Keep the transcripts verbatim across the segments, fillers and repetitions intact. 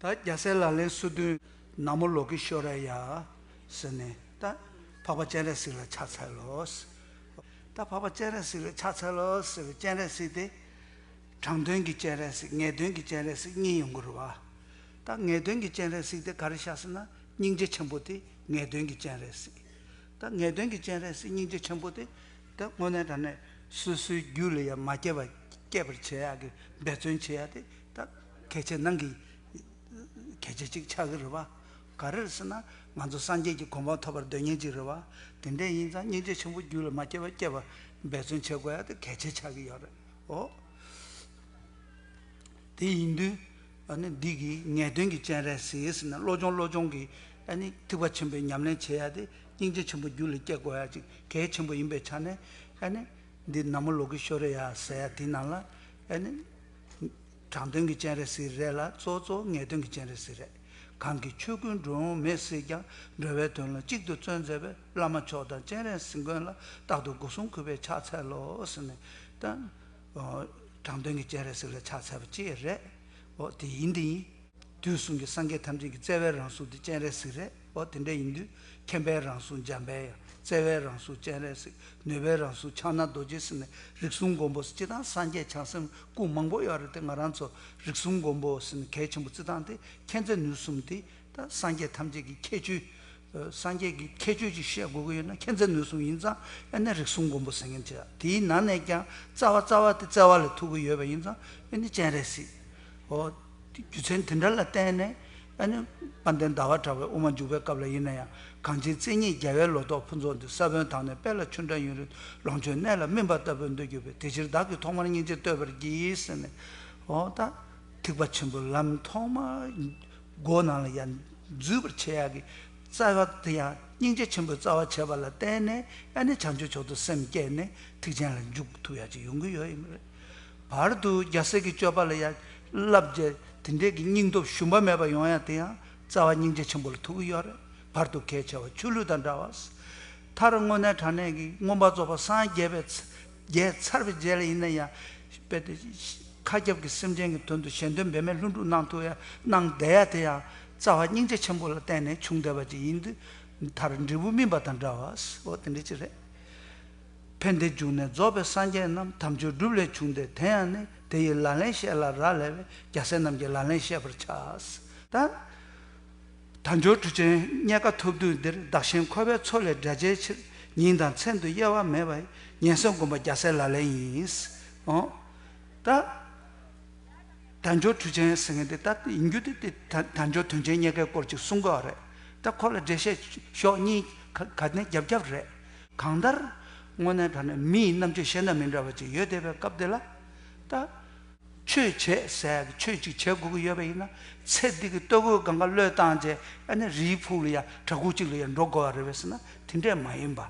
ད་རྒྱལ་སྲས་ལག་ལེན་སོ་བདུན། ན་མོ་ལོ་ཀི་ཤྭ་ར་ཡ་ཟེར་ནས་ད་འཕགས་པ་སྤྱན་རས་གཟིགས་ལ་ཕྱག་འཚལ་ལོ། ད་འཕགས་པ་སྤྱན་རས་གཟིགས་ལ་ཕྱག་འཚལ་ལོ་ཟེར་བའི་སྤྱན་རས་གཟིགས་དེ། དྲང་དོན་གྱི་སྤྱན་རས་གཟིགས། ངེས་དོན་གྱི་སྤྱན་རས་གཟིགས་གཉིས་ཡོང་གི་རེད་བ། ད་ངེས་དོན་གྱི་སྤྱན་རས་གཟིགས་དེ་ག་རེ་བཞག་ཟེར་ན། སྙིང་རྗེ་ཆེན་པོ་དེ་ངེས་དོན་གྱི་སྤྱན་རས་གཟིགས། ད་ངེས་དོན་གྱི་སྤྱན་རས་གཟིགས་སྙིང་རྗེ་ཆེན་པོ་དེ། ད་དངོས་གནས་དྲང་གནས་སོ་སོའི་རྒྱུད་ལ་ཡང་མ་སྐྱེས་པ་སྐྱེས་པར་བྱེད་ཡག་གི་འབད་བརྩོན་བྱེད་ཡག་དེ་ད་གལ་ཆེ་ནང་གི་གལ་ཆེ་གཅིག་ཆགས་ཀྱི་རེད་བ། ག་རེ་རེད་ཟེར་ན། ང་ཚོ་སངས་རྒྱས་ཀྱི་གོ་འཕང་ཐོབ་པར་འདོད་མཁན་ཅིག་རེད་བ། དེ་འདྲ་ཡིན་ཙང་སྙིང་རྗེ་ཆེན་པོ་རྒྱུད་ལ་མ་སྐྱེས་པ་སྐྱེས་པ་འབད་བརྩོན་བྱེད་དགོས་ཡག་དེ་གལ་ཆེ་ཆགས་ཀྱི་ཡོད་རེད། འོ། དེ་ཡིན་དུས། ཨ་ནི་འདི་གི་ངེས་དོན་གྱི་སྤྱན་རས་གཟིགས་ཟེར་ན་བློ་སྦྱོང་བློ་སྦྱོང་གི་ཨ་ནི་ཐེག་པ་ཆེན་པོའི་ཉམས་ལེན་བྱེད་ཡ་དེ་སྙིང་རྗེ་ཆེན་པོ་རྒྱུད་ལ་སྐྱེ་དགོས་ཡ་ཅིག་གལ་ཆེན་པོ་ཡིན་པའི་ཆ་ནས། ཨ་ནི་འདི་ན་མོ་ལོ་ཀི་ཤྭ་ར་ཡ་ཟེར་ཡ་དེའི་ནང་ལ་ཨ་ནི་དྲང་དོན་གྱི་སྤྱན་རས་གཟིགས་རེད་ལ། གཙོ་གཙོ་ངེས་དོན་གྱི་སྤྱན་རས་གཟིགས་རེད། གང་གིས་ཆོས་ཀུན་འགྲོ་འོང་མེད་སྲིད་ཀྱང་། འགྲོ་བའི་དོན་ལ་གཅིག་ཏུ་བརྩོན་མཛད་པའི། བླ་མ་མཆོག་དང་སྤྱན་རས་གཟིགས་མགོན་ལ། རྟག་ཏུ་སྒོ་གསུམ་གུས་པས་ཕྱག་འཚལ་ལོ་ཟེར་ནས་ད། དྲང་དོན་གྱི་སྤྱན་རས་གཟིགས་ལ་ཕྱག་འཚལ་བ་ཅིག་རེད། འོ་དེ་ཡིན་དེ་ཡིན། དུས་གསུམ་གྱི་སངས་རྒྱས་ཐམས་ཅད་ཀྱི་བརྩེ་བའི་རང་གཟུགས་དེ་སྤྱན་རས་གཟིགས་རེད། འོ་དེ་འདྲ་ཡིན་དུས་མཁྱེན་པའི་རང་གཟུགས་འཇམ་དཔལ་དབྱངས། བརྩེ་བའི་རང་གཟུགས་སྤྱན་རས་གཟིགས། ནུས་པའི་རང་གཟུགས་ཕྱག་ན་རྡོ་རྗེ་ཟེར་ནས་རིགས་གསུམ་མགོན་པོ། སྤྱིར་བཏང་སངས་རྒྱས་བྱང་སེམས་སྐུ་མང་པོ་ཡོད་རེད་དེ། ང་རང་ཚོ་རིགས་གསུམ་མགོན་པོ་ཟེར་ནས་གལ་ཆེན་པོ་བརྩི་སྟངས་དེ་མཁྱེན་བརྩེ་ནུས་གསུམ་དེ། ད་སངས་རྒྱས་ཐམས་ཅད་ཀྱི་ཁྱད་ཆོས། སངས་རྒྱས་ཀྱི་ཁྱད་ཆོས་ཅིག་བཤད་དགོས་ཀྱི་ཡོད་ན་མཁྱེན་བརྩེ་ནུས་གསུམ་ཡིན་ཙང་། ཨ་ནི་རིགས་གསུམ་མགོན་པོ་ཟེར་མཁན་བྱས། དེའི་ནང་ནས་ཀྱང་རྩ་བ་རྩ་བ་དེ་བརྩེ་བ་ལ་ཐུག་གི་ཡོད་པ་ཡིན་ཙང་། ཨ་ནི་སྤྱན་རས་གཟིགས། འོ། རྒྱུ་མཚན་དེ་འདྲ་ལ་བརྟེན་ནས། ཨ་ནི་དཔལ་ལྡན་ཟླ་བ་གྲགས་པའི་དབུ་མ་འཇུག་པའི་སྐབས་ལ་ཡིན་ན་ཡང་། གངས་ཅན་བཙན་ཉིད་རྒྱལ་བའི་ལོ་ཏོག་ཕུན་ཚོགས་འདུ། ས་བོན་དང་ནི་དཔལ་ལ་ཆུ་འདྲ་ཡུན་རིང་། ལོངས་སྤྱོད་གནས་ལ་སྨིན་པ་ལྟ་བུར་འདོད་གྱུར་པས། དེ་ཕྱིར་བདག་གིས་ཐོག་མར་སྙིང་རྗེ་བསྟོད་པར་བགྱི་ཟེར་ནས། འོ་ད། ཐེག་པ་ཆེན་པོའི་ལམ་ཐོག་མར་སྒོ་ནང་ལ་ཡར་འཛུལ་བར་བྱེད་ཡག་གི་རྩ་བ་དེ་ཡང་སྙིང་རྗེ་ཆེན་པོའི་རྩ་བ་བྱས་པ་ལ་བརྟེན་ནས། ཨ་ནི་བྱང་ཆུབ་མཆོག་ཏུ་སེམས་བསྐྱེད་ནས་ཐེག་ཆེན་ལ་འཇུག་ཐུབ་ཡག་ཅིག་ཡོང་གི་ཡོད་ཡིན་པ་རེད། བར་དུ་རྒྱལ་སྲས་ཀྱི་སྤྱོད་པ་ལ་ཡང་བསླབ་བྱས་དེ་འདྲས་ཀྱི་སྙིང་སྟོབས་ཞུམ་པ་མེད་པ་ཡོང་ཡག་དེ་ཡང་རྩ་བ་སྙིང་རྗེ་ཆེན་པོ་ལ་ཐུག་གི་ཡོད་རེད། བར་དུ་གལ་ཆེ་བ་ཆུ་ལུད་དང་འདྲ་བ། མཐར་དངོས་གནས་དྲང་གནས་ཀྱི་མངོན་པར་རྫོགས་པར་སངས་རྒྱས་པའི་ཚ- རྒྱས་ཚར་བའི་རྗེས་ལ་ཡིན་ན་ཡང་། དཔེ་དེ་མཁའ་ཁྱབ་ཀྱི་སེམས་ཅན་གྱི་དོན་དུ་གཞན་དོན་འབད་མེད་ལྷུན་གྲུབ་གནང་ཐུབ་ཡ་གནང་བསྡད་ཡ་དེ་ཡང་རྩ་བ་སྙིང་རྗེ་ཆེན་པོ་ལ་བརྟེན་ནས་བྱུང་བསྡད་པ་ཅིག་ཡིན་དུས། མཐར་འབྲས་བུ་སྨིན་པ་དང་འདྲ་བ། འོ་དེ་འདྲ་ཅིག་རེད། ཕན་བདེའི་འབྱུང་གནས་རྫོགས་པའི་སངས་རྒྱས་རྣམས། དམ་ཆོས་སྒྲུབ་ལས་བྱུང་སྟེ། དེ་ཡང་ནི་དེ་ཡི་ལག་ལེན་བཤད་ལ་རག་ལས་པས། རྒྱལ་སྲས་རྣམས་ཀྱི་ལག་ལེན་བཤད་པར་བྱ། ད། དལ་འབྱོར་གྲུབ་ཆེན་རྙེད་དཀའ་ཐོབ་དུས་འདིར། བདག་གཞན་འཁོར་བའི་མཚོ་ལས་བསྒྲལ་བྱའི་ཕྱིར། ཉིན་དང་མཚན་དུ་དབྱེ་བ་མེད་པ་ཡི། ཉེན་སེལ་སྒོམ་པ་རྒྱལ་སྲས་ལག་ལེན་ཡིན། འོ། ད། དལ་འབྱོར་གྲུབ་ཆེན་ཟེར་མཁན་དེ་ད་ཡིན་རྒྱུ་དེ་དེ་དལ- དལ་འབྱོར་དོན་ཆེན་རྙེད་དཀའི་སྐོར་ཅིག་གསུང་གི་ཡོད་རེད། ད་ཁོ་ལ་འགྲེལ་བཤད་ཞོག་གཉིས་ག- ག་ནས་རྒྱབ་རྒྱབ་རེད། གང་ལྟར། དངོས་གནས་དྲང་གནས་མི་ཡི་རྣམ་དཔྱོད་གཞན་དང་མི་འདྲ་བ་ཅིག་ཡོད་བསྡད་པའི་སྐབས་དེ་ལ། ད། ཆོས་བྱེད་ཟེར་ཡག་གི་ཆོས་ཅིག་བྱེད་དགོས་ཀྱི་ཡོད་པ་ཡིན་ན། ཚེ་འདི་གི་ལྟོ་གོས་སྒང་ག་བློས་བཏང་བྱས། ཨ་ནི་རིའི་ཕུག་ལ་ཡ་བྲག་ཕུག་ཅིག་ལ་ཡ་འགྲོ་དགོས་པ་རེད་པས་ཟེར་ན། དེ་འདྲས་མ་ཡིན་པ།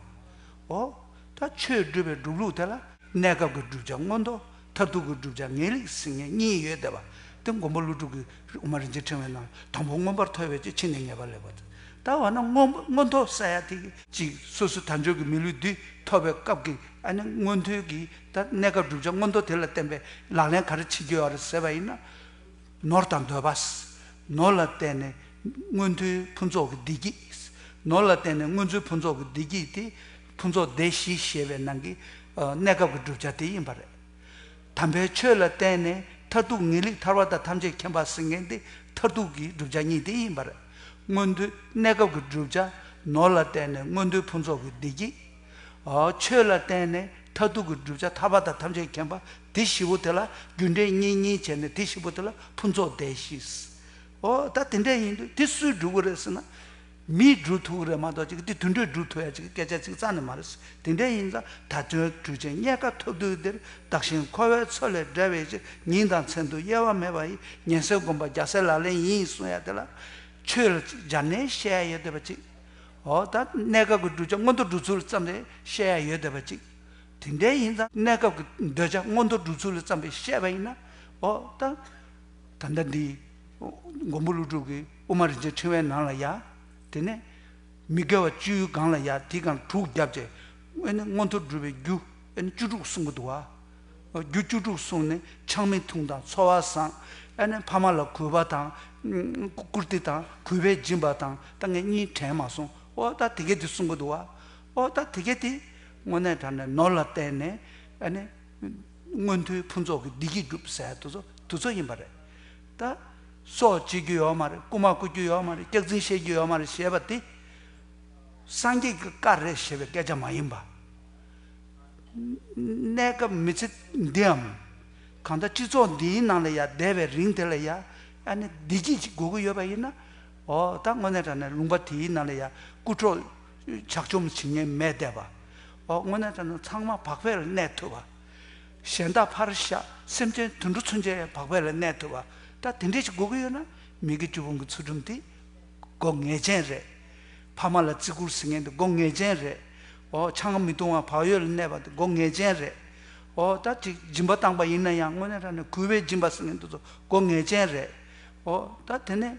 འོ། ད་ཆོས་སྒྲུབ་པའི་སྒྲུབ་ལུགས་དེ་ལ། གནས་སྐབས་ཀྱི་བསྒྲུབ་བྱ་མངོན་མཐོ། མཐར་ཐུག་གི་བསྒྲུབ་བྱ་ངེས་ལེགས་ཟེར་མཁན་གཉིས་ཡོད་བསྡད་པ། དེ་མགོན་པོ་ཀླུ་སྒྲུབ་ཀྱི་དབུ་མ་རིན་ཆེན་ཕྲེང་བའི་ནང་དང་པོ་མངོན་པར་མཐོ་བའི་ཕྱིར་ཕྱི་ནས་ངེས་པ་ལེགས་པ། ད་འོ་ན་མངོན་མངོན་མཐོ་ཟེར་ཡ་དེ་གཅིག་སོ་སོ་དལ་འབྱོར་གྱི་མི་ལུས་འདི་ཐོབ་པའི་སྐབས་ཀྱི་ཨ་ནི་མངོན་མཐོའི་གི་ད་གནས་སྐབས་བསྒྲུབ་བྱ་མངོན་མཐོ་དེ་ལ་བརྟེན་པའི་ལག་ལེན་ག་རེ་བྱེད་ཀྱི་ཡོད་རེད་ཟེར་བ་ཡིན་ན། ནོར་དང་འདོད་པ། ནོར་ལ་བརྟེན་ནས་མངོན་མཐོའི་ཕུན་ཚོགས་ཀྱི་བདེ་སྐྱིད། ནོར་ལ་བརྟེན་ནས་མངོན་མཐོའི་ཕུན་ཚོགས་ཀྱི་བདེ་སྐྱིད་དེ་ཕུན་ཚོགས་བདེ་བཞི་ཞེས་པའི་ནང་གི་ཨ་གནས་སྐབས་ཀྱི་བསྒྲུབ་བྱ་དེ་ཡིན་པ་རེད། དམ་པའི་ཆོས་ལ་བརྟེན་ནས་མཐར་ཐུག་ངེས་ལེགས་ཐར་པ་དང་ཐམས་ཅད་མཁྱེན་པ་ཟེར་མཁན་དེ་མཐར་ཐུག་གི་བསྒྲུབ་བྱ་གཉིས་དེ་ཡིན་པ་རེད། མངོན་མཐོའི་གནས་སྐབས་ཀྱི་བསྒྲུབ་བྱ་ནོར་ལ་བརྟེན་ནས་མངོན་མཐོའི་ཕུན་ཚོགས་ཀྱི་བདེ་སྐྱིད། ཨ་ཆོས་ལ་བརྟེན་ནས་མཐར་ཐུག་གི་བསྒྲུབ་བྱ་ཐར་པ་དང་ཐམས་ཅད་མཁྱེན་པ་དེ་བཞི་པོ་དེ་ལ་རྒྱུ་འབྲས་གཉིས་གཉིས་བྱས་ནས་དེ་བཞི་པོ་དེ་ལ་ཕུན་ཚོགས་བདེ་བཞི། ཨོ་ད་དེ་འདྲ་ཡིན་དུས་དེ་སུས་སྒྲུབ་ཀྱི་རེད་ཟེར་ན། མིས་སྒྲུབ་ཐུབ་ཀྱི་རེད་མ་གཏོགས་ཅིག་དེ་དུད་འགྲོས་སྒྲུབ་ཐུབ་ཡ་ཅིག་སྐད་ཆ་ཅིག་རྩ་ནས་མ་རེད། དེ་འདྲ་ཡིན་ཙང་དལ་འབྱོར་གྲུབ་ཆེན་རྙེད་དཀའ་ཐོབ་དུས་འདིར། བདག་གཞན་འཁོར་བའི་མཚོ་ལས་བསྒྲལ་བའི་ཕྱིར། ཉིན་དང་མཚན་དུ་དབྱེ་བ་མེད་པ་ཡི། ཉེན་སེལ་སྒོམ་པ་རྒྱལ་སྲས་ལག་ལེན་ཡིན་གསུང་ཡ་དེ་ལ། ཆོས་ལ་སྦྱར་ནས་བཤད་ཡ་ཡོད་བསྡད་པ་ཅིག་ཨོ་ད་གནས་སྐབས་ཀྱི་བསྒྲུབ་བྱ་མངོན་མཐོ་སྒྲུབ་ཚུལ་ཙམ་རེ་བཤད་ཡ་ཡོད་བསྡད་པ་ཅིག་དེ་འདྲ་ཡིན་ཙང་གནས་སྐབས་ཀྱི་འདོད་བྱ་མངོན་མཐོ་སྒྲུབ་ཚུལ་ཙམ་རེ་བཤད་པ་ཡིན་ན། ཨོ་ད། ད་ལྟ་འདི། མགོན་པོ་ཀླུ་སྒྲུབ་ཀྱི་དབུ་མ་རིན་ཆེན་ཕྲེང་བའི་ནང་ལ་ཡ། དེ་ནས། མི་དགེ་བ་བཅུའི་སྒང་ལ་ཡ་དེའི་སྒང་དྲུག་བརྒྱབ་བྱས། ཨེ་ནི་མངོན་མཐོ་སྒྲུབ་པའི་རྒྱུ་ཨེ་ནི་བཅུ་དྲུག་གསུང་གི་འདུག་བ། རྒྱུ་བཅུ་དྲུག་གསུངས་ནས་ཆང་མི་འཐུང་དང་འཚོ་བ་བཟང་། ཨ་ནི་ཕ་མ་ལ་གུས་པ་དང་། ཨ་ཀུར་སྟི་དང་གུས་པས་སྦྱིན་པ་དང་ད་ངས་གཉིས་དྲན་མ་སོང་། ཨོ་ད་དེ་གས་དེ་གསུང་གི་འདུག་བ། ཨོ་ད་དེ་གས་དེ་དངོས་གནས་དྲང་གནས་ནོར་ལ་བརྟེན་ནས་ཨ་ནི་མངོན་མཐོའི་ཕུན་ཚོགས་ཀྱི་བདེ་སྐྱིད་སྒྲུབ་ཟེར་དེ་ཚོ་དེ་ཚོ་ཡིན་པ་རེད། ད་སྲོག་བཅད་རྒྱུ་ཡོད་མ་རེད། རྐུ་མ་རྐུ་རྒྱུ་ཡོད་མ་རེད། སྐྱག་རྫུན་བཤད་རྒྱུ་ཡོད་མ་རེད་ཞེས་པ་དེ་སངས་རྒྱས་ཀྱི་བཀའ་རེད་ཞེས་པའི་སྐད་ཆ་མ་ཡིན་པ། གནས་སྐབས་མི་ཚེ་འདིའམ། གང་ལྟར་སྤྱི་ཚོགས་འདིའི་ནང་ལ་ཡང་བསྡད་པའི་རིང་དེ་ལ་ཡང་ཨ་ནི་བདེ་སྐྱིད་ཅིག་དགོས་ཀྱི་ཡོད་པ་ཡིན་ན། འོ་ད་དངོས་གནས་དྲང་གནས་ལུང་པ་དེའི་ནང་ལ་ཡང་རྐུ་འཕྲོག་ཇག་བཅོམ་བྱེད་མཁན་མེད་བསྡད་པ། འོ་དངོས་གནས་དྲང་གནས་ཚང་མ་བག་ཕེབས་ལ་གནས་ཐུབ་པ། གཞན་དག་ཕར་བཞག་སེམས་ཅན་དུད་འགྲོ་ཚུན་ཆད་བག་ཕེབས་ལ་གནས་ཐུབ་པ། ད་དེ་འདྲས་ཅིག་དགོས་ཀྱི་ཡོད་ན་མི་དགེ་བཅུ་སྤོང་གི་ཚུལ་ཁྲིམས་དེ། སྒོ་ངེས་ཅན་རེད། ཕ་མ་ལ་བརྩི་བཀུར་ཟེར་མཁན་དེ་སྒོ་ངེས་ཅན་རེད། འོ་ཆང་མི་འཐུང་བ་བག་ཡོད་ལ་གནས་པ་དེ་སྒོ་ངེས་ཅན་རེད། འོ་ད་ཅིག་སྦྱིན་པ་བཏང་པ་ཡིན་ན་ཡང་དངོས་གནས་དྲང་གནས་གུས་པས་སྦྱིན་པ་ཟེར་མཁན་དེ་ཚོ་སྒོ་ངེས་ཅན་རེད། འོ་ད་དེ་ནས་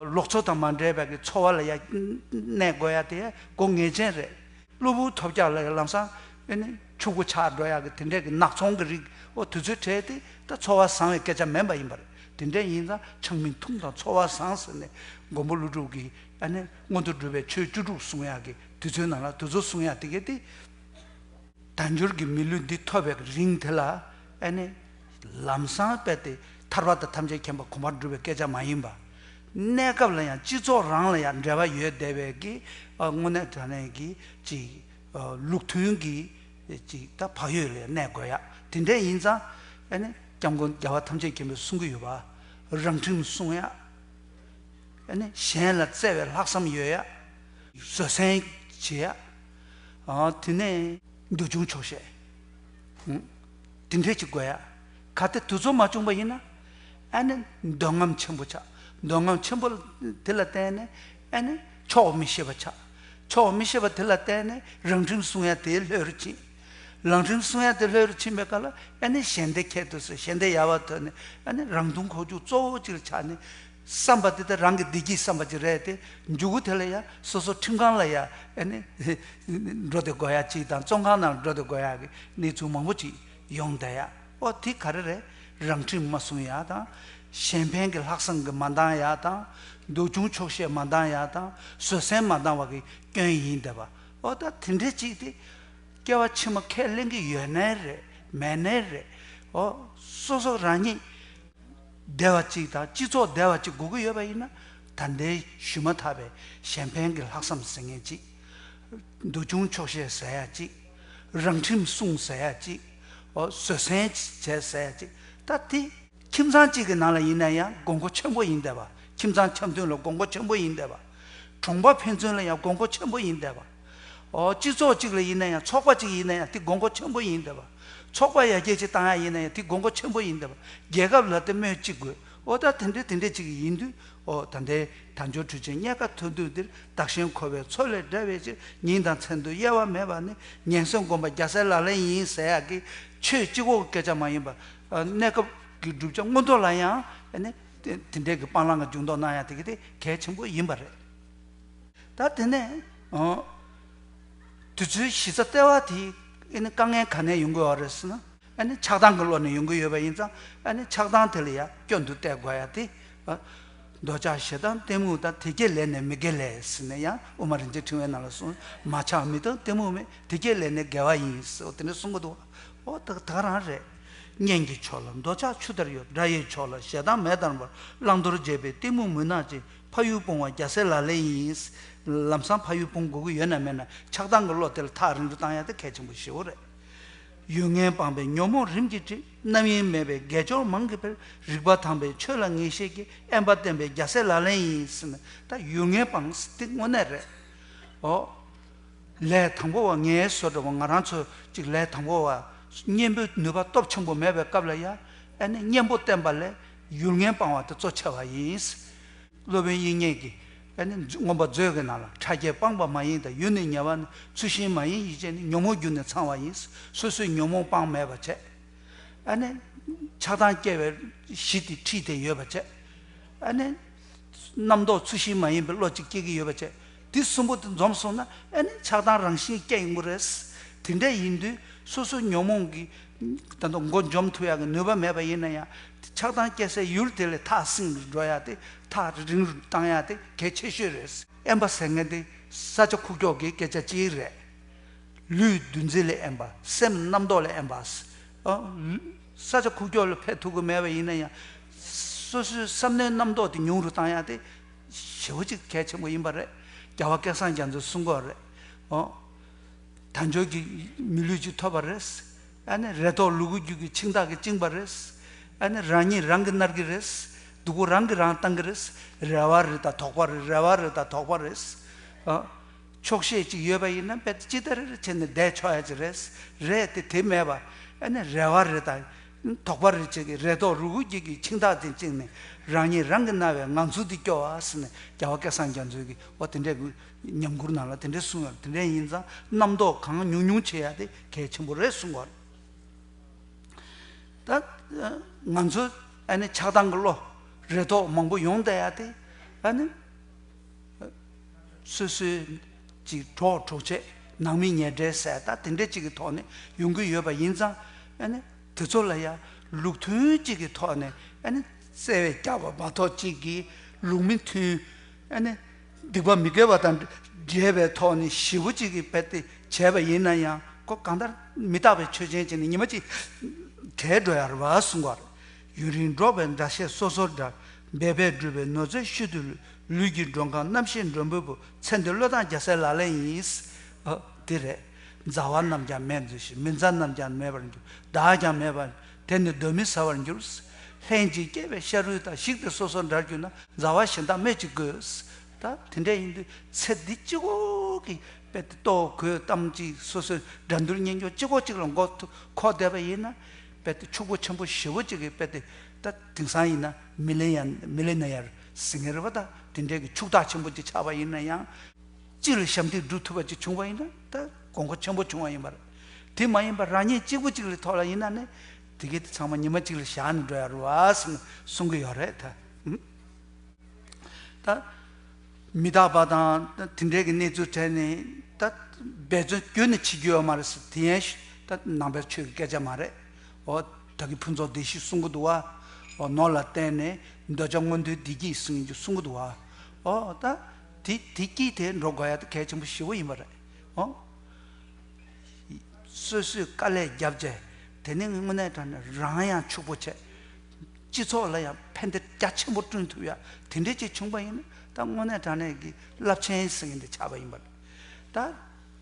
ལོག་འཚོ་དང་མ་འདྲེས་པའི་གི་འཚོ་བ་ལ་ཡང་གནས་དགོས་ཡ་དེ་སྒོ་ངེས་ཅན་རེད། གློ་བུར་ཐོལ་རྒྱག་ལ་ཡང་ལམ་སང་ཨེ་ནི་ཕྱུག་པོ་ཆགས་འགྲོ་ཡ་གི་དེ་འདྲས་གི་ནག་ཚོང་གི་རིགས་འོ་དུས་ཚོད་བྲལ་ཏེ་ད་འཚོ་བ་བཟང་བའི་སྐད་ཆ་མིན་པ་ཡིན་པ་རེད། དེ་འདྲས་ཡིན་ཙང་ཆང་མི་འཐུང་དང་འཚོ་བ་བཟང་ཟེར་ནས་མགོན་པོ་ཀླུ་སྒྲུབ་ཀྱིས་ཨ་ནི་མངོན་མཐོ་སྒྲུབ་པའི་ཆོས་བཅུ་དྲུག་གསུང་ཡག་གི་དུས་ཚོད་ནང་ལ་དེ་ཚོ་གསུང་ཡག་དེ་གས་དེ། དལ་འབྱོར་གྱི་མི་ལུས་འདི་ཐོབ་པའི་རིང་དེ་ལ་ཨ་ནི་ལམ་སང་རྦད་དེ་ཐར་པ་དང་ཐམས་ཅད་མཁྱེན་པ་གོ་འཕང་སྒྲུབ་པའི་སྐད་ཆ་མ་ཡིན་པ། གནས་སྐབས་ལ་ཡང་སྤྱི་ཚོགས་རང་ལ་ཡང་འབྲེལ་བ་ཡོད་བསྡད་པའི་གི་ཨ་དངོས་གནས་དྲང་གནས་ཀྱི་ཅིག་ཨ་ལུགས་མཐུན་གྱི་ཅིག་ད་བག་ཡོད་ལ་གནས་དགོས་ཡ་དེ་འདྲས་ཡིན་ཙང་ཨ་ནི་སྐྱབས་མགོན་རྒྱལ་བ་ཐམས་ཅད་མཁྱེན་པས་གསུང་གི་ཡོད་པ། རང་ཁྲིམས་སྲུང་ཡ། ཨ་ནི་གཞན་ལ་བརྩེ་བའི་ལྷག་བསམ་ཡོད་ཡ། བཟོད་བསྲན་བྱེད་ཡ། ཨ་དེ་ནས་འདོད་ཆུང་ཆོག་ཤེས། ཨང་། དེ་འདྲས་ཅིག་དགོས་ཡ། གལ་ཏེ་དེ་ཚོ་མ་བྱུང་པ་ཡིན་ན། ཨ་ནི་འདོད་རྔམ་ཆེན་པོ་ཆགས། འདོད་རྔམ་ཆེན་པོ་དེ་ལ་བརྟེན་ནས་ཨ་ནི་ཆོག་མི་ཤེས་པ་ཆགས། ཆོག་མི་ཤེས་པ་དེ་ལ་བརྟེན་ནས་རང་ཁྲིམས་སྲུང་ཡ་དེ་ལྷོད་རུ་ཕྱིན། རང་ཁྲིམས་སྲུང་ཡ་དེ་ལྷོད་རུ་ཕྱིན་པའི་སྐབས་ལ་ཨ་ནི་ཞལ་འདེབས་ཁྱད་དུ་གསོད། ཞལ་འདེབས་ཡལ་བ་ཐོན་ནས་ཨ་ནི་རང་མཐོང་ཁོག་རྒྱུག་གཙོ་བོ་གཅིག་ལ་ཆགས་ནས། བསམ་པ་དེ་ལྟར་རང་གི་བདེ་སྐྱིད་བསམ་པ་ཅིག་རེད་དེ། མཇུག་གུ་དེ་ལ་ཡ་སོ་སོ་ཁྲིམས་ཁང་ལ་ཡ་ཨ་ནི་འགྲོ་དེ་དགོས་ཡ་ཅིག་དང་བཙོན་ཁང་ནང་འགྲོ་དེ་དགོས་ཡ་གི་གནས་ཚུལ་མང་པོ་ཅིག་ཡོང་བསྡད་ཡ། ཨོ་དེ་ག་རེ་རེད། རང་ཁྲིམས་མ་སྲུང་ཡ་དང་། གཞན་ཕན་གྱི་ལྷག་བསམ་གྱི་མ་འདང་ཡ་དང་། འདོད་ཆུང་ཆོག་ཤེས་མ་འདང་ཡ་དང་། བཟོད་བསྲན་མ་འདང་བ་གི་སྐྱོན་ཡིན་བསྡད་པ། ཨོ་ད་དེ་འདྲས་ཅིག་དེ་སྐྱེ་བ་ཕྱི་མ་ཁས་ལེན་གྱི་ཡོད་ནའི་རེད་མེད་ནའི་རེད། ཨོ་སོ་སོ་རང་ཉིད་བདེ་བ་གཅིག་དང་སྤྱི་ཚོགས་བདེ་བ་གཅིག་དགོས་ཀྱི་ཡོད་པ་ཡིན་ན། ད་ལྟའི་ཞུས་མ་ཐག་པའི་གཞན་ཕན་གྱི་ལྷག་བསམ་ཟེར་མཁན་གཅིག་འདོད་ཆུང་ཆོག་ཤེས་ཟེར་ཡ་གཅིག་རང་ཁྲིམས་སྲུང་ཟེར་ཡ་གཅིག་ཨོ་བཟོད་བསྲན་བྱས་ཟེར་ཡ་གཅིག་ད་དེ་ཁྱིམ་ཚང་གཅིག་གི་ནང་ལ་ཡིན་ན་ཡང་དགོས་མཁོ་ཆེན་པོ་ཡིན་བསྡད་པ། ཁྱིམ་ཚང་འཆམ་མཐུན་ལ་དགོས་མཁོ་ཆེན་པོ་ཡིན་བསྡད་པ། གྲོང་པ་ཕན་ཚུན་ལ་ཡང་དགོས་མཁོ་ཆེན་པོ་ཡིན་བསྡད་པ། ཨོ་སྤྱི་ཚོགས་གཅིག་ལ་ཡིན་ན་ཡང་ཚོགས་པ་གཅིག་ཡིན་ན་ཡང་དེ་དགོས་མཁོ་ཆེན་པོ་ཡིན་བསྡད་པ། ཚོགས་པ་ཡར་རྒྱས་ཅིག་བཏང་ཡ་ཡིན་ན་ཡང་དེ་དགོས་མཁོ་ཆེན་པོ་ཡིན་བསྡད་པ། རྒྱལ་ཁབ་ལ་དེ་སྨོས་ཅི་དགོས། ཨོ་ད་དེ་འདྲས་དེ་འདྲས་ཅིག་ཡིན་དུས་ཨོ་ད་ལྟའི་དལ་འབྱོར་འཕྲུལ་ཆས་རྙེད་དཀའ་ཐུབ་དུས་འདིར་བདག་གཞན་འཁོར་བའི་མཚོ་ལས་བསྒྲལ་བའི་ཕྱིར། ཉིན་དང་མཚན་དུ་གཡེལ་བ་མེད་པ་ནི། ངན་སོང་སྒོམ་པ་རྒྱལ་སྲས་ལག་ལེན་ཡིན་ཟེར་ཡག་གི་ཆོས་གཅིག་པོ་གི་སྐད་ཆ་མ་ཡིན་པ། ཨ་གནས་སྐབས་ཀྱི་བསྒྲུབ་བྱ་མངོན་མཐོ་ལ་ཡང་ཨ་ནི་དེ་དེ་འདྲས་ཀྱི་སྤང་བླང་གི་འཇུག་ལྡོག་གནང་ཡག་དེ་གི་དེ་གལ་ཆེན་པོ་ཡིན་པ་རེད། ད་དེ་ནས་ཨོ། དུས་ཚོད་གཞི་རྩ་ལྟེ་བ་དེ་ཨ་ནི་དཀའ་ངལ་ག་ནས་ཡོང་གི་ཡོད་རེད་ཟེར་ན། ཨ་ནི་ཆགས་སྡང་གི་བློ་ནས་ཡོང་གི་ཡོད་པ་ཡིན་ཙང་ཨ་ནི་ཆགས་སྡང་དེ་ལ་ཡང་སྐྱོན་དུ་བལྟ་དགོས་ཡ་དེ། ཨ་འདོད་ཆགས་ཞེ་སྡང་གཏི་མུག་དང་། དེ་སྐྱེ་ལས་ནི་མི་དགེ་ལས་ཟེར་ནས་ཡང་དབུ་མ་རིན་ཆེན་ཕྲེང་བའི་ནང་ལ་གསུངས། མ་ཆགས་མི་རྟག་གཏི་མུག་མེད། དེ་སྐྱེ་ལས་ནི་དགེ་བ་ཡིན་ཟེར་དེ་འདྲ་གསུང་གི་འདུག་ཨོ་ད་ད་ག་རང་རེད། གཉེན་གྱི་ཕྱོགས་ལ་འདོད་ཆགས་ཆུ་ལྟར་གཡོ། དགྲ་ཡི་ཕྱོགས་ལ་ཞེ་སྡང་མེ་ལྟར་འབར། བླང་དོར་བརྗེད་པའི་གཏི་མུག་མུན་ནག་ཅན། ཕ་ཡུལ་སྤོང་བ་རྒྱལ་སྲས་ལག་ལེན་ཡིན། ལམ་སང་ཕ་ཡུལ་སྤོང་དགོས་ཀྱི་ཡོད་ན་མེད་ན་ཆགས་སྡང་གི་བློ་དེ་ལ་ཐག་རིང་རུ་བཏང་ཡ་དེ་གལ་ཆེན་པོ་ཞེ་པོ་རེད། ཡུལ་ངན་སྤངས་པས་ཉོན་མོངས་རིམ་གྱིས་བྲི། རྣམ་གཡེང་མེད་པས་དགེ་སྦྱོར་མང་གིས་འཕེལ། རིག་པ་དྭངས་པས་ཆོས་ལ་ངེས་ཤེས་སྐྱེ། དབེན་པ་བསྟེན་པས་རྒྱལ་སྲས་ལག་ལེན་ཡིན་ཟེར་ནས། ད་ཡུལ་ངན་སྤངས་དེ་དངོས་གནས་རེད། ཨོ། ལས་དང་པོ་བ་ངལ་གསོ་འདྲ་བོ་ང་རང་ཚོ་ཅིག་ལས་དང་པོ་བ་གཉེན་པོའི་ནུས་པ་སྟོབས་ཆེན་པོ་མེད་པའི་སྐབས་ལ་ཡ་ཨ་ནི་གཉེན་པོ་བསྟེན་པ་ལས་ཡུལ་ངན་སྤང་བ་དེ་གཙོ་ཆེ་བ་ཡིན། སློབ་དཔོན་དབྱིག་གཉེན་གྱིས་ཨ་ནི་མངོན་པ་མཛོད་ཀྱི་ནང་ལ། ཕྲ་རྒྱས་སྤངས་པ་མ་ཡིན་ཏེ། ཡུལ་ནི་ཉེ་བར་ནི། ཚུལ་ཤིང་མ་ཡིན་ཡིད་ཅན་ནི། ཉོན་མོངས་རྒྱུ་ནི་ཚང་བ་ཡིན། སོ་སོས་ཉོན་མོངས་སྤངས་མེད་པ་བྱས། ཨ་ནི་ཆགས་སྡང་སྐྱེ་བའི་གཞི་དེ་ཁྲིད་དེ་ཡོད་པ་བྱས། ཨ་ནི་རྣམ་རྟོག་ཚུལ་ཤིང་མ་ཡིན་པའི་བློ་གཅིག་སྐྱེ་གི་ཡོད་པ་བྱས། དེ་གསུམ་པོ་དེ་འཛོམས་སོང་ན་ཨ་ནི་ཆགས་སྡང་རང་བཞིན་སྐྱེ་ཡོང་གི་རེད། དེ་འདྲ་ཡིན་དུས་སོ་སོ་ཉོན་མོངས་ཀྱི་ ད་དུང་མགོ་འཇོམས་ཐུབ་ཡག་གི་ནུས་པ་མེད་པ་ཡིན་ན་ཡང་ཆགས་སྡང་སྐྱེ་སའི་ཡུལ་དེ་ལས་ཐག་བསྲིང་འགྲོ་ཡག་དེ་ཐག་རིང་རུ་བཏང་ཡག་དེ་གལ་ཆེ་ཤོས་རེད། དབེན་པ་ཟེར་མཁན་དེ་ས་ཆ་ཁུག་ཀྱོག་གི་སྐད་ཆ་གཅིག་རེད། ལུས་འདུ་འཛི་ལས་དབེན་པ། སེམས་རྣམ་རྟོག་ལས་དབེན་པ། ཨ། ས་ཆ་ཁུག་ཀྱོག་ལ་ཕེབས་ཐུབ་ཀྱི་མེད་པ་ཡིན་ན་ཡང་། སོ་སོའི་བསམ་བློའི་རྣམ་རྟོག་དེ་ཉུང་རུ་བཏང་ཡག་དེ་ཞེ་པོ་ཅིག་གལ་ཆེན་པོ་ཡིན་པ་རེད། རྒྱལ་བ་སྐལ་བཟང་རྒྱ་མཚོས་གསུང་གི་ཡོད་རེད། ཨོ། དལ་འབྱོར་གྱི་མི་ལུས་ཅིག་ཐོབ་པ་རེད། ཨ་ནི་རེ་དོགས་ལུ་གུ་རྒྱུད་ཀྱི་འཆིང་ཐག་གིས་བཅིངས་པ་རེད། ཨ་ནི་རང་ཉིད་རང་གིས་མནར་གྱི་རེད། སྡུག་པོ་རང་གིས་རང་བཏང་གི་རེད། རེ་བ་རེ་དང་དོགས་པ་རེ། རེ་བ་རེ་དང་དོགས་པ་རེད། ཨ། ཆོག་ཤེས་ཅིག་ཡོད་པ་ཡིན་ན་དཔེ་ཅི་ལྟར་བྱས་ནས་བསྡད་ཆོག་ཡ་ཅིག་རེད། རེད་དེ་དེ་མེད་པ། ཨ་ནི་རེ་བ་རེ་དང་དོགས་པ་རེ་བྱེད་ཀྱི་རེ་དོགས་ལུ་གུ་རྒྱུད་ཀྱི་འཆིང་ཐག་དེ་བཅིངས་ནས་རང་ཉིད་རང་གིས་མནར་བའི་ངང་ཚུལ་དེ་སྐྱོ་བ་ཟེར་ནས་རྒྱལ་བ་སྐལ་བཟང་རྒྱ་མཚོས་ཀྱི་འོ་དེ་འདྲའི་ཉམས་མགུར་ནང་ལ་དེ་འདྲའི་གསུངས་ཡོད་རེད། དེ་འདྲ་ཡིན་ཙང་རྣམ་རྟོག་གང་ཉུང་ཉུང་བྱེད་ཡ་དེ་གལ་ཆེན་པོ་རེད་གསུང་གི་ཡོད་རེད། ད་ང་ཚོ་ཨ་ནི་ཆགས་སྡང་གི་བློ་རེ་དོགས་མང་པོ་ཡོང་བསྡད་ཡ་དེ་ཨ་ནི་སོ་སོའི་ཅིག་གྲོགས་གྲོགས་མཆེད་ནང་མི་ཉེ་འབྲེལ་ཟེར་ད་དེ་འདྲ་ཅིག་གི་ཐོག་ནས་ཡོང་གི་ཡོད་པ་ཡིན་ཙང་ཨ་ནི་དེ་ཚོ་ལ་ཡ་ལུགས་མཐུན་ཅིག་གི་ཐོག་ནས་ཨ་ནི་བརྩེ་བས་བསྐྱབས་པ་མ་གཏོགས་ཅིག་གི་ལུགས་མི་མཐུན། ཨ་ནི་སྡིག་པ་མི་དགེ་བ་དང་འདྲེས་པའི་ཐོག་ནས་ཞེ་པོ་ཅིག་གིས་རྦད་དེ་བྱས་པ་ཡིན་ན་ཡང་ཁོ་གང་ལྟར་མི་རྟག་པའི་ཆོས་ཅན་ཅིག་ནི་ཉི་མ་གཅིག་བྲལ་འགྲོ་ཡ་རེད་བ་གསུང་བ་རེད། ཡུན་རིང་འགྲོགས་པའི་དགྲ་བཤེས་སོ་སོར་འདྲ། འབད་པས་བསྒྲུབས་པའི་ནོར་རྫས་ཤུལ་དུ་ལུས། ལུས་ཀྱི་མགྲོན་ཁང་རྣམ་ཤེས་མགྲོན་པོའི་བུ། ཚེ་འདི་བློས་བཏང་རྒྱལ་སྲས་ལག་ལེན་ཡིན། ཨ། དེ་རེད། མཛའ་བ་རྣམས་ཀྱང་མེད་འཛིན་ཞིང་། མི་མཛའ་རྣམས་ཀྱང་མེད་པར་འགྱུར། བདག་ཀྱང་མེད་པར་དེ་ནི་གདོན་མི་ཟ་བར་འགྱུར། ལྷན་ཅིག་སྐྱེས་པའི་ཤ་རུས་དང་། ཞིག་སྟེ་སོ་སོར་འདྲར་གྱུར་ན། མཛའ་བ་གཞན་དག་སྨོས་ཅི་དགོས། ད་དེ་འདྲ་ཡིན་དུས་ཚེ་འདི་གཅིག་པོ་གི་དཔེ་དེ་ལྟོ་གོས་གཏམ་གཅིག་སོ་སོའི་དགྲ་འདུལ་གཉེན་སྐྱོང་གཅིག་པོ་གཅིག་ལ་མགོ་ཐུག་འཁོར་བསྡད་པ་ཡིན་ན་དཔེ་དེ་ཕྱུག་པོ་ཆེན་པོ་ཞེ་པོ་གཅིག་གི་དཔེ་དེ་ད་དེང་སང་ཡིན་ན་མི་ལེ་ཡ་མི་ལེ་ན་ཡར་ཟེར་མཁན་རེད་པ། ད་དེ་འདྲའི་གི་ཕྱུག་བདག་ཆེན་པོ་གཅིག་ཆགས་པ་ཡིན་ན་ཡང་། སྤྱི་ལ་ཞབས་འདེགས་སྒྲུབ་ཐུབ་པ་ཅིག་བྱུང་བ་ཡིན་ན་ད་དགོས་མཁོ་ཆེན་པོ་བྱུང་བ་ཡིན་པ་རེད། དེ་མ་ཡིན་པར་རང་ཉིད་གཅིག་པུ་གཅིག་ལ་ཐོགས་ལ་ཡིན་ན་ནི་དེ་གས་དེ་ཚང་མ་ཉི་མ་གཅིག་ལ་བཞག་ནས་འགྲོ་ཡ་རེད་བ་ཟེར་ནས་གསུང་གི་ཡོད་རེད་ད། ད་མི་རྟག་པ་དང་དེ་འདྲའི་གི་གནས་ཚུལ་དྲན་ནས་ད་འབད་བརྩོན་ཁྱོན་ནས་བྱེད་རྒྱུ་ཡོད་མ་རེད་ཟེར། དེ་ཡན་ད་ནང་པའི་ཆོས་ཀྱི་སྐད་ཆ་མ་རེད། འོ་ད་གི་ཕུན་ཚོགས་བདེ་གཤེགས་གསུང་གི་འདུག་བ། འོ་ནོར་ལ་བརྟེན་ནས་འདོད་ཆགས་མངོན་མཐོའི་བདེ་སྐྱིད་ཟེར་མཁན་ཅིག་གསུང་གི་འདུག་བ། འོ་ད། དེ་དེ་དཀྱིལ་དེ་འགྲོ་དགོས་ཡ་དེ་གལ་ཆེན་པོ་ཞེ་པོ་ཡིན་པ་རེད། ཨོ། སོ་སོས་དཀའ་ལས་བརྒྱབ་བྱས་དེ་ནས་དངོས་གནས་དྲང་གནས་རང་ཡང་ཕྱུག་པོ་བྱས། སྤྱི་ཚོགས་ལ་ཡང་ཕན་བདེ་རྒྱ་ཆེན་པོ་བསྐྲུན་ཐུབ་ཡ་དེ་འདྲས་ཅིག་བྱུང་པ་ཡིན་ན་ད་དངོས་གནས་དྲང་གནས་ཀྱི་རླབས་ཆེན་ཟེར་མཁན་དེ་ཆགས་པ་ཡིན་པ་རེད། ད་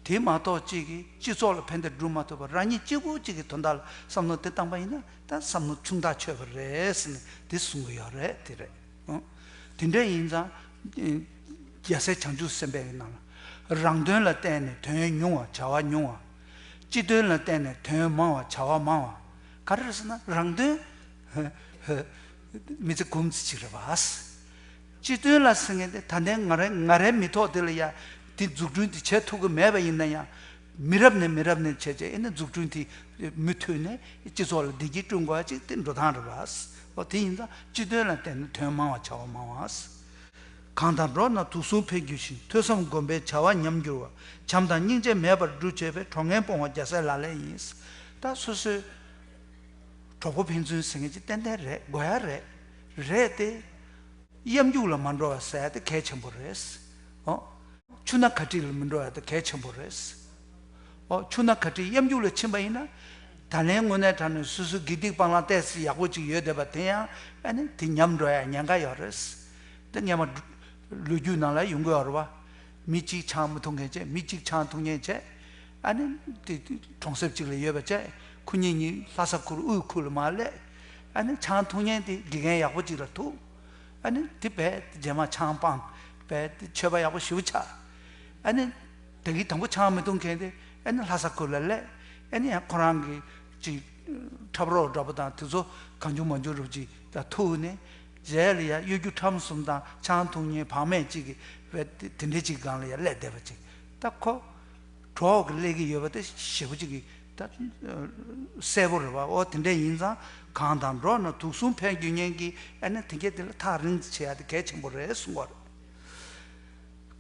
དེ་མ་གཏོགས་གཅིག་གིས་སྤྱི་ཚོགས་ལ་ཕན་བདེ་སྒྲུབ་མ་ཐུབ་པར་རང་ཉིད་གཅིག་པུ་གཅིག་གི་དོན་དག་ལ་བསམ་བློ་དེ་བཏང་པ་ཡིན་ན་ད་བསམ་བློ་ཆུང་ཐག་ཆོད་པ་རེད་ཟེར་ནས་དེ་གསུང་གི་ཡོད་རེད། དེ་རེད། དེ་འདྲ་ཡིན་ཙང་། རྒྱལ་སྲས་བྱང་ཆུབ་སེམས་དཔའི་ནང་ལ། རང་དོན་ལ་བརྟེན་ནས་དོན་ཉུང་བ་བྱ་བ་ཉུང་བ། སྤྱི་དོན་ལ་བརྟེན་ནས་དོན་མང་བ་བྱ་བ་མང་བ། ག་རེ་རེད་ཟེར་ན་རང་དོན། མི་ཚེ་གུང་ཚིགས་ཅིག་རེད་བ། སྤྱི་དོན་ལ་ཟེར་མཁན་དེ་ད་ལྟའི་ང་རའི་ང་རའི་མི་ཐོག་དེ་ལ་ཡ་དེ་འཛུགས་སྐྲུན་དེ་བྱེད་ཐུབ་ཀྱི་མེད་པ་ཡིན་ན་ཡང་། མི་རབས་ནས་མི་རབས་ནས་བྱས་བྱས་ཨེ་ནི་འཛུགས་སྐྲུན་དེ་མུ་མཐུད་ནས་སྤྱི་ཚོགས་ལ་བདེ་སྐྱིད་བསྐྲུན་དགོས་ཡ་ཅིག་དེ་འགྲོ་སྟངས་རེད་བ། འོ་དེ་ཡིན་ཙང་སྤྱི་དོན་ལ་བརྟེན་ནས་དོན་མང་བ་བྱ་བ་མང་བ། གང་དང་འགྲོགས་ན་དུག་གསུམ་འཕེལ་འགྱུར་ཞིང་། ཐོས་བསམ་སྒོམ་པས་བྱ་བ་ཉམས་འགྱུར་བ། བྱམས་དང་སྙིང་རྗེ་མེད་པར་སྒྲུབ་བྱེད་པའི། གྲོགས་ངན་སྤོང་བ་རྒྱལ་སྲས་ལག་ལེན་ཡིན། ད་སོ་སོའི་གྲོགས་པོ་ཕན་ཚུན་ཟེར་མཁན་ཅིག་ཏན་ཏན་རེད། དགོས་ཡ་རེད། རེད་དེ། གཡམ་རྒྱུག་ལ་མ་འགྲོ་བ་ཟེར་ཡ་དེ་གལ་ཆེན་པོ་རེད། ཨོ། ཆུ་སྣ་ག་ཏི་ལ་མི་འགྲོ་ཡ་དེ་གལ་ཆེན་པོ་རེད། ཨོ། ཆུ་སྣ་ག་ཏི་གཡམ་རྒྱུག་ལ་ཕྱིན་པ་ཡིན་ན། ད་ལན་དངོས་གནས་དྲང་གནས་སོ་སོའི་དགེ་སྡིག་སྤང་བླང་ཏོག་ཙམ་ཡག་པོ་ཅིག་ཡོད་བསྡད་པ་དེ་ཡང་ཨ་ནི་དེ་ཉམས་འགྲོ་ཡ་ཉེན་ཁ་ཡོད་རེད། དེ་སྔོན་མ་ལོ་རྒྱུས་ནང་ལ་ཡོང་གི་ཡོད་རེད་བ། མི་གཅིག་ཆང་མི་འཐུང་མཁན་བྱས། མི་གཅིག་ཆང་འཐུང་མཁན་བྱས། ཨ་ནི་དེ་གྲོང་གསེབ་ཅིག་ལ་ཡོད་པ་བྱས། ཁོ་གཉིས་གཉིས་ལྷ་ས་ཁུལ་དབུས་ཁུལ་ལ་མར་སླེབས། ཨ་ནི་ཆང་འཐུང་མཁན་དེ་དགེ་རྒན་ཡག་པོ་ཅིག་ལ་ཐུག་ཨ་ནི་དེ་བས་རྗེས་མ་ཆང་སྤངས། བས་དེ་ཆོས་པ་ཡག་པོ་ཞེ་པོ་ཆགས། ཨ་ནི་དེ་གི་དང་པོ་ཆང་མི་འཐུང་མཁན་དེ་ཨ་ནི་ལྷ་ས་ཁུལ་ལ་སླེབས། ཨ་ནི་ཡང་ཁོ་རང་གི་ཅིག་འཁྲབ་རོགས་འདྲ་པོ་དང་དེ་ཚོ་གང་བྱུང་མང་བྱུང་རུབ་ཅིག་ད་ཐུག་ནས་རྗེས་ལ་ཡང་གཡོ་སྒྱུ་ཁྲམ་གསུམ་དང་ཆང་འཐུང་མཁན་བག་མེད་ཅིག་གི་བས་དེ་འདྲ་ཅིག་སྒང་ལ་ཡང་སླེབས་བསྡད་པ་ཅིག་ད་ཁོ། གྲོགས་ཀྱི་སླེབས་ཀྱི་ཡོད་པ་དེ་ཞེ་པོ་ཅིག་གི་ད་གསལ་པོ་རེད་བ། འོ་དེ་འདྲ་ཡིན་ཙང་གང་དང་འགྲོགས་ན་དུག་གསུམ་འཕེལ་འགྱུར་ཉེན་གྱི་ཨ་ནི་དེ་གས་དེ་ལ་ཐག་རིང་བྱེད་ཡ་དེ་གལ་ཆེན་པོ་རེད་གསུང་བ་རེད།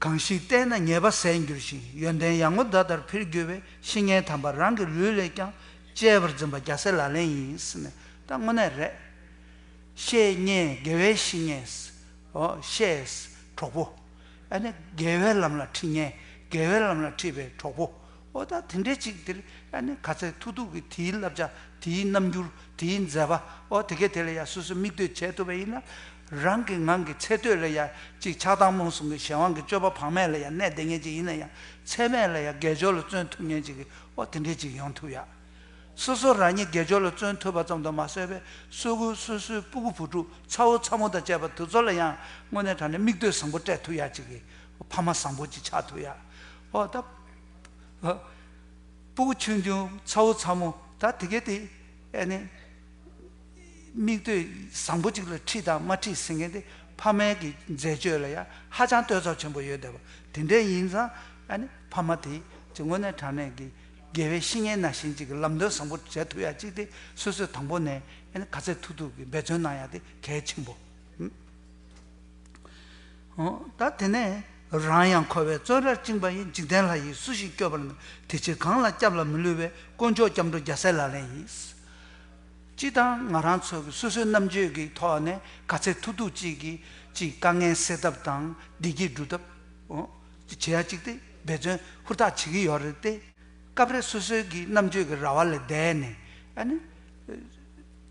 གང་ཞིག་བལྟས་ན་ཉེས་པ་ཟད་འགྱུར་ཞིང་། ཡོན་ཏན་ཡར་ངོ་ཟླ་ལྟར་འཕེལ་འགྱུར་བའི། བཤེས་གཉེན་དམ་པ་རང་གི་ལུས་ལས་ཀྱང་། གཅེས་པར་འཛིན་པ་རྒྱལ་སྲས་ལག་ལེན་ཡིན་ཟེར་ནས་ད་དངོས་གནས་རེད། བཤེས་གཉེན་དགེ་བའི་བཤེས་གཉེན། ཨོ་བཤེས། གྲོགས་པོ། ཨ་ནི་དགེ་བའི་ལམ་ལ་ཁྲིད་མཁན། དགེ་བའི་ལམ་ལ་ཁྲིད་པའི་གྲོགས་པོ། ཨོ་ད་དེ་འདྲའི་ཅིག་དེར་ཨ་ནི་ག་ཚད་ཐུབ་ཐུབ་ཀྱི་དེའི་བསླབ་བྱ། དེའི་རྣམ་འགྱུར། དེའི་མཛད་པ། ཨོ་དེ་གས་དེ་ལ་ཡ་སོ་སོས་མིག་ལྟོས་བྱས་ཐུབ་པ་ཡིན་ན། རང་གི་ངང་གི་ཚེ་སྟོད་ལ་ཡ་ཅིག་ཆགས་སྡང་རྨོངས་གསུམ་གྱི་གཞན་དབང་གི་སྤྱོད་པ་བག་མེད་ལ་ཡ་གནས་བསྡད་མཁན་ཅིག་ཡིན་ན་ཡང་། ཚེ་སྨད་ལ་ཡ་དགེ་སྦྱོར་ལ་བརྩོན་ཐུབ་མཁན་ཅིག་གི་ཨོ་དེ་འདྲའི་ཅིག་ཡོང་ཐུབ་ཡ། སོ་སོ་རང་ཉིད་དགེ་སྦྱོར་ལ་བརྩོན་ཐུབ་པ་ཙམ་དུ་མ་ཟད་པའི་སོ་སོའི་སོ་སོའི་སྤུ་གུ་བུ་ཕྲུག་ཚ་བོ་ཚ་མོ་དང་བཅས་པ་དེ་ཚོ་ལ་ཡང་དངོས་གནས་དྲང་གནས་མིག་ལྟོས་བཟང་པོ་སྤྲད་ཐུབ་ཡ་ཅིག་གི་ཕ་མ་བཟང་པོ་ཅིག་ཆགས་ཐུབ་ཡ། ཨོ་ད། སྤུ་གུ་ཆུང་ཆུང་ཚ་བོ་ཚ་མོ་ད་དེ་གས་དེ་ཨ་ནི། མིག་ལྟོས་བཟང་པོ་ཅིག་ལ་ཁྲིད་དང་མ་ཁྲིད་ཟེར་མཁན་དེ་ཕ་མའི་གི་མཛད་སྤྱོད་ལ་ཡང་ཧ་ཅང་ལྟོས་ཚོར་ཆེན་པོ་ཡོད་བསྡད་པ་དེ་འདྲས་ཡིན་ཙང་། ཨ་ནི་ཕ་མ་དེ་ཅིག་དངོས་གནས་དྲང་གནས་ཀྱི་དགེ་བའི་བཤེས་གཉེན་ནང་བཞིན་ཅིག་གི་ལམ་སྟོན་བཟང་པོ་བྱེད་ཐུབ་ཡ་ཅིག་དེ་སོ་སོས་དང་པོ་ནས་ཨ་ནི་ག་ཚད་ཐུབ་ཐུབ་ཀྱི་འབད་བརྩོན་གནང་ཡ་དེ་གལ་ཆེན་པོ། ཨོ། ད་དེ་ནས་རང་ཡང་འཁོར་བའི་བཙོན་རར་བཅིངས་པ་ཡི། འཇིག་རྟེན་ལྷ་ཡིས་སུ་ཞིག་སྐྱོབ་པར་ནུས། དེ་ཕྱིར་གང་ལ་སྐྱབས་ལ་མི་བསླུ་བའི། དཀོན་མཆོག་སྐྱབས་འགྲོ་རྒྱལ་སྲས་ལག་ལེན་ཡིན། སྤྱིར་བཏང་ང་རང་ཚོ་གི་སོ་སོའི་རྣམ་དཔྱོད་ཀྱི་ཐོག་ནས་ག་ཚད་ཐུབ་ཐུབ་ཅིག་གིས་ཅིག་དཀའ་ངལ་སེལ་ཐབས་དང་བདེ་སྐྱིད་སྒྲུབ་ཐབས། ཨོ། ཅིག་བྱེད་ཡ་ཅིག་དེ་འབད་བརྩོན་ཧུར་ཐག་བྱེད་ཀྱི་ཡོད་རེད་དེ། སྐབས་རེ་སོ་སོའི་གི་རྣམ་དཔྱོད་ཀྱི་ར་བ་ལས་འདས་ནས་ཨ་ནི།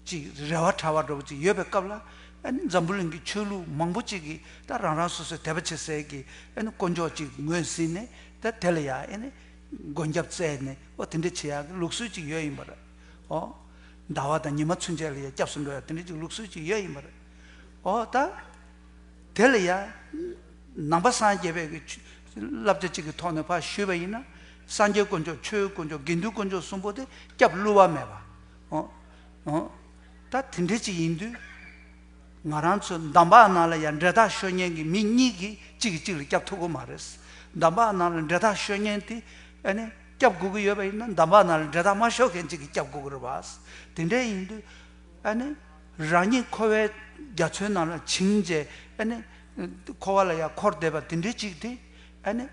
ཅིག་རེ་བ་བྲལ་བ་འདྲ་པོ་ཅིག་ཡོད་པའི་སྐབས་ལ། ཨ་ནི་འཛམ་བུ་གླིང་གི་ཆོས་ལུགས་མང་པོ་ཅིག་གིས་ད་རང་རང་སོ་སོའི་དད་པ་བྱེད་སའི་གི་ཨ་ནི་དཀོན་མཆོག་ཅིག་ངོས་ཟིན་ནས་ད་དེ་ལ་ཡ་ཨ་ནི་མགོན་སྐྱབས་བཙལ་ནས་ཨོ་དེ་འདྲ་བྱེད་ཡག་གི་ལུགས་སྲོལ་ཅིག་ཡོད་ཡིན་པ་རེད། ཨོ། ཟླ་བ་དང་ཉི་མ་ཚུན་ཆད་ལ་ཡ་སྐྱབས་སུ་འགྲོ་ཡ་དེ་འདྲ་ཅིག་ལུགས་སྲོལ་ཅིག་ཡོད་ཡིན་པ་རེད། ཨོ་ད། དེ་ལ་ཡ། ནང་པ་སངས་རྒྱས་པའི་གི་ཆོས་བསླབ་བྱ་གཅིག་གི་ཐོག་ནས་ཕར་ཞུས་པ་ཡིན་ན། སངས་རྒྱས་དཀོན་མཆོག་ཆོས་དཀོན་མཆོག་དགེ་འདུན་དཀོན་མཆོག་གསུམ་པོ་དེ་སྐྱབས་བསླུ་བ་མེད་པ། ཨོ། ཨོ། ད་དེ་འདྲ་ཅིག་ཡིན་དུས། ང་རང་ཚོ་འདམ་བག་ནང་ལ་ཡ་འབྲེལ་ཐག་ཤོད་མཁན་གྱི་མི་གཉིས་ཀྱིས་གཅིག་གིས་གཅིག་ལ་སྐྱབས་ཐུབ་ཀྱི་མ་རེད། འདམ་བག་ནང་ལ་འབྲེལ་ཐག་ཤོད་མཁན་དེ་ཨ་ནི་སྐྱབས་དགོས་ཀྱི་ཡོད་པ་ཡིན་ན་འདམ་བག་ནང་ལ་འབྲེལ་ཐག་མ་ཤོད་མཁན་གཅིག་གིས་སྐྱབས་དགོས་ཀྱི་རེད་པ། དེ་འདྲ་ཡིན་དུས། ཨ་ནི། རང་ཉིད་འཁོར་བའི་རྒྱ་མཚོའི་ནང་ལ་བྱིང་བྱས་ཨ་ནི། འཁོར་བ་ལ་ཡང་འཁོར་བསྡད་པ་དེ་འདྲའི་ཅིག་དེ། ཨ་ནི།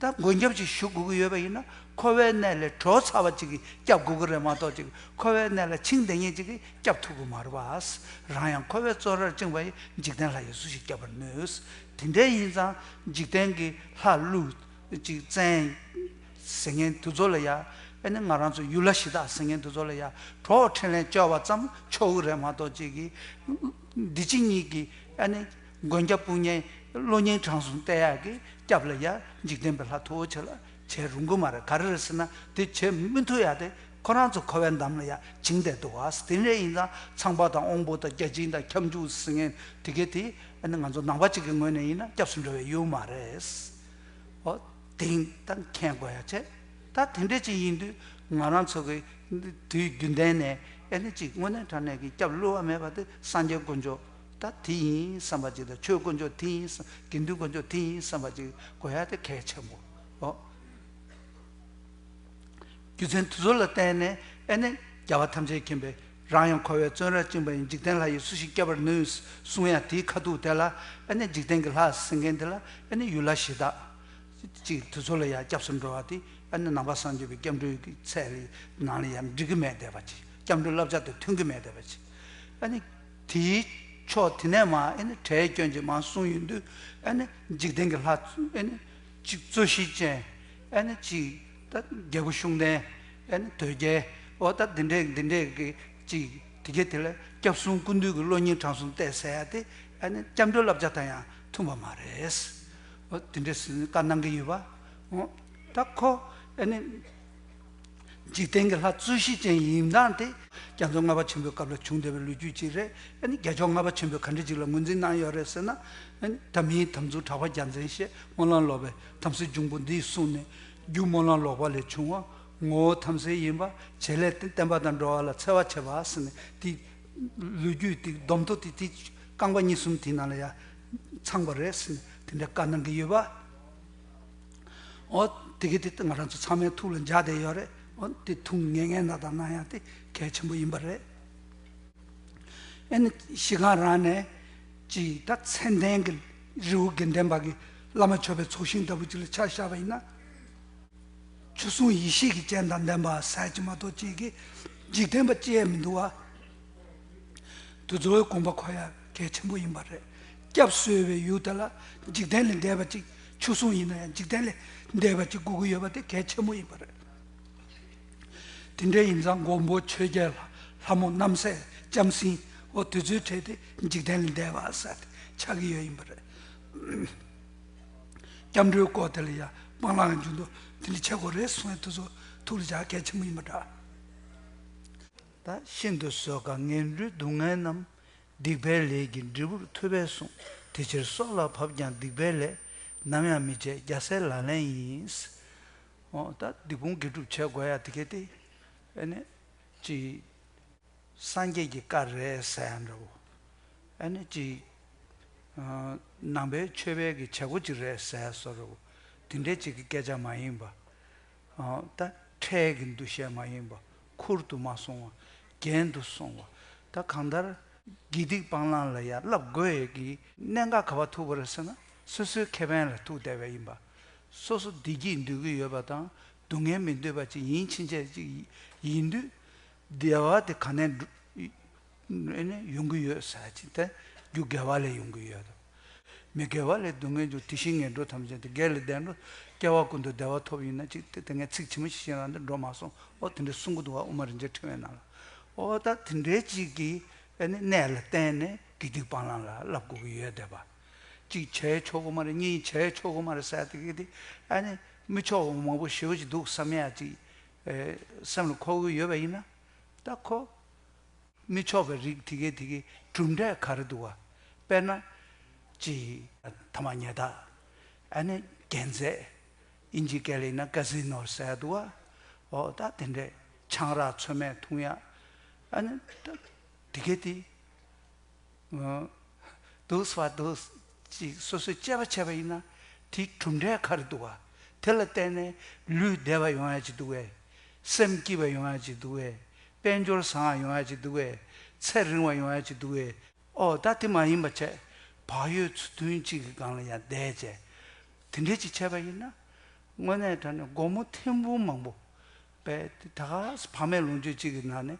ད་མགོན་སྐྱབས་ཅིག་ཞུ་དགོས་ཀྱི་ཡོད་པ་ཡིན་ན་འཁོར་བའི་གནས་ལས་གྲོལ་ཚར་བ་ཅིག་གིས་སྐྱབས་དགོས་ཀྱི་རེད་མ་གཏོགས་ཅིག་འཁོར་བའི་གནས་ལ་བྱིང་བསྡད་མཁན་ཅིག་གིས་སྐྱབས་ཐུབ་ཀྱི་མ་རེད་པ། རང་ཡང་འཁོར་བའི་བཙོན་རར་བཅིངས་པ་ཡི། འཇིག་རྟེན་ལྷ་ཡིས་སུ་ཞིག་སྐྱོབ་པར་ནུས། དེ་འདྲ་ཡིན་ཙང་འཇིག་རྟེན་གྱི་ལྷ་ཀླུ། ཅིག་བཙན་ཟེར་མཁན་དེ་ཚོ་ལ་ཡ། ཨ་ནི་ང་རང་ཚོ་ཡུལ་ལྷ་གཞི་བདག་ཟེར་མཁན་དེ་ཚོ་ལ་ཡ་གྲོགས་འཕྲིན་ལས་བཅོལ་བ་ཙམ་ཆོག་གི་རེད་མ་གཏོགས་ཅིག་གིས། འདི་ཕྱི་གཉིས་ཀྱི་ཨ་ནི་མགོན་སྐྱབས་དཔུང་གཉེན་བློ་གཉེར་དྲང་སྲོང་བསྟེན་ཡག་གི་སྐྱབས་ལ་ཡ་འཇིག་རྟེན་པའི་ལྷ་མཐུ་བོ་ཆེ་ལ་བྱེད་རུང་གི་མ་རེད། ག་རེ་རེད་ཟེར་ན་དེ་བྱེད་མི་ཐུབ་ཡ་དེ་ཁོ་རང་ཚོ་འཁོར་བའི་འདམ་ལ་ཡ་བྱིང་བསྡད་འདུག་བ། དེ་འདྲ་ཡིན་ཙང་ཚངས་པ་དང་དབང་པོ་དང་བརྒྱ་བྱིན་དང་ཁྱབ་འཇུག་ཟེར་མཁན་དེ་གས་དེ་ཨ་ནི་ང་ཚོ་ནང་པ་གཅིག་གི་ངོས་ནས་ཡིན་ན་སྐྱབས་སུ་འགྲོ་བའི་ཡུལ་མ་རེད། ཨོ། དེང་ད་མཁྱེན་དགོས་ཡ་བྱས། ད་དེ་འདྲ་ཅིག་ཡིན་དུས་ང་རང་ཚོ་གི་དུས་རྒྱུན་ལྡན་ནས་ཨེ་ནི་ཅིག་དངོས་གནས་དྲང་གནས་ཀྱི་སྐྱབས་བསླུ་བ་མེད་པ་དེ་སངས་རྒྱས་དཀོན་མཆོག་ད་དེ་ཡིན་བསམ་པ་ཅིག་དང་ཆོས་དཀོན་མཆོག་དེ་ཡིན་བསམ་དགེ་འདུན་དཀོན་མཆོག་དེ་ཡིན་བསམ་པ་ཅིག་དགོས་ཡ་དེ་གལ་ཆེན་པོ། ཨོ། རྒྱུ་མཚན་དེ་ཚོ་ལ་བརྟེན་ནས་ཨེ་ནི་རྒྱལ་བ་ཐམས་ཅད་མཁྱེན་པས་རང་ཡང་འཁོར་བའི་བཙོན་རར་བཅིངས་པ་ཡི། འཇིག་རྟེན་ལྷ་ཡིས་སུ་ཞིག་སྐྱོབ་པར་ནུས། གསུང་ཡ་དེའི་ཁ་ཐུག་དེ་ལ་ཨེ་ནི་འཇིག་རྟེན་གྱི་ལྷ་ཟེར་མཁན་དེ་ལ་ཨེ་ནི་ཡུལ་ལྷ་གཞི་བདག་ཅིག་དེ་ཚོ་ལ་ཡང་སྐྱབས་སུ་འགྲོ་བ་དེ་ཨེ་ནི་ནང་པ་སངས་རྒྱས་པའི་སྐྱབས་འགྲོའི་གི་ཚད་ལ་ནང་ལ་ཡང་འགྲིག་གི་མེད་བསྡད་པ་ཅིག་སྐྱབས་འགྲོའི་བསླབ་བྱ་དང་མཐུན་གི་མེད་བསྡད་པ་ཅིག་ཨེ་ནི་དེའི་ཕྱོགས་དེ་ནས་མར་ཨེ་ནི་བྲལ་སྐྱོན་ཅིག་མར་གསུངས་ཡོང་དུས་ཨེ་ནི་འཇིག་རྟེན་གྱི་ལྷ་ཨེ་ནི་ཅིག་རྩོད་གཞི་ཅན། ཨེ་ནི་ཅིག་ད་རྒྱལ་པོ་ཤུགས་ལྡན། ཨེ་ནི་དོལ་རྒྱལ། འོ་ད་འདི་འདྲས་འདི་འདྲས་ཀྱི་ཅིག་དེ་གས་དེ་ལ་སྐྱབས་གསུམ་ཀུན་འདུས་ཀྱི་བློ་གཉེར་དྲང་སྲོང་བསྟེན་ཟེར་ཡ་དེ་ཨེ་ནི་སྐྱབས་འགྲོའི་བསླབ་བྱ་དང་ཡང་མཐུན་པ་མ་རེད། འོ་དེ་འདྲས་ཟེར་ནས་བཀའ་གནང་གི་ཡོད་པ། འོ་ད་ཁོ་ཨེ་ནི། འཇིག་རྟེན་གྱི་ལྷ་རྩོད་གཞི་ཅན་ཡིན་སྟངས་དེ་རྒྱ་མཚོ་ལྔ་པ་ཆེན་པོའི་སྐབས་ལ་བྱུང་བསྡད་པའི་ལོ་རྒྱུས་ཅིག་རེད། ཨ་ནི་རྒྱལ་མཆོག་ལྔ་པ་ཆེན་པོས་ག་འདྲ་ཅིག་ལ་ངོས་འཛིན་གནང་ཡོད་རེད་ཟེར་ན། ཨ་ནི་དམ་ཡིག་དམ་ཚིག་གྲགས་པ་རྒྱལ་མཚན་ཞེས་སྨོན་ལམ་ལོག་པའི་དམ་སྲི་འབྱུང་པོ་འདིས་གསུངས་ནས། རྒྱུ་སྨོན་ལམ་ལོག་པ་ལས་བྱུང་བ། ངོ་བོ་དམ་སྲི་ཡིན་པ། བྱེད་ལས་བསྟན་པ་དང་འགྲོ་བ་ལ་འཚེ་བ་བྱེད་པ་ཟེར་ནས་དེ་ལོ་རྒྱུས་དེ་སྡོམ་ཐོ་དེ་དེ་རྐང་པ་གཉིས་གསུམ་དེའི་ནང་ལ་ཡ་ཚང་པ་རེད་ཟེར་ནས་དེ་འདྲ་བཀའ་གནང་གི་ཡོད་པ། འོ་དེ་གི་དེ་ང་རང་ཚོ་ཚང་མའི་ཐུགས་ལ་འཇགས་བསྡད་ཡོད་རེད། འོ་དེ་ཐུགས་ངེས་ངེས་ན་དང་གནང་ཡ་དེ་གལ་ཆེན་པོ་ཡིན་པ་རེད། ཨེ་ནི་ཤི་ཁང་རང་ནས་ཅིག་ད་མཚན་ལྡན་གྱི་རི་བོ་དགེ་ལྡན་པ་གི་བླ་མ་མཆོད་པའི་ཚོགས་ཞིང་ལྟ་བུ་ཅིག་ལ་ཆ་བཞག་པ་ཡིན་ན། ཆོས་སྲུང་ཡེ་ཤེས་ཀྱི་སྤྱན་དང་ལྡན་པ་ཟེར་གྱི་མ་གཏོགས་ཅིག་གི་ འཇིག་རྟེན་པ་ཅི་ཡང་མི་འདུག་བ། དེ་ཚོའི་དགོངས་པ་འཁོར་ཡ་གལ་ཆེན་པོ་ཡིན་པ་རེད། སྐྱབས་བཟོས་པའི་ཡུལ་དེ་ལ་འཇིག་རྟེན་ལས་འདས་པ་ཅིག་ཆུ་སྲུང་ཡིན་ན་ཡང་འཇིག་རྟེན་ལས་འདས་པ་ཅིག་དགོས་ཀྱི་ཡོད་པ་དེ་གལ་ཆེན་པོ་ཡིན་པ་རེད། དེ་འདྲ་ཡིན་ཙང་མགོན་པོ་ཆོས་རྒྱལ་ལྷ་མོ་རྣམ་སྲས་ལྕམ་སྲིང་འོ་དེ་ཚོའི་གྲས་དེ་འཇིག་རྟེན་ལས་འདས་པ་ཟེར་ཏེ་ཆགས་ཀྱི་ཡོད་ཡིན་པ་རེད། སྐྱབས་འགྲོའི་སྐོར་དེ་ལ་ཡང་སྤང་བླང་གི་རྒྱུན་དུ་དེ་འདྲ་བྱེད་དགོས་རེད་གསུངས་ཡ་དེ་ཚོ་ཐུགས་ལ་འཇགས་གལ་ཆེན་པོ་ཡིན་པ་འདྲ། ད་ཤིན་ཏུ་བཟོད་དཀའ་ངན་འགྲོའི་སྡུག་བསྔལ་རྣམས། སྡིག་པའི་ལས་ཀྱིས་འབྲས་བུར་ཐུབ་པས་གསུངས། དེ་ཕྱིར་སྲོག་ལ་བབ་ཀྱང་སྡིག་པའི་ལས། ནམ་ཡང་མི་བྱེད་རྒྱལ་སྲས་ལག་ལེན་ཡིན། འོ་ད་སྡིག་སྤོང་དགེ་སྒྲུབ་བྱེད་དགོས་ཡ་དེ་གལ་ཏེ། ཨ་ནི། ཅི། སངས་རྒྱས་ཀྱི་བཀའ་རེད་ཟེར་ཡ་འདྲ་བོ། ཨ་ནི་ཅི། ཨ། ནང་པའི་ཆོས་པའི་གི་བྱེད་སྒོ་ཅིག་རེད་ཟེར་ཡ་བཟོ་འདྲ་བོ། དེ་འདྲའི་ཅིག་གི་སྐད་ཆ་མ་ཡིན་པ། ཨ། ད་ཁྲལ་གྱི་འདུ་ཤེས་མ་ཡིན་པ། ཁུར་དུ་མ་སོང་བ། རྒྱན་དུ་སོང་བ། ད་གང་ལྟར། དགེ་སྡིག་སྤང་བླང་ལ་ཡང་བསླབ་དགོས་ཡས་ཀྱི་གནད་འགག་ག་པར་ཐུག་པ་རེད་ཟེར་ན། སོ་སོའི་ཁེ་ཕན་ལ་ཐུག་བསྡད་པ་ཡིན་པ། སོ་སོ་བདེ་སྐྱིད་འདོད་ཀྱི་ཡོད་པ་དང་སྡུག་བསྔལ་མི་འདོད་པ་ཅིག་ཡིན་ཕྱིན་ཆད་ཅིག་ཡིན་དུས། བདེ་བ་དེ་ག་ནས་འགྲོ། ཨེ་ནས་ཡོང་གི་ཡོད་ཟེར་ཅིག་དེ་རྒྱུ་དགེ་བ་ལས་ཡོང་གི་ཡོད་དོ། མི་དགེ་བ་ལས་སྡུག་བསྔལ་འབྱུང་དེ་བཞིན་ངན་འགྲོ་ཐམས་ཅད་དེ་དགེ་ལས་འདས་འགྲོ། སྐྱེ་བ་ཀུན་ཏུ་བདེ་བ་ཐོབ་ཡིན་ན་ཅིག་དེ་དེ་ངས་ཚིག་ཇི་མ་ཇི་བཞིན་རང་དེ་འགྲོ་མ་སོང་ཨོ་དེ་འདྲ་གསུང་གི་འདུག་བ། དབུ་མ་རིན་ཆེན་ཕྲེང་བའི་ནང་ལ་ཨོ་ད་དེ་འདྲའི་ཅིག་གི་ཨེ་ནས་གནས་ལ་བརྟེན་ནས་དགེ་སྡིག་སྤང་བླང་ལ་བསླབ་དགོས་ཀྱི་ཡོད་བསྡད་པ། གཅིག་བྱས་ཆོག་གི་མ་རེད། གཉིས་བྱས་ཆོག་གི་མ་རེད་ཟེར་དེ་གི་དེ་ཨ་ནི་མི་ཆོག་པ་མང་པོ་ཞེ་པོ་ཅིག་འདུག་བསམ་ཡ་ཅིག་ཨེ་སེམས་ལ་འཁོར་གི་ཡོད་པ་ཡིན་ན། ད་ཁོ་མི་ཆོག་པའི་རིགས་དེ་གའི་དེ་གའི་གྲུབ་འབྲས་ག་རེ་འདུག་བ། དཔེར་ན་ཅིག་ཐ་མག་ཉལ་ཐ། ཨ་ནི་རྒྱན་རྫས། ཨིན་ཇི་སྐད་ལ་ཡིན་ན་ཀ་ཟི་ནོ་ཟེར་འདུག་བ། ཨོ་ད་དེ་འདྲས་ཆང་རག་ཚོད་མེད་འཐུང་ཡ། ཨ་ནི་ད་དེ་གའི་དེ། འདུག་སེ་བ་འདུག་ཅིག་སོ་སོས་དཔྱད་པ་བྱས་པ་ཡིན་ན་དེའི་གྲུབ་འབྲས་ག་རེ་འདུག་བ། དེ་ལ་བརྟེན་ནས་ལུས་བདེ་བ་ཡོང་ཡ་ཅིག་འདུག་བས། སེམས་སྐྱིད་པ་ཡོང་ཡ་ཅིག་འདུག་བས། དཔལ་འབྱོར་བཟང་བ་ཡོང་ཡ་ཅིག་འདུག་བས། ཚེ་རིང་བ་ཡོང་ཡ་ཅིག་འདུག་བས། ཨོ་ད་དེ་མ་ཡིན་པ་བྱས། བག་ཡོད་ཚུལ་མཐུན་གཅིག་གི་སྒང་ལ་ཡང་བསྡད་བྱས། དེ་འདྲས་ཅིག་བྱས་པ་ཡིན་ན། དངོས་གནས་དྲང་གནས་སྒོར་མོ་ཐེར་འབུམ་མང་པོ། པས་དེ་ད་ག་བག་མེད་ལོངས་སྤྱོད་གཅིག་གི་ནང་ནས།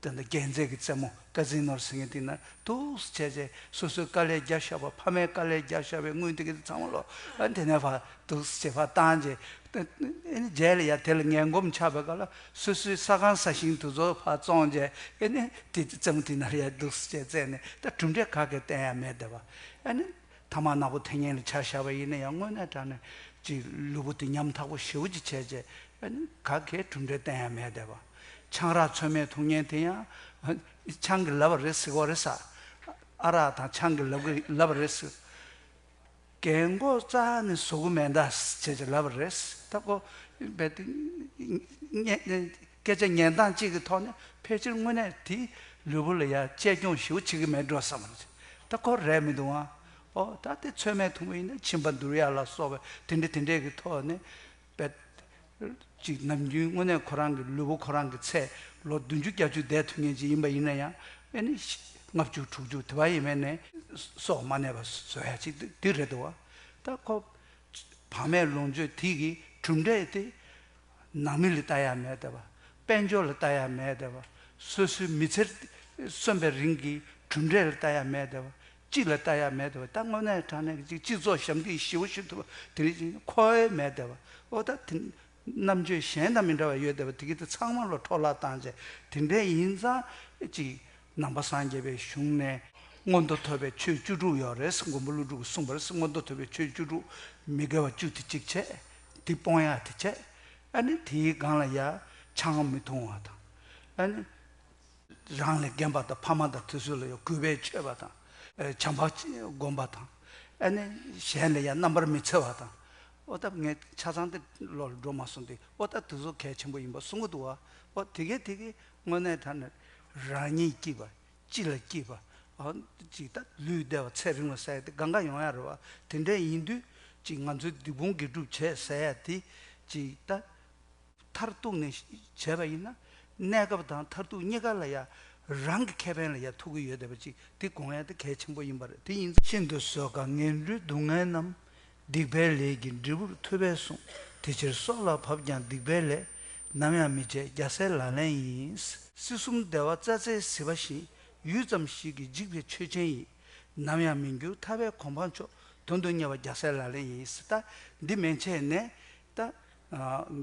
དེ་འདྲ་རྒྱལ་མཛད་ཀྱི་རྩེད་མོ་ཀ་ཟི་ནོར་ཟེར་མཁན་དེ་ན་འདུག་སེ་བྱས་བྱས་སོ་སོའི་དཀའ་ལས་རྒྱབ་བཞག་པ་ཕ་མའི་དཀའ་ལས་རྒྱབ་བཞག་པའི་དངུལ་དེ་ག་དེ་ཚང་མ་ལོ་ཨ་དེ་ནས་ཕར་འདུག་སེ་བྱས་ཕར་བཏང་བྱས། ཨེ་ནི་རྗེས་ལ་ཡ་དེ་ལ་ངན་གོམས་ཆགས་པའི་སྐབས་ལ་སོ་སོའི་ས་ཁང་ས་ཞིང་དེ་ཚོ་ཕར་བཙོང་བྱས་ཨེ་ནི་དེ་རྩེད་མོ་དེ་ན་ལ་ཡ་འདུག་སེ་བྱས་རྩེས་ནས་ད་གྲུབ་འབྲས་ག་གེ་བསྟན་ཡ་མེད་བསྡད་པ། ཨེ་ནི། ཐ་མག་ནག་པོ་འཐེན་མཁན་ལ་ཆ་བཞག་པ་ཡིན་ན་ཡང་དངོས་གནས་དྲང་གནས་ཅིག་ལུས་པོ་དེ་ཉམ་ཐག་པོ་ཞེ་པོ་ཅིག་བྱས་བྱས་ཨ་ནི་ག་གེ་གྲུབ་འབྲས་བསྟན་ཡ་མེད་བསྡད་པ། ཆང་རག་ཚོད་མེད་འཐུང་མཁན་དེ་ཡང་ཆང་གིས་ལབ་པ་རེད་ཟེར་གོ་རེད་ས། ཨ་རག་དང་ཆང་གིས་ལབ་གི་ལབ་པ་རེད་ཟེར། རྒན་གོག་རྩ་ནས་བཟོ་གི་མེད་ད་བྱས་བྱས་ལབ་པ་རེད་ད་ཁོ། རྦད་དེ། སྐད་ཆ་ཉན་སྟངས་གཅིག་གི་ཐོག་ནས་ཕལ་ཆེར་དངོས་གནས་དེའི་ལུས་པོ་ལ་ཡང་གཅེས་སྐྱོང་ཞེ་པོ་བྱེད་ཀྱི་མེད་འགྲོ་བསམ་པ་རེད། ད་ཁོ་རེད་མི་འདུག་ཨ། ཨོ་ད་དེ་ཚོད་མེད་འཐུང་བ་ཡིན་ན་མཆིན་པ་འདུར་ཡག་ལ་སོགས་པའི་དེ་འདྲ་དེ་འདྲས་ཀྱི་ཐོག་ནས་རྦད། ཅིག་ནམ་རྒྱུན་དངོས་གནས་ཁོ་རང་གི་ལུས་པོ་ཁོ་རང་གི་ཚེ་ལོ་བདུན་ཅུ་བརྒྱད་ཅུ་བསྡད་ཐུབ་མཁན་ཅིག་ཡིན་པ་ཡིན་ན་ཡང་ཨེ་ནི་ལྔ་བཅུ་དྲུག་ཅུ་དེ་བ་ཡིན་མིན་ནས་སྲོག་མ་གནས་པ་བཟོ་ཡ་ཅིག་འདི་རེད་འདུག་བ། ད་ཁོ་བག་མེད་ལོངས་སྤྱོད་དེ་གི་གྲུབ་འབྲས་དེ་ནང་མི་ལ་ལྟ་ཡ་མེད་བསྡད་པ། དཔལ་འབྱོར་ལ་ལྟ་ཡ་མེད་བསྡད་པ། སོ་སོའི་མི་ཚེ་གསོན་པའི་རིང་གི་གྲུབ་འབྲས་ལ་ལྟ་ཡ་མེད་བསྡད་པ། སྤྱི་ལ་ལྟ་ཡ་མེད་བསྡད་པ། ད་དངོས་གནས་དྲང་གནས་ཀྱི་ཅིག་སྤྱི་ཚོགས་ཞབས་འདེགས་ཞེ་པོ་ཞུ་ཐུབ་པ་དེ་རིགས་ཅིག་ཁོ་ཡ་མེད་བསྡད་པ། ཨོ་ད་དེ། རྣམ་དཔྱོད་གཞན་དང་མི་འདྲ་བ་ཡོད་བསྡད་པ་དེ་གི་དེ་ཚང་མ་ལ་འཕྲོ་བརླག་བཏང་བྱས་དེ་འདྲས་ཡིན་ཙང་ཅིག་ནང་པ་སངས་རྒྱས་པའི་གཞུང་ནས་མངོན་མཐོ་ཐོབ་པའི་ཆོས་བཅུ་དྲུག་ཡོད་རེད། མགོན་པོ་ཀླུ་སྒྲུབ་ཀྱིས་གསུངས་པ་རེད། མངོན་མཐོ་ཐོབ་པའི་ཆོས་བཅུ་དྲུག་མི་དགེ་བ་བཅུ་དེ་གཅིག་བྱས། དེ་སྤོང་ཡག་དེ་བྱས། ཨ་ནི་དེའི་སྒང་ལ་ཡ་ཆང་མི་འཐུང་བ་དང་། ཨ་ནི། རང་ལས་རྒན་པ་དང་ཕ་མ་དང་དེ་ཚོ་ལ་ཡང་གུས་པས་མཆོད་པ་དང་། ཨེ་བྱམས་པ་སྒོམ་པ་དང་། ཨ་ནི་གཞན་ལ་ཡང་རྣམ་པར་མི་འཚེ་བ་དང་། ཨོ་ད་ངས་ཆ་ཚང་དེ་ལོག་ལ་འགྲོ་མ་སོང་སྟེ་ཨོ་ད་དེ་ཚོ་གལ་ཆེན་པོ་ཡིན་པ་གསུང་གི་འདུག་བ། ཨོ་དེ་གས་དེ་གས་དངོས་གནས་དྲང་གནས་རང་ཉིད་སྐྱིད་པ། སྤྱི་ལ་སྐྱིད་པ། ཨོ་ཅིག་ད་ལུས་བདེ་བ་ཚེ་རིང་བ་ཟེར་ཡ་དེ་གང་ག་ཡོང་ཡ་རེད་བ། དེ་འདྲ་ཡིན་དུས་ཅིག་ང་ཚོས་སྡིག་སྤོང་དགེ་སྒྲུབ་བྱས་ཟེར་ཡ་དེ་ཅིག་ད། མཐར་གཏུགས་ནས་བྱས་པ་ཡིན་ན། གནས་སྐབས་དང་མཐར་ཐུག་གཉིས་ཀ་ལ་ཡང་རང་གི་ཁེ་ཕན་ལ་ཡང་ཐུག་གི་ཡོད་བསྡད་པ་ཅིག་དེ་དགོངས་ཡ་དེ་གལ་ཆེན་པོ་ཡིན་པ་རེད། དེ་ཡིན་ཙང་ཤིན་ཏུ་བཟོད་དཀའ་ངན་འགྲོའི་སྡུག་བསྔལ་རྣམས། སྡིག་པའི་ལས་ཀྱིས་འབྲས་བུར་ཐུབ་པས་གསུངས། དེ་ཕྱིར་སྲོག་ལ་བབ་ཀྱང་སྡིག་པའི་ལས། ནམ་ཡང་མི་བརྗེད་རྒྱལ་སྲས་ལག་ལེན་ཡིན། སྲིད་གསུམ་བདེ་བ་རྩྭ་རྩེའི་ཟིལ་པ་བཞིན། ཡུད་ཙམ་ཞིག་གིས་འཇིག་པའི་ཆོས་ཅན་ཡིན། ནམ་ཡང་མི་འགྱུར་ཐར་པའི་གོ་འཕང་མཆོག། དོན་དུ་གཉེར་བ་རྒྱལ་སྲས་ལག་ལེན་ཡིན་ཟེར། ད་འདི་མན་ཆད་ནས་ད་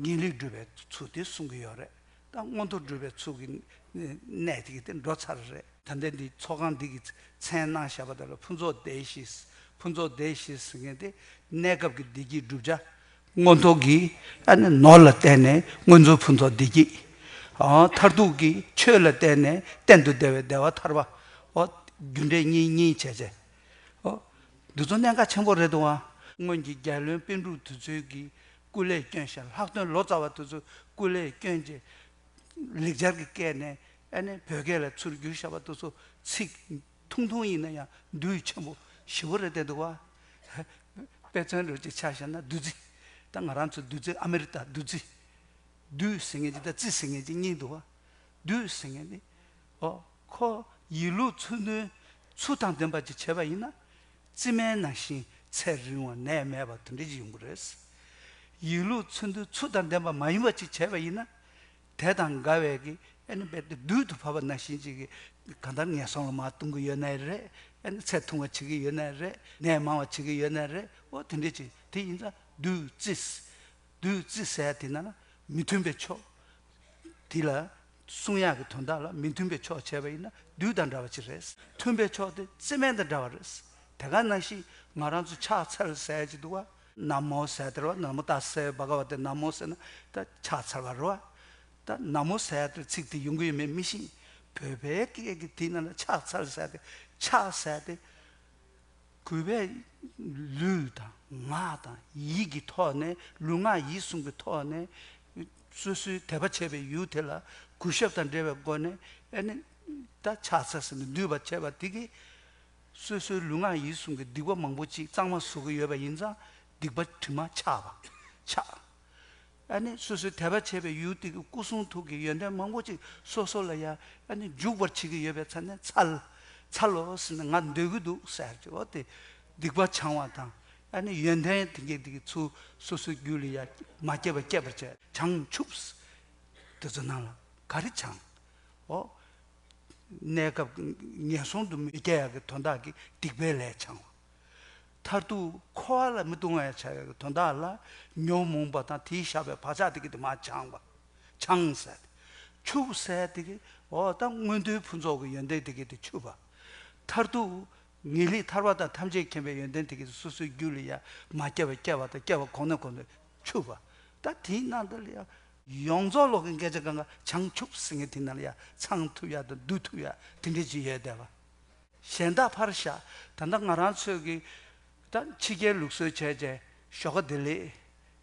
ངེས་ལེགས་སྒྲུབ་པའི་ཚུལ་དེ་གསུང་གི་ཡོད་རེད། ད་མངོན་མཐོ་སྒྲུབ་པའི་ཚུལ་གྱི་གནད་དེ་གི་དེ་འགྲོ་ཚར་རེད། ད་ལྟ་འདི་ཚོགས་ཁང་འདི་གི་མཚན་གནང་བཞག་པ་དེ་ལ་ཕུན་ཚོགས་སྡེ་བཞི། ཕུན་ཚོགས་སྡེ་བཞི་ཟེར་མཁན་དེ་གནས་སྐབས་ཀྱི་བདེ་སྐྱིད་བསྒྲུབ་བྱ། མངོན་མཐོ་གི་ཨ་ནི་ནོར་ལ་བརྟེན་ནས་མངོན་མཐོ་ཕུན་ཚོགས་བདེ་སྐྱིད། ཨ་མཐར་ཐུག་གི་ཆོས་ལ་བརྟེན་ནས་གཏན་དུ་བདེ་བའི་བདེ་བ་ཐར་པ། ཨོ་རྒྱུ་འབྲས་གཉིས་གཉིས་བྱས་བྱས། ཨོ་འདི་ཚོ་གནད་འགག་ཆེན་པོ་རེད་འདུག་ཨ། སྔོན་གྱི་རྒྱལ་བློན་པཎ་གྲུབ་དེ་ཚོའི་གི་སྐུ་ལས་བསྐྱོན་ཞིང་། ལྷག་དོན་ལོ་ཙཱ་བ་དེ་ཚོའི་སྐུ་ལས་བསྐྱོན་རྗེས། ལེགས་སྦྱར་གྱི་སྐད་ནས་ཨ་ནི་བོད་སྐད་ལ་ཚུར་བསྒྱུར་བཞག་པ་དེ་ཚོ་ཚིག་ཐུང་ཐུང་ཡིན་ན་ཡང་བསྡུས་ཆེན་པོ་ཞེ་པོ་རེད་བསྡད་འདུག་བ། དཔེ་མཚོན་རུ་ཅིག་ཆ་བཞག་ན་བདུད་རྩི། ད་ང་རང་ཚོ་བདུད་རྩི་ཨ་མེ་རི་ད་བདུད་རྩི། བདུད་ཟེར་མཁན་ཅིག་དང་རྩི་ཟེར་མཁན་ཅིག་གཉིས་འདུག་བ། བདུད་ཟེར་མཁན་ནི། ཨོ་ཁོ་ཡིད་ལུས་ཚུལ་མཐུན་ཚུལ་དང་ལྡན་པ་ཅིག་བྱས་པ་ཡིན་ན། རྩི་སྨན་ནང་བཞིན་ཚེ་རིང་བ་ནད་མེད་པ་དེ་འདྲ་ཅིག་ཡོང་གི་རེད། ཡིད་ལུས་ཚུལ་མཐུན་ཚུལ་དང་ལྡན་པ་མ་ཡིན་པ་ཅིག་བྱས་པ་ཡིན་ན། དེ་དང་འགལ་བའི་གི་ཨ་ནི་རྦད་དེ་བདུད་དུ་བབས་པ་ནང་བཞིན་ཅིག་གི་གང་ལྟར་ངན་སོང་ལ་མར་ལྟུང་གི་ཡོད་ནའི་རེད། ཨ་ནི་ཚེ་ཐུང་བ་བྱེད་ཀྱི་ཡོད་ནའི་རེད། ནད་མང་བ་བྱེད་ཀྱི་ཡོད་ནའི་རེད། ཨོ་དེ་འདྲ་ཅིག་དེ་ཡིན་ཙང་བདུད་རྩི། བདུད་རྩི་ཟེར་དེ་ན་ན་མི་མཐུན་པའི་ཕྱོགས། དེ་ལ་གསུང་ཡག་གི་དོན་དག་ལ་མི་མཐུན་པའི་ཕྱོགས་བྱས་པ་ཡིན་ན་བདུད་དང་འདྲ་བ་ཅིག་རེད། མཐུན་པའི་ཕྱོགས་དེ་རྩི་སྨན་དང་འདྲ་བ་རེད། དེ་ག་ནང་བཞིན་ང་རང་ཚོ་ཕྱག་འཚལ་ཟེར་གྱི་འདུག་བ། ན་མོ་ཟེར་དེ་རེད་བ། ན་མོ་ཏཱ་སེ་བྷ་ག་ཝ་ཏེ་ན་མོ་ཟེར་ན་ད་ཕྱག་འཚལ་བ་རེད་བ། ད་ན་མོ་ཟེར་དེ་ཚིག་དེ་ཡོང་གི་ཡོད་མེད་མི་ཤེས། བོད་པའི་སྐད་ཀྱི་དེ་ནང་ལ་ཕྱག་འཚལ་ཟེར་དེ། ཕྱག་ཟེར་དེ། གུས་པས་ལུས་དང་ངག་དང་ཡིད་ཀྱི་ཐོག་ནས། ལུས་ངག་ཡིད་གསུམ་གྱི་ཐོག་ནས་སོ་སོའི་དད་པ་བྱས་པའི་ཡུལ་དེ་ལ་གུས་ཞབས་དང་འབྲེལ་བའི་སྒོ་ནས་ཨ་ནི་ད་ཕྱག་འཚལ་ཟེར་ནས་འདུས་པ་བྱས་པ་དེ་གིས། སོ་སོའི་ལུས་ངག་ཡིད་གསུམ་གྱི་སྡིག་པ་མང་པོ་ཅིག་གཙང་མ་བཟོ་གི་ཡོད་པ་ཡིན་ཙང་། སྡིག་པ་དྲི་མ་ཆགས་པ། ཆགས། ཨ་ནི་སོ་སོའི་དད་པ་བྱས་པའི་ཡུལ་དེ་གི་སྐུ་གསུང་ཐུགས་ཀྱི་ཡོན་ཏན་མང་པོ་ཅིག་སོ་སོ་ལ་ཡ་ཨ་ནི་འཇུག་པར་བྱེད་ཀྱི་ཡོད་པའི་ཆ་ནས་འཚལ། འཚལ་ལོ་ཟེར་ནས་ང་འདོད་ཀྱི་འདུག་ཟེར་གྱི། འོ་དེ་སྡིག་པ་བྱང་བ་དང་ཨ་ནི་ཡོན་ཏན་དེ་གའི་དེ་གི་ཚུལ་སོ་སོའི་རྒྱུད་ལ་ཡ་མ་སྐྱེས་པ་སྐྱེད་པར་བྱས། བྱང་ཆུབ་དེ་ཚོ་ནང་ལ་ག་རེ་བྱང་། འོ། གནས་སྐབས་ངན་སོང་དུ་མི་སྐྱེ་ཡག་གི་དོན་དག་གི་སྡིག་པའི་ལས་བྱང་བ། མཐར་ཐུག་འཁོར་བ་ལ་མི་ལྟུང་བ་བྱ་ཡག་གི་དོན་དག་ལ་ཉོན་མོངས་པ་དང་དེའི་བཞག་པའི་བག་ཆགས་དེ་གི་དེ་མར་བྱང་བ། བྱང་ཟེར་ཏེ། ཆུབ་ཟེར་དེ་གི་འོ་ད་མངོན་མཐོའི་ཕུན་ཚོགས་ཀྱི་ཡོན་ཏན་དེ་གི་དེ་ཆུབ་པ། མཐར་ཐུག་ངེས་ལེགས་ཐར་པ་དང་ཐམས་ཅད་མཁྱེན་པའི་ཡོན་ཏན་དེ་གི་སོ་སོའི་རྒྱུད་ལ་ཡ་མ་སྐྱེས་པ་སྐྱེ་བ་དང་སྐྱེ་བ་གོང་ནས་གོང་དུ་ཆུབ་པ། ད་དེའི་ནང་དུ་ལ་ཡ་ཡོངས་རྫོགས་ལོག་གི་སྐད་ཆ་གང་ག་བྱང་ཆུབ་ཟེར་མཁན་དེ་ནང་ལ་ཡ་ཚང་ཐུབ་ཡ་དང་བསྡུ་ཐུབ་ཡ་དེ་འདྲས་ཅིག་ཡོད་བསྡད་པ། གཞན་དག་ཕར་བཞག་ད་ལྟ་ང་རང་ཚོས་ཀྱི་ད་ཕྱི་རྒྱལ་ལུགས་སྲོལ་བྱས་བྱས་ཞོགས་ཀ་བདེ་ལེགས།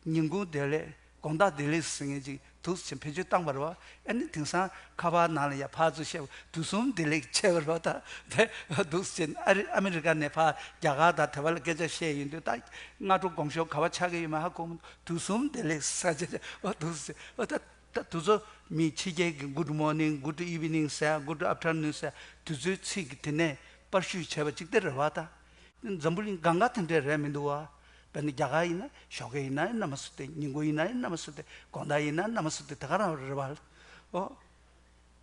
ཉིན་གུང་བདེ་ལེགས། དགོང་དག་བདེ་ལེགས་ཟེར་མཁན་ཅིག་འདུག་སེ་བེད་སྤྱོད་བཏང་བ་རེད་བ། ཨ་ནི་དེང་སང་ཁ་པར་ནང་ལ་ཡ་ཕར་ཚུར་བཤད་པ་དུས་གསུམ་བདེ་ལེགས་བྱས་པ་རེད་བ། ད་དེ་འདུག་སེ་ཨ་རི་ཨ་མི་རི་ཀ་ནས་ཕར་རྒྱ་གར་དང་དེ་བ་ལ་སྐད་ཆ་བཤད་ཡིན་དུས། ད་སྔ་དྲོ་དགོང་ཞོགས་ག་བ་ཆགས་ཀྱི་ཡོད་མེད་ཧ་གོ་མི་འདུག་དུས་གསུམ་བདེ་ལེགས་ཟེར་བྱས་བྱས་བ་འདུག་སེ། བ་ད་ད་དུས་ཚོད་མི་ཕྱི་རྒྱལ་གྱི་good morning, good evening ཟེར། good afternoon ཟེར། དུས་ཚོད་ཚིག་གི་དེ་ནས་པར་བཤུས་བྱས་པ་ཅིག་དེ་རེད་བ། ད་འཛམ་བུ་གླིང་སྒང་ག་དེ་འདྲས་རེད་མི་འདུག་བ། དཔེར་ན་རྒྱ་གར་ཡིན་ན་ཞོགས་ཀས་ཡིན་ན་གནམ་མ་སུ་དེ། ཉིན་གུང་ཡིན་ན་གནམ་མ་སུ་དེ། དགོང་དག་ཡིན་ན་གནམ་མ་སུ་དེ། དེ་ག་རང་རེད་བ། ཨོ།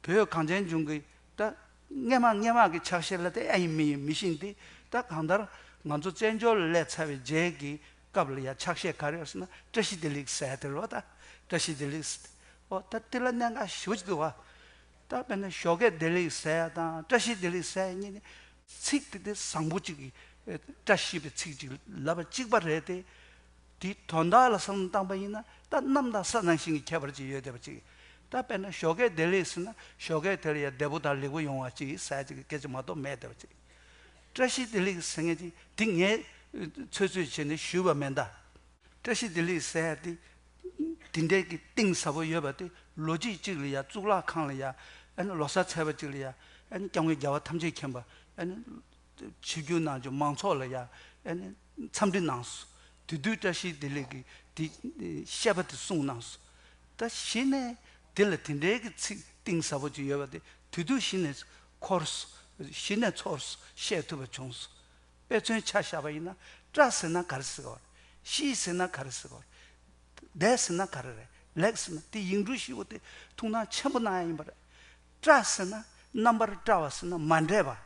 བོད་གངས་ཅན་ལྗོངས་ཀྱི་ད་སྔས་མ་སྔས་མ་གི་ཕྱག་བཞེས་ལ་དེ་ཨེ་ཡིན་མི་ཡིན་མི་ཤེས་ཏེ། ད་གང་ལྟར་ང་ཚོ་བཙན་བྱོལ་ལ་སླེབས་ཚར་བའི་རྗེས་ཀྱི་སྐབས་ལ་ཡ་ཕྱག་བཞེས་ག་རེ་ཡོད་ཟེར་ན། བཀྲ་ཤིས་བདེ་ལེགས་ཟེར་དེ་རེད་བ། ད་བཀྲ་ཤིས་བདེ་ལེགས་ཟེར་ཏེ། ཨོ་ད་དེ་ལ་གནད་འགག་ཞེ་པོ་ཅིག་འདུག་བ། ད་དཔེར་ན་ཞོགས་ཀས་བདེ་ལེགས་ཟེར་ཡ་དང་བཀྲ་ཤིས་བདེ་ལེགས་ཟེར་ཡ་གཉིས་ནི་ཚིག་དེ་དེ་བཟང་པོ་གཅིག་གིས་བཀྲ་ཤིས་པའི་ཚིག་གཅིག་ལབ་པ་གཅིག་པ་རེད་དེ། དེའི་དོན་དག་ལ་བསམ་བློ་བཏང་པ་ཡིན་ན་ད་གནམ་དང་ས་ནང་བཞིན་གྱི་ཁྱད་པར་ཅིག་ཡོད་བསྡད་པ་ཅིག་ད་དཔེར་ན་ཞོགས་ཀས་བདེ་ལེགས་ཟེར་ན་ཞོགས་ཀས་དེ་ལ་ཡ་བདེ་པོ་དང་ལེགས་པོ་ཡོང་བ་ཅིག་ཟེར་ཅིག་གི་སྐད་ཆ་མ་གཏོགས་མེད་བསྡད་པ་ཅིག་བཀྲ་ཤིས་བདེ་ལེགས་ཟེར་མཁན་ཅིག་དེ་ངས་ཚོད་ཚོད་བྱས་ནས་ཞུས་པ་མིན་ད། བཀྲ་ཤིས་བདེ་ལེགས་ཟེར་ཡ་དེ། དེ་འདྲའི་གི་གཏིང་ཟབ་པོ་ཡོད་པ་དེ། ལོ་གཅིག་གཅིག་ལ་ཡ་གཙུག་ལག་ཁང་ལ་ཡ། ཨ་ནི་ལོ་གསར་ཚེས་པ་གཅིག་ལ་ཡ། ཨ་ནི་སྐྱབས་མགོན་རྒྱལ་བ་ཐམས་ཅད་མཁྱེན་པ། ཨ་ནི་ཆིབས་བསྒྱུར་གནང་རྒྱུ་མང་ཚོགས་ལ་ཡ། ཨ་ནི་འཚམས་འདྲི་གནང་སོང་། དེ་དུས་བཀྲ་ཤིས་བདེ་ལེགས་ཀྱི་དེ་བཤད་པ་དེ་གསུངས་གནང་སོང་། ད་གཞི་ནས་དེ་ལ་དེ་འདྲའི་གི་ཚིག་གཏིང་ཟབ་པོ་ཅིག་ཡོད་པ་དེ་དེ་དུས་གཞི་ནས་འཁོར་སོང་། གཞི་ནས་ཚོར་སོང་། བཤད་ཐུབ་པ་བྱུང་སོང་། དཔེ་མཚོན་ཆ་བཞག་པ་ཡིན་ན། བཀྲ་ཟེར་ན་ག་རེ་ཟེར་གི་ཡོད་རེད། ཤིས་ཟེར་ན་ག་རེ་ཟེར་གི་ཡོད་རེད། བདེ་ཟེར་ན་ག་རེ་རེད། ལེགས་ཟེར་ན་དེ་ཡིག་འབྲུ་ཞེ་པོ་དེ་ཐུགས་སྣང་ཆེན་པོ་གནང་ཡ་ཡིན་པ་རེད། བཀྲ་ཟེར་ན་རྣམ་པར་བཀྲ་བ་ཟེར་ན་མ་འདྲེས་པ།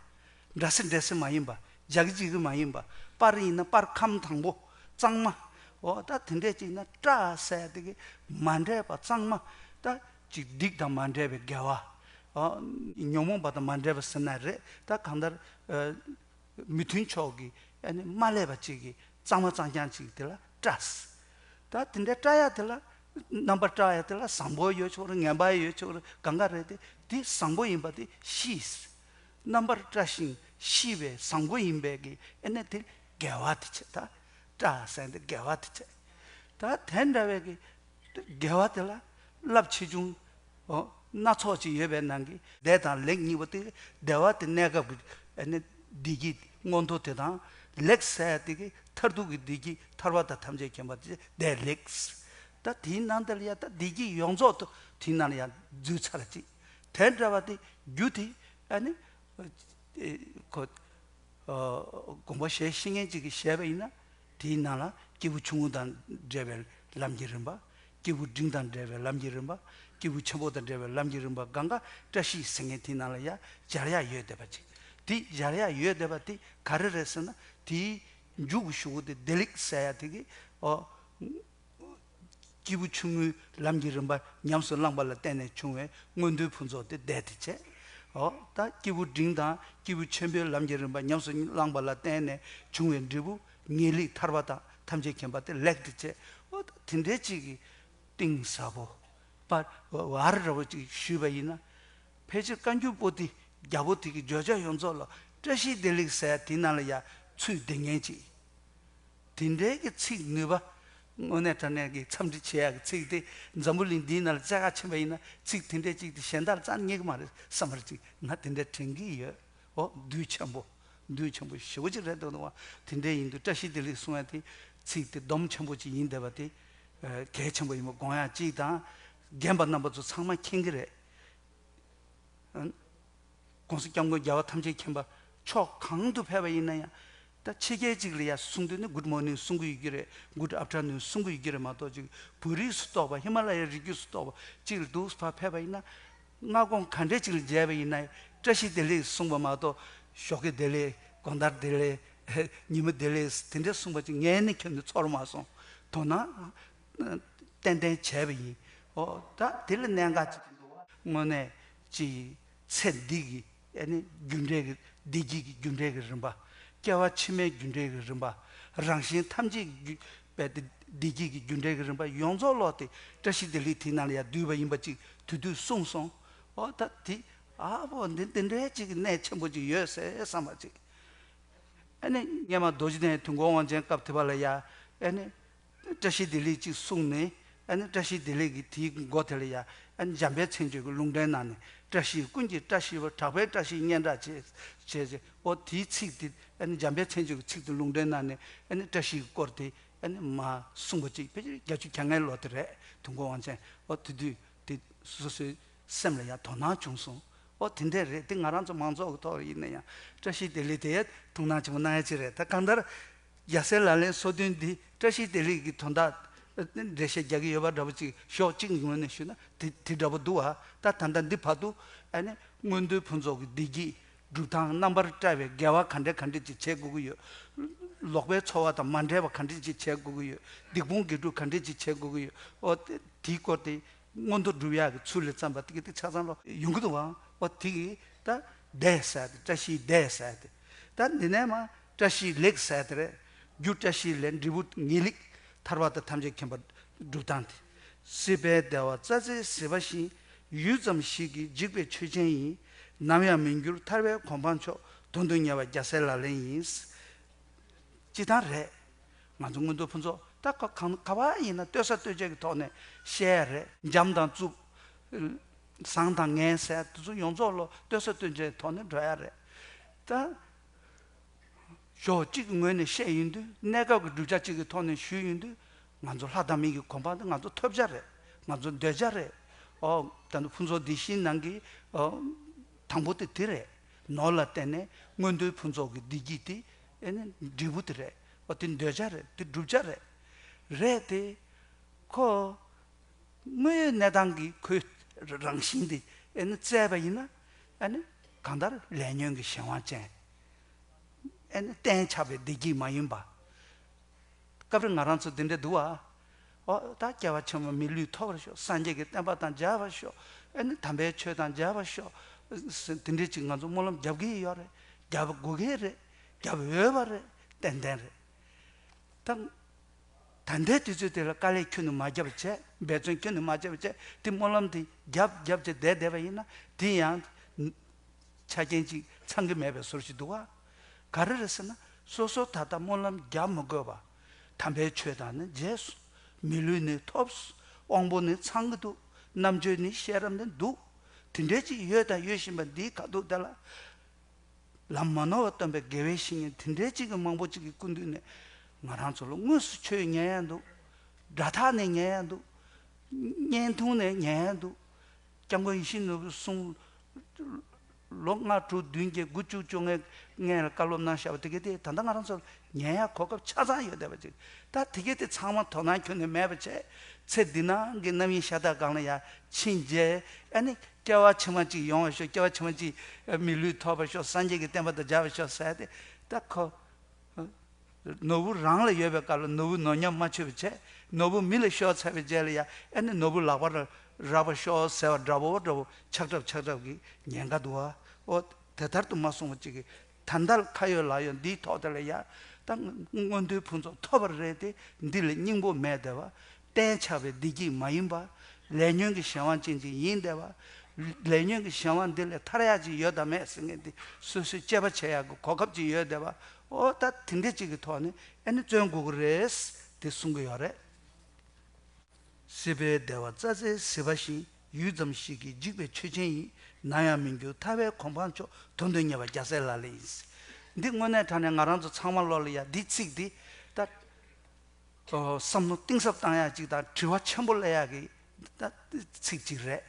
འདྲ་སེ་འདྲ་སེ་མ་ཡིན་པ། འཇའ་གི་འཇིག་གི་མ་ཡིན་པ། པར་ཡིན་ན་པར་ཁམས་དྭངས་པོ། གཙང་མ། འོ་ད་དེ་འདྲས་ཅིག་ན་བཀྲ་ཟེར་ཡ་དེ་གི་མ་འདྲེས་པ་གཙང་མ། ད་ཅིག་སྡིག་དང་མ་འདྲེས་པའི་དགེ་བ། འོ་ཉོན་མོངས་པ་དང་མ་འདྲེས་པ་ཟེར་ན་རེད། ད་གང་ལྟར་མི་མཐུན་ཕྱོགས་ཀྱི་ཨ་ནི་མ་བསླད་པ་ཅིག་གི་གཙང་མ་གཙང་རྐྱང་ཅིག་དེ་ལ་བཀྲ་ཟེར། ད་དེ་འདྲའི་བཀྲ་ཡ་དེ་ལ་རྣམ་པར་བཀྲ་ཡ་དེ་ལ་བཟང་པོ་ཡོད་ཆོག་རེད། ངན་པ་ཡོད་ཆོག་རེད། གང་ག་རེད་དེ། དེ་བཟང་པོ་ཡིན་པ་དེ་ཤིས། རྣམ་པར་བཀྲ་ཞིང་ཤིས་པའི་བཟང་པོ་ཡིན་པའི་གི་ཨ་ནི་དེ་དགེ་བ་དེ་བྱས། ད་བཀྲ་ཟེར་དེ་དགེ་བ་དེ་བྱས། ད་དེ་འདྲ་བའི་གི་དགེ་བ་དེ་ལ་རླབས་ཆེ་ཆུང་། འོ། སྣ་ཚོགས་ཅིག་ཡོད་པའི་ནང་གི་བདེ་དང་ལེགས་གཉིས་པོ་དེ། བདེ་བ་དེ་གནས་སྐབས་ཀྱི་ཨ་ནི་བདེ་སྐྱིད་མངོན་མཐོ་དེ་དང་། ལེགས་ཟེར་ཡ་དེ་གི་མཐར་ཐུག་གི་བདེ་སྐྱིད་ཐར་པ་དང་ཐམས་ཅད་མཁྱེན་པ་དེ་བདེ་ལེགས། ད་དེའི་ནང་དེ་ལ་ཡ་ད་བདེ་སྐྱིད་ཡོངས་རྫོགས་དེ་དེའི་ནང་ལ་ཡ་འཛུལ་ཚར་ཅིག། དེ་འདྲ་བ་དེ་རྒྱུ་དེ་ཨ་ནི་ཨེ་ཁོ། ཨ་དགོངས་པ་བཞེས་ཤེས་མཁན་ཅིག་གིས་བཞེས་པ་ཡིན་ན། དེའི་ནང་ལ་སྐྱེས་བུ་ཆུང་ངུ་དང་འབྲེལ་བའི་ལམ་གྱི་རིམ་པ། སྐྱེས་བུ་འབྲིང་དང་འབྲེལ་བའི་ལམ་གྱི་རིམ་པ། སྐྱེས་བུ་ཆེན་པོ་དང་འབྲེལ་བའི་ལམ་གྱི་རིམ་པ། གང་ག་བཀྲ་ཤིས་ཟེར་མཁན་དེའི་ནང་ལ་ཡ་སྦྱར་ཡ་ཡོད་བསྡད་པ་ཅིག། དེ་སྦྱར་ཡ་ཡོད་བསྡད་པ་དེ་ག་རེ་རེད་ཟེར་ན། དེའི་མཇུག་གི་གཞུག་གུ་དེ་བདེ་ལེགས་ཟེར་ཡ་དེ་གི། ཨོ། སྐྱེས་བུ་ཆུང་ངུའི་ལམ་གྱི་རིམ་པ་ཉམས་སུ་བླངས་པ་ལ་བརྟེན་ནས་བྱུང་བའི་མངོན་མཐོའི་ཕུན་ཚོགས་དེ་བདེ་དེ་བྱས། འོ་ད་སྐྱེས་བུ་འབྲིང་དང་སྐྱེས་བུ་ཆེན་པོའི་ལམ་གྱི་རིམ་པ་ཉམས་སུ་བླངས་པ་ལ་བརྟེན་ནས་བྱུང་བའི་འབྲས་བུ་ངེས་ལེགས་ཐར་པ་དང་ཐམས་ཅད་མཁྱེན་པ་དེ་ལེགས་དེ་བྱས། འོ་ད་དེ་འདྲའི་ཅིག་གི་གཏིང་ཟབ་པོ། པར་བར་འདྲ་བོ་ཅིག་ཞུས་པ་ཡིན་ན། ཕལ་ཆེར་བཀའ་འགྱུར་པོ་ཏི་རྒྱལ་པོ་དེ་གི་བརྗོད་བྱ་ཡོངས་རྫོགས་ལ་བཀྲ་ཤིས་བདེ་ལེགས་ཟེར་ཡ་དེ་ནང་ལ་ཡ་ཚུད་བསྡད་མཁན་ཅིག། དེ་འདྲའི་གི་ཚིག་ནུས་པ། དངོས་གནས་དྲང་གནས་ཀྱི་འཚམས་འདྲི་བྱེད་ཡག་གི་ཚིག་དེ་འཛམ་བུ་གླིང་འདིའི་ནང་ལ་བཙལ་ག་ཕྱིན་པ་ཡིན་ན། ཚིག་དེ་འདྲའི་ཅིག་དེ་གཞན་དག་ལ་རྩ་རྙེད་ཀྱི་མ་རེད་བསམ་པ་ཅིག་ང་དེ་འདྲ་དྲན་གྱི་ཡོད། འོ་འདུས་ཆེན་པོ། འདུས་ཆེན་པོ་ཞེ་པོ་ཅིག་རེད་འདུག་ནོ། དེ་འདྲའི་ཡིན་དུས་བཀྲ་ཤིས་བདེ་ལེགས་གསུང་ཡ་དེ་ཚིག་དེ་སྡོམ་ཆེན་པོ་ཅིག་ཡིན་བསྡད་པ་དེ་གལ་ཆེན་པོ་ཡིན་པ་དགོངས་ཡ་གཅིག་དང་། རྒན་པ་རྣམ་པ་ཚོ་ཚང་མ་མཁྱེན་གྱི་རེད།༸གོང་ས་༸སྐྱབས་མགོན་རྒྱལ་བ་ཐམས་ཅད་མཁྱེན་པ་ཕྱོགས་གང་དུ་ཕེབས་པ་ཡིན་ན་ཡང་། ད་ཕྱི་རྒྱལ་ཅིག་ལ་ཡ་སོང་དུས་ནི་Good morning གསུང་གི་ཡོད་ཀྱི་རེད། Good afternoon གསུང་གི་ཡོད་ཀྱི་རེད་མ་གཏོགས། ཅིག་བོད་རིགས་སུ་གཏོགས་པ། ཧི་མ་ལ་ཡའི་རི་རྒྱུད་སུ་གཏོགས་པ་ཅིག་ལ་འདུག་ཕར་ཕེབས་པ་ཡིན་ན། སྔ་དགོང་ག་འདྲས་ཅིག་ལ་མཇལ་བ་ཡིན་ན་བཀྲ་ཤིས་བདེ་ལེགས་གསུངས་པ་མ་གཏོགས། ཞོགས་ཀས་བདེ་ལེགས། དགོང་དག་བདེ་ལེགས། ཉི་མ་བདེ་ལེགས་དེ་འདྲས་གསུངས་པ་ཅིག་ངས་ནི་ཁྱོན་ནས་ཚོར་མ་སོང་། དོ་སྣང་ཏན་ཏན་བྱས་པ་ཡིན། འོ་ད་དེ་ལ་གནད་འགག་ཅིག་འདུག་བ། དངོས་གནས་ཅིག་ཚེ་འདི་གི་ཨ་ནི་རྒྱུ་འབྲས་ཀྱི་བདེ་སྐྱིད་ཀྱི་རྒྱུ་འབྲས་ཀྱི་རིམ་པ། སྐྱེ་བ་ཕྱི་མའི་རྒྱུ་འབྲས་ཀྱི་རིམ་པ། རང་གཞན་ཐམས་ཅད་ཀྱི་རྒྱུ་བའི་བདེ་སྐྱིད་ཀྱི་རྒྱུ་འབྲས་ཀྱི་རིམ་པ་ཡོངས་རྫོགས་ལོག་སྟེ་བཀྲ་ཤིས་བདེ་ལེགས་དེའི་ནང་ལ་ཡ་འདུས་པ་ཡིན་པ་ཅིག་དེ་དུས་གསུངས་སོང་། འོ་ད་དེ་ཨ་བོ་འདི་འདི་འདྲའི་ཅིག་གི་གནད་ཆེན་པོ་ཅིག་ཡོད་ཟེར་བསམ་པ་ཅིག། ཨ་ནི་སྔོན་མ་རྡོ་རྗེ་གདན་དུས་འཁོར་དབང་ཆེན་སྐབས་དེ་བ་ལ་ཡ། ཨ་ནི་བཀྲ་ཤིས་བདེ་ལེགས་ཅིག་གསུངས་ནས། ཨ་ནི་བཀྲ་ཤིས་བདེ་ལེགས་ཀྱི་དེའི་མགོ་དེ་ལ་ཡ། ཨ་ནི་འཇམ་དཔལ་མཚན་བརྗོད་ཀྱི་ལུང་འདྲེན་གནང་ནས། བཀྲ་ཤིས་ཀུན་གྱི་བཀྲ་ཤིས་པ། གྲགས་པའི་བཀྲ་ཤིས་སྙན་གྲགས་ཆེ། བྱས་བྱས། འོ་དེའི་ཚིག་དེ་ཨ་ནི་འཇམ་དཔལ་མཚན་བརྗོད་ཀྱི་ཚིག་དེ་ལུང་འདྲེན་གནང་ནས། ཨ་ནི་བཀྲ་ཤིས་ཀྱི་སྐོར་དེ་ཨ་ནི་མར་གསུངས་པ་ཅིག། ཕལ་ཆེར་བརྒྱད་ཅུ་གྱ་ལྔའི་ལོ་དེ་རེད། དུས་འཁོར་དབང་ཆེན། འོ་དེ་དུས་དེ་སོ་སོའི་སེམས་ལ་ཡང་དོ་སྣང་བྱུང་སོང་། ཨོ་དེ་འདྲས་རེད། དེ་ང་རང་ཚོ་མང་ཚོགས་ཀྱི་ཐོག་ལ་ཡིན་ན་ཡང་བཀྲ་ཤིས་བདེ་ལེགས་དེ་ཡ་ཐུགས་སྣང་ཆེན་པོ་གནང་ཡ་ཅིག་རེད། ད་གང་ལྟར་རྒྱལ་སྲས་ལག་ལེན་སོ་བདུན་འདི་བཀྲ་ཤིས་བདེ་ལེགས་ཀྱི་དོན་དག་འགྲེལ་བཤད་རྒྱག་གི་ཡོད་པ་འདྲ་པོ་ཅིག་ཕྱོགས་གཅིག་ངོས་ནས་ཞུས་ན་དེ་དེ་འདྲ་པོ་འདུག་ཨ། ད་ད་ལྟ་འདི་བར་དུ་ཨ་ནི་མངོན་མཐོའི་ཕུན་ཚོགས་ཀྱི་བདེ་སྐྱིད་སྒྲུབ་སྟངས་རྣམ་པར་བཀྲ་བའི་དགེ་བ་ག་འདྲས་ག་འདྲས་ཅིག་བྱེད་དགོས་ཀྱི་ཡོད། ལོག་པའི་ཚོར་བ་དང་མ་འབྲེལ་བ་ག་འདྲས་ཅིག་བྱེད་དགོས་ཀྱི་ཡོད། སྡིག་སྤོང་དགེ་སྒྲུབ་ག་འདྲས་ཅིག་བྱེད་དགོས་ཀྱི་ཡོད། ཨོ་དེ་དེའི་སྐོར་དེ། མངོན་མཐོ་སྒྲུབ་ཡག་གི་ཚུལ་ལ་བརྩམས་པ་དེ་གི་དེ་ཆ་ཚང་ལོ་ཡོང་གི་འདུག་བ། ཨོ་དེ་གི་ད་བདེ་ཟེར་ཏེ། བཀྲ་ཤིས་བདེ་ཟེར་ཏེ། ད་འདི་ནས་མ་བཀྲ་ཤིས་ལེགས་ཟེར་ཏེ་རེད། རྒྱུ་བཀྲ་ཤིས་ལས་འབྲས་བུ་ངེས་ལེགས་ཐར་པ་དང་ཐམས་ཅད་མཁྱེན་པ་སྒྲུབ་སྟངས་དེ། སྲིད་པའི་བདེ་བ་རྩྭ་རྩེའི་ཟིལ་པ་བཞིན། ཡུད་ཙམ་ཞིག་གིས་འཇིག་པའི་ཆོས་ཅན་ཡིན། ནམ་ཡང་མི་འགྱུར་ཐར་པའི་གོ་འཕང་མཆོག། དོན་དུ་གཉེར་བ་རྒྱལ་སྲས་ལག་ལེན་ཡིན། སྤྱིར་བཏང་རེད། ང་ཚོ་མངོན་མཐོ་ཕུན་ཚོགས་ད་ག་གང་ག་བ་ཡིན་ན་ལྟོས་ས་ལྟོས་བཅས་ཀྱི་ཐོག་ནས་བཤད་ཡ་རེད། འཇམ་དང་རྩུབ། བཟང་དང་ངན་ཟེར་དེ་ཚོ་ཡོངས་རྫོགས་ལོ་ལྟོས་ས་ལྟོས་བཅས་ཀྱི་ཐོག་ནས་འགྲོ་ཡ་རེད། ད་ཕྱོགས་གཅིག་གི་ངོས་ནས་བཤད་ཡོང་དུས། གནས་སྐབས་ཀྱི་བསྒྲུབ་བྱ་གཅིག་གི་ཐོག་ནས་ཞུས་ཡོང་དུས། ང་ཚོ་ལྷ་དང་མི་གི་གོ་འཕང་དེ་ང་ཚོ་ཐོབ་བྱ་རེད། ང་ཚོ་འདོད་བྱ་རེད། ཨོ་ད་ནི་ཕུན་ཚོགས་འདི་བཞིའི་ནང་གི་ཨོ་དང་པོ་དེ་དེ་རེད། ནོར་ལ་བརྟེན་ནས་མངོན་མཐོའི་ཕུན་ཚོགས་ཀྱི་བདེ་སྐྱིད་དེ་ཨེ་ནི་འབྲས་བུ་དེ་རེད། ཨོ་དེ་འདོད་བྱ་རེད། དེ་བསྒྲུབ་བྱ་རེད། རེད་དེ། ཁོ་ དངོས་ཡོད་གནས་སྟངས་ཀྱི་ཁོའི་རང་བཞིན་དེ་ཨེ་ནི་བཙལ་བ་ཡིན་ན། ཨེ་ནི་གང་ལྟར་ལས་ཉོན་གྱི་གཞན་དབང་ཅན། ཨེ་ནི་གཏན་ཆགས་པའི་བདེ་སྐྱིད་མ་ཡིན་པ། སྐབས་རེ་ང་རང་ཚོ་འདི་འདྲ་འདུག་བ། ཨོ་ད་སྐྱེ་བ་ཕྱི་མ་མི་ལུས་ཐོབ་པར་ཤོག་སངས་རྒྱས་ཀྱི་བསྟན་པ་དང་མཇལ་བར་ཤོག་ཨེ་ནི་དམ་པའི་ཆོས་དང་མཇལ་བར་ཤོག་དེ་འདྲའི་ཅིག་ང་ཚོ་སྨོན་ལམ་རྒྱབ་ཀྱི་ཡོད་རེད། རྒྱབ་དགོས་ཀྱི་རེད། རྒྱབ་འོས་པ་རེད། ཏན་ཏན་རེད། ད། ད་ལྟའི་དུས་ཚོད་དེ་ལ་དཀའ་ལས་ཁྱོན་ནས་མ་བརྒྱབ་པ་བྱས། འབད་བརྩོན་ཁྱོན་ནས་མ་བྱས་པ་བྱས། དེ་སྨོན་ལམ་དེ་རྒྱབ་རྒྱབ་བྱས་བསྡད་བསྡད་པ་ཡིན་ན། དེ་ཡང་ཆ་རྐྱེན་ཅིག་ཚང་གི་མེད་པའི་བཟོ་ཞིག་འདུག་བ། ག་རེ་རེད་ཟེར་ན། སོ་སོ་ད་ལྟ་སྨོན་ལམ་རྒྱབ་མི་དགོས་པ། དམ་པའི་ཆོས་དང་ནི་མཇལ་སོང་། མི་ལུས་ནི་ཐོབ་སོང་། དབང་པོ་ནི་ཚང་གི་འདུག་རྣམ་དཔྱོད་ནི་ཤེས་རབ་ནི་འདུག་དེ་འདྲའི་ཅིག་ཡོད་དང་ཡོད་བཞིན་པ་འདིའི་ཁ་ཐུག་དེ་ལ། ལམ་མ་ནོར་བ་སྟོན་པའི་དགེ་བའི་བཤེས་གཉེན་དེ་འདྲའི་ཅིག་གི་མང་པོ་ཅིག་གི་སྐུ་མདུན་ནས་ང་རང་ཚོ་ལ་དངོས་སུ་ཆོས་ཉན་ཡ་འདུག་སྒྲ་ཐག་ནས་ཉན་ཡ་འདུག་བརྙན་ཐུང་ནས་ཉན་ཡ་འདུག་སྐྱབས་མགོན་ཡིད་བཞིན་ནོར་བུའི་གསུང་ལོ་ལྔ་དྲུག་བདུན་བརྒྱད་དགུ་བཅུ་བཅོ་ལྔའི་སྔན་ལ་བཀའ་སློབ་གནང་བཞག་པ་དེ་ག་དེ་ད་ལྟ་ང་རང་ཚོ་ལ་ཉན་ཡ་གོ་སྐབས་ཆ་ཚང་ཡོད་བསྡད་པ་ཅིག་ད་དེ་ག་དེ་ཚང་མ་དོ་སྣང་ཁྱོན་ནས་མེད་པ་བྱས། ཚེ་འདི་ནང་གི་རྣམ་གཡེང་ཤ་སྟག་སྒང་ལ་ཡ་ཕྱིན་རྗེས་ཨ་ནི། སྐྱེ་བ་ཕྱི་མ་གཅིག་ཡོང་བ་ཤོག་སྐྱེ་བ་ཕྱི་མ་གཅིག་མི་ལུས་ཐོབ་པར་ཤོག་སངས་རྒྱས་ཀྱི་བསྟན་པ་དང་མཇལ་བར་ཤོག་ཟེར་ཏེ། ད་ཁོ་ནོར་བུ་རང་ལ་ཡོད་པའི་སྐབས་ལ་ནོར་བུ་ནོར་ཉམས་མ་ཆོད་པ་བྱས། ནོར་བུ་མི་ལ་ཤོར་ཚར་བའི་རྗེས་ལ་ཡ་ཨ་ནི་ནོར་བུ་ལག་པར་རག་པར་ཤོག་ཟེར་བ་འདྲ་བོ་འདྲ་བོ་ཆགས་གྲབས་ཆགས་གྲབས་ཀྱི་ཉེན་ཁ་འདུག་བ། ཨོ་དེ་ལྟར་དུ་མ་སོང་བ་གཅིག་གིས་ད་ལྟ་ཁ་ཡོད་ལག་ཡོད་འདིའི་ཐོག་དེ་ལ་ཡ། ད་སྔོན་དུས་ཕུན་ཚོགས་ཐོབ་པ་རེད་དེ། འདི་ལ་སྙིང་པོ་མེད་བསྡད་པ། གཏན་ཆགས་པའི་བདེ་སྐྱིད་མ་ཡིན་པ། ལས་ཉོན་གྱི་གཞན་དབང་ཅན་ཅིག་ཡིན་བསྡད་པ། ལས་ཉོན་གྱི་གཞན་དབང་འདི་ལས་ཐར་ཡག་ཅིག་ཡོད་དམ་མེད་ཟེར་མཁན་འདི་སོ་སོས་དཔྱད་པ་བྱེད་ཡག་གི་གོ་སྐབས་ཅིག་ཡོད་བསྡད་པ། ཨོ་ད་དེ་འདྲ་ཅིག་གི་ཐོག་ནས་ཨ་ནི་བརྩོན་དགོས་ཀྱི་རེད་དེ་གསུང་གི་ཡོད་རེད། སྲིད་པའི་བདེ་བ་རྩྭ་རྩེའི་ཟིལ་པ་བཞིན། ཡུད་ཙམ་ཞིག་གིས་འཇིག་པའི་ཆོས་ཅན་ཡིན། ནམ་ཡང་མི་འགྱུར་ཐར་པའི་གོ་འཕང་མཆོག་དོན་དུ་གཉེར་བ་རྒྱལ་སྲས་ལག་ལེན་ཡིན། འདི་དངོས་གནས་དྲང་གནས་ང་རང་ཚོ་ཚང་མ་བློ་ལ་ཡ་འདི་ཚིག་འདི་ད། བསམ་བློ་གཏིང་ཟབ་བཏང་ཡག་ཅིག་དང་དྲི་བ་ཆེན་པོ་སླེབས་ཡག་གི་ད་ཚིག་ཅིག་རེད།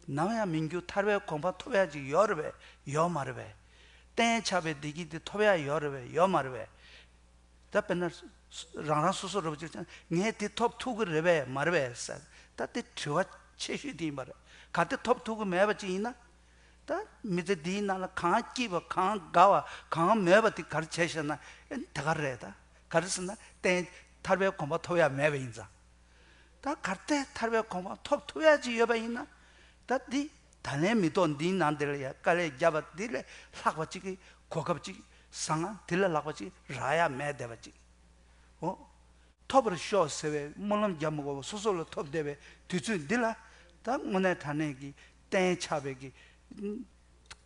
ནམ་ཡང་མི་འགྱུར་ཐར་པའི་གོ་འཕང་ཐོབ་ཡག་ཅིག་ཡོད་རེད་པས་ཡོད་མ་རེད་པས། གཏན་ཆགས་པའི་བདེ་སྐྱིད་དེ་ཐོབ་ཡག་ཡོད་རེད་པས་ཡོད་མ་རེད་པས། ད་དཔེར་ན། རང་རང་སོ་སོ་རེ་བ་ཅིག་ཀྱང་ངས་དེ་ཐོབ་ཐུབ་ཀྱི་རེད་པས་མ་རེད་པས་ཟེར། ད་དེ་དྲི་བ་ཆེ་ཤོས་དེ་ཡིན་པ་རེད། གལ་ཏེ་ཐོབ་ཐུབ་ཀྱི་མེད་པ་ཅིག་ཡིན་ན། ད་མི་ཚེ་འདིའི་ནང་ལ་གང་སྐྱིད་པ་གང་དགའ་བ་གང་མོས་པ་དེ་ག་རེ་བྱས་ཤག་ན། ཨེ་དེ་ག་རེད་ད། ག་རེ་ཟེར་ན་གཏན་ཐར་པའི་གོ་འཕང་ཐོབ་ཡག་མེད་པ་ཡིན་ཙང་། ད་གལ་ཏེ་ཐར་པའི་གོ་འཕང་ཐོབ་ཐུབ་ཡག་ཅིག་ཡོད་པ་ཡིན་ན། ད་འདི་ད་ལན་མི་ཐོག་འདིའི་ནང་འདི་ལ་ཡ་དཀའ་ལས་བརྒྱབ་པ་འདི་ལས་ལྷག་པ་ཅིག་གི་གོ་སྐབས་ཅིག་བཟང་ང་འདི་ལས་ལྷག་པ་ཅིག་རག་ཡག་མེད་བསྡད་པ་ཅིག་ཨོ། ཐོབ་པར་ཤོག་ཟེར་བའི་སྨོན་ལམ་རྒྱབ་མི་དགོས་པར་སོ་སོ་ལ་ཐོབ་བསྡད་པའི་དུས་ཚོད་འདི་ལ། ད་དངོས་གནས་དྲང་གནས་ཀྱི་གཏན་ཆགས་པའི་གི་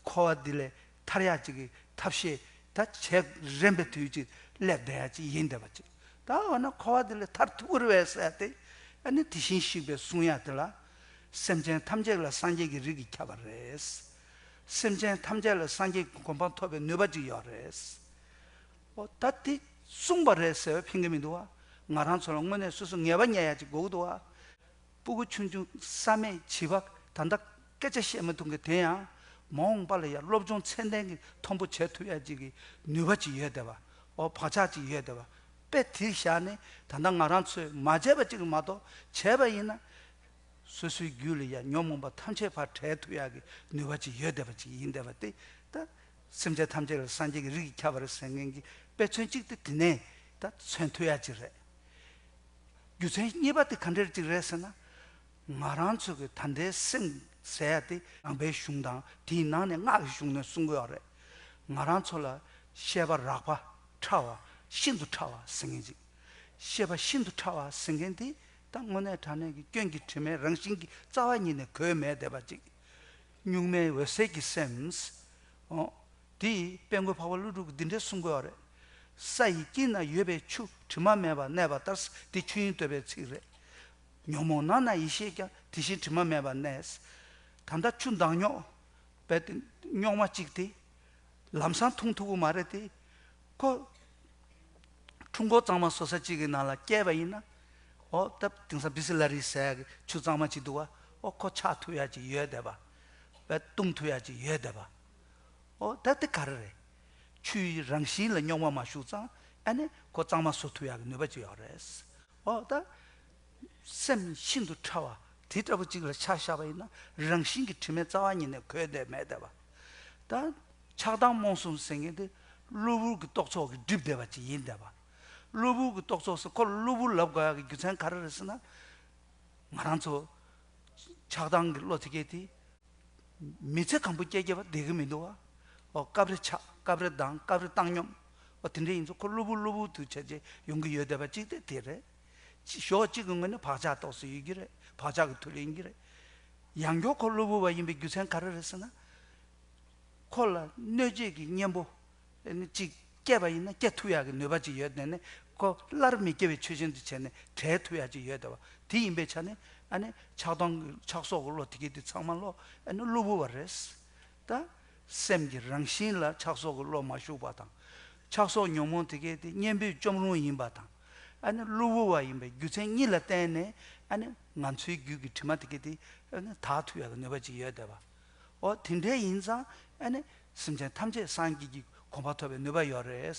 འཁོར་བ་འདི་ལས་ཐར་ཡག་ཅིག་གི་ཐབས་ཤེས་ད་བྱེད་རན་པའི་དུས་ཅིག་སླེབས་བསྡད་ཡག་ཅིག་ཡིན་བསྡད་པ་ཅིག་ད་འོ་ན་འཁོར་བ་འདི་ལས་ཐར་ཐུབ་ཀྱི་རེད་པས་ཟེར་ཏེ། ཨ་ནི་དེ་བཞིན་གཤེགས་པའི་གསུང་ཡག་དེ་ལ། སེམས་ཅན་ཐམས་ཅད་ལ་སངས་རྒྱས་ཀྱི་རིགས་ཀྱིས་ཁྱབ་པ་རེད། སེམས་ཅན་ཐམས་ཅད་ལ་སངས་རྒྱས་ཀྱི་གོ་འཕང་ཐོབ་པའི་ནུས་པ་ཅིག་ཡོད་རེད། ཨོ་ད་དེ་གསུངས་པ་རེད་ཟེར་བས་ཕན་གྱི་མི་འདུག་བ། ང་རང་ཚོ་ལ་དངོས་གནས་སོ་སོ་ངེས་པ་རྙེད་ཡག་ཅིག་དགོས་ཀྱི་འདུག་བ། སྤུ་གུ་ཆུང་ཆུང་བསམ་མེད་བྱིས་པ་ད་ལྟ་སྐད་ཆ་བཤད་མི་ཐུབ་མཁན་དེ་ཡང་མ་འོངས་པ་ལ་ཡང་སློབ་སྦྱོང་ཚད་ལྡན་གྱི་མཐོན་པོ་བྱེད་ཐུབ་ཡག་ཅིག་གི་ནུས་པ་ཅིག་ཡོད་བསྡད་པ། ཨོ་བག་ཆགས་ཅིག་ཡོད་བསྡད་པ། དཔེ་དེ་བཞག་ནས་ད་ལྟ་ང་རང་ཚོས་མ་བྱས་པ་ཅིག་མ་གཏོགས་བྱས་པ་ཡིན་ན། སོ་སོའི་རྒྱུད་ལ་ཡང་ཉོན་མོངས་པ་ཐམས་ཅད་ཕར་བྲལ་ཐུབ་ཡག་གི་ནུས་པ་ཅིག་ཡོད་བསྡད་པ་ཅིག་ཡིན་བསྡད་པ་དེ། ད་སེམས་ཅན་ཐམས་ཅད་ལ་སངས་རྒྱས་ཀྱི་རིགས་ཀྱིས་ཁྱབ་པ་རེད་ཟེར་མཁན་གྱི་དཔེ་མཚོན་གཅིག་དེ་དེ་ནས་ད་མཚོན་ཐུབ་ཡག་ཅིག་རེད། རྒྱུ་མཚན་གཉིས་པ་དེ་ག་འདྲ་ཅིག་རེད་ཟེར་ན། ང་རང་ཚོ་གི་ད་ལྟའི་སེམས་ཟེར་ཡག་དེ་ནང་པའི་གཞུང་དང་དེའི་ནང་ནས་སྔགས་ཀྱི་གཞུང་ནས་གསུང་གི་ཡོད་རེད། ང་རང་ཚོ་ལ་ཤེས་པ་རགས་པ་ཕྲ་བ་ཤིན་ཏུ་ཕྲ་བ་ཟེར་མཁན་ཅིག་ཤེས་པ་ཤིན་ཏུ་ཕྲ་བ་ཟེར་མཁན་དེ་ད་དངོས་གནས་དྲང་གནས་ཀྱི་སྐྱོན་གྱི་དྲི་མའི་རང་བཞིན་གྱི་རྩ་བ་ཉིད་ནས་གོས་མེད་བསྡད་པ་ཅིག་གཉུག་མའི་འོད་གསལ་གྱི་སེམས། འོ། དེ་ཡིས་དཔལ་མགོན་འཕགས་པ་ཀླུ་སྒྲུབ་ཀྱིས་འདི་འདྲ་གསུང་གི་ཡོད་རེད། ས་ཡི་དཀྱིལ་ན་ཡོད་པའི་ཆུ་དྲི་མ་མེད་པར་གནས་པ་ལྟར། འདི་ཆོས་དབྱིངས་བསྟོད་པའི་ཚིག་རེད། ཉོན་མོངས་ནང་ན་ཡེ་ཤེས་ཀྱང་། དེ་བཞིན་དྲི་མ་མེད་པར་གནས། ད་ལྟ་ཆུ་འདམ་རྙོག་པའི་རྙོག་མ་གཅིག་དེ། ལམ་སང་འཐུང་ཐུབ་ཀྱི་མ་རེད་དེ། ཁོ། ཁྲུང་ཁོག་གཙང་མ་བཟོ་ས་གཅིག་གི་ནང་ལ་བསྐྱལ་བ་ཡིན་ན། ཨོ་ད་དེང་སང་བི་སི་ལ་རི་ཟེར་ཡག་གི་ཆུ་གཙང་མ་གཅིག་འདུག་བ། ཨོ་ཁོ་འཁྱག་ཐུབ་ཡག་ཅིག་ཡོད་བསྡད་པ། བས་བཏུང་ཐུབ་ཡག་ཅིག་ཡོད་བསྡད་པ། ཨོ་ད་དེ་ག་རེ་རེད། ཆུའི་རང་བཞིན་ལ་རྙོག་མ་མ་ཞུགས་ཙང་ཨ་ནི་ཁོ་གཙང་མ་བཟོ་ཐུབ་ཡག་གི་ནུས་པ་ཅིག་ཡོད་རེད། ཨོ་ད། སེམས་ཤིན་ཏུ་ཕྲ་བ། དེ་འདྲ་པོ་གཅིག་ལ་ཆ་བཞག་པ་ཡིན་ན་རང་བཞིན་གྱི་དྲི་མས་རྩ་བ་ཉིད་ནས་གོས་བསྡད་མེད་བསྡད་པ། ད་ཆགས་སྡང་རྨོངས་གསུམ་ཟེར་མཁན་དེ་གློ་བུར་གྱི་རྟོག་ཚོགས་ཀྱིས་བསྒྲིབས་བསྡད་པ་ཅིག་ཡིན་བསྡད་པ། གློ་བུར་གྱི་རྟོག་ཚོགས་སུ་ཁོ་ལ་གློ་བུར་ལབ་དགོས་ཡག་གི་རྒྱུ་མཚན་ག་རེ་རེད་ཟེར་ན། ང་རང་ཚོ་ཆགས་སྡང་གི་བློ་དེ་གས་དེ། མི་ཚེ་གང་པོ་སྐྱེལ་སྐྱེལ་བ་བསྡད་ཀྱི་མི་འདུག་བ། ཨོ་སྐབས་རེ་ཆགས། སྐབས་རེ་སྡང་། སྐབས་རེ་བཏང་སྙོམས། ཨོ་དེ་འདྲ་ཡིན་ཚོ་ཁོ་གློ་བུར་གློ་བུར་དུ་བྱས་རྗེས་ཡོང་གི་ཡོད་བསྡད་པ་གཅིག་དེ་དེ་རེད། ཅི་ཞོགས་གཅིག་གི་ངོས་ནས་བག་ཆགས་ཏོག་ཙམ་ཡོད་ཀྱི་རེད། བག་ཆགས་ཀྱི་མཐུ་ལས་ཡིན་གྱི་རེད། ཡང་བསྐྱར་ཁོ་གློ་བུར་བ་ཡིན་པའི་རྒྱུ་མཚན་ག་རེ་རེད་ཟེར་ན། ཁོ་ལ་གནོད་བྱེད་ཀྱི་གཉེན་པོ་ཨ་ནི་གཅིག་སྐྱེས་པ་ཡིན་ན་སྐྱེ་ཐུབ་ཡག་གི་ནུས་པ་ཅིག་ཡོད་དེ་ནས་ཁོ་སླར་མི་སྐྱེ་བའི་ཆོས་ཅན་དུ་བྱས་ནས་བྲལ་ཐུབ་ཡག་ཅིག་ཡོད་བསྡད་པ། དེ་ཡིན་པའི་ཆ་ནས་ཨ་ནི་ཆགས་སྡང་གི་ཆགས་སོགས་ཀྱི་བློ་དེ་གས་དེ་ཚང་མ་བློ་ཨ་ནི་གློ་བུར་བ་རེད། ད་སེམས་ཀྱི་རང་བཞིན་ལ་ཆགས་སོགས་ཀྱི་བློ་མ་ཞུགས་པ་དང་། ཆགས་སོགས་ཉོན་མོངས་དེ་གས་དེ་གཉེན་པོས་བཅོམ་རུང་ཡིན་པ་དང་། ཨ་ནི་གློ་བུར་བ་ཡིན་པའི་རྒྱུ་མཚན་གཉིས་ལ་བརྟེན་ནས་ཨ་ནི་ང་ཚོའི་རྒྱུད་ཀྱི་དྲི་མ་དེ་གས་དེ་ཨ་ནི་དག་ཐུབ་ཡག་གི་ནུས་པ་ཅིག་ཡོད་བསྡད་པ། ཨོ་དེ་འདྲའི་ཡིན་ཙང་ཨ་ནི་སེམས་ཅན་ཐམས་ཅད་སངས་རྒྱས་ཀྱི་གོ་འཕང་ཐོབ་པའི་ནུས་པ་ཡོད་རེད།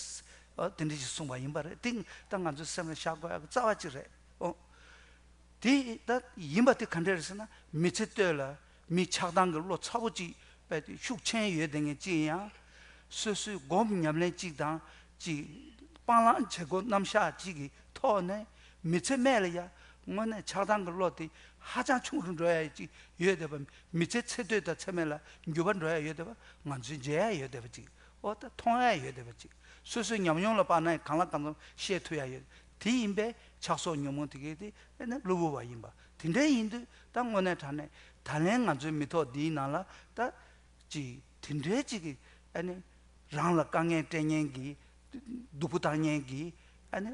ཨོ་དེ་འདྲ་ཞིག་གསུངས་པ་ཡིན་པ་རེད། དེ་ད་ང་ཚོའི་སེམས་ལ་བཞག་དགོས་ཡག་གི་རྩ་བ་གཅིག་རེད། ཨོ། དེ་ད་ཡིན་པ་དེ་ག་འདྲ་རེད་ཟེར་ན། མི་ཚེ་སྟོད་ལ་མི་ཆགས་སྡང་གི་བློ་ཚ་པོ་གཅིག་དཔེ་དེ་ཤུགས་ཆེན་ཡོད་དེ་ངས་ཅི་ཡང་སོ་སོའི་སྒོམ་ཉམས་ལེན་གཅིག་དང་གཅིག་སྤང་བླང་བྱེད་སྒོ་རྣམ་གཞག་གཅིག་གི་ཐོག་ནས་མི་ཚེ་སྨད་ལ་ཡ་དངོས་གནས་ཆགས་སྡང་གི་བློ་དེ་ཧ་ཅང་ཆུང་རུ་འགྲོ་ཡ་ཡི་གཅིག་ཡོད་བསྡད་པ། མི་ཚེ་ཚེ་སྟོད་དང་ཚེ་སྨད་ལ་འགྱུར་བ་འགྲོ་ཡ་ཡོད་བསྡད་པ་ང་ཚོས་མཇལ་ཡ་ཡོད་བསྡད་པ་གཅིག་ཨོ་ད་མཐོང་ཡ་ཡོད་བསྡད་པ་གཅིག་སོ་སོའི་ཉམས་མྱོང་ལ་དཔག་ན་གང་ལ་གང་འཚམ་ཤེས་ཐུབ་ཡ་ཡོད། དེ་ཡིན་པས་ཆགས་སོགས་ཉོན་མོངས་དེ་གས་དེ་ཨ་ནི་གློ་བུར་བ་ཡིན་པ། དེ་འདྲ་ཡིན་དུས་ད་དངོས་གནས་དྲང་གནས་ད་ལན་ང་ཚོའི་མི་ཐོག་འདིའི་ནང་ལ་ད་ཅིག་དེ་འདྲའི་ཅིག་གི་ཨ་ནི་རང་ལ་དཀའ་ངལ་སྤྲད་མཁན་གྱི་སྡུག་པོ་བཏང་མཁན་གྱི་ཨ་ནི་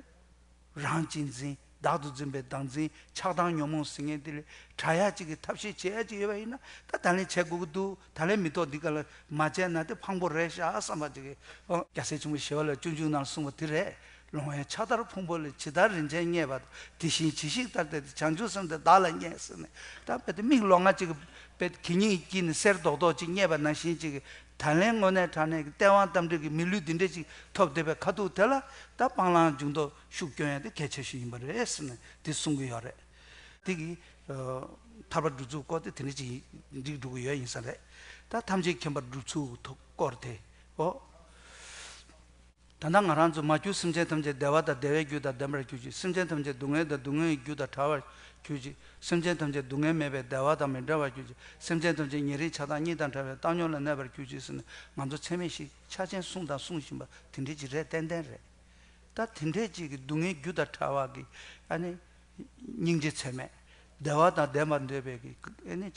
རང་གཅེས་འཛིན། བདག་ཏུ་འཛིན་པའི་བདག་འཛིན། ཆགས་སྡང་ཉོན་མོངས་ཟེར་མཁན་དེ་ལས་དྲག་ཡ་ཅིག་གི་ཐབས་ཤེས་བྱེད་ཡ་ཅིག་ཡོད་པ་ཡིན་ན་ད་ད་ལན་བྱེད་དགོས་ཀྱི་འདུག་ད་ལན་མི་ཐོག་འདི་ག་ལ་མ་བྱས་ན་དེ་ཕངས་པོ་རེད་ཤག་བསམ་པ་ཅིག་གི། ཨོ་རྒྱལ་སྲས་ཆེན་པོ་ཞི་བ་ལྷས་སྤྱོད་འཇུག་ནང་གསུངས་པ་དེ་རེད། ལོང་བས་ཕྱག་དར་ཕུང་པོ་ལས། ཇི་ལྟར་རིན་ཆེན་རྙེད་པ་དང་། དེ་བཞིན་ཇི་ཞིག་ལྟར་བསྟན་ཏེ། བྱང་ཆུབ་སེམས་དེ་བདག་ལ་རྙེད་ཟེར་ནས། ད་དཔེ་དེ་མིག་ལོང་བ་ཅིག་གི་དཔེ་གད་སྙིགས་དཀྱིལ་ནས་གསེར་རྡོག་རྡོག་ཅིག་རྙེད་པ་ནང་བཞིན་ཅིག་གི། ད་ལན་དངོས་གནས་དྲང་གནས་ཀྱི་སྟེས་དབང་རྟ་མགྲིན་གྱི་མི་ལུས་འདི་འདྲ་ཅིག་ཐོབ་བསྡད་པའི་ཁ་ཐུག་དེ་ལ་ད་སྤང་བླང་འཇུག་ལྡོག་ཤུགས་སྐྱོན་ཡ་དེ་གལ་ཆེ་ཤོས་ཡིན་པ་རེད་ཟེར་ནས་དེ་གསུང་གི་ཡོད་རེད། དེ་གི་ཨ་ཐར་པ་སྒྲུབ་ཚུལ་སྐོར་དེ་དེ་འདྲ་ཅིག་འགྲིག་འགྲོ་གི་ཡོད་ཡིན་ས་རེད། ད་ཐམས་ཅད་མཁྱེན་པར་སྒྲུབ་ཚུལ་ཐོག་སྐོར་དེ། ཨོ། ད་ལྟ་ང་རང་ཚོ་མ་གྱུར་སེམས་ཅན་ཐམས་ཅད་བདེ་བ་དང་བདེ་བའི་རྒྱུ་དང་ལྡན་པར་གྱུར་ཅིག་སེམས་ཅན་ཐམས་ཅད་སྡུག་བསྔལ་དང་སྡུག་བསྔལ་གྱི་རྒྱུ་དང་བྲལ་བར་གྱུར་ཅིག་སེམས་ཅན་ཐམས་ཅད་སྡུག་བསྔལ་མེད་པའི་བདེ་བ་དང་མི་འབྲལ་བར་གྱུར་ཅིག་སེམས་ཅན་ཐམས་ཅད་ཉེ་རིང་ཆགས་སྡང་གཉིས་དང་བྲལ་བའི་བཏང་སྙོམས་ལ་གནས་པར་གྱུར་ཅིག་ཟེར་ནས་ང་ཚོ་ཚད་མེད་བཞི་ཆ་ཆེན་གསུངས་དང་གསུང་བཞིན་པ་དེ་འདྲ་ཅིག་རེད། ཏན་ཏན་རེད། ད་དེ་འདྲས་ཅིག་གི་སྡུག་བསྔལ་རྒྱུ་དང་བྲལ་བ་གི་ཨ་ནི་སྙིང་རྗེ་ཚད་མེད། བདེ་བ་དང་ལྡན་པར་འདོད་པའི་གི་ཨ་ནི་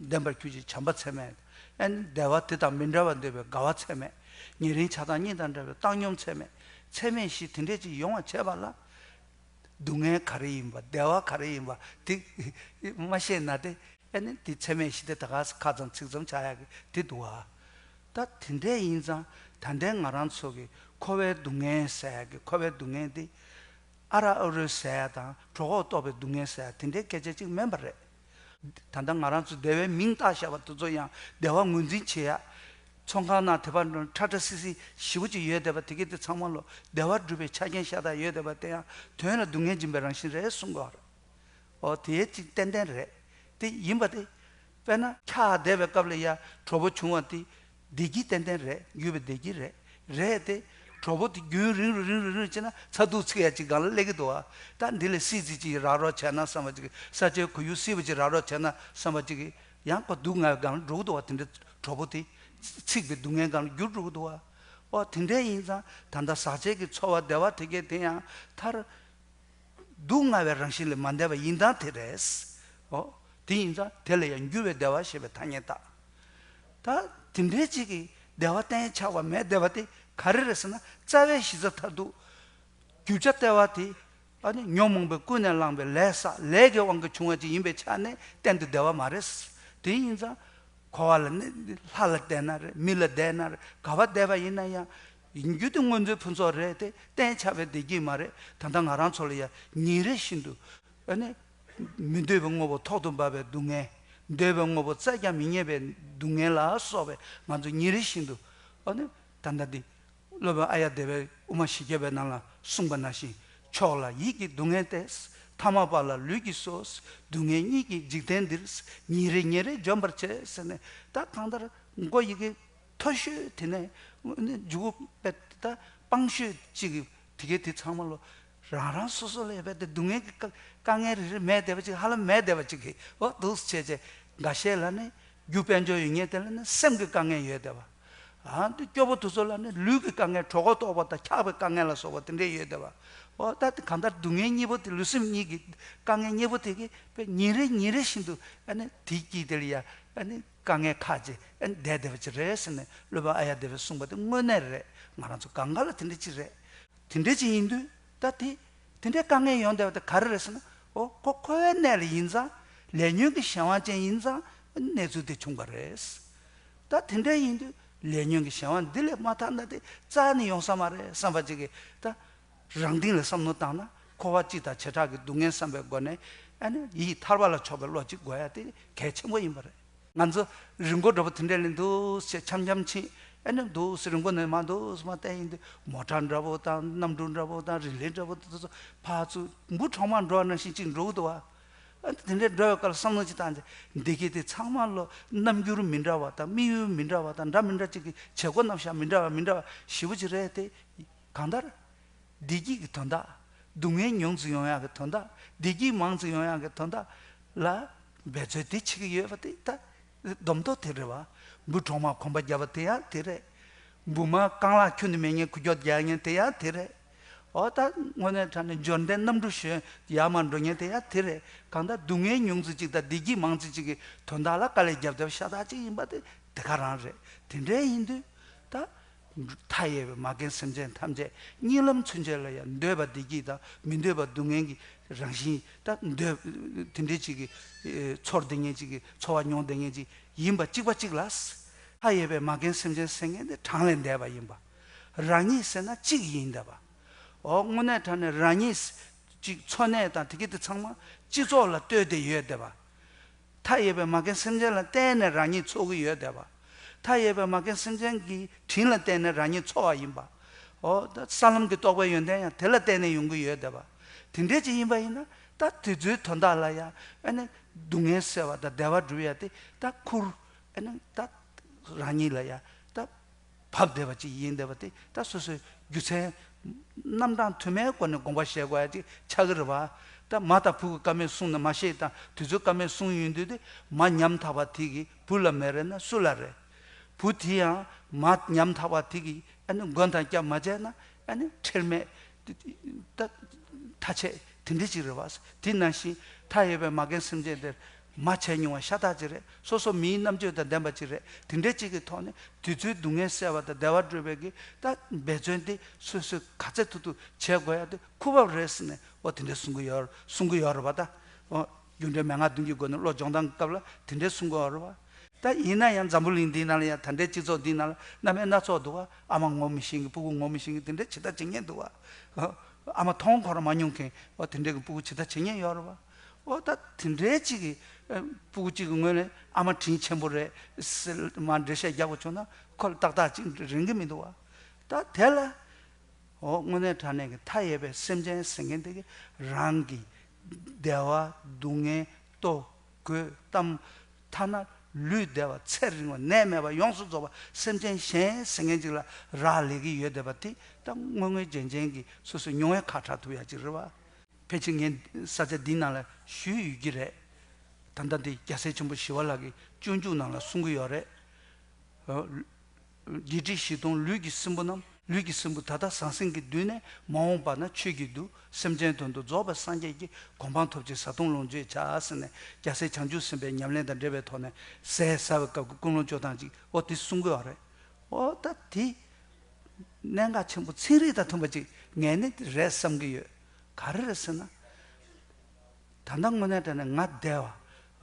ལྡན་པར་གྱུར་ཅིག་བྱམས་པ་ཚད་མེད། ཨ་ནི་བདེ་བ་དེ་དང་མི་འབྲལ་བར་འདོད་པའི་དགའ་བ་ཚད་མེད། ཉེ་རིང་ཆགས་སྡང་གཉིས་དང་བྲལ་བའི་བཏང་སྙོམས་ཚད་མེད། ཚད་མེད་བཞི་དེ་འདྲས་ཅིག་ཡོང་བ་བྱས་པ་ལ། སྡུག་བསྔལ་ག་རེ་ཡིན་པ་བདེ་བ་ག་རེ་ཡིན་པ་དེ་མ་ཤེས་ན་དེ། ཨ་ནི་དེ་ཚད་མེད་བཞི་དེ་ད་ག་ས་ཁ་ཙམ་ཚིག་ཙམ་ཆགས་ཡག་གི་དེ་འདུག་བ། ད་དེ་འདྲས་ཡིན་ཙང་ད་ལྟའི་ང་རང་ཚོ་གི་འཁོར་བའི་སྡུག་བསྔལ་ཟེར་ཡག་གི་འཁོར་བའི་སྡུག་བསྔལ་དེ་ཨ་ར་ཨ་རོ་ཟེར་ཡག་དང་གྲོད་ཁོག་ལྟོགས་པའི་སྡུག་བསྔལ་ཟེར་ཡག་དེ་འདྲའི་སྐད་ཆ་གཅིག་མིན་པ་རེད། ད་ལྟ་ང་རང་ཚོ་བདེ་བའི་མིང་བཏགས་བཞག་པ་དེ་ཚོ་ཡང་བདེ་བ་ངོས་འཛིན་བྱེད་ཡག་ཚོང་ཁང་ནང་དེ་བར་འགྲོ་ཁྲ་ཁྲ་སིལ་སིལ་ཞེ་པོ་ཅིག་ཡོད་བསྡད་པ་དེ་གས་དེ་ཚང་མ་ལོ་བདེ་བ་སྒྲུབ་པའི་ཆ་རྐྱེན་ཤ་སྟག་ཡོད་བསྡད་པ་དེ་ཡང་དོན་ལ་སྡུག་བསྔལ་འབྱིན་པའི་རང་བཞིན་རེད་གསུང་གི་ཡོད་རེད། ཨོ་དེ་ཅིག་ཏན་ཏན་རེད། དེ་ཡིན་པ་དེ། དཔེར་ན་འཁྱག་བསྡད་པའི་སྐབས་ལ་ཡ་གྲོད་པ་བྱུང་བ་དེ། བདེ་སྐྱིད་ཏན་ཏན་རེད། འགྱུར་བའི་བདེ་སྐྱིད་རེད། རེད་དེ། གྲོད་པ་དེ་རྒྱུན་རིང་རུ་རིང་རུ་རིང་རུ་བྱས་ན་ཚ་གདུག་ཚིག་ཡ་ཅིག་སྒང་ལ་སླེབས་ཀྱི་འདུག་བ། ད་འདི་ལ་སིལ་ཙིག་ཅིག་རག་རོགས་བྱས་ན་བསམ་པ་ཅིག་ས་ཆའི་ཁོར་ཡུག་བསིལ་བ་ཅིག་རག་རོགས་བྱས་ན་བསམ་པ་ཅིག་ཡང་ཁོ་སྡུག་བསྔལ་སྒང་ལ་འགྲོ་གི་འདུག་བ། དེ་འདྲ་གྲོད་པ་དེ། ཚིག་པའི་སྡུག་བསྔལ་སྒང་ལ་འགྱུར་འགྲོ་གི་འདུག་བ། ཨོ་དེ་འདྲ་ཡིན་ཙང་ད་ལྟ་ཟག་བཅས་ཀྱི་ཚོར་བ་བདེ་བ་དེ་གས་དེ་ཡང་མཐར། སྡུག་བསྔལ་བའི་རང་བཞིན་ལས་མ་འདས་པ་ཡིན་སྟངས་དེ་རེད། ཨོ། དེ་ཡིན་ཙང་དེ་ལ་ཡང་འགྱུར་བའི་བདེ་བ་ཞེས་པའི་ཐ་སྙད་བཏགས། ད་དེ་འདྲའི་ཅིག་གི་བདེ་བ་གཏན་ཆགས་པ་མེད་བསྡད་པ་དེ་ག་རེ་རེད་ཟེར་ན་རྩ་བའི་གཞི་རྩ་མཐར་ཐུག་རྒྱུ་ཆ་ལྟེ་བ་དེ་ཨ་ནི་ཉོན་མོངས་པས་ཀུན་ནས་བསླངས་པའི་ལས་བསགས་ལས་ཀྱི་དབང་གིས་བྱུང་བ་ཅིག་ཡིན་པའི་ཆ་ནས་གཏན་དུ་བདེ་བ་མ་རེད། དེ་ཡིན་ཙང་། འཁོར་བ་ལ་གནས་ལྷ་ལ་བསྡད་ན་རེད། མི་ལ་བསྡད་ན་རེད། ག་བ་བསྡད་པ་ཡིན་ན་ཡང་ཡིན་རྒྱུ་དེ་མངོན་མཛོད་ཕུན་ཚོགས་རེད་དེ། གཏན་ཆགས་པའི་བདེ་སྐྱིད་མ་རེད། ད་ལྟ་ང་རང་ཚོ་ལ་ཡང་ཉིན་རེ་བཞིན་དུ་ཨ་ནི་མི་འདོད་པའི་དངོས་པོ་ཐོག་ཏུ་འབབ་པའི་སྡུག་བསྔལ། འདོད་པའི་དངོས་པོ་བཙལ་ཀྱང་མི་རྙེད་པའི་སྡུག་བསྔལ་ལ་སོགས་པའི་ང་ཚོ་ཉིན་རེ་བཞིན་དུ་ཨ་ནི་ད་ལྟ་འདི། སློབ་དཔོན་ཨཱརྱ་དེ་བས་དབུ་མ་བཞི་བརྒྱ་པའི་ནང་ལ་གསུངས་པ་ནང་བཞིན་མཆོག་ལ་ཡིད་ཀྱི་སྡུག་བསྔལ་ཏེ། ཐ་མལ་པ་ལ་ལུས་ཀྱིས་གསོ། སྡུག་བསྔལ་གཉིས་ཀྱིས་འཇིག་རྟེན་འདིར། ཉིན་རེ་ཉིན་རེ་འཇོམས་པར་བྱེད་ཟེར་ནས། ད་གང་ལྟར་མགོ་ཡི་གེ་མཐོ་ཤོས་དེ་ནས་མཇུག་པའི་ད་སྤང་ཤོས་གཅིག་གི་དེ་གའི་དེ་ཚང་མ་ལོ། རང་རང་སོ་སོ་ལ་ཡོད་པའི་དེ་སྡུག་བསྔལ་གྱི་དཀའ་དཀའ་ངལ་རེ་རེ་མེད་བསྡད་པ་ཅིག་ཧ་ལམ་མེད་བསྡད་པ་ཅིག་གི་འོ་འདུག་སེ་བྱས་བྱས་འགའ་ཤས་ལ་ནི་རྒྱུ་དཔལ་འབྱོར་ཡོད་མཁན་དེ་ལ་ནི་སེམས་ཀྱི་དཀའ་ངལ་ཡོད་བསྡད་པ། ཨ་འདི་སྐྱོ་པོ་དེ་ཚོ་ལ་ནི་ལུས་ཀྱི་དཀའ་ངལ་གྲོད་ཁོག་ལྟོགས་པ་དང་འཁྱགས་པའི་དཀའ་ངལ་ལ་སོགས་པ་དེ་འདྲས་ཡོད་བསྡད་པ། འོ་ད་དེ་གང་ལྟར་སྡུག་བསྔལ་གཉིས་པོ་དེ་ལུས་སེམས་གཉིས་ཀྱི་དཀའ་ངལ་གཉིས་པོ་དེ་གི་དཔེ་ཉིན་རེ་ཉིན་རེ་བཞིན་དུ་ཨ་ནི་དེའི་དཀྱིལ་དེ་ལ་ཡ་ཨ་ནི་དཀའ་ངལ་ཁག་ཅིག་ཨ་ནི་བསྡད་བསྡད་པ་ཅིག་རེད་ཟེར་ནས་སློབ་དཔོན་ཨཱརྱ་དེ་བས་གསུངས་པ་དེ་དངོས་གནས་རེད། ང་རང་ཚོ་གང་ག་ལ་དེ་འདྲ་ཅིག་རེད། དེ་འདྲ་ཅིག་ཡིན་དུས་ད་དེ་དེ་འདྲའི་དཀའ་ངལ་ཡོང་བསྡད་པ་དེ་ག་རེ་རེད་ཟེར་ན། འོ་ཁོ་འཁོར་བའི་གནས་ལ་ཡིན་ཙང་ལས་ཉོན་གྱི་གཞན་དབང་ཅན་ཡིན་ཙང་གནས་ཚུལ་དེ་བྱུང་བ་རེད། ད་དེ་འདྲ་ཡིན་དུས་ལས་ཉོན་གྱི་གཞན་དབང་འདི་ལས་མ་ཐར་ན་དེ་རྩ་ནས་ཡོང་ས་མ་རེད་བསམ་པ་ཅིག་གིས་ད་རང་སྟེང་ལ་བསམ་བློ་བཏང་ན་འཁོར་བ་སྤྱི་དང་བྱེ་བྲག་གི་སྡུག་བསྔལ་བསམ་པའི་སྒོ་ནས་ཨ་ནི་ཡིད་ཐར་པ་ལ་ཕྱོགས་པའི་བློ་གཅིག་དགོས་ཡ་དེ་གལ་ཆེན་པོ་ཡིན་པ་རེད། ང་ཚོ་རི་མགོ་འདྲ་པོ་དེ་འདྲ་ལ་འདུག་སེ་འཆམ་འཆམ་ཕྱིན། ཨ་ནི་འདུག་སེ་རི་མགོ་ནས་མར་འདུག་སེ་མར་བལྟས་ཡིན་དུས་མོ་ཊ་འདྲ་པོ་དང་གནམ་གྲུ་འདྲ་པོ་དང་རི་ལི་འདྲ་པོ་དེ་ཚོ་ཕར་ཚུར་འབུ་གྲོག་མ་འགྲོ་བ་ནང་བཞིན་གཅིག་འགྲོ་གི་འདུག་བ། ཨ་ནི་དེ་འདྲ་འགྲོ་བའི་སྐབས་ལ་བསམ་བློ་ཅིག་བཏང་རྗེས་འདི་གའི་དེ་ཚང་མ་ལོ་རྣམ་འགྱུར་མི་འདྲ་བ་དང་དམིགས་ཡུལ་མི་འདྲ་བ་དང་འདྲ་མི་འདྲ་ཅིག་གི་བྱེད་སྒོ་རྣམ་གཞག་མི་འདྲ་བ་མི་འདྲ་བ་ཞེ་པོ་ཅིག་རེད་དེ། གང་ལྟར། བདེ་སྐྱིད་ཀྱི་དོན་དག་སྡུག་བསྔལ་ཉུང་ཙམ་ཡོང་ཡག་གི་དོན་དག་བདེ་སྐྱིད་མང་ཙམ་ཡོང་ཡག་གི་དོན་དག་ལ་འབད་བརྩོན་དེ་བྱེད་ཀྱི་ཡོད་པ་དེ་ད་སྡོམ་ཐོག་དེ་རེད་བ། འབུ་གྲོག་མ་གོམ་པ་བརྒྱབ་པ་དེ་ཡང་དེ་རེད། འབུ་མ་རྐང་ལག་ཁྱོན་ནས་མེད་མཁན་འགུལ་སྐྱོད་རྒྱག་མཁན་དེ་ཡང་དེ་རེད། འོ་ད་དངོས་གནས་དྲང་གནས་འབྱོར་ལྡན་གནམ་གྲུ་བཞོན་ཡར་མར་འགྲོ་མཁན་དེ་ཡང་དེ་རེད། གང་ལྟར་སྡུག་བསྔལ་ཉུང་ཙམ་ཅིག་དང་བདེ་སྐྱིད་མང་ཙམ་ཅིག་གི་དོན་དག་ལ་དཀའ་ལས་རྒྱབ་བསྡད་པ་ཤ་སྟག་ཅིག་ཡིན་པ་དེ་དེ་ག་རང་རེད། དེ་འདྲ་ཡིན་དུས་ད། མཐའ་ཡས་པའི་མ་རྒན་སེམས་ཅན་ཐམས་ཅད་གཉིད་ལམ་ཚུན་ཆད་ལ་ཡང་འདོད་པ་བདེ་སྐྱིད་དང་མི་འདོད་པ་སྡུག་བསྔལ་གྱི་རང་བཞིན་དང་འདོད་དེ་འདྲའི་ཅིག་གི་ཚོར་བསྡད་མཁན་ཅིག་གི་ཚོར་བ་མྱོང་བསྡད་མཁན་ཅིག་ཡིན་པ་གཅིག་པ་གཅིག་ལ། མཐའ་ཡས་པའི་མ་རྒན་སེམས་ཅན་ཟེར་མཁན་དེ་གྲངས་ལས་འདས་པ་ཡིན་པ། རང་ཉིད་ཟེར་ན་གཅིག་ཡིན་བསྡད་པ། འོ་དངོས་གནས་དྲང་གནས་རང་ཉིད་ཅིག་འཚོ་གནས་དང་དེ་གི་དེ་ཚང་མ་སྤྱི་ཚོགས་ལ་ལྟོས་ཏེ་ཡོད་བསྡད་པ། མཐའ་ཡས་པའི་མ་རྒན་སེམས་ཅན་ལ་བརྟེན་ནས་རང་ཉིད་འཚོ་གི་ཡོད་བསྡད་པ། མཐའ་ཡས་པའི་མ་རྒན་སེམས་ཅན་གྱི་དྲིན་ལ་བརྟེན་ནས་རང་ཉིད་འཚོ་བ་ཡིན་པ། འོ་ད་ས་ལམ་གྱི་རྟོགས་པའི་ཡོན་ཏན་ཡང་དེ་ལ་བརྟེན་ནས་ཡོང་གི་ཡོད་བསྡད་པ། དེ་འདྲས་ཅིག་ཡིན་པ་ཡིན་ན་ད་དེ་ཚོའི་དོན་དག་ལ་ཡང་ཨ་ནི་སྡུག་བསྔལ་སེལ་བ་དང་བདེ་བ་སྒྲུབ་ཡ་དེ་ད་ཁུར་ཨ་ནི་ད་རང་ཉིད་ལ་ཡང་ད། བབས་བསྡད་པ་ཅིག་ཡིན་བསྡད་པ་དེ་ད་སོ་སོའི་རྒྱུ་མཚན་རྣམ་གྲངས་དུ་མའི་སྒོ་ནས་དགོངས་པ་བཞེས་དགོས་ཡ་ཅིག་ཆགས་ཀྱི་རེད་བ། ད་མ་དང་བུ་གི་བཀའ་མེད་གསུངས་ན་མ་ཤེས་དང་དེ་ཚོའི་བཀའ་མེད་གསུངས་ཡོང་དུས་དེ་མ་ཉམ་ཐག་པ་དེ་གིས་བུ་ལ་མེད་རེད་ན་སུ་ལ་རེད། བུ་དེ་ཡང་མ་ཉམ་ཐག་པ་དེ་གིས་ཨ་ནི་མགོན་དང་སྐྱབས་མ་བྱས་ན་ཨ་ནི་ཁྲེལ་མེད་ད་ཐ་ཆད་དེ་འདྲ་ཅིག་རེད་བ། དེ་ནང་བཞིན་མཐའ་ཡས་པའི་མ་རྒན་སེམས་ཅན་དེར། མ་བྱས་མྱོང་བ་ཤ་སྟག་ཅིག་རེད། སོ་སོ་མིའི་རྣམ་དཔྱོད་དང་ལྡན་པ་ཅིག་རེད། དེ་འདྲའི་ཅིག་གི་ཐོག་ནས་དུས་ཚོད་སྡུག་བསྔལ་སེལ་བ་དང་བདེ་བ་སྒྲུབ་པའི་གི་ད་འབད་བརྩོན་དེ་སོ་སོས་ག་ཚད་ཐུབ་ཐུབ་བྱེད་དགོས་ཡ་དེ་ཁུར་བབས་རེད་ཟེར་ནས་འོ་དེ་འདྲས་གསུང་གི་ཡོད་གསུང་གི་ཡོད་རེད་པ། ད་འོ་རྒྱུ་འབྲས་མན་ངག་བདུན་གྱི་སྒོ་ནས་བློ་སྦྱོང་སྟངས་སྐབས་ལ་དེ་འདྲས་གསུང་གི་ཡོད་རེད་པ། ད་ཡིན་ན་ཡང་འཛམ་བུ་གླིང་འདིའི་ནང་ལ་ཡང་ད་ལྟའི་སྤྱི་ཚོགས་འདིའི་ནང་ལ་རྣམ་པ་སྣ་ཚོགས་འདུག་བ། ཨ་མ་ངོ་མི་ཤེས་མཁན་སྤུ་གུ་ངོ་མི་ཤེས་མཁན་དེ་འདྲས་ཇི་ལྟར་བྱེད་མཁན་འདུག་བ། ཨ་མ་མཐོང་ཁོ་རང་མ་མྱོང་མཁན་འོ་དེ་འདྲས་ཀྱི་སྤུ་གུ་ཇི་ལྟར་བྱེད་མཁན་ཡོད་རེད་བ། འོ་ད་དེ་འདྲའི་གཅིག་གི་ཨ་སྤུ་གུ་གཅིག་གི་ངོས་ནས་ཨ་མ་དྲིན་ཆེན་པོ་རེད་ཟེར་མར་འགྲེལ་བཤད་རྒྱག་པ་བྱུང་ན་ཁོ་ལ་ཏག་ཏག་ཅིག་རན་གྱི་མི་འདུག་བ། ད་དེ་ལ་འོ་དངོས་གནས་དྲང་གནས་ཀྱི་མཐའ་ཡས་པའི་སེམས་ཅན་ཟེར་མཁན་དེ་གི་རང་གི་བདེ་བ་སྡུག་བསྔལ་ལྟོ་གོས་གཏམ་ཐ་ན་ལུས་བདེ་བ་ཚེ་རིང་བ་ནད་མེད་པ་ཡོངས་སུ་རྫོགས་པ་སེམས་ཅན་གཞན་ཟེར་མཁན་ཅིག་ལ་རག་ལས་ཀྱི་ཡོད་བསྡད་པ་དེ་ད་དངོས་དངོས་རྗེན་རྗེན་གྱི་སོ་སོའི་མྱོང་བས་ཁ་བྲལ་ཐུབ་ཡ་ཅིག་རེད་བ། ཕལ་ཆེར་ངས་ས་ཆ་འདི་ནང་ལ་ཞུས་ཡོད་ཀྱི་རེད། ད་ལྟ་འདི་རྒྱལ་སྲས་ཆེན་པོ་ཞི་བ་ལྷ་གི་སྤྱོད་འཇུག་ནང་ལ་གསུང་གི་ཡོད་རེད། བརྒྱད་ཁྲི་བཞི་སྟོང་ལུས་ཀྱི་སྲིན་པོ་རྣམས། ལུས་ཀྱི་སྲིན་པོ་ད་ལྟ་ཟང་ཟིང་གི་མདུན་ནས། མ་འོངས་པ་ན་ཆོས་ཀྱི་མདུད། སེམས་ཅན་དོན་དུ་རྫོགས་པའི་སངས་རྒྱས་ཀྱི། གོ་འཕང་ཐོབ་ཕྱིར་བཟའ་བཏུང་ལོངས་སྤྱོད་བྱ་ཟེར་ནས་རྒྱལ་སྲས་བྱང་ཆུབ་སེམས་དཔའི་ཉམས་ལེན་དང་འབྲེལ་བའི་ཐོག་ནས་ཟས་ཟ་བའི་སྐབས་ཀྱི་ཀུན་སློང་བཅོ་སྟངས་ཅིག་འོ་དེ་གསུང་གི་ཡོད་རེད། འོ་ད་དེ་གནད་འགག་ཆེན་པོ་ཚན་རིག་དང་མཐུན་པ་ཅིག་ངས་ནི་དེ་རེད་བསམ་གྱི་ཡོད། ག་རེ་རེད་ཟེར་ན། ད་ལྟ་དངོས་གནས་དྲང་གནས་ང་བདེ་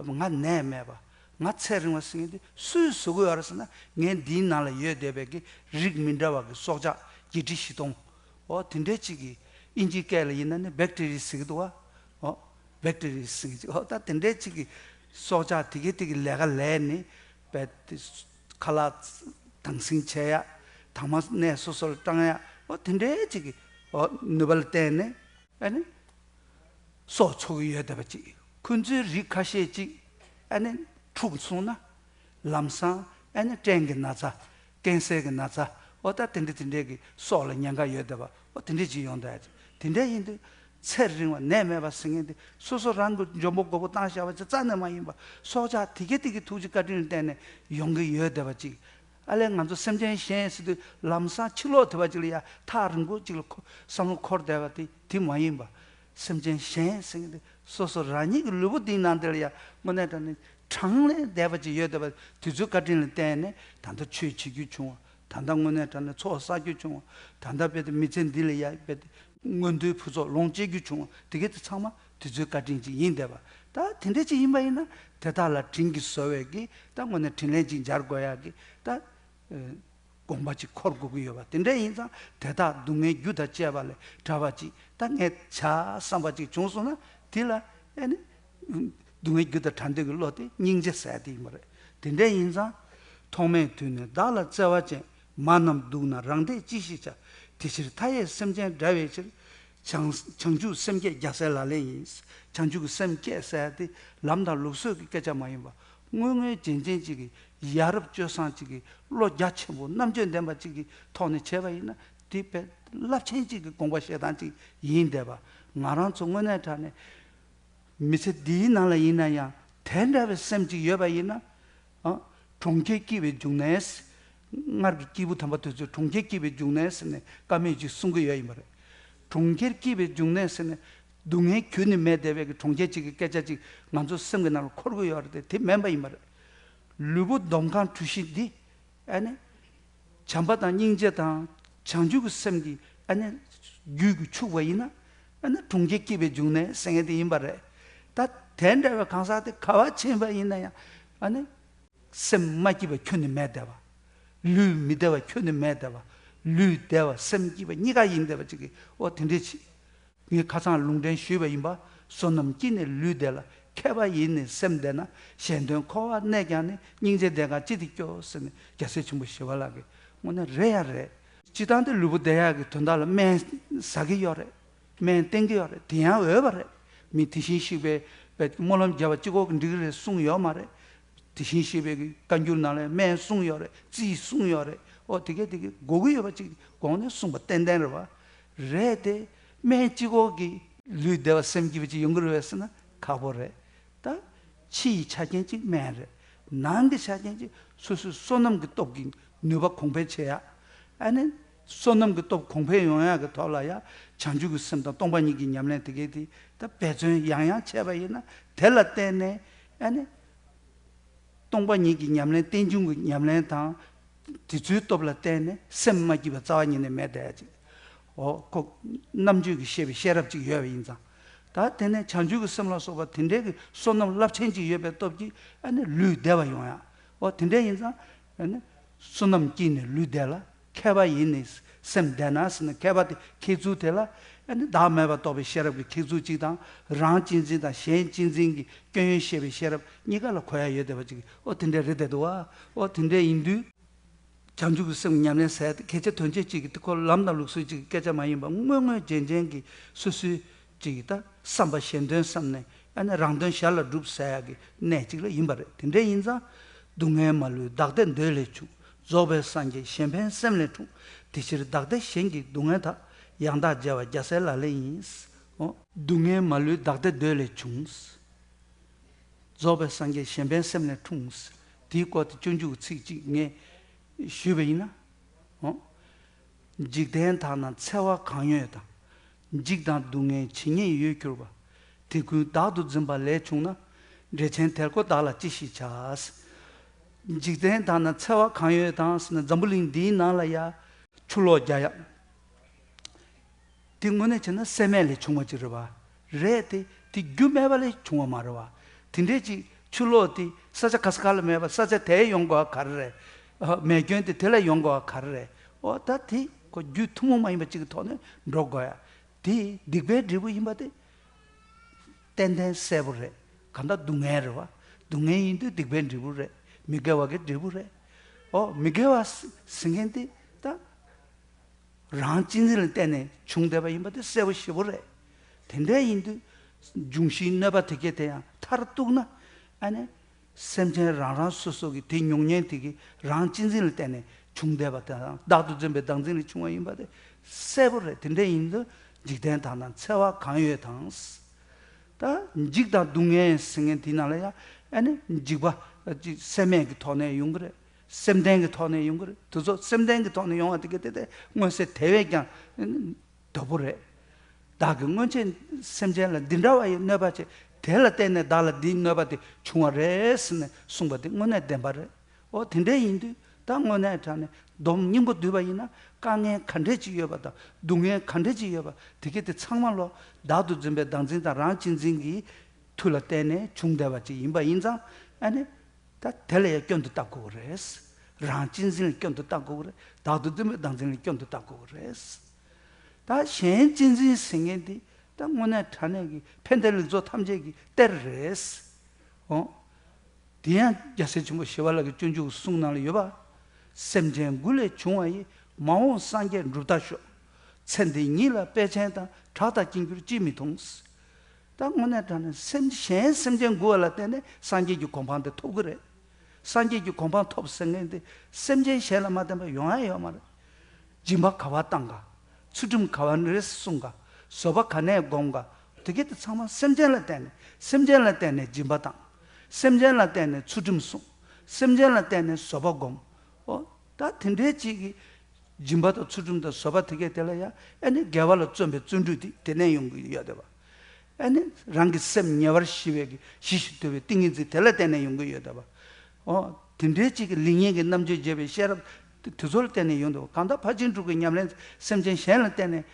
བ། ང་ནད་མེད་པ། ང་ཚེ་རིང་བ་ཟེར་མཁན་དེ་སུས་བཟོ་གི་ཡོད་རེད་ཟེར་ན། ངའི་འདིའི་ནང་ལ་ཡོད་བསྡད་པའི་གི་རིགས་མི་འདྲ་བ་གི་སྲོག་ཆགས་བརྒྱད་ཁྲི་བཞི་སྟོང་། འོ་དེ་འདྲའི་ཅིག་གི་ཨིན་ཇིའི་སྐད་ལ་ཡིན་ན་ནི་བེག་ཊི་རི་ཟེར་གི་འདུག་བ། འོ་བེག་ཊི་རི་ཟེར་གི་ཅིག་འོ་ད་དེ་འདྲའི་ཅིག་གི་སྲོག་ཆགས་དེ་གི་དེ་གི་ལས་ཀ་ལས་ནི་བས་ཏེ་ཁ་ལག་དྭངས་སིང་བྱས་ཡ། དྭངས་མ་གནས་སོ་སོར་སྐྲངས་ཡ། འོ་དེ་འདྲའི་ཅིག་གི་འོ་ནུས་པ་ལ་བརྟེན་ནས་ཨ་ནི། སྲོག་འཚོ་གི་ཡོད་བསྡད་པ་ཅིག་ཁོ་ཚོའི་རིགས་ཁ་ཤས་ཅིག་ཨ་ནི་འཁྲུགས་སོང་ན། ལམ་སང་ཨ་ནི་སྐྲན་གྱི་ན་ཚ། ཀན་སར་གྱི་ན་ཚ། འོ་ད་དེ་འདྲ་དེ་འདྲའི་གི་སྲོག་ལ་ཉེན་ཁ་ཡོད་བསྡད་པ། འོ་དེ་འདྲ་ཅིག་ཡོང་བསྡད་ཅིག་དེ་འདྲ་ཡིན་དུས་ཚེ་རིང་བ་ནད་མེད་པ་ཟེར་མཁན་དེ་སོ་སོ་རང་གི་འཇོན་པོ་རྒོད་པོ་བཏང་བཞག་པ་ཅིག་རྩ་ནས་མ་ཡིན་པ། སྲོག་ཆགས་དེ་གས་དེ་གི་ཐུགས་རྗེ་བཀའ་དྲིན་ལ་བརྟེན་ནས་ཡོང་གི་ཡོད་བསྡད་པ་ཅིག་ཨ་ལས་ང་ཚོ་སེམས་ཅན་གཞན་ཟེར་དུས་ལམ་སང་ཕྱི་ལོགས་དེ་བ་ཅིག་ལ་ཡ་ཐག་རིང་པོ་ཅིག་ལ་འཁོར་བསམ་བློ་འཁོར་བསྡད་པ་དེ་དེ་མ་ཡིན་པ། སེམས་ཅན་གཞན་ཟེར་མཁན་དེ་སོ་སོ་རང་ཉིད་ཀྱི་ལུས་པོ་འདིའི་ནང་དེ་ལ་ཡ་དངོས་གནས་དྲང་གནས་གྲངས་ལས་འདས་པ་ཅིག་ཡོད་བསྡད་པ། དེ་ཚོའི་བཀའ་དྲིན་ལ་བརྟེན་ནས་ད་ལྟ་ཆོས་བྱེད་རྒྱུ་བྱུང་བ། ད་ལྟ་དངོས་གནས་དྲང་གནས་ཚོགས་བསགས་རྒྱུ་བྱུང་བ། ད་ལྟ་དཔེ་དེ་མི་ཚེ་འདི་ལ་ཡ་དཔེ་དེ་མངོན་མཐོའི་ཕུན་ཚོགས་ལོངས་སྤྱད་རྒྱུ་བྱུང་བ། དེ་གས་དེ་ཚང་མ་དེ་ཚོའི་བཀའ་དྲིན་ཅིག་ཡིན་བསྡད་པ། ད་དེ་འདྲ་ཅིག་ཡིན་པ་ཡིན་ན་དེ་དག་ལ་དྲིན་གྱིས་གཟོ་བའི་གི་ད་དངོས་གནས་དྲིན་ལན་ཅིག་འཇལ་དགོས་ཡག་གི་ད་དགོངས་པ་ཅིག་འཁོར་དགོས་ཀྱི་ཡོད་པ། དེ་འདྲ་ཡིན་ཙང་དེ་དག་སྡུག་བསྔལ་རྒྱུ་དང་བཅས་པ་ལས་བྲལ་བ་ཅིག་ད་ངས་བྱ་བསམ་པ་ཅིག་བྱུང་སོང་ན་དེ་ལ་ཨེ་ནི། སྡུག་བསྔལ་རྒྱུ་དང་བྲལ་འདོད་ཀྱི་བློ་དེ་སྙིང་རྗེ་ཟེར་དེ་ཡིན་པ་རེད། དེ་འདྲ་ཡིན་ཙང་། ཐོག་མེད་དུས་ནས་བདག་ལ་བརྩེ་བ་ཅན། མ་རྣམས་སྡུག་ན་རང་བདེ་ཅི་ཞིག་བྱ། དེ་ཕྱིར་མཐའ་ཡས་སེམས་ཅན་བསྒྲལ་བའི་ཕྱིར། བྱང་བྱང་ཆུབ་སེམས་བསྐྱེད་རྒྱལ་སྲས་ལག་ལེན་ཡིན། བྱང་ཆུབ་ཀྱི་སེམས་བསྐྱེད་ཟེར་དེ་ལམ་དང་ལུགས་སྲོལ་གྱི་སྐད་ཆ་མ་ཡིན་པ། དངོས་དངོས་རྗེན་རྗེན་གཅིག་གི་ཡ་རབས་སྤྱོད་བཟང་གཅིག་གི་བློ་རྒྱ་ཆེན་པོ་རྣམ་དཔྱོད་ལྡན་པ་གཅིག་གི་ཐོག་ནས་བྱས་པ་ཡིན་ན་དེ་དཔེ་རླབས་ཆེན་གཅིག་གི་དགོངས་པ་བཞེས་སྟངས་གཅིག་ཡིན་བསྡད་པ། ང་རང་ཚོ་དངོས་གནས་དྲང་གནས། མི་ཚེ་འདིའི་ནང་ལ་ཡིན་ན་ཡང་དེ་འདྲ་བའི་སེམས་ཅིག་ཡོད་པ་ཡིན་ན། ཨ། གྲོང་ཁྱེར་སྐྱིད་པའི་འབྱུང་གནས། སྔར་གྱི་སྐྱེས་བུ་དམ་པ་དེ་ཚོས་གྲོང་ཁྱེར་སྐྱིད་པའི་འབྱུང་གནས་ཟེར་ནས་བཀའ་མོལ་ཅིག་གསུང་གི་ཡོད་ཡིན་པ་རེད། གྲོང་ཁྱེར་སྐྱིད་པའི་འབྱུང་གནས་ཟེར་ནས་སྡུག་བསྔལ་ཁྱོན་ནས་མེད་བསྡད་པའི་གི་གྲོང་ཁྱེར་ཅིག་གི་སྐད་ཆ་ཅིག་ང་ཚོ་སེམས་ཀྱི་ནང་ལ་འཁོར་གི་ཡོད་རེད་དེ། དེ་མིན་པ་ཡིན་པ་རེད། ལུས་པོ་འདོམ་གང་གྲུ་བཞི་འདི། ཨ་ནི། བྱམས་པ་དང་སྙིང་རྗེ་དང་བྱང་ཆུབ་ཀྱི་སེམས་ཀྱི་ཨ་ནི། རྒྱུད་ཀྱིས་ཕྱུག་པ་ཡིན་ན། ཨ་ནི་གྲོང་ཁྱེར་སྐྱིད་པའི་འབྱུང་གནས་ཟེར་མཁན་དེ་ཡིན་པ་རེད། ད་དེ་འདྲ་བའི་གང་ཟག་དེ་ག་པར་ཕྱིན་པ་ཡིན་ན་ཡང་ཨ་ནི། སེམས་མ་སྐྱིད་པ་ཁྱོན་ནས་མེད་བསྡད་པ། ལུས་མི་བདེ་བ་ཁྱོན་ནས་མེད་བསྡད་པ། ལུས་བདེ་བ་སེམས་སྐྱིད་པ་གཉིས་ཀ་ཡིན་བསྡད་པ་ཅིག་གིས་ཨོ་དེ་འདྲས་བྱེད། ངས་ཁ་སང་ལུང་འདྲེན་ཞུས་པ་ཡིན་པ། བསོད་ནམས་སྐྱིད་ནས་ལུས་བདེ་ལ། མཁས་པ་ཡིས་ནི་སེམས་བདེ་ན། གཞན་དོན་འཁོར་བར་གནས་ཀྱང་ནི། སྙིང་རྗེ་ལྡན་གང་ཅི་སྟེ་སྐྱོ་ཟེར་ནས་རྒྱལ་སྲས་ཆེན་པོ་ཞི་བ་ལྷ་གིས་དངོས་གནས་རེད་ཡ་རེད། སྤྱིར་བཏང་དེ་ལུས་པོ་བདེ་ཡག་གི་དོན་དག་ལ་སྨན་ཟ་གི་ཡོད་རེད། སྨན་བསྟེན་གི་ཡོད་རེད། དེ་ཡང་འོས་པ་རེད། མི་དེ་བཞིན་གཤེགས་པའི་སྨོན་ལམ་བརྒྱབ་པ་གཅིག་པོ་གིས་འགྲིག་གི་རེད་གསུངས་ཡོད་མ་རེད། དེ་བཞིན་གཤེགས་པའི་བཀའ་འགྱུར་ནང་ལ་སྨན་གསུངས་ཡོད་རེད། རྩིས་གསུངས་ཡོད་རེད། ཨོ་དེ་གས་དེ་གས་དགོས་ཀྱི་ཡོད་པ་ཅིག་དགོངས་ནས་གསུངས་པ་ཏན་ཏན་རེད་བ། རེད་དེ། སྨན་གཅིག་པོ་གིས་ལུས་བདེ་བ་སེམས་སྐྱིད་པ་ཅིག་ཡོང་གི་རེད་བས་ཟེར་ན་ཁག་པོ་རེད། ད་ཕྱི་ཡི་ཆ་རྐྱེན་གཅིག་སྨན་རེད། ནང་གི་ཆ་རྐྱེན་གཅིག་སོ་སོའི་བསོད་ནམས་ཀྱི་སྟོབས་ཀྱིས་ནུས་པ་གོང་འཕེལ་བྱེད་ཡག་ཨ་ནི། བསོད་ནམས་ཀྱི་སྟོབས་གོང་འཕེལ་ཡོང་ཡག་གི་ཐོག་ལ་ཡ། བྱང་ཆུབ་ཀྱི་སེམས་དང་སྟོང་པ་ཉིད་ཀྱི་ཉམས་ལེན་དེ་གས་དེ་ད་འབད་བརྩོན་ཡང་ཡང་བྱས་པ་ཡིན་ན་དེ་ལ་བརྟེན་ནས་ཨ་ནི། སྟོང་པ་ཉིད་ཀྱི་ཉམས་ལེན་རྟེན་འབྱུང་གི་ཉམས་ལེན་དང་། དེ་ཚོའི་སྟོབས་ལ་བརྟེན་ནས་སེམས་མ་སྐྱིད་པ་རྩ་བ་ཉིད་ནས་མེད་བསྡད་ཅིག་འོ་ཁོ། རྣམ་དཔྱོད་ཀྱིས་ཤེས་པའི་ཤེས་རབ་ཅིག་ཡོད་པ་ཡིན་ཙང་། ད་དེ་ནས་བྱང་ཆུབ་ཀྱི་སེམས་ལ་སོགས་པ་དེ་འདྲའི་གི་བསོད་ནམས་རླབས་ཆེན་ཅིག་ཡོད་པའི་སྟོབས་ཀྱིས་ཨ་ནི་ལུས་བདེ་བ་ཡོང་ཡག་འོ་དེ་འདྲ་ཡིན་ཙང་། ཨ་ནི། བསོད་ནམས་སྐྱིད་ནས་ལུས་བདེ་ལ། མཁས་པ་ཡིས་ནི་སེམས་བདེ་ན་ཟེར་ནས་མཁས་པ་དེ་མཁས་ཚུལ་དེ་ལ། ཨ་ནི་བདག་མེད་པ་རྟོགས་པའི་ཤེས་རབ་ཀྱི་མཁས་ཚུལ་གཅིག་དང་། རང་གཅེས་འཛིན་དང་གཞན་གཅེས་འཛིན་གྱི་སྐྱོན་ཡོན་ཤེས་པའི་ཤེས་རབ་གཉིས་ཀ་ལ་གོ་ཡག་ཡོད་བསྡད་པ་ཅིག་ཨོ་དེ་འདྲ་རེད་བསྡད་འདུག་བ། ཨོ་དེ་འདྲ་ཡིན་དུས། བྱང་ཆུབ་ཀྱི་སེམས་ཉམས་ལེན་ཟེར་ཏེ་གལ་ཆེ་དོན་ཆེ་གཅིག་གི་དེ་ཁོ་ལམ་དང་ལུགས་སྲོལ་གཅིག་གི་སྐད་ཆ་མ་ཡིན་པ་དངོས་དངོས་རྗེན་རྗེན་གྱི་སོ་སོའི་གཅིག་གི་ད་བསམ་པ་གཞན་དོན་བསམ་ནས་ཨ་ནི་རང་དོན་གཞན་ལ་སྒྲུབ་ཟེར་ཡག་གི་གནས་གཅིག་ལ་ཡིན་པ་རེད། དེ་འདྲ་ཡིན་ཙང་། སྡུག་བསྔལ་མ་ལུས་བདག་བདེ་འདོད་ལས་བྱུང་། རྫོགས་པའི་སངས་རྒྱས་གཞན་ཕན་སེམས་ལས་འཁྲུངས། དེ་ཕྱིར་བདག་བདེ་གཞན་གྱི་སྡུག་བསྔལ་དག་ཡང་དག་བརྗེ་བ་རྒྱལ་སྲས་ལག་ལེན་ཡིན། ཨོ། སྡུག་བསྔལ་མ་ལུས་བདག་བདེ་འདོད་ལས་བྱུང་། རྫོགས་པའི་སངས་རྒྱས་གཞན་ཕན་སེམས་ལས་འཁྲུངས། དེའི་སྐོར་དེ་སྤྱོད་འཇུག་གི་ཚིག་གཅིག་ངས་ཞུས་པ་ཡིན་ན། ཨོ། འཇིག་རྟེན་དག་ན་འཚེ་བ་གང་ཡོད་དང་། འཇིགས་དང་སྡུག་བསྔལ་ཇི་སྙེད་ཡོད་གྱུར་པ། དེ་ཀུན་བདག་ཏུ་འཛིན་པ་ལས་བྱུང་ན། འགྲེལ་ཆེན་དལ་འཁོར་བདག་ལ་ཅི་ཞིག་བྱ། འཇིག་རྟེན་དག་ན་འཚེ་བ་གང་ཡོད་དང་ཟེར་ན་འཛམ་བུ་གླིང་འདིའི་ནང་ལ་ཡ། ཆུ་ལོག་རྒྱག་ཡག་དེ་དངོས་གནས་བྱས་ན་སེམས་མེད་ལས་བྱུང་བ་ཅིག་རེད་བ། རེད་དེ་དེ་རྒྱུ་མེད་པ་ལས་བྱུང་བ་མ་རེད་བ། དེ་འདྲས་ཅིག་ཆུ་ལོག་དེ་ས་ཆ་ག་ས་ག་ལ་མེད་པ་ས་ཆ་དེར་ཡོང་དགོས་པ་ག་རེ་རེད། ཨ། མེ་སྐྱོན་དེ་དེ་ལ་ཡོང་དགོས་པ་ག་རེ་རེད། ཨོ་ད་དེ་ཁོ་རྒྱུ་ཐུན་མོང་མ་ཡིན་པ་ཅིག་གི་ཐོག་ནས་འགྲོ་དགོས་ཡ། དེ་སྡིག་པའི་འབྲས་བུ་ཡིན་པ་དེ་ཏན་ཏན་གསལ་པོ་རེད། གང་ལྟར་སྡུག་བསྔལ་རེད་བ། སྡུག་བསྔལ་ཡིན་དུས་སྡིག་པའི་འབྲས་བུ་རེད། མི་དགེ་བ་གི་འབྲས་བུ་རེད། ཨོ་མི་དགེ་བ་ཟེར་མཁན་དེ་ད། རང་གཅེས་འཛིན་ལ་བརྟེན་ནས་བྱུང་བསྡད་པ་ཡིན་པ་དེ་གསལ་པོ་ཞེ་པོ་རེད། དེ་འདྲ་ཡིན་དུས་ འབྱུང་བཞིའི་གནོད་པ་དེ་གས་དེ་ཡང་མཐར་གཏུགས་ན། ཨ་ནི་སེམས་ཅན་རང་རང་སོ་སོ་གི་དེ་མྱོང་ཉེན་དེ་གི་རང་གཅེས་འཛིན་ལ་བརྟེན་ནས་བྱུང་བསྡད་པ་དང་། བདག་ཏུ་འཛིན་པའི་བདག་འཛིན་ལས་བྱུང་བ་ཡིན་པ་དེ་གསལ་པོ་རེད། དེ་འདྲ་ཡིན་དུས་འཇིག་རྟེན་དག་ན་འཚེ་བ་གང་ཡོད་དང་། ད་འཇིགས་དང་སྡུག་བསྔལ་ཟེར་མཁན་དེ་ནང་ལ་ཡང་ཨ་ནི་འཇིགས་པ་ཅིག་སེམས་མེད་ཀྱི་ཐོག་ནས་ཡོང་གི་རེད། སེམས་ལྡན་གྱི་ཐོག་ནས་ཡོང་གི་རེད། དེ་ཚོ་སེམས་ལྡན་གྱི་ཐོག་ནས་ཡོང་བ་དེ་ག་དེ་དེ་མངོན་གསལ་དེ་བས་ཀྱང་དོད་པོ་རེད། བདག་གིས་སྔོན་ཆད་སེམས་ཅན་ལ་འདི་འདྲ་བ་ཡི་གནོད་པ་བྱས། དེ་ལ་བརྟེན་ནས་བདག་ལ་འདིའི་གནོད་པ་དེ་བྱུང་བ་རེད་ཟེར་ནས་གསུངས་པ་དེ་དངོས་གནས་བདེན་པ་རེད། འོ་དེ་འདྲ་ཡིན་དུས་ད་དངོས་གནས་དྲང་ནས་སྡོམ་སྙིང་པོ་བསྡུས་པ་ཡིན་ན། དཀའ་ངལ་ག་འདྲས་ཅིག་ཡོད་པ་དང་སྡུག་བསྔལ་ག་འདྲས་ཅིག་ཡོད་པ་དེ་གས་དེ་ཚང་མ་ལོ་བདག་ཏུ་འཛིན་པའི་བདག་འཛིན་དང་རང་གཅེས་འཛིན་གྱི་མཐུ་ལ་བརྟེན་ནས་བྱུང་བསྡད་པ་ཅིག་ཡིན་པ་ཡིན་ཙང་། ཨ་ནི་ད་དེ་ལ་ཡང་སྐྱོན་དུ་བལྟ་དགོས་ཀྱི་རེད། རང་གཅེས་འཛིན་ལ་སྐྱོན་དུ་བལྟ་དགོས་ཀྱི་རེད། བདག་ཏུ་འཛིན་པའི་བདག་འཛིན་ལ་སྐྱོན་དུ་བལྟ་དགོས་ཀྱི་རེད། ད་གཞན་གཅེས་འཛིན་ཟེར་མཁན་དེ་ད་དངོས་གནས་དྲང་གནས་ཀྱི་ཕན་བདེ་ལེགས་ཚོགས་ཐམས་ཅད་ཀྱི་གཏེར་རེད། འོ། དེ་ཡང་རྒྱལ་སྲས་ཆེན་པོ་ཞི་བ་ལྷ་གི་སྤྱོད་འཇུག་གསུང་ནང་ལ་ཡོད་པ། སེམས་ཅན་མགུ་ལས་བྱུང་བ་ཡི། མ་འོངས་སངས་རྒྱས་འགྲུབ་ལྟ་ཤོག་ཚེ་འདི་ཉིད་ལ་དཔེ་ཅན་དང་། གྲགས་དང་དཀྱིལ་འཁྱུད་ཅིས་མི་མཐོང་། ད་དངོས་གནས་དྲང་གནས་སེམས་གཞན་སེམས་ཅན་མགུ་བ་ལ་བརྟེན་ནས་སངས་རྒྱས་ཀྱི་གོ་འཕང་དེ་ཐོབ་ཀྱི་རེད། སངས་རྒྱས་ཀྱི་གོ་འཕང་ཐོབ་ཟེར་མཁན་དེ་སེམས་ཅན་གཞན་ལ་མ་བརྟེན་པ་ཡོང་ཡ་ཡོད་མ་རེད། སྦྱིན་པ་ག་པར་བཏང་ག་ཚུལ་ཁྲིམས་ག་པར་རེ་སྲུང་ག་བཟོད་པ་ག་ནས་སྒོམ་ག་དེ་གས་དེ་ཚང་མ་སེམས་ཅན་ལ་བརྟེན་ནས། སེམས་ཅན་ལ་བརྟེན་ནས་སྦྱིན་པ་བཏང་། སེམས་ཅན་ལ་བརྟེན་ནས་ཚུལ་ཁྲིམས་སྲུང་། སེམས་ཅན་ལ་བརྟེན་ནས་བཟོད་པ་སྒོམ། འོ། ད་དེ་འདྲའི་ཅིག་གི་སྦྱིན་པ་དང་ཚུལ་ཁྲིམས་དང་བཟོད་པ་དེ་གས་དེ་ལ་ཡང་ཨ་ནི་དགེ་བ་ལ་བརྩོན་པའི་བརྩོན་འགྲུས་དེ་དེ་ནས་ཡོང་གི་ཡོད་བསྡད་པ། ཨ་ནི་རང་གི་སེམས་ཉེ་བར་ཞི་བའི་གི་ཞི་ཞིང་དུལ་བའི་ཏིང་ངེ་འཛིན་དེ་ལ་བརྟེན་ནས་ཡོང་གི་ཡོད་བསྡད་པ། འོ། དེ་འདྲའི་ཅིག་གི་ལེགས་ཉེས་ཀྱི་རྣམ་དཔྱོད་འབྱེད་པའི་ཤེས་རབ་དེ་དེ་ཚོ་ལ་བརྟེན་ནས་ཡོང་བསྡད་པ། གང་ལྟར་ཕར་ཕྱིན་དྲུག་གི་ཉམས་ལེན་སེམས་ཅན་གཞན་ལ་བརྟེན་ནས་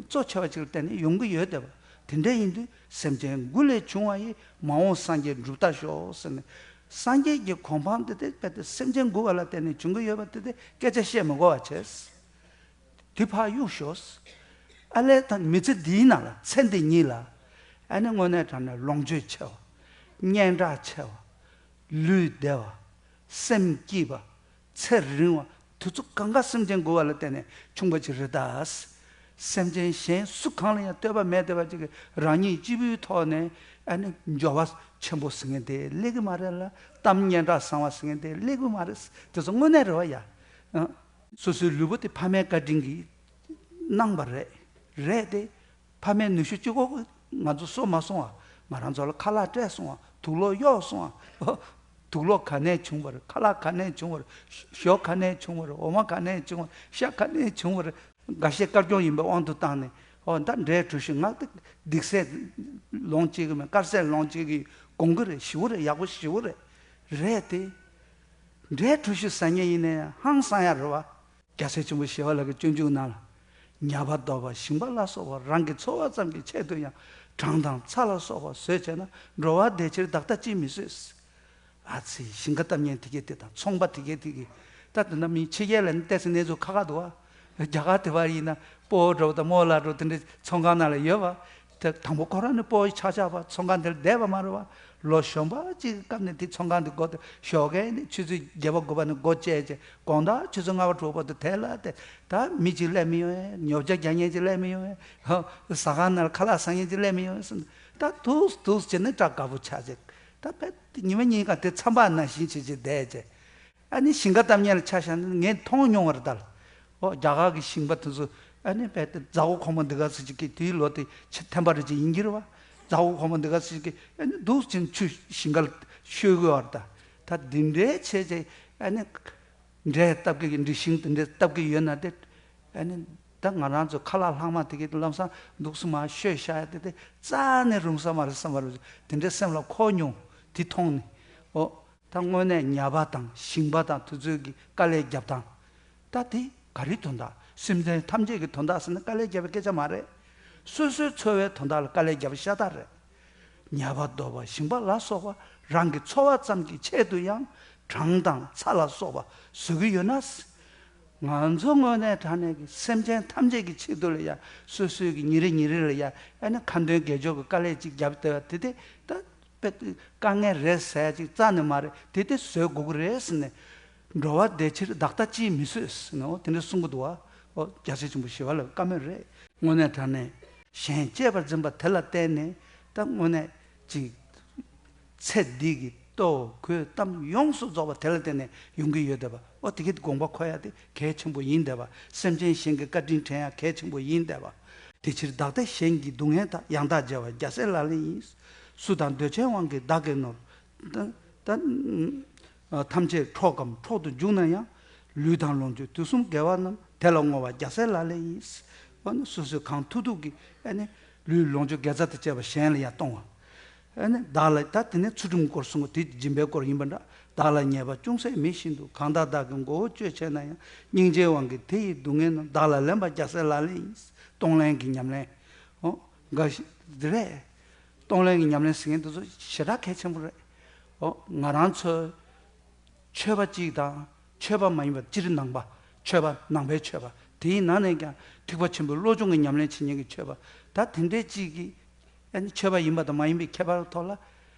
གཙོ་ཆེ་བ་ཅིག་ལ་བརྟེན་ནས་ཡོང་གི་ཡོད་བསྡད་པ། དེ་འདྲ་ཡིན་དུས་སེམས་ཅན་མགུ་ལས་བྱུང་བ་ཡི། མ་འོངས་སངས་རྒྱས་འགྲུབ་ལྟ་ཤོག་ཟེར་ནས། སངས་རྒྱས་ཀྱི་གོ་འཕང་དེ་དེ་དཔེ་དེ་སེམས་ཅན་མགུ་བ་ལ་བརྟེན་ནས་བྱུང་གི་ཡོད་པ་དེ་དེ་སྐད་ཆ་བཤད་མི་དགོས་པ་བྱས། དེ་ཕར་གཡུག་ཞོག་ཨ་ལས་ད་མི་ཚེ་འདིའི་ནང་ལ། ཚེ་འདི་ཉིད་ལ་ཨ་ནི་དངོས་གནས་དྲང་གནས་ལོངས་སྤྱོད་ཆེ་བ། སྙན་གྲགས་ཆེ་བ། ལུས་བདེ་བ། སེམས་སྐྱིད་པ། ཚེ་རིང་བ། དེ་ཚོ་གང་ག་སེམས་ཅན་མགུ་བ་ལ་བརྟེན་ནས་བྱུང་བ་ཅིག་རེད་ད། སེམས་ཅན་གཞན་སུ་གང་ལ་ཡང་ལྟོས་པ་མེད་བསྡད་པ་ཅིག་གིས་རང་ཉིད་སྐྱིད་པོའི་ཐོག་ནས་ཨ་ནི་འབྱོར་བ་ཆེན་པོ་ཟེར་མཁན་དེ་སླེབས་ཀྱི་མ་རེད་ལ། གཏམ་སྙན་གྲགས་བཟང་བ་ཟེར་མཁན་དེ་སླེབས་ཀྱི་མ་རེད། དེ་ཚོ་དངོས་གནས་རེད་བ་ཡ། ཨ། སོ་སོའི་ལུས་པོ་དེ་ཕ་མའི་བཀའ་དྲིན་གྱིས་གནང་བ་རེད། རེད་དེ། ཕ་མའི་ནུ་ཞོ་གཅིག་པོ་ང་ཚོ་གསོ་མ་སོང་བ། ང་རང་ཚོ་ལ་ཁ་ལག་སྤྲད་སོང་བ། དུག་ལོག་གཡོག་སོང་བ། དུག་ལོག་ག་ནས་བྱུང་བ་རེད། ཁ་ལག་ག་ནས་བྱུང་བ་རེད། ཞོ་ག་ནས་བྱུང་བ་རེད། འོ་མ་ག་ནས་བྱུང་བ་རེད། ཤ་ག་ནས་བྱུང་བ་རེད། འགའ་ཤས་དཀར་སྐྱོང་ཡིན་པའི་དབང་དུ་བཏང་ནས། ཨོ་ད་འབྲས་གྲོ་ཞིབ་ང་ད་སྡིག་ཚད་ལོངས་སྤྱད་ཀྱི་མེད། དཀར་ཟས་ལོངས་སྤྱད་ཀྱི་ཡོད། དགོངས་ཀྱི་རེད། ཞེ་པོ་རེད། ཡག་པོ་ཞེ་པོ་རེད། རེད་དེ། འབྲས་གྲོ་ཞིབ་ཟ་མཁན་ཡིན་ན་ཡང་ཧང་སང་ཡ་རེད་བ། རྒྱལ་སྲས་ཆེན་པོ་ཞི་བ་ལྷ་གི་སྤྱོད་འཇུག་ནང་ལ། ཉ་པ་རྡོ་པ་ཞིང་པ་ལ་སོགས་པ། རང་གི་འཚོ་བ་ཙམ་གྱི་ཆེད་དུ་ཡང་། གྲང་དང་ཚ་ལ་སོགས་པ་བཟོད་བྱས་ན། འགྲོ་བ་བདེ་ཕྱིར་བདག་ལྟ་ཅིས་མི་བཟོད། ཨ་ཙི། ཞིང་ཁ་བཏབ་མཁན་དེ་གས་དེ་དང་ཚོང་པ་དེ་གས་དེ་གས། ད་དེ་འདྲ་མི་ཕྱི་རྒྱལ་ལ་ནི་ཏོག་ཙམ་གནས་ཚུལ་ཁག་ཁག་འདུག་བ། རྒྱ་གར་དེ་བར་ཡིན་ན་སྤོ་བོ་འདྲ་བོ་དང་རྨོ་ལགས་འདྲ་བོ་དེ་འདྲའི་ཚོང་ཁང་ནང་ལ་ཡོད་བ། དེ་དང་པོ་ཁོ་རང་ནི་སྤོ་བོ་ཆགས་ཆགས་པ་ཚོང་ཁང་དེར་བསྡད་པ་མ་རེད་བ། ལོ་གཞོན་པ་གཅིག་གི་སྐབས་ནས་དེ་ཚོང་ཁང་དེ་སྒོ་དེ་ཞོགས་ཀས་ནི་ཆུ་ཚོད་བརྒྱད་པ་དགུ་པ་ནས་སྒོ་བཅད་བྱས། དགོང་དག་ཆུ་ཚོད་ལྔ་པ་དྲུག་པ་དུ་དེ་ལ་དེ་ད་མི་གཅིག་སླེབས་མི་ཡོང་བས། ཉོ་ཆ་རྒྱག་མཁན་གཅིག་སླེབས་མི་ཡོང་བས། ཟ་ཁང་ནང་ལ་ཁ་ལག་ཟ་མཁན་གཅིག་སླེབས་མི་ཡོང་བས་ཟེར། ད་འདུག་འདུག་བྱས་ནས་སྐྲག་དགའ་པོ་ཆགས་བྱས། ད་ཕེབས་ཉི་མ་གཉིས་ཀ་དེ་མཚམས་པ་ནང་བཞིན་བྱས་བྱས་བསྡད་བྱས། ཨ་ནི་ཞིང་ཁ་བཏབ་མཁན་ལ་ཆ་བཞག་ན་ངས་མཐོང་མྱོང་བ་རེད་ད། ཨོ་རྒྱ་གར་གྱི་ཞིང་པ་དེ་ཚོ་ཨ་ནི་དཔེ་དེ་མཛའ་བོ་ཁོང་མོ་འདི་ག་ཚོད་ཅིག་གིས་དེའི་ལོ་དེ་ཆ་ཐེམ་པ་རེ་ཅིག་ཡིན་གྱི་རེད་བ། མཛའ་བོ་ཁོང་མོ་འདི་ག་ཚོད་ཅིག་གིས་ཨ་ནི་འདུག་ཅིང་ཆུ་ཞིང་ཁ་ལ་ཤོད་དགོས་བ་རེད་ད། ད་འདི་འདྲའི་བྱས་བྱས་ཨ་ནི་འབྲས་བཏབ་ཀྱི་འབྲས་ཞིང་དེ་འདྲས་བཏབ་ཀྱི་ཡོད་ན་དེ། ཨ་ནི་ད་ང་རང་ཚོ་ཁ་ལག་ལྷག་མ་དེ་གའི་ལམ་སང་འདུག་སེ་མར་ཤོད་བཞག་ཡ་དེ་དེ་རྩ་ནས་རུང་ས་མ་རེད་བསམ་པ་རེད། དེ་འདྲའི་སེམས་ལ་འཁོར་མྱོང་། དེ་མཐོང་ནས། ཨོ། ད་དངོས་གནས་ཉ་པ་དང་ཞིང་པ་དང་དེ་ཚོའི་གི་དཀའ་ལས་རྒྱབ་སྟངས། ད་དེ་ག་རེའི་དོན་དག་སེམས་ཅན་ཐམས་ཅད་ཀྱི་དོན་དག་ཟེར་ན་དཀའ་ལས་རྒྱབ་པའི་སྐད་ཆ་མ་རེད། སོ་སོའི་འཚོ་བའི་དོན་དག་ལ་དཀའ་ལས་རྒྱབ་པ་ཤ་སྟག་རེད། ཉ་པ་རྡོ་པ་ཞིང་པ་ལ་སོགས་པ་རང་གི་འཚོ་བ་ཙམ་གྱི་ཆེད་དུ་ཡང་གྲང་དང་ཚ་ལ་སོགས་པ་བཟོ་གི་ཡོད་ན། ང་ཚོ་དངོས་གནས་དྲང་གནས་ཀྱི་སེམས་ཅན་ཐམས་ཅད་ཀྱི་ཆེད་དུ་ལ་ཡ་སོ་སོའི་གི་ཉིན་རེ་ཉིན་རེ་ལ་ཡ་ཨ་ནི་ཁ་འདོན་དགེ་སྦྱོར་གྱི་དཀའ་ལས་ཅིག་རྒྱབ་བསྡད་པ་དེ་དེ་ད་དཔེ་དཀའ་ངལ་རེད་ཟེར་ཡ་ཅིག་རྩ་ནས་མ་རེད། དེ་དེ་བཟོད་དགོས་ཀྱི་རེད་ཟེར་ནས། འགྲོ་བ་བདེ་ཕྱིར་བདག་ལྟ་ཅིས་མི་བཟོད་ཟེར་ནས་འོ་དེ་འདྲ་གསུང་གི་འདུག་བ། འོ་རྒྱལ་སྲས་ཆེན་པོ་ཞི་བ་ལྷའི་བཀའ་མོལ་རེད། དངོས་གནས་དྲང་གནས་གཞན་གཅེས་པར་འཛིན་པ་དེ་ལ་བརྟེན་ནས་ ད་དངོས་གནས་ཅིག་ཚེ་འདི་གི་ལྟོ་གོས་གཏམ་ཡོངས་སུ་རྫོགས་པ་དེ་ལ་བརྟེན་ནས་ཡོང་གི་ཡོད་བསྡད་པ། ཨོ་དེ་གི་དགོངས་པ་འཁོར་ཡ་དེ་གལ་ཆེན་པོ་ཡིན་བསྡད་པ། སེམས་ཅན་གཞན་གྱི་བཀའ་དྲིན་དྲན་ཡ་གལ་ཆེན་པོ་ཡིན་བསྡད་པ། དེ་ཕྱིར་བདག་བདེ་གཞན་གྱི་སྡུག་བསྔལ་དག་ཡང་དག་བརྗེ་བ་རྒྱལ་སྲས་ལག་ལེན་ཡིན། སུ་དང་འདོད་ཆེན་དབང་གིས་བདག་གིས་ནོར། ད་ད་ཨ་ཐམས་ཅད་འཕྲོག་གམ་འཕྲོག་ཏུ་འཇུག་ན་ཡང་། ལུས་དང་ལོངས་སྤྱོད་དུས་གསུམ་དགེ་བ་རྣམས། དེ་ལ་བསྔོ་བ་རྒྱལ་སྲས་ལག་ལེན་ཡིན། འོ་ན་སོ་སོས་གང་ཐུབ་ཐུབ་ཀྱིས་ཨ་ནི་ལུས་ལོངས་སྤྱོད་དགེ་རྩ་དང་བཅས་པ་གཞན་ལ་ཡང་གཏོང་བ། ཨ་ནི་བདག་ལ་ད་དེ་ནས་ཚུལ་ཁྲིམས་སྐོར་གསུངས་པ་དེ་སྦྱིན་པའི་སྐོར་ཡིན་པ་འདྲ། བདག་ལ་ཉེས་པ་ཅུང་ཟད་མི་བཞིན་དུ། གང་དག་བདག་གི་མགོ་བོ་གཅོད་བྱས་ན་ཡང་། སྙིང་རྗེའི་དབང་གིས་དེ་ཡི་སྡུག་བསྔལ་རྣམས། བདག་ལ་ལེན་པ་རྒྱལ་སྲས་ལག་ལེན་ཡིན། གཏོང་ལེན་གྱི་ཉམས་ལེན། ཨོ་འགའ་ཞིག་འདི་རེད། གཏོང་ལེན་གྱི་ཉམས་ལེན་ཟེར་མཁན་དེ་ཚོ་ཞེ་དྲག་གལ་ཆེན་པོ་རེད། ཨོ་ང་རང་ཚོའི་ཆོས་པ་གཅིག་དང་ཆོས་པ་མ་ཡིན་པ་སྤྱིར་ནང་པ། ཆོས་པ་ནང་པའི་ཆོས་པ་དེའི་ནང་ནས་ཀྱང་ཐེག་པ་ཆེན་པོའི་བློ་སྦྱོང་གི་ཉམས་ལེན་བྱེད་མཁན་གྱི་ཆོས་པ། ད་དེ་འདྲའི་གཅིག་གིས་ཨ་ནི་ཆོས་པ་ཡིན་པ་དང་མ་ཡིན་པའི་ཁྱད་པར་ཐོག་ལ།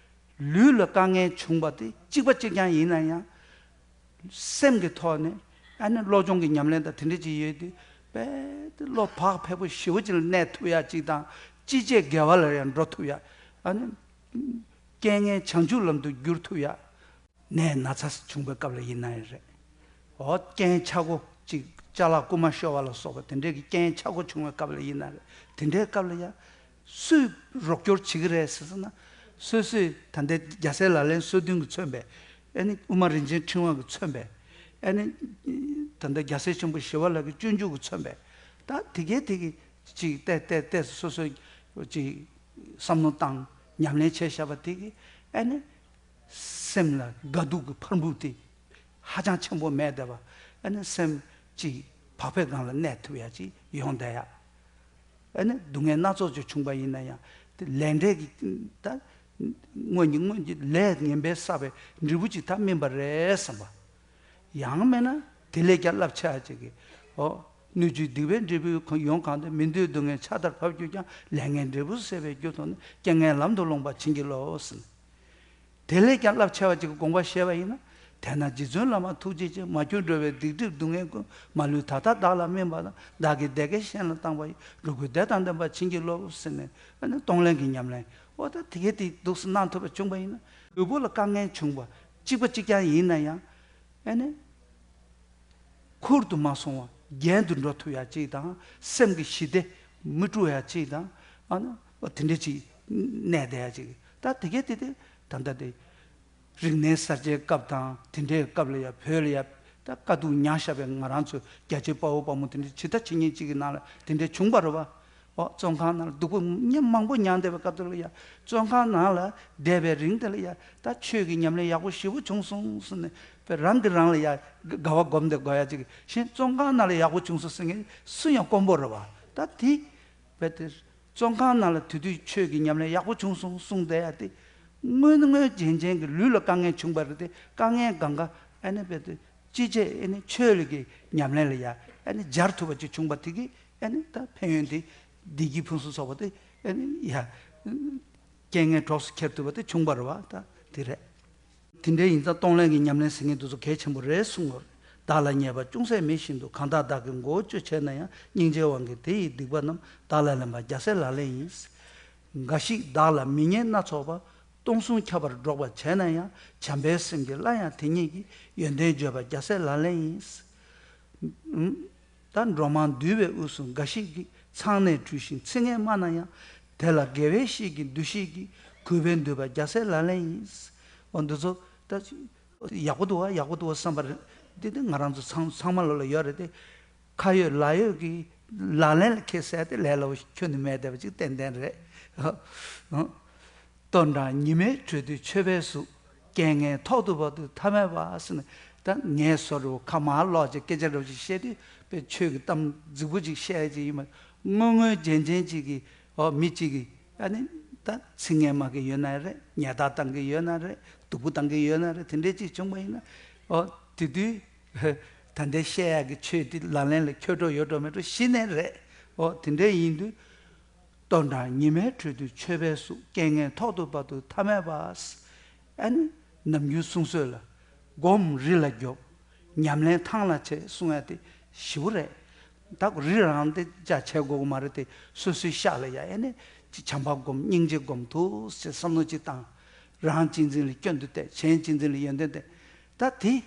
ལུས་ལ་དཀའ་ངལ་བྱུང་བ་དེ་གཅིག་པ་གཅིག་རྐྱང་ཡིན་ན་ཡང་། སེམས་ཀྱི་ཐོག་ནས་ཨ་ནི་བློ་སྦྱོང་གི་ཉམས་ལེན་དང་དེ་འདྲ་ཅིག་ཡོད་དུས། དཔེ་དེ་བློ་བག་ཕེབས་པོ་ཞེ་པོ་ཅིག་ལ་གནས་ཐུབ་ཡ་གཅིག་དང་། ཅི་བྱས་དགེ་བ་ལ་ཡང་འགྲོ་ཐུབ་ཡ། ཨ་ནི་རྐྱེན་ངན་བྱང་ཆུབ་ལམ་དུ་བསྒྱུར་ཐུབ་ཡ། ནད་ན་ཚ་བྱུང་བའི་སྐབས་ལ་ཡིན་ན་ཡང་རེད། འོ་རྐྱེན་ཆག་སྒོ་ཅིག་ཅ་ལག་རྐུན་མ་ཤོར་བ་ལ་སོགས་པ་དེ་འདྲའི་གི་རྐྱེན་ཆག་སྒོ་བྱུང་བའི་སྐབས་ལ་ཡིན་ན་རེད། དེ་འདྲའི་སྐབས་ལ་ཡང་སུས་རོགས་སྐྱོར་བྱེད་ཀྱི་རེད་ཟེར་ཟེར་ན། སོ་སོས་ད་ལྟའི་རྒྱལ་སྲས་ལག་ལེན་སོ་བདུན་གྱིས་མཚོན་པའི། ཨ་ནི་དབུ་མ་རིན་ཆེན་ཕྲེང་བ་གིས་མཚོན་པའི། ཨ་ནི་ད་ལྟ་རྒྱལ་སྲས་ཆེན་པོ་ཞི་བ་ལྷ་གི་སྤྱོད་འཇུག་གིས་མཚོན་པའི། ད་དེ་གའི་དེ་གི་ཅིག་བལྟས་བལྟས་བལྟས་སོ་སོས་ཅིག་བསམ་བློ་བཏང་ཉམས་ལེན་བྱས་བཞག་པ་དེ་གིས་ཨ་ནི། སེམས་ལ་དགའ་སྡུག་གི་ཕར་འབུད་དེ་ཧ་ཅང་ཆེན་པོ་མེད་བསྡད་པ། ཨ་ནི་སེམས་ཀྱི་བག་ཕེབས་སྒང་ལ་གནས་ཐུབ་ཡ་ཅིག་ཡོང་བསྡད་ཡ། ཨ་ནི་སྡུག་བསྔལ་སྣ་ཚོགས་ཅིག་བྱུང་པ་ཡིན་ན་ཡང་། དེ་ལས་འབྲས་ཀྱི་ད་སྔོན་གྱི་སྔོན་གྱི་ལས་ངན་པས་བསགས་པའི་འབྲས་བུ་ཅིག་ད་སྨིན་པ་རེད་བསམ་པ། ཡང་མིན་ན་དེ་ལས་ཀྱང་རླབས་ཆེ་བ་ཅིག་གི། ཨོ། སྣོད་བཅུད་སྡིག་པའི་འབྲས་བུ་ཡོངས་གང་དེ། མི་འདོད་སྡུག་བསྔལ་ཕྱག་དར་བབས་གྱུར་ཀྱང་། ལས་ངན་འབྲས་བུ་ཟད་པའི་རྒྱུ་མཐོང་ནས། རྐྱེན་ངན་ལམ་དུ་ལྷུང་པ་བྱིན་གྱིས་རློབས་ཟེར། དེ་ལས་ཀྱང་རླབས་ཆེ་བ་ཅིག་གི་དགོངས་པ་བཞེས་པ་ཡིན་ན། དེས་ན་རྗེ་བཙུན་བླ་མ་ཐུགས་རྗེ་ཆེ། མ་གྱུར་འགྲོ་བའི་སྡིག་སྒྲིབ་སྡུག་བསྔལ་ཀུན། མ་ལུས་ད་ལྟ་བདག་ལ་སྨིན་པ་དང་། བདག་གིས་བདེ་དགེ་གཞན་ལ་བཏང་བ་ཡི། འགྲོ་ཀུན་བདེ་དང་ལྡན་པ་བྱིན་གྱིས་རློབས་ཟེར་ནས། ཨ་ནི་གཏོང་ལེན་གྱི་ཉམས་ལེན། འོ་ད་དེ་གའི་དེ་འདུག་སེ་གནང་ཐུབ་པ་བྱུང་པ་ཡིན་ན། ལུས་པོ་ལ་དཀའ་ངལ་བྱུང་བ་གཅིག་པ་གཅིག་རྐྱང་ཡིན་ན་ཡང་། ཨ་ནི། ཁུར་དུ་མ་སོང་བ་རྒྱན་དུ་འགྲོ་ཐུབ་ཡ་གཅིག་དང་། སེམས་ཀྱི་ཞི་བདེ་མི་དཀྲུག་ཡ་གཅིག་དང་། ཨ་ནི་དེ་འདྲ་ཅིག་གནས་བསྡད་ཡ་གཅིག་ད་དེ་གའི་དེ་དེ་ད་ལྟ་དེ་རིག་གནས་གསར་བརྗེའི་སྐབས་དང་དེ་འདྲའི་སྐབས་ལ་ཡ་བོད་ལ་ཡ་ད་དཀའ་སྡུག་མྱངས་བཞག་པའི་ང་རང་ཚོ་རྒྱ་ཆེའི་དཔའ་བོ་དཔའ་མོ་དེ་འདྲ་ཇི་ལྟ་ཇི་སྙེད་ཅིག་གི་ནང་ལ་དེ་འདྲ་བྱུང་བ་རེད་བ། ཨོ་བཙོན་ཁང་ནང་ལ་སྡུག་པོ་མྱ་མང་པོ་མྱངས་བསྡད་པའི་སྐབས་དེ་ལ་ཡ། བཙོན་ཁང་ནང་ལ་བསྡད་པའི་རིང་དེ་ལ་ཡ། ད་ཆོས་ཀྱི་ཉམས་ལེན་ཡག་པོ་ཞེ་པོ་བྱུང་སོང་ཟེར་ནས་དཔེ་རང་གིས་རང་ལ་ཡ་དགའ་བ་སྒོམ་བསྡད་དགོས་ཡ་ཅིག་གཞན་བཙོན་ཁང་ནང་ལ་ཡག་པོ་བྱུང་སོང་ཟེར་མཁན་སུ་ཡང་དཀོན་པོ་རེད་བ། ད་དེ་དཔེ་དེ་བཙོན་ཁང་ནང་ལ་དེ་དུས་ཆོས་ཀྱི་ཉམས་ལེན་ཡག་པོ་བྱུང་སོང་གསུངས་བསྡད་ཡ་དེ། དངོས་དངོས་རྗེན་རྗེན་གྱི་ལུས་ལ་དཀའ་ངལ་བྱུང་བ་རེད་དེ། དཀའ་ངལ་གང་ག་ཨ་ནི་དཔེ་དེ། ཅི་བྱས་ཨ་ནི་ཆོས་ལ་གི་ཉམས་ལེན་ལ་ཡ་ཨ་ནི་སྦྱར་ཐུབ་པ་ཅིག་བྱུང་བ་དེ་གིས་ཨ་ནི་ད་ཕན་ཡོན་དེ་བདེ་སྐྱིད་ཕུན་སུམ་ཚོགས་པ་དེ་ཨ་ནི་ཡ་རྐྱེན་ངན་གྲོགས་སུ་འཁྱེར་ཐུབ་པ་དེ་བྱུང་བ་རེད་བ། ད་དེ་རེད། དེ་འདྲ་ཡིན་ཙང་གཏོང་ལེན་གྱི་ཉམས་ལེན་ཟེར་མཁན་དེ་ཚོ་གལ་ཆེན་པོ་རེད་གསུངས་ཡོད་རེད། བདག་ལ་ཉེས་པ་ཅུང་ཟད་མེད་བཞིན་དུ། གང་དག་བདག་གི་མགོ་བོ་གཅོད་བྱས་ན་ཡང་། སྙིང་རྗེའི་དབང་གིས་དེ་ཡི་སྡིག་པ་རྣམས། བདག་ལ་ལེན་པ་རྒྱལ་སྲས་ལག་ལེན་ཡིན། འགའ་ཞིག་བདག་ལ་མི་ཉེས་སྣ་ཚོགས་པ། སྟོང་གསུམ་ཁྱབ་པར་སྒྲོག་པར་བྱས་ན་ཡང་། བྱམས་པའི་སེམས་ཀྱིས་སླར་ཡང་དེ་ཉིད་ཀྱི། ཡོན་ཏན་བརྗོད་པ་རྒྱལ་སྲས་ལག་ལེན་ཡིན། ད་འགྲོ་མང་འདུས་པའི་དབུས་སུ་འགའ་ཞིག་གིས། མཚང་ནས་བྲུས་ཤིང་ཚིག་ངན་སྨྲ་ན་ཡང་། དེ་ལ་དགེ་བའི་བཤེས་ཀྱི་འདུ་ཤེས་ཀྱིས། གུས་པས་འདུད་པ་རྒྱལ་སྲས་ལག་ལེན་ཡིན། འོ་འདི་ཚོ་ད་ཡག་པོ་འདུག་བ། ཡག་པོ་འདུག་བ་བསམ་པ་རེད། འདི་ནི་ང་རང་ཚོ་ཚང་ཚང་མ་ལོ་ལ་ཡོད་རེད་དེ། ཁ་ཡོད་ལག་ཡོད་ཀྱི་ལག་ལེན་ལ་འཁེལ་ཟེར་ཏེ་ལས་སླ་པོ་ཁྱོན་ནས་མེད་བསྡད་པ་ཅིག་ཏན་ཏན་རེད། ལྟོ་འགྲངས་ཉི་མའི་ཁྲོད་དུ་མཆོད་པའི་གཟུགས། རྐྱེན་ངན་ཐོག་ཏུ་བབ་དུས་ཐབས་མེད་པ་ཟེར་ནས། ད་ངལ་གསོ་འདྲ་བོ་ཁ་མར་ལོག་ཅིག་སྐད་ཆ་འདྲ་བོ་ཅིག་བཤད་དུས་དཔེ་ཆོས་ཀྱི་གཏམ་རྫིག་པོ་ཅིག་བཤད་ཡ་ཅིག་ཡིན་པ། དངོས་དངོས་རྗེན་རྗེན་ཅིག་གིས། ཨོ་མི་གཅིག་གིས་ཨ་ནི་ད་ཚིག་ངན་སྨྲ་གི་ཡོད་ན་རེད། ཉེས་རྡུང་བཏང་གི་ཡོད་ན་རེད། སྡུག་པོ་བཏང་གི་ཡོད་ན་རེད། དེ་འདྲས་ཅིག་བྱུང་བ་ཡིན་ན། ཨོ་དེ་དུས་ད་ལྟའི་བཤད་ཡག་གི་ཆོས་དེ་ལག་ལེན་ལ་འཁྱོལ་འགྲོ་ཡོད་འགྲོ་མེད་འགྲོ་ཤེས་ནི་རེད། ཨོ་དེ་འདྲས་ཡིན་དུས། ལྟོ་འགྲངས་ཉི་མའི་ཁྲོད་དུ་མཆོད་པའི་གཟུགས། རྐྱེན་ངན་ཐོག་ཏུ་བབ་དུས་ཐབས་མེད་པ། ཨ་ནི་ནམ་རྒྱུན་གསུང་སྲོལ་ལ། སྒོམ་རི་ལ་རྒྱོབ། ཉམས་ལེན་ཐང་ལ་ཆད་གསུང་ཡ་དེ་ཞེ་པོ་རེད། ད་རི་རང་དེ་ཅག་བྱེད་དགོས་ཀྱི་མ་རེད་དེ། སོ་སོའི་ཤག་ལ་ཡ་ཨེ་ནི་ཅིག་བྱམས་པ་སྒོམ། སྙིང་རྗེ་སྒོམ། ཐུགས་སེ་བསམ་བློ་ཅིག་བཏང་། རང་གཅེས་འཛིན་ལ་སྐྱོན་དུ་བལྟས། གཞན་གཅེས་འཛིན་ལ་ཡོན་ཏན་བསྟན། ད་དེ།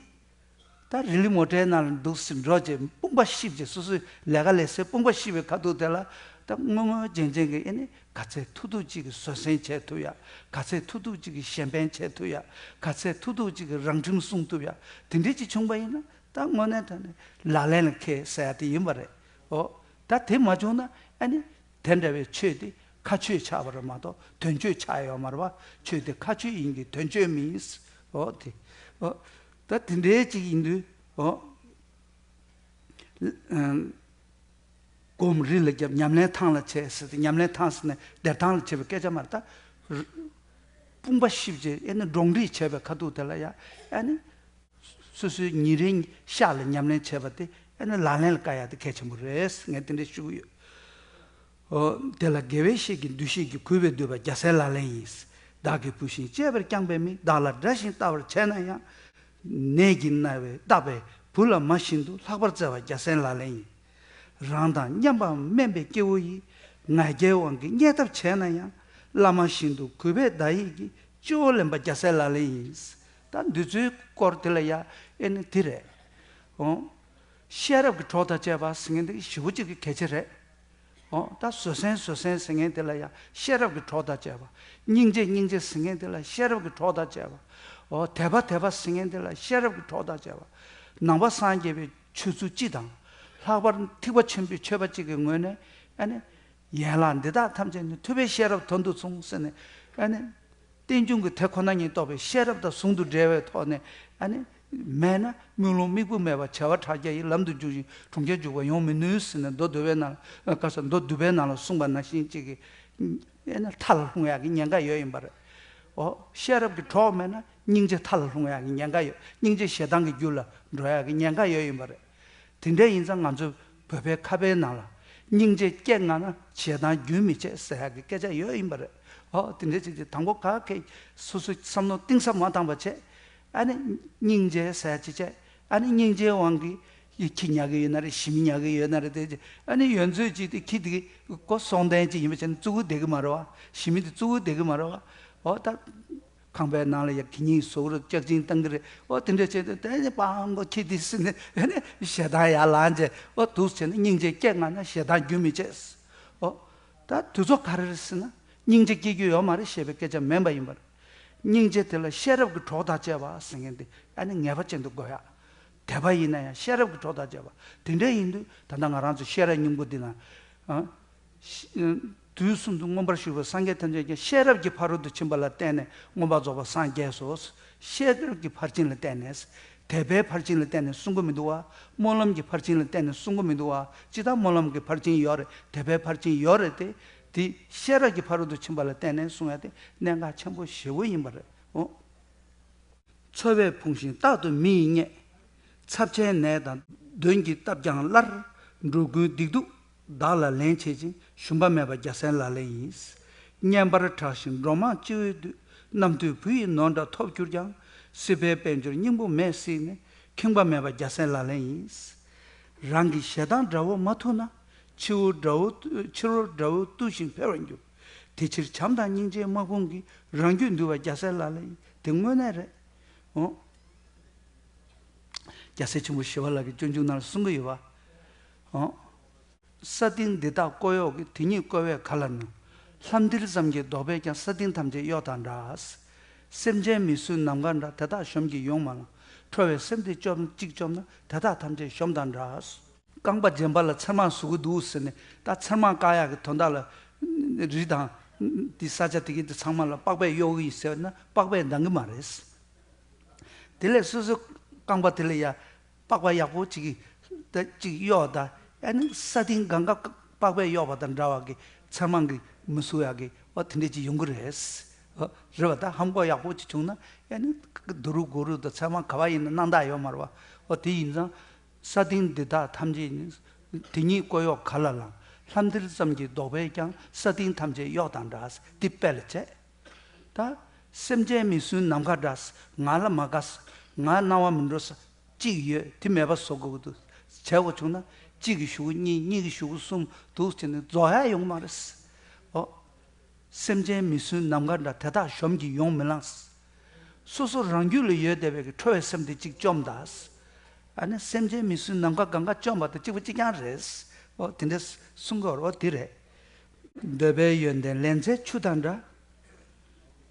ད་རི་ལི་མོ་ཊའི་ནང་ལ་འདུག་སེ་འགྲོ་བྱས། དཔུང་པ་བཤིབ་བྱས། སོ་སོའི་ལས་ཀ་ལས་སའི་དཔུང་པ་བཤིབ་པའི་ཁ་ཐུག་དེ་ལ། ད་སྔོན་སྔོན་རྗེན་རྗེན་གྱི་ཨེ་ནི་ག་ཚད་ཐུབ་ཐུབ་ཅིག་གི་བཟོད་བསྲན་བྱེད་ཐུབ་ཡ། ག་ཚད་ཐུབ་ཐུབ་ཅིག་གི་གཞན་ཕན་བྱེད་ཐུབ་ཡ། ག་ཚད་ཐུབ་ཐུབ་ཅིག་གི་རང་ཁྲིམས་སྲུང་ཐུབ་ཡ། དེ་འདྲས་ཅིག་བྱུང་པ་ཡིན་ན། ད་དངོས་གནས་དྲང་གནས་ལག་ལེན་ལ་འཁེལ་ཟེར་ཡ་དེ་ཡིན་པ་རེད། འོ། ད་དེ་མ་བྱུང་ན་ཨ་ནི་དེ་འདྲ་བའི་ཆོས་དེ་ཁ་ཆོས་ཆགས་པ་རེད་མ་གཏོགས་དོན་གཅོད་ཆགས་ཡོད་མ་རེད་བ། ཆོས་དེ་ཁ་ཆོས་ཡིན་གྱི་དོན་གཅོད་མིན། འོ་དེ། འོ། ད་དེ་འདྲའི་ཅིག་ཡིན་དུས། འོ། ཨམ། སྒོམ་རི་ལ་བརྒྱབ། ཉམས་ལེན་ཐང་ལ་བྱས་ཟེར་ཏེ། ཉམས་ལེན་ཐང་ཟེར་ནས་བདེ་ཐང་ལ་བྱེད་པའི་སྐད་ཆ་མ་རེད། ད་རི། དཔུང་པ་བཤིབ་བྱས་ཨེ་ནི་འགྲོ་འགྲིག་བྱས་པའི་ཁ་ཐུག་དེ་ལ་ཡ། ཨེ་ནི་སོ་སོའི་ཉིན་རེའི་ཤག་ལ་ཉམས་ལེན་བྱས་པ་དེ་ཨེ་ནི་ལག་ལེན་ལ་བཀལ་ཡ་དེ་གལ་ཆེན་པོ་རེད། ངས་དེ་འདྲ་ཞུ་གི་ཡོད། འོ། དེ་ལ་དགེ་བའི་བཤེས་ཀྱི་འདུ་ཤེས་ཀྱིས། གུས་པས་འདུད་པ་རྒྱལ་སྲས་ལག་ལེན་ཡིན། བདག་གིས་བུ་བཞིན་གཅེས་པར་བསྐྱངས་པའི་མིས། བདག་ལ་དགྲ་བཞིན་ལྟ་བར་བྱས་ན་ཡང་། ནད་ཀྱིས་མནར་བའི་བརྟག་པའི་བུ་ལ་མ་བཞིན་དུ། ལྷག་པར་བརྩེ་བ་རྒྱལ་སྲས་ལག་ལེན་ཡིན། རང་དང་མཉམ་པའམ་དམན་པའི་སྐྱེ་བོ་ཡིས། ང་རྒྱལ་དབང་གིས་བརྙས་ཐབས་བྱས་ན་ཡང་། བླ་མ་བཞིན་དུ་གུས་པས་བདག་ཡིད་ཀྱིས། སྤྱི་བོར་ལེན་པ་རྒྱལ་སྲས་ལག་ལེན་ཡིན། ད་འདི་ཚོའི་སྐོར་དེ་ལ་ཡ་ཨེ་ནི་དེ་རེད། འོ། ཤེས་རབ་ཀྱི་གྲོགས་དང་བཅས་པ་ཟེར་མཁན་དེ་ཞེ་པོ་ཅིག་གི་གལ་ཆེ་རེད། འོ། ད་བཟོད་བསྲན་བཟོད་བསྲན་ཟེར་མཁན་དེ་ལ་ཡང་ཤེས་རབ་ཀྱི་གྲོགས་དང་བཅས་པ། སྙིང་རྗེ་སྙིང་རྗེ་ཟེར་མཁན་དེ་ལ་ཤེས་རབ་ཀྱི་གྲོགས་དང་བཅས་པ། འོ། དད་པ་དད་པ་ཟེར་མཁན་དེ་ལ་ཤེས་རབ་ཀྱི་གྲོགས་དང་བཅས་པ། ནང་པ་སངས་རྒྱས་པའི་ཆོས་ཚུལ་སྤྱི་དང་། ལྷག་པར་ཐེག་པ་ཆེན་པོའི་ཆོས་པ་གཅིག་གི་ངོས་ནས་ཨ་ནི། ཡན་ལག་འདི་དག་ཐམས་ཅད་ནི། ཐུབ་པས་ཤེས་རབ་དོན་དུ་མཚུངས་ཟེར་ནས། ཨ་ནི། རྟེན་འབྱུང་གི་དེ་ཁོ་ན་ཉིད་རྟོགས་པའི་ཤེས་རབ་དང་ཟུང་དུ་འབྲེལ་བའི་ཐོག་ནས། ཨ་ནི། མེད་ན་དམུས་ལོང་དམིགས་བུ་མེད་པ། བྱ་བ་ཕྲ་རྒྱས་ཡིན། ལམ་དུ་འཇུག་ཅིང་གྲོང་ཁྱེར་འཇུག་པ་ཡོང་མི་ནུས་ཟེར་ནས། མདོ་སྡུད་པའི་ནང་ལ། ཨ། ག་ས། མདོ་སྡུད་པའི་ནང་ལ་གསུངས་པ་ནང་བཞིན་གཅིག་གི། ཨེ་ན་མཐའ་ལ་ལྷུང་ཡག་གི་ཉེན་ཁ་ཡོད་ཡིན་པ་རེད། འོ། ཤེས་རབ་ཀྱི་གྲོགས་མེད་ན་སྙིང་རྗེ་མཐའ་ལ་ལྷུང་ཡག་གི་ཉེན་ཁ་ཡོད། སྙིང་རྗེ་ཞེ་སྡང་གི་རྒྱུད་ལ་འགྲོ་ཡག་གི་ཉེན་ཁ་ཡོད་ཡིན་པ་རེད། དེ་འདྲ་ཡིན་ཙང་ང་ཚོའི་བོད་པའི་ཁ་དཔེའི་ནང་ལ། སྙིང་རྗེ་སྐྱེ་སྔ་ན་ཞེ་སྡང་རྒྱུན་མི་ཆད་ཟེར་ཡག་གི་སྐད་ཆ་ཡོད་ཡིན་པ་རེད། འོ། དེ་འདྲ་བྱས་ཏེ་དང་པོ་ག་གེ་སོ་སོ་བསམ་བློ་གཏིང་ཟབ་མ་བཏང་བ་བྱས། ཨ་ནི་སྙིང་རྗེ་ཟེར་ཡག་ཅིག་བྱས། ཨ་ནི་སྙིང་རྗེའི་དབང་གིས་ཁྱི་ཉར་གི་ཡོད་ན་རེད། ཞི་མི་ཉར་གི་ཡོད་ན་རེད། དེ་ཅིག་ཨ་ནི་ཡོད་ཚོད་ཅིག་དེ་ཁྱི་དེ་གི་ཁོ་སྲོག་ལྡན་ཅིག་ཡིན་པ་བྱས་ན་བཙུགས་བསྡད་གི་མ་རེད་བ། ཞི་མི་དེ་བཙུགས་བསྡད་གི་མ་རེད་བ། འོ། ད། ཁང་པའི་ནང་ལ་ཡ་གད་སྙིགས་བཟོ་གི་རེད། ལྕགས་ཅིན་བཏང་གི་རེད། འོ། དེ་འདྲ་བྱས་ཏེ་དེ་ནི་པང་གོ་ཁྱི་དེ་ཟེར་ནས། ཨ་ནི་ཞེ་སྡང་ཡར་ལངས་བྱས། འོ། འདུག་བྱས་ན་སྙིང་རྗེ་སྐྱེ་སྔ་ན་ཞེ་སྡང་རྒྱུན་མི་ཆད། འོ། ད་དུས་ཚོད་ག་རེ་རེད་ཟེར་ན། སྙིང་རྗེ་སྐྱེ་རྒྱུ་ཡོད་མ་རེད་ཞེས་པའི་སྐད་ཆ་མིན་པ་ཡིན་པར། སྙིང་རྗེ་དེ་ལ་ཤེས་རབ་ཀྱི་གྲོགས་དང་བཅས་པ་ཟེར་མཁན་དེ་ཨ་ནི་ངེས་པ་ཅན་དུ་དགོས་ཡ། དད་པ་ཡིན་ན་ཡང་ཤེས་རབ་ཀྱི་གྲོགས་དང་བཅས་པ། དེ་འདྲ་ཡིན་དུས་ད་ལྟ་ང་རང་ཚོ་ཤེས་རབ་སྙིང་པོ་འདི་ན། ཨ། ཤ། དུས་གསུམ་དུ་མངོན་པར་བཞུགས་པའི་སངས་རྒྱས་ཐམས་ཅད་ཀྱང་ཤེས་རབ་ཀྱི་ཕ་རོལ་ཏུ་ཕྱིན་པ་ལ་བརྟེན་ནས་མངོན་པར་རྫོགས་པར་སངས་རྒྱས་སོ། ཤེས་རབ་ཀྱི་ཕར་ཕྱིན་ལ་བརྟེན་ནས། དད་པའི་ཕར་ཕྱིན་ལ་བརྟེན་ནས་གསུང་གི་མི་འདུག་བ། སྨོན་ལམ་གྱི་ཕར་ཕྱིན་ལ་བརྟེན་ནས་གསུང་གི་མི་འདུག་བ། ཅི་ལྟར་སྨོན་ལམ་གྱི་ཕར་ཕྱིན་ཡོད་རེད། དད་པའི་ཕར་ཕྱིན་ཡོད་རེད་དེ། དེ་ཤེས་རབ་ཀྱི་ཕ་རོལ་ཏུ་ཕྱིན་པ་ལ་བརྟེན་ནས་གསུང་ཡ་དེ་གནད་འགག་ཆེན་པོ་ཞེ་པོ་ཡིན་པ་རེད། འོ། འཚོ་བས་ཕུང་ཞིང་རྟག་ཏུ་མི་ཡིས་བརྙས། ཚབས་ཆེན་ནད་དང་གདོན་གྱིས་བཏབ་ཀྱང་སླར། འགྲོ་ཀུན་སྡིག་སྡུག་བདག་ལ་ལན་བྱེད་ཅིང་། ཞུམ་པ་མེད་པ་རྒྱལ་སྲས་ལག་ལེན་ཡིན། བསྙེན་པར་གྲགས་ཤིང་འགྲོ་མང་སྤྱི་བོས་འདུད། རྣམ་ཐོས་བུ་ཡི་ནོར་འདྲ་ཐོབ་གྱུར་ཀྱང་། སྲིད་པའི་དཔལ་འབྱོར་སྙིང་པོ་མེད་སྲིད་ནས། ཁེངས་པ་མེད་པ་རྒྱལ་སྲས་ལག་ལེན་ཡིན། རང་གི་ཞེ་སྡང་དགྲ་བོ་མ་ཐུལ་ན། ཕྱི་བོ་དགྲ་བོ། ཕྱི་རོལ་དགྲ་བོ་བཏུལ་ཞིང་འཕེལ་བར་འགྱུར། དེ་ཕྱིར་བྱམས་དང་སྙིང་རྗེས་མ་དགོངས་ཀྱིས། རང་རྒྱུད་འདུལ་བ་རྒྱལ་སྲས་ལག་ལེན་ཡིན། དེ་དངོས་གནས་རེད། འོ། རྒྱལ་སྲས་ཆེན་པོ་ཞི་བ་ལྷ་གི་སྤྱོད་འཇུག་ནང་ལ་གསུང་གི་ཡོད་པ། འོ། ས་སྟེང་འདི་དག་ཀོ་གཡོག་གི། དེ་ཉིད་བརྐོ་བས་ག་ལ་ནུས། ལྷམ་མཐིལ་ཙམ་གྱིས་རྡོག་པས་ཀྱང་། ས་སྟེང་ཐམས་ཅད་གཡོགས་དང་འདྲ། སེམས་ཅན་མི་སྲུན་ནམ་མཁའ་འདྲ། དེ་དག་གཞོམ་གྱིས་ཡོང་མ་ལང་། ཁྲོ་བའི་སེམས་དེ་སྐྱོབ་གཅིག་བཅོམ་ན། དེ་དག་ཐམས་ཅད་གཞོམ་དང་འདྲ། རྐང་པ་རྗེན་པ་ལ་ཚེར་མ་བཟོ་གི་འདུག་ཟེར་ནས། ད་ཚེར་མ་བཀག་ཡག་གི་དོན་དག་ལ་རི་དང་དེ་ས་ཆ་དེ་གི་དེ་ཚང་མ་ལ་པགས་པས་གཡོག་གི་ཡིན་ཟེར་ན། པགས་པས་འདང་གི་མ་རེད། དེ་ལས་སོ་སོའི་རྐང་པ་དེ་ལ་ཡ་པགས་པ་ཡག་པོ་ཅིག་གིས་ད་ཅིག་གཡོགས་ད། ཨ་ནི་ས་སྟེང་གང་ག་པགས་པས་གཡོགས་པ་དང་འདྲ་བ་གི་ཚེར་མ་གིས་མི་བཟོ་ཡག་གི། འོ། དེ་འདྲས་ཅིག་ཡོང་གི་རེད། འོ། རེད་བ། ད་ལྷམ་གོག་ཡག་པོ་ཅིག་བྱུང་ན། ཨ་ནི་དུ་རུ་གུ་རུ་དང་ཚེར་མ་ག་བ་ཡིན་ན་སྣང་དག་ཡོད་མ་རེད་བ། འོ། དེ་ཡིན་ཙང་། ས་སྟེང་འདི་དག་ཐམས་ཅད་ནི། དེ་ཉིད་བརྐོ་གཡོག་ག་ལ་ལང་། ལྷམ་མཐིལ་ཙམ་གྱིས་རྡོག་པས་ཀྱང་། ས་སྟེང་ཐམས་ཅད་གཡོགས་དང་འདྲ། འདི་དཔེ་ལ་བྱས། ད་སེམས་ཅན་མི་སྲུན་ནམ་མཁའ་འདྲ། ང་ལ་མ་དགའ། ང་སྣང་བ་མི་འགྲོ་ས་གཅིག་ཡོད། དེ་མེད་པ་བཟོ་དགོས་ཀྱི་འདུག་བྱས་པ་བྱུང་ན། གཅིག་གི་གཞུག་གུ་གཉིས། གཉིས་ཀྱི་གཞུག་གུ་གསུམ་འདུག་བྱས་ནས་རྫོགས་ཡ་ཡོང་མ་རེད། ཨོ། སེམས་ཅན་མི་སྲུན་ནམ་མཁའ་འདྲ། དེ་དག་གཞོམ་གྱིས་ཡོང་མི་ལང་། སོ་སོ་རང་རྒྱུད་ལ་ཡོད་བསྡད་པའི་གི་ཁྲོ་བའི་སེམས་དེ་གཅིག་བཅོམ་ད། ཨ་ནི་སེམས་ཅན་མི་སྲུན་ནམ་མཁའ་གང་ག་བཅོམ་པ་དང་གཅིག་པ་གཅིག་རྐྱང་རེད། ཨོ་དེ་འདྲ་གསུང་གི་ཡོད་རེད། ཨོ་དེ་རེད། འདོད་པའི་ཡོན་ཏན་ལན་ཚྭའི་ཆུ་དང་འདྲ།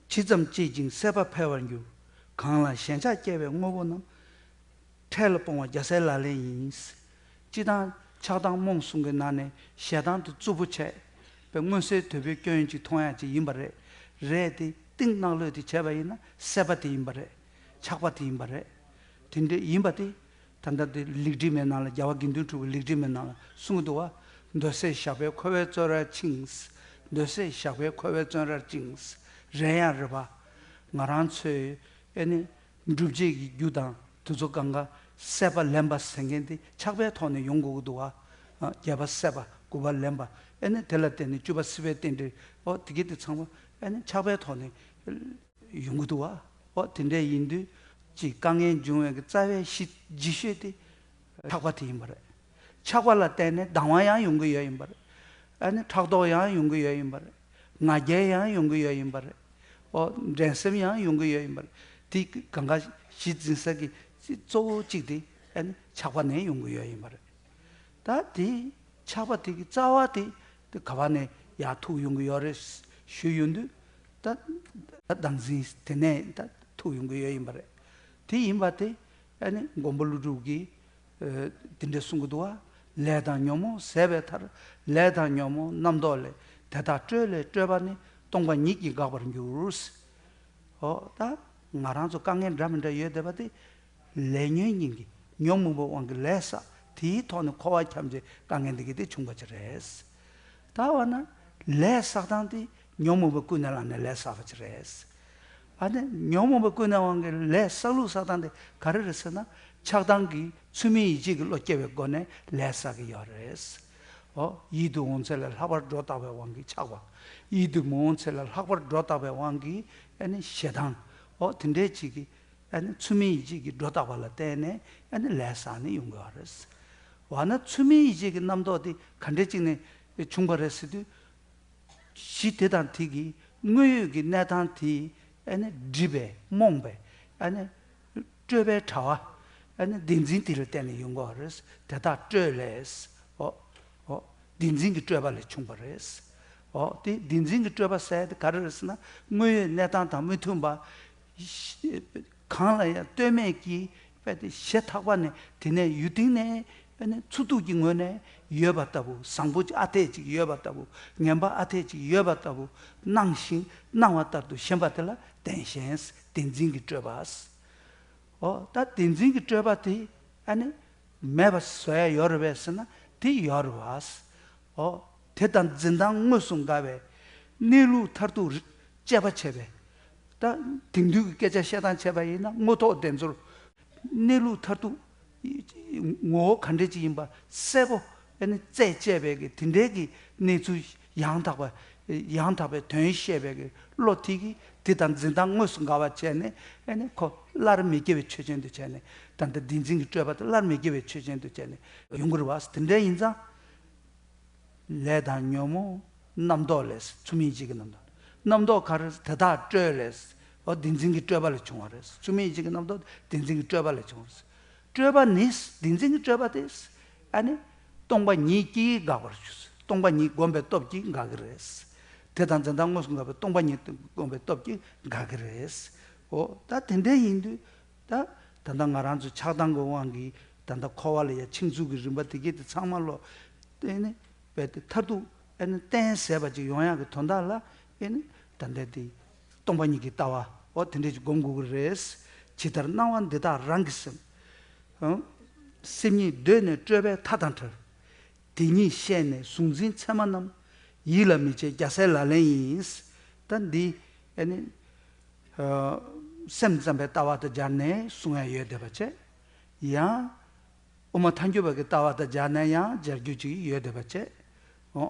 ཇི་ཙམ་བསྐྱེད་ཅིང་སྲེད་པ་འཕེལ་བར་འགྱུར། གང་ལ་ཞེན་ཆགས་སྐྱེ་བའི་དངོས་པོ་རྣམས། འཕྲལ་ལ་སྤོང་བ་རྒྱལ་སྲས་ལག་ལེན་ཡིན། སྤྱིར་བཏང་ཆགས་སྡང་རྨོངས་གསུམ་གྱི་ནང་ནས་ཞེ་སྡང་དེ་རྩུབ་པོ་བྱས་པའི་མངོན་གསལ་དོད་པོའི་སྐྱོན་ཅིག་མཐོང་ཡ་ཅིག་ཡིན་པ་རེད། རེད་དེ་གཏིང་ནག་ལོས་དེ་བྱས་པ་ཡིན་ན་སྲེད་པ་དེ་ཡིན་པ་རེད། ཆགས་པ་དེ་ཡིན་པ་རེད། དེ་འདྲ་ཡིན་པ་དེ་ད་ལྟ་དེ་ལེགས་བྲིས་མའི་ནང་ལ། རྒྱལ་བ་དགེ་འདུན་གྲུབ་པའི་ལེགས་བྲིས་མའི་ནང་ལ་གསུངས་འདུག་བ། འདོད་སྲེད་ཞགས་པས་འཁོར་བའི་བཙོན་རར་བཅིངས། འདོད་སྲེད་ཞགས་པས་འཁོར་བའི་བཙོན་རར་བཅིངས། རེད་ཡང་རེད་པ། ང་རང་ཚོའི་ཨེ་ནི་སྒྲུབ་བྱེད་ཀྱི་རྒྱུ་དང་དེ་ཚོ་གང་ག་སྲེད་པ་ལེན་པ་ཟེར་མཁན་དེ་ཆགས་པའི་ཐོག་ནས་ཡོང་དགོས་ཀྱི་འདུག་བ། ཨ། བརྒྱད་པ་སྲེད་པ། དགུ་པ་ལེན་པ། ཨེ་ནི་དེ་ལ་བརྟེན་ནས་བཅུ་པ་སྲིད་པའི་རྟེན་འབྲེལ། ཨོ་དེ་གི་དེ་ཚང་མ་ཨེ་ནི་ཆགས་པའི་ཐོག་ནས་ཡོང་གི་འདུག་བ། ཨོ་དེ་འདྲ་ཡིན་དུས་ཀྱི་དཀའ་ངལ་འབྱུང་བའི་གི་རྩ་བའི་གཞི་ལྗིད་ཤོས་དེ་ཆགས་པ་དེ་ཡིན་པ་རེད། ཆགས་པ་ལ་བརྟེན་ནས་སྡང་བ་ཡང་ཡོང་གི་ཡོད་ཡིན་པ་རེད། ཨ་ནི་ཕྲག་དོག་ཡང་ཡོང་གི་ཡོད་ཡིན་པ་རེད། ང་རྒྱལ་ཡང་ཡོང་གི་ཡོད་ཡིན་པ་རེད། ཨོ་འགྲན་སེམས་ཡང་ཡོང་གི་ཡོད་ཡིན་པ་རེད། དེ་གང་ག་གཞི་འཛིན་ས་གི་གཙོ་བོ་གཅིག་དེ་ཨ་ནི་ཆགས་པ་ནས་ཡོང་གི་ཡོད་ཡིན་པ་རེད། ད་དེ་ཆགས་པ་དེ་གི་རྩ་བ་དེ་དེ་ག་བ་ནས་ཡར་ཐུག་ཡོང་གི་ཡོད་རེད་ཞུས་ཡོང་དུས། ད་ད་བདག་འཛིན་དེ་ནས་ད་ཐུག་ཡོང་གི་ཡོད་ཡིན་པ་རེད། དེ་ཡིན་པ་དེ་ཨ་ནི་མགོན་པོ་ཀླུ་སྒྲུབ་ཀྱིས་ཨ་དེ་འདྲ་གསུང་གི་འདུག་བ། ལས་དང་ཉོན་མོངས་ཟད་པའི་མཐར། ལས་དང་ཉོན་མོངས་རྣམ་རྟོག་ལས། དེ་དག་སྤྲོས་ལས་སྤྲོས་པ་ནི། སྟོང་པ་ཉིད་ཀྱིས་འགག་པར་འགྱུར། ཨོ་ད་ང་རང་ཚོ་དཀའ་ངལ་འདྲ་མི་འདྲ་ཡོད་བསྡད་པ་དེ་ལས་ཉོན་གཉིས་ཀྱི་ཉོན་མོངས་པའི་དབང་གིས་ལས་བསགས། དེའི་ཐོག་ནས་འཁོར་བ་འཁྱམས་བྱས་དཀའ་ངལ་འདི་གི་དེ་བྱུང་བ་ཅིག་རེད། ད་འོ་ན་ལས་བསགས་སྟངས་དེ་ཉོན་མོངས་པ་ཀུན་ནས་བསླངས་ནས་ལས་བསགས་པ་ཅིག་རེད། ཨ་ནི་ཉོན་མོངས་པ་ཀུན་ནས་དབང་གིས་ལས་བསགས་ལུགས་བསགས་སྟངས་དེ་ག་རེ་རེད་ཟེར་ན། ཆགས་སྡང་གིས་ཚུལ་མིན་ཡིད་བྱེད་ཀྱི་བློ་སྐྱེ་བའི་སྒོ་ནས་ལས་བསགས་ཀྱི་ཡོད་རེད། ཨོ། ཡིད་དུ་འོང་ཚད་ལས་ལྷག་པར་སྒྲོ་བཏགས་པའི་དབང་གིས་ཆགས་པ། ཡིད་དུ་མི་འོང་ཚད་ལས་ལྷག་པར་སྒྲོ་བཏགས་པའི་དབང་གིས་ཨ་ནི་ཞེ་སྡང་། ཨོ་དེ་འདྲའི་ཅིག་གིས་ཨ་ནི་ཚུལ་མིན་ཡིད་བྱེད་ཀྱི་སྒྲོ་བཏགས་པ་ལ་བརྟེན་ནས་ཨ་ནི་ལས་བསགས་ནས་ཡོང་གི་ཡོད་རེད། འོ་ན་ཚུལ་མིན་ཡིད་བྱེད་ཀྱི་རྣམ་རྟོག་དེ་ག་འདྲ་ཅིག་ནས་བྱུང་བ་རེད་ཟེར་དུས། གཞི་དེ་དང་དེ་གི་དངོས་ཡོད་ཀྱི་གནས་སྟངས་དེ་ཨ་ནི་སྒྲིབ་པའི་རྨོངས་པའི་ཨ་ནི་སྤྲོས་པའི་དྲ་བ། ཨ་ནི་བདེན་འཛིན་དེ་ལ་བརྟེན་ནས་ཡོང་གི་ཡོད་རེད། དེ་དག་སྤྲོས་ལས། ཨོ། ཨོ། བདེན་འཛིན་གྱི་སྤྲོས་པ་ལས་བྱུང་བ་རེད། ཨོ་དེ་བདེན་འཛིན་གྱི་སྤྲོས་པ་ཟེར་དེ་ག་རེ་རེད་ཟེར་ན། དངོས་ཡོད་གནས་སྟངས་དང་མི་མཐུན་པ། གང་ལ་ཡང་ལྟོས་མེད་ཀྱིས་དཔེ་དེ་ཞེ་ཐག་པ་ནས་དེ་ནས་ཡུལ་སྟེང་ནས་ཨ་ནི་འཚོ་སྡུག་གི་ངོས་ནས་ཡོད་པ་ལྟ་བུ། བཟང་པོ་ཨ་འཐས་ཅིག་ཡོད་པ་ལྟ་བུ། ངན་པ་ཨ་འཐས་ཅིག་ཡོད་པ་ལྟ་བུ་སྣང་ཞིང་སྣང་བ་ལྟར་དུ་ཞེན་པ་དེ་ལ་བདེན་ཞེན། བདེན་འཛིན་གྱི་སྤྲོས་པ། ཨོ་ད་བདེན་འཛིན་གྱི་སྤྲོས་པ་དེ་ཨ་ནི་མེད་པ་བཟོ་ཡ་ཡོད་རེད་པས་ཟེར་ན་དེ་ཡོད་རེད་པ། ཨོ་དེ་དང་འཛིན་སྟངས་དངོས་སུ་འགལ་བའི་གནས་ལུགས་མཐར་ཐུག་དཔྱད་པ་བྱས་པས། ད་དེང་དུས་ཀྱི་སྐད་ཆ་བཤད་སྟངས་བྱས་པ་ཡིན་ན་རྔོག་ཐོག་དེ་ཚོར་གནས་ལུགས་མཐར་ཐུག་ངོ་བོ་ག་འདྲ་ཅིག་ཡིན་པ་གསལ་པོ་ཨ་ནི་རྩད་བཅད་པའི་གི་དེ་འདྲའི་གི་གནས་ཚུལ་ཡང་དག་པ། ཡང་དག་པའི་དོན་བཤད་པའི་གི་བློ་དེ་གིས་དེ་དང་འཛིན་སྟངས་དངོས་སུ་འགལ་བ་བྱས་ནས་ཨ་ནི་ཁོ་སླར་མི་སྐྱེ་བའི་ཆོས་ཅན་དུ་བྱས་ནས། ད་ལྟ་བདེན་འཛིན་གྱི་སྤྲོས་པ་དེ་སླར་མི་སྐྱེ་བའི་ཆོས་ཅན་དུ་བྱས་ནས་ཡོང་གི་རེད་པ། དེ་འདྲ་ཡིན་ཙང་། ལས་དང་ཉོན་མོངས་རྣམ་རྟོག་ལས། ཚུལ་མིན་ཡིད་བྱེད་ཀྱི་རྣམ་རྟོག་རྣམ་རྟོག་ག་རེ། དེ་དག་སྤྲོས་ལས། འོ་བདེན་འཛིན་གྱི་སྤྲོས་པ་ལས་བྱུང་བ་རེད། ཚུལ་མིན་ཡིད་བྱེད་ཀྱི་རྣམ་རྟོག་བདེན་འཛིན་གྱི་སྤྲོས་པ་ལས་བྱུང་བ་རེད། སྤྲོས་པ་ནི། བདེན་འཛིན་གྱི་སྤྲོས་པ་དེ་ཨ་ནི་སྟོང་པ་ཉིད་ཀྱིས་འགག་པར་འགྱུར། སྟོང་པ་ཉིད་བསྒོམས་པའི་སྟོབས་ཀྱིས་འགག་གི་རེད། དེ་དང་འཛིན་སྟངས་དངོས་སུ་འགལ་བའི་སྟོང་པ་ཉིད་བསྒོམས་པའི་སྟོབས་ཀྱིས་འགག་གི་རེད། འོ་ད་དེ་འདྲ་ཡིན་དུས། ད་ད་ལྟ་ང་རང་ཚོ་ཆགས་སྡང་གི་དབང་གིས་ད་ལྟ་འཁོར་བ་ལ་ཡ་འཆིང་ཚུལ་གྱི་རིམ་པ་དེ་གྱད་དེ་ཚང་མ་ལོ། དེ་ནི་རྦད་དེ་མཐར་ཐུག་ཨ་ནི་གཏན་ཟད་པ་ཅིག་ཡོང་ཡག་གི་དོན་དག་ལ་ཨ་ནི་ད་ལྟ་དེ་སྟོང་པ་ཉིད་ཀྱི་ལྟ་བ། འོ་དེ་འདྲ་ཅིག་སྒོམ་དགོས་ཀྱི་རེད། ཇི་ལྟར་སྣང་བ་འདི་དག་རང་གི་སེམས། སེམས་ཉིད་གདོད་ནས་སྤྲོས་པའི་མཐའ་དང་བྲལ། དེ་ཉིད་ཤེས་ནས་གཟུང་འཛིན་མཚན་མ་རྣམས། ཡིད་ལ་མི་བྱེད་རྒྱལ་སྲས་ལག་ལེན་ཡིན། ད་འདི་ཨ་ནི། སེམས་ཙམ་པའི་ལྟ་བ་དང་སྦྱར་ནས་གསུང་ཡ་ཡོད་བསྡད་པ་བྱས། ཡང་དབུ་མ་ཐལ་འགྱུར་བ་གི་ལྟ་བ་དང་སྦྱར་ནས་ཡང་སྦྱར་རྒྱུ་ཅིག་ཡོད་བསྡད་པ་བྱས། འོ།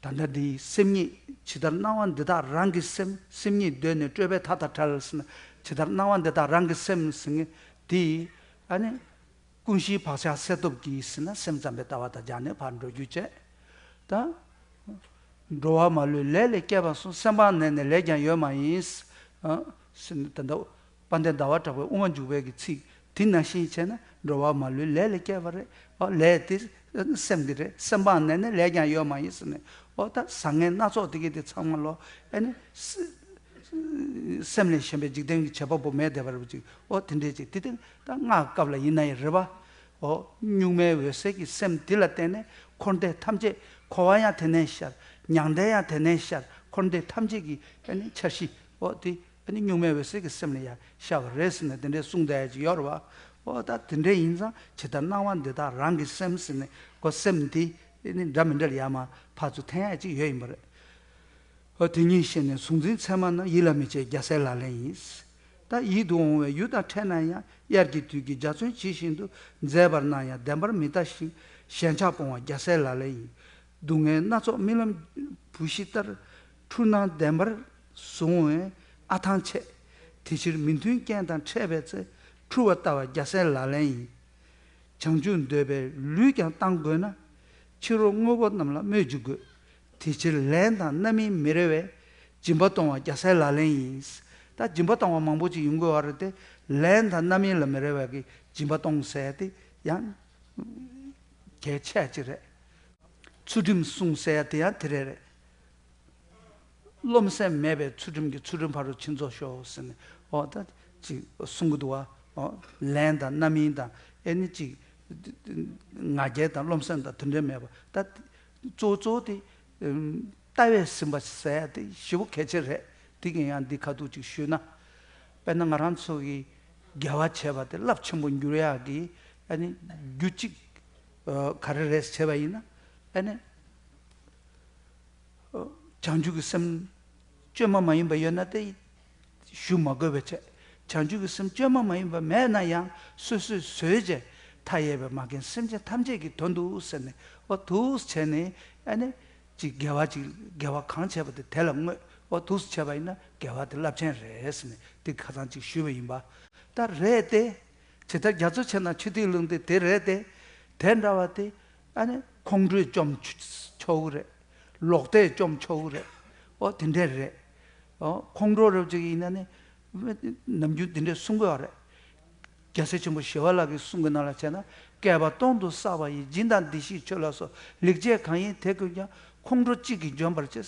ད་ལྟ་འདི་སེམས་ཉིད་ཇི་ལྟར་སྣང་བ་འདི་དག་རང་གི་སེམས། སེམས་ཉིད་གདོད་ནས་སྤྲོས་པའི་མཐའ་དང་བྲལ་ཟེར་ན། ཇི་ལྟར་སྣང་བ་འདི་དག་རང་གི་སེམས་ཟེར་མཁན་འདི་ཨ་ནི། ཀུན་གཞིའི་བག་ཆགས་སེལ་སྟོབས་ཀྱིས་ཟེར་ན། སེམས་ཙམ་པའི་ལྟ་བ་དང་སྦྱར་ནས་ཕར་འགྲོ་རྒྱུ་བྱས། ད། འགྲོ་བ་མ་ལུས་ལས་ལས་སྐྱེས་པ་གསུངས། སེམས་སྤངས་ནས་ནི་ལས་ཀྱང་ཡོད་མ་ཡིན། ཨ། ཟེར་ནས་ད་ལྟ་དཔལ་ལྡན་ཟླ་བ་གྲགས་པའི་དབུ་མ་འཇུག་པའི་གི་ཚིག་དེ་ནང་བཞིན་བྱས་ན། འགྲོ་བ་མ་ལུས་ལས་ལས་སྐྱེས་པ་རེད། ཨ། ལས་དེ་སེམས་ཀྱི་རེད། སེམས་སྤངས་ནས་ནི་ལས་ཀྱང་ཡོད་མ་ཡིན་ཟེར་ནས། ཨོ་ད་བཟང་ངན་སྣ་ཚོགས་དེ་གི་དེ་ཚང་མ་ལོ། ཨ་ནི་སེམས་ལས་གཞན་པའི་འཇིག་རྟེན་གྱི་བྱེད་པ་པོ་མེད་བསྡད་པ་རེད་པ་ཅིག། ཨོ་དེ་འདྲས་ཅིག། དེ་དེ་ད་སྔགས་སྐབས་ལ་ཡིན་ན་ཡང་རེད་པ། ཨོ་གཉུག་མའི་འོད་གསལ་གྱི་སེམས་དེ་ལ་བརྟེན་ནས་འཁོར་འདས་ཐམས་ཅད། འཁོར་བ་ཡང་དེ་ནས་ཤར། མྱང་འདས་ཡང་དེ་ནས་ཤར། འཁོར་འདས་ཐམས་ཅད་ཀྱི་ཨ་ནི་འཆར་གཞི། ཨོ་དེ་ཨ་ནི་གཉུག་མའི་འོད་གསལ་གྱི་སེམས་ལ་ཡང་ཤར་བ་རེད་ཟེར་ནས་དེ་འདྲས་གསུངས་བསྡད་ཡ་ཅིག་ཡོད་རེད་པ། ཨོ་ད་དེ་འདྲས་ཡིན་ཙང་ཇི་ལྟར་སྣང་བ་འདི་དག་རང་གི་སེམས་ཟེར་ནས། ཁོ་སེམས་དེ་ཨ་ནི་འདྲ་མི་འདྲ་ལ་ཡར་མར་ཕར་ཚུར་འཐེན་ཡ་ཅིག་ཡོད་ཡིན་པ་རེད། ཨོ་དེ་ཉིད་ཤེས་ནས་གཟུང་འཛིན་མཚན་མ་རྣམས། ཡིད་ལ་མི་བྱེད་རྒྱལ་སྲས་ལག་ལེན་ཡིན། ད་ཡིད་དུ་འོང་བའི་ཡུལ་དང་འཕྲད་ན་ཡང་། དབྱར་གྱི་དུས་ཀྱི་འཇའ་ཚོན་ཇི་བཞིན་དུ། མཛེས་པར་སྣང་ཡང་བདེན་པར་མི་ལྟ་ཞིང་། ཞེན་ཆགས་སྤོང་བ་རྒྱལ་སྲས་ལག་ལེན་ཡིན། སྡུག་བསྔལ་སྣ་ཚོགས་རྨི་ལམ་བུ་ཤི་ལྟར། འཁྲུལ་སྣང་བདེན་པར་བཟུང་བས་ཨ་ཐང་ཆད། དེ་ཕྱིར་མི་མཐུན་རྐྱེན་དང་འཕྲད་པའི་ཚེ། འཁྲུལ་བ་ལྟ་བ་རྒྱལ་སྲས་ལག་ལེན་ཡིན། བྱང་ཆུབ་འདོད་པའི་ལུས་ཀྱང་བཏང་དགོས་ན། ཕྱི་རོལ་དངོས་པོ་རྣམས་ལ་སྨོད་ཅིག་དགོས། དེ་ཕྱིར་ལན་དང་རྣམ་སྨིན་མི་རེ་བའི། སྦྱིན་པ་གཏོང་བ་རྒྱལ་སྲས་ལག་ལེན་ཡིན། ད་སྦྱིན་པ་གཏོང་བ་མང་པོ་ཅིག་ཡོང་གི་ཡོད་རེད་དེ། ལན་དང་རྣམ་སྨིན་ལ་མི་རེ་བའི་གི་སྦྱིན་པ་གཏོང་ཟེར་ཡ་དེ་ཡང་གལ་ཆེ་ཅིག་རེད། ཚུལ་ཁྲིམས་སྲུང་ཟེར་ཡ་དེ་ཡང་དེ་རེད་རེད། རློམ་སེམས་མེད་པའི་ཚུལ་ཁྲིམས་ཀྱི་ཚུལ་ཁྲིམས་ཕ་རོལ་ཕྱིན་རྫོགས་ཤོག་ཟེར་ནས། ཨོ་ད་ཅིག་གསུང་གི་འདུག་བ། ཨོ་ལན་དང་རྣམ་སྨིན་དང་། ཨེ་ནི་ཅིག་ང་རྒྱལ་དང་རློམ་སེམས་དང་དེ་འདྲ་མེད་པ། ད་གཙོ་གཙོ་དེ་ལྟ་བས་ཟིན་པ་ཟེར་ཡ་དེ་ཞེ་པོ་གལ་ཆེ་རེད། དེ་གིན་ཡང་འདི་ཁ་ཐུག་ཅིག་ཞུས་ན། དཔེར་ན་ང་རང་ཚོ་གི་དགེ་བ་བྱས་པ་དེ་རླབས་ཆེན་པོ་འགྱུར་ཡག་གི་ཨ་ནི་རྒྱུ་གཅིག་ག་རེ་རེད་བྱས་པ་ཡིན་ན། ཨ་ནི། བྱང་ཆུབ་ཀྱི་སེམས་བཅོས་མ་མ་ཡིན་པ་ཡོད་ན་དེ་ཞུ་མ་དགོས་པ་བྱས། བྱང་ཆུབ་ཀྱི་སེམས་བཅོས་མ་མ་ཡིན་པ་མེད་ན་ཡང་། བཟོད་གསོལ་བཟོད་བྱས་མཐའ་ཡས་པའི་མ་རྒན་སེམས་ཅན་ཐམས་ཅད་ཀྱི་དོན་དུ་ཟེར་ནས། འོ་འདུག་བྱས་ནས་ཨ་ནི་ཅིག་དགེ་བ་ཅིག་དགེ་བ་གང་བྱས་པ་དེ་དེ་ལ་བསྔོས། འོ་འདུག་བྱས་པ་ཡིན་ན་དགེ་བ་དེ་རླབས་ཆེན་རེད་ཟེར་ནས་དེ་ཁ་སང་ཅིག་ཞུས་པ་ཡིན་པ། ད་རེད་དེ། ཇི་ལྟར་རྒྱ་མཚོ་ཆེ་ན་ཆུ་ཐིགས་ཀླུང་ཐིགས་དེ་རེད་དེ། དེ་འདྲ་བ་དེ་ཨ་ནི་ཁོང་ཁྲོས་བཅོམ་ཆོག་གི་རེད། ལོག་ལྟས་བཅོམ་ཆོག་གི་རེད། ཨོ་དེ་འདྲས་རེད། ཨོ་ཁོང་ཁྲོ་རབ་ཅིག་ཡིན་ན་ནི། ནམ་རྒྱུན་དེ་འདྲས་གསུང་གི་ཡོད་རེད། རྒྱལ་སྲས་ཆེན་པོ་ཞི་བ་ལྷ་གི་གསུང་གི་ནང་ལ་བྱས་ན། བསྐལ་པ་སྟོང་དུ་བསགས་པ་ཡི། སྦྱིན་དང་བདེ་གཤེགས་མཆོད་ལ་སོགས། ལེགས་སྤྱད་གང་ཡིན་དེ་ཀུན་ཀྱང་། ཁོང་ཁྲོ་གཅིག་གིས་འཇོམས་པར་བྱེད།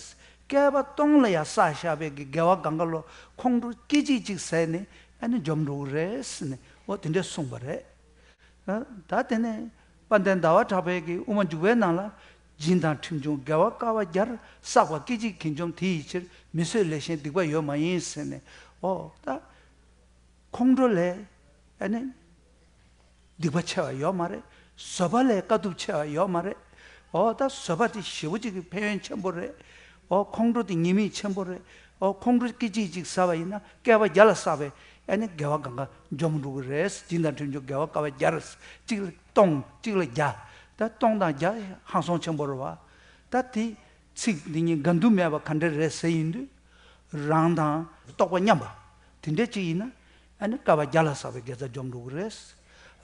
བསྐལ་པ་སྟོང་ལ་ཡང་བསགས་བཞག་པའི་གི་དགེ་བ་གང་ག་ལོ། ཁོང་ཁྲོ་སྐད་ཅིག་གཅིག་ཟད་ནས་ཨ་ནི་འཇོམས་འགྲོ་གི་རེད་ཟེར་ནས། འོ་དེ་འདྲས་གསུངས་པ་རེད། ཨ། ད་དེ་ནས་དཔལ་ལྡན་ཟླ་བ་གྲགས་པའི་གི་དབུ་མ་འཇུག་པའི་ནང་ལ། སྦྱིན་དང་ཁྲིམས་ཆུང་དགེ་བ་དཀའ་བ་བརྒྱར། བསགས་པ་སྐད་ཅིག་གིས་འཇོམས་དེ་ཡི་ཕྱིར། མི་བཟོད་ལས་གཞན་སྡིག་པ་ཡོད་མ་ཡིན་ཟེར་ནས། འོ་ད་ཁོང་ཁྲོ་ལས་ཨ་ནི་སྡིག་པ་ཆེ་བ་ཡོད་མ་རེད། བཟོད་པ་ལས་དཀའ་ཐུབ་ཆེ་བ་ཡོད་མ་རེད། འོ་ད་བཟོད་པ་དེ་ཞེ་པོ་ཅིག་གི་ཕན་ཡོན་ཆེན་པོ་རེད། འོ་ཁོང་ཁྲོ་དེ་ཉེས་དམིགས་ཆེན་པོ་རེད། འོ་ཁོང་ཁྲོ་སྐད་ཅིག་གཅིག་ཟ་བ་ཡིན་ན་བསྐལ་པ་བརྒྱ་ལ་བསགས་པའི་ཨ་ནི་དགེ་བ་གང་ག་འཇོམས་འགྲོ་གི་རེད། སྦྱིན་དང་ཁྲིམས་ཆུང་དགེ་བ་དཀའ་བ་བརྒྱ། གཅིག་ལ་སྟོང་གཅིག་ལ་བརྒྱ། ད་སྟོང་དང་བརྒྱ་ཧང་སང་ཆེན་པོ་རེད་བ། ད་དེ་ཚིག་འདི་གཉིས་འགལ་འདུ་མེད་པ་ག་འདྲ་རེད་ཟེར་ཡིན་དུས། རང་དང་རྟོག་པ་མཉམ་པ་དེ་འདྲ་ཅིག་ཡིན་ན། ཨ་ནི་བསྐལ་པ་བརྒྱ་ལ་བསགས་པའི་དགེ་རྩ་འཇོམས་འགྲོ་གི་རེད།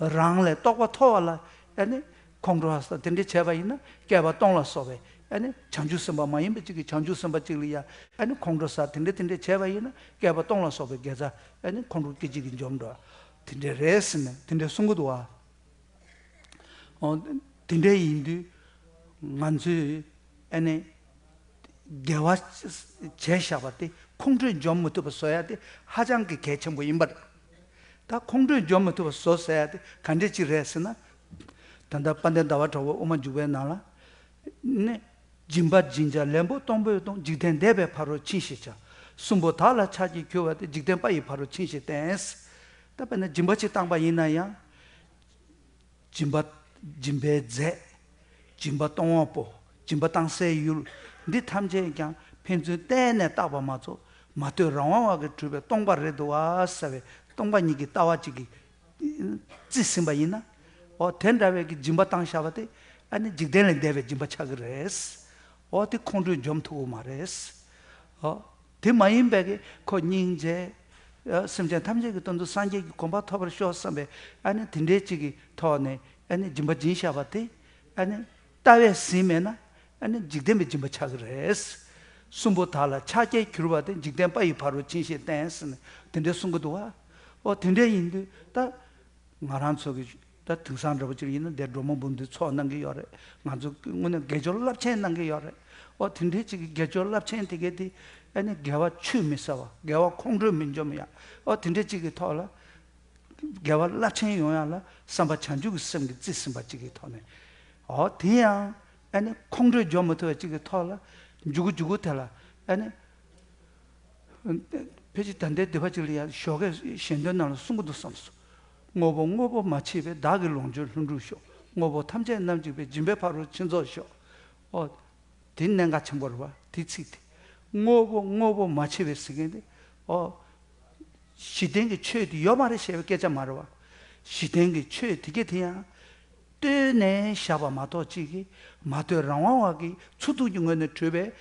རང་ལས་རྟོགས་པ་མཐོ་བ་ལ་ཨ་ནི་ཁོང་ཁྲོ་ཧ་ས་དེ་འདྲ་བྱས་པ་ཡིན་ན་བསྐལ་པ་སྟོང་ལ་སོགས་པའི་ཨ་ནི་བྱང་ཆུབ་སེམས་དཔའ་མ་ཡིན་པ་གཅིག་གིས་བྱང་ཆུབ་སེམས་དཔའ་གཅིག་ལ་ཡ་ཨ་ནི་ཁོང་ཁྲོ་ཟ་དེ་འདྲ་དེ་འདྲ་བྱས་པ་ཡིན་ན་བསྐལ་པ་སྟོང་ལ་སོགས་པའི་དགེ་རྩ་ཨ་ནི་ཁོང་ཁྲོ་སྐད་ཅིག་གིས་འཇོམས་འགྲོ། དེ་འདྲ་རེད་ཟེར་ནས་དེ་འདྲ་གསུང་གི་འདུག་བ། ཨོ། དེ་འདྲ་ཡིན་དུས་ང་ཚོས་ཨ་ནི་དགེ་བ་བྱས་བཞག་པ་དེ་ཁོང་ཁྲོས་འཇོམས་མི་ཐུབ་པ་བཟོ་ཡ་དེ་ཧ་ཅང་གི་གལ་ཆེན་པོ་ཡིན་པ་རེད། ད་ཁོང་ཁྲོས་འཇོམས་མི་ཐུབ་པ་བཟོ་ཟེར་ཡ་དེ་ག་འདྲ་ཅིག་རེད་ཟེར་ན། ད་ལྟ་དཔལ་ལྡན་ཟླ་བ་གྲགས་པའི་དབུ་མ་འཇུག་པའི་ནང་ལ་ནི། སྦྱིན་པ་སྦྱིན་བྱ་ལེན་པོ་གཏོང་པོས་གཏོང་། འཇིག་རྟེན་འདས་པའི་ཕ་རོལ་ཕྱིན་ཞེས་བྱ། གསུམ་པོ་དག་ལ་ཕྱག་གིས་གྱུར་པ་སྟེ། འཇིག་རྟེན་པ་ཡི་ཕ་རོལ་ཕྱིན་ཞེས་བསྟན། ད་དཔེར་ན་སྦྱིན་པ་ཅིག་བཏང་པ་ཡིན་ན་ཡང་། སྦྱིན་པ། སྦྱིན་པའི་རྫས། སྦྱིན་པ་གཏོང་བ་པོ། སྦྱིན་པ་བཏང་སའི་ཡུལ། འདི་ཐམས་ཅད་ཀྱང་ཕན་ཚུན་གཏན་ནས་བརྟགས་པ་མ་གཏོགས། མ་ལྟོས་རང་དབང་བ་གིས་གྲུབ་པའི་སྟོང་པ་རེད་འདུག་བ་ཟེར་བའི་སྟོང་པ་ཉིད་ཀྱི་ལྟ་བ་ཅིག་གིས་བརྩིས་ཟིན་པ་ཡིན་ན། འོ་དེ་འདྲ་བའི་གི་སྦྱིན་པ་བཏང་བཞག་པ་དེ་ཨ་ནི་འཇིག་རྟེན་ལས་འདས་པའི་སྦྱིན་པ་ཆགས་ཀྱི་རེད། འོ་དེ་ཁོང་ཁྲོས་འཇོམས་ཐུབ་ཀྱི་མ་རེད། འོ་དེ་མ་ཡིན་པའི་གི་ཁོ་སྙིང་རྗེ། ཨ་སེམས་ཅན་ཐམས་ཅད་ཀྱི་དོན་དུ་སངས་རྒྱས་ཀྱི་གོ་འཕང་ཐོབ་པར་ཤོག་བསམ་པའི་ཨ་ནི་དེ་འདྲའི་གཅིག་གི་ཐོག་ནས་ཨ་ནི་སྦྱིན་པ་སྦྱིན་བཞག་པ་དེ་ཨ་ནི་ལྟ་བས་ཟིན་མེད་ན་ཨ་ནི་འཇིག་རྟེན་པའི་སྦྱིན་པ་ཆགས་ཀྱི་རེད། གསུམ་པོ་དག་ལ་ཕྱག་རྒྱས་གྱུར་པ་དེ་འཇིག་རྟེན་པ་ཡི་ཕ་རོལ་ཕྱིན་ཞེས་བསྟན་ཟེར་ནས་དེ་འདྲའི་གསུང་གི་འདུག་བ། ཨོ་དེ་འདྲའི་ཡིན་དུས་ད། ང་རང་ཚོ་གི་ད་དེང་སང་འདྲ་པོ་ཅིག་ཡིན་ན་འདིར་འགྲོ་མ་འབུམ་དུས་ཚོགས་གནང་གི་ཡོད་རེད། ང་ཚོ་དངོས་གནས་དགེ་སྦྱོར་རླབས་ཆེན་གནང་གི་ཡོད་རེད། ཨོ་དེ་འདྲའི་ཅིག་གི་དགེ་སྦྱོར་རླབས་ཆེན་དེ་གའི་དེ་ཨ་ནི་དགེ་བ་ཆུད་མི་ཟ་བ། དགེ་བ་ཁོང་ཁྲོས་མི་འཇོམས་ཡ། ཨོ་དེ་འདྲའི་ཅིག་གི་ཐོག་ལ་དགེ་བ་རླབས་ཆེན་ཡོང་ཡ་ལ་བསམ་པ་བྱང་ཆུབ་ཀྱི་སེམས་ཀྱིས་རྩིས་ཟིན་པ་ཅིག་གི་ཐོག་ནས། ཨོ་དེ་ཡང་ཨ་ནི་ཁོང་ཁྲོས་འཇོམས་མི་ཐུབ་པ་ཅིག་གི་ཐོག་ལ་འཇུག་གུ་འཇུག་གུ་དེ་ལ་ཨ་ནི། ཕལ་ཆེར་ད་ལྟའི་སྡེ་པ་གཅིག་ལ་ཡང་ཞོགས་ཀས་ཞལ་འདོན་ནང་ལ་གསུང་གི་འདུག་བསམ་སོང་། དངོས་པོ་དངོས་པོ་མ་མཆིས་པས། བདག་གི་ལོངས་སྤྱོད་ལྷུན་གྲུབ་ཤོག། དངོས་པོ་ཐམས་ཅད་རྣམ་འཇིག་པས། སྦྱིན་པའི་ཕ་རོལ་ཕྱིན་རྫོགས་ཤོག། ཨོ། དེ་གནད་འགག་ཆེན་པོ་རེད་བ། དེ་ཚིག་དེ། དངོས་པོ་དངོས་པོ་མ་མཆིས་པས་ཟེར་མཁན་དེ། ཨོ། གཞི་རྟེན་གྱི་ཆོས་དེ་ཡོད་མ་རེད་ཞེས་པའི་སྐད་ཆ་མ་རེད་བ། གཞི་རྟེན་གྱི་ཆོས་དེ་ག་དེ་ཡང་། ལྟོས་ནས་བཞག་པ་མ་གཏོགས་གཅིག་གིས་མ་ལྟོས། རང་དབང་བ་གིས་ཚུགས་ཐུབ་ཀྱི་ངོས་ནས་གྲུབ་པའི་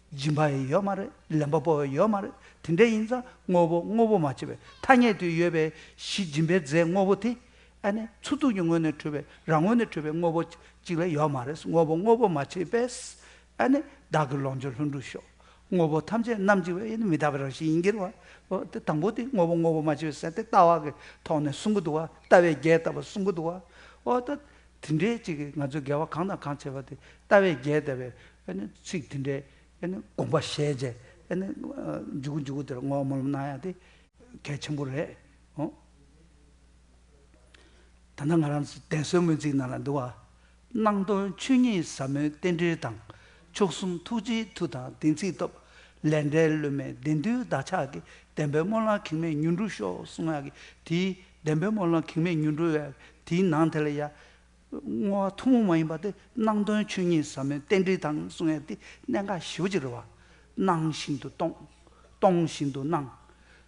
སྦྱིན་པ་ཡང་ཡོད་མ་རེད། ལེན་པ་པོ་ཡང་ཡོད་མ་རེད། དེ་འདྲ་ཡིན་ཙང་དངོས་པོ་དངོས་པོ་མ་མཆིས་པས། ཐ་སྙད་དུ་ཡོད་པའི་གཞི་སྦྱིན་པའི་རྫས་དངོས་པོ་དེ་ཨ་ནི་ཚུགས་ཐུབ་ཀྱི་ངོས་ནས་གྲུབ་པའི་རང་ངོས་ནས་གྲུབ་པའི་དངོས་པོ་གཅིག་ལས་ཡོད་མ་རེད། དངོས་པོ་དངོས་པོ་མ་མཆིས་པས། ཨ་ནི་བདག་གི་ལོངས་སྤྱོད་ལྷུན་གྲུབ་ཤོག། དངོས་པོ་ཐམས་ཅད་རྣམ་འཇིག་པས། ཨ་ནི་མི་རྟག་པའི་རང་བཞིན་ཡིན་གྱི་རེད་བ། ཨོ་དེ་དང་པོ་དེ་དངོས་པོ་དངོས་པོ་མ་མཆིས་པས་ཟེར་དེ་ལྟ་བ་གི་ཐོག་ནས་གསུང་གི་འདུག་བ། ལྟ་བས་རྒྱས་བཏབ་པ་གསུང་གི་འདུག་བ། ཨོ་ད། དེ་འདྲའི་ཅིག་གིས་ང་ཚོས་དགེ་བ་གང་དང་གང་བྱས་པ་དེ་ལྟ་བས་རྒྱས་བཏབ་པའི་ཨ་ནི་ཚིག་དེ་འདྲའི་ཨ་ནི་དགོངས་པ་བཞེས་བྱས་ཨ་ནི་མཇུག་མཇུག་དེར་བསྔོ་བ་སྨོན་ལམ་གནང་ཡ་དེ་གལ་ཆེན་པོ་རེད། ཨོ། ད་ལྟ་ང་རང་ཚོ་གདན་སའི་སྨོན་ཚིག་ནང་ལ་འདུག་བ། སྣང་སྟོང་ཆོས་ཉིད་ཟབ་མོའི་རྟེན་འབྲེལ་དང་། མཆོག་གསུམ་ཐུགས་རྗེའི་མཐུ་དང་བདེན་ཚིག་སྟོབས། ལས་འབྲས་བསླུ་མེད་བདེན་མཐུའི་བདག་ཕྱག་གིས། བདེན་པའི་སྨོན་ལམ་གེགས་མེད་མྱུར་འགྲུབ་ཤོག་གསུང་ཡག་གི་དེའི་བདེན་པའི་སྨོན་ལམ་གེགས་མེད་མྱུར་འགྲུབ་ཡག་དེའི་ནང་དེ་ལ་ཡ། བསྔོ་བ་ཐུན་མོང་མ་ཡིན་པ་དེ་སྣང་སྟོང་ཆོས་ཉིད་ཟབ་མོའི་རྟེན་འབྲེལ་དང་གསུང་ཡག་དེ་གནད་འགག་ཞེ་པོ་ཅིག་རེད་བ། སྣང་བཞིན་དུ་སྟོང་། སྟོང་བཞིན་དུ་སྣང་།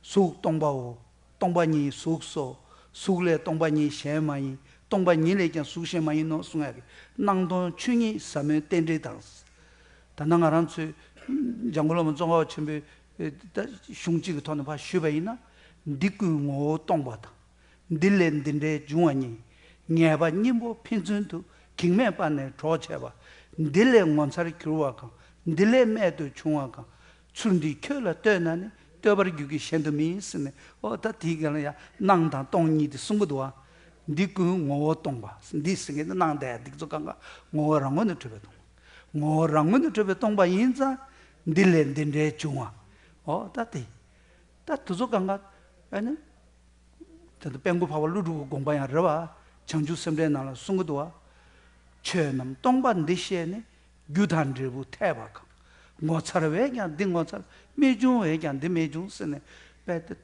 གཟུགས་སྟོང་པའོ། སྟོང་པ་ཉིད་གཟུགས་སོ། གཟུགས་ལས་སྟོང་པ་ཉིད་གཞན་མ་ཡིན། སྟོང་པ་ཉིད་ལས་ཀྱང་གཟུགས་གཞན་མ་ཡིན་ནོ་གསུང་ཡག་གི་སྣང་སྟོང་ཆོས་ཉིད་ཟབ་མོའི་རྟེན་འབྲེལ་དང་། ད་ནང་ང་རང་ཚོས་འཇམ་མགོན་བླ་མ་ཙོང་ཁ་པ་ཆེན་པོའི་ད་གཞུང་གཅིག་གི་ཐོག་ནས་ཕར་ཞུས་པ་ཡིན་ན། འདི་ཀུན་ངོ་བོ་སྟོང་པ་དང་། འདི་ལས་འདི་འདྲའི་འབྱུང་བ་ཉིད། ངེས་པ་སྙིང་པོ་ཕན་ཚུན་དུ། གེགས་མེད་པ་ནས་གྲོགས་བྱས་པ། འདི་ལས་ངོ་མཚར་གྱུར་པ་གང་། འདི་ལས་རྨད་དུ་བྱུང་བ་གང་། ཚུལ་འདི་ཁྱོད་ལ་ལྟོས་ན་ནི། ལྟོས་པར་འགྱུར་གྱི་གཞན་དུ་མིན་ཟེར་ནས། ཨོ་ད་དེའི་སྒང་ལ་ཡང་སྣང་དང་སྟོང་གཉིས་དེ་གསུང་གི་འདུག་བ། འདི་ཀུན་ངོ་བོ་སྟོང་པ། འདི་ཟེར་མཁན་ནི་སྣང་དེ་འདི་ཚོ་གང་ག་ངོ་བོ་རང་ངོས་ནས་གྲུབ་པའི་སྟོང་པ། ངོ་བོ་རང་ངོས་ནས་གྲུབ་པའི་སྟོང་པ་ཡིན་ཙང་། འདི་ལས་འདི་འདྲའི་འབྱུང་བ། ཨོ་ད་དེ། ད་དེ་ཚོ་གང་ག་ཨ་ནི། དེ་ལྟར་དཔལ་མགོན་འཕགས་པ་ཀླུ་སྒྲུབ་ཀྱི་དགོངས་པ་ཡང་རེད་བ། བྱང་ཆུབ་སེམས་འགྲེལ་ནང་ལ་གསུང་གི་འདུག་བ། ཆོས་རྣམས་སྟོང་པ་འདི་ཤེས་ནས། རྒྱུ་དང་འབྲས་བུ་འཐད་པ་གང་། ངོ་མཚར་བས་ཀྱང་འདི་ངོ་མཚར། རྨད་བྱུང་བས་ཀྱང་འདི་རྨད་བྱུང་ཟེར་ནས། དཔེ་དེ་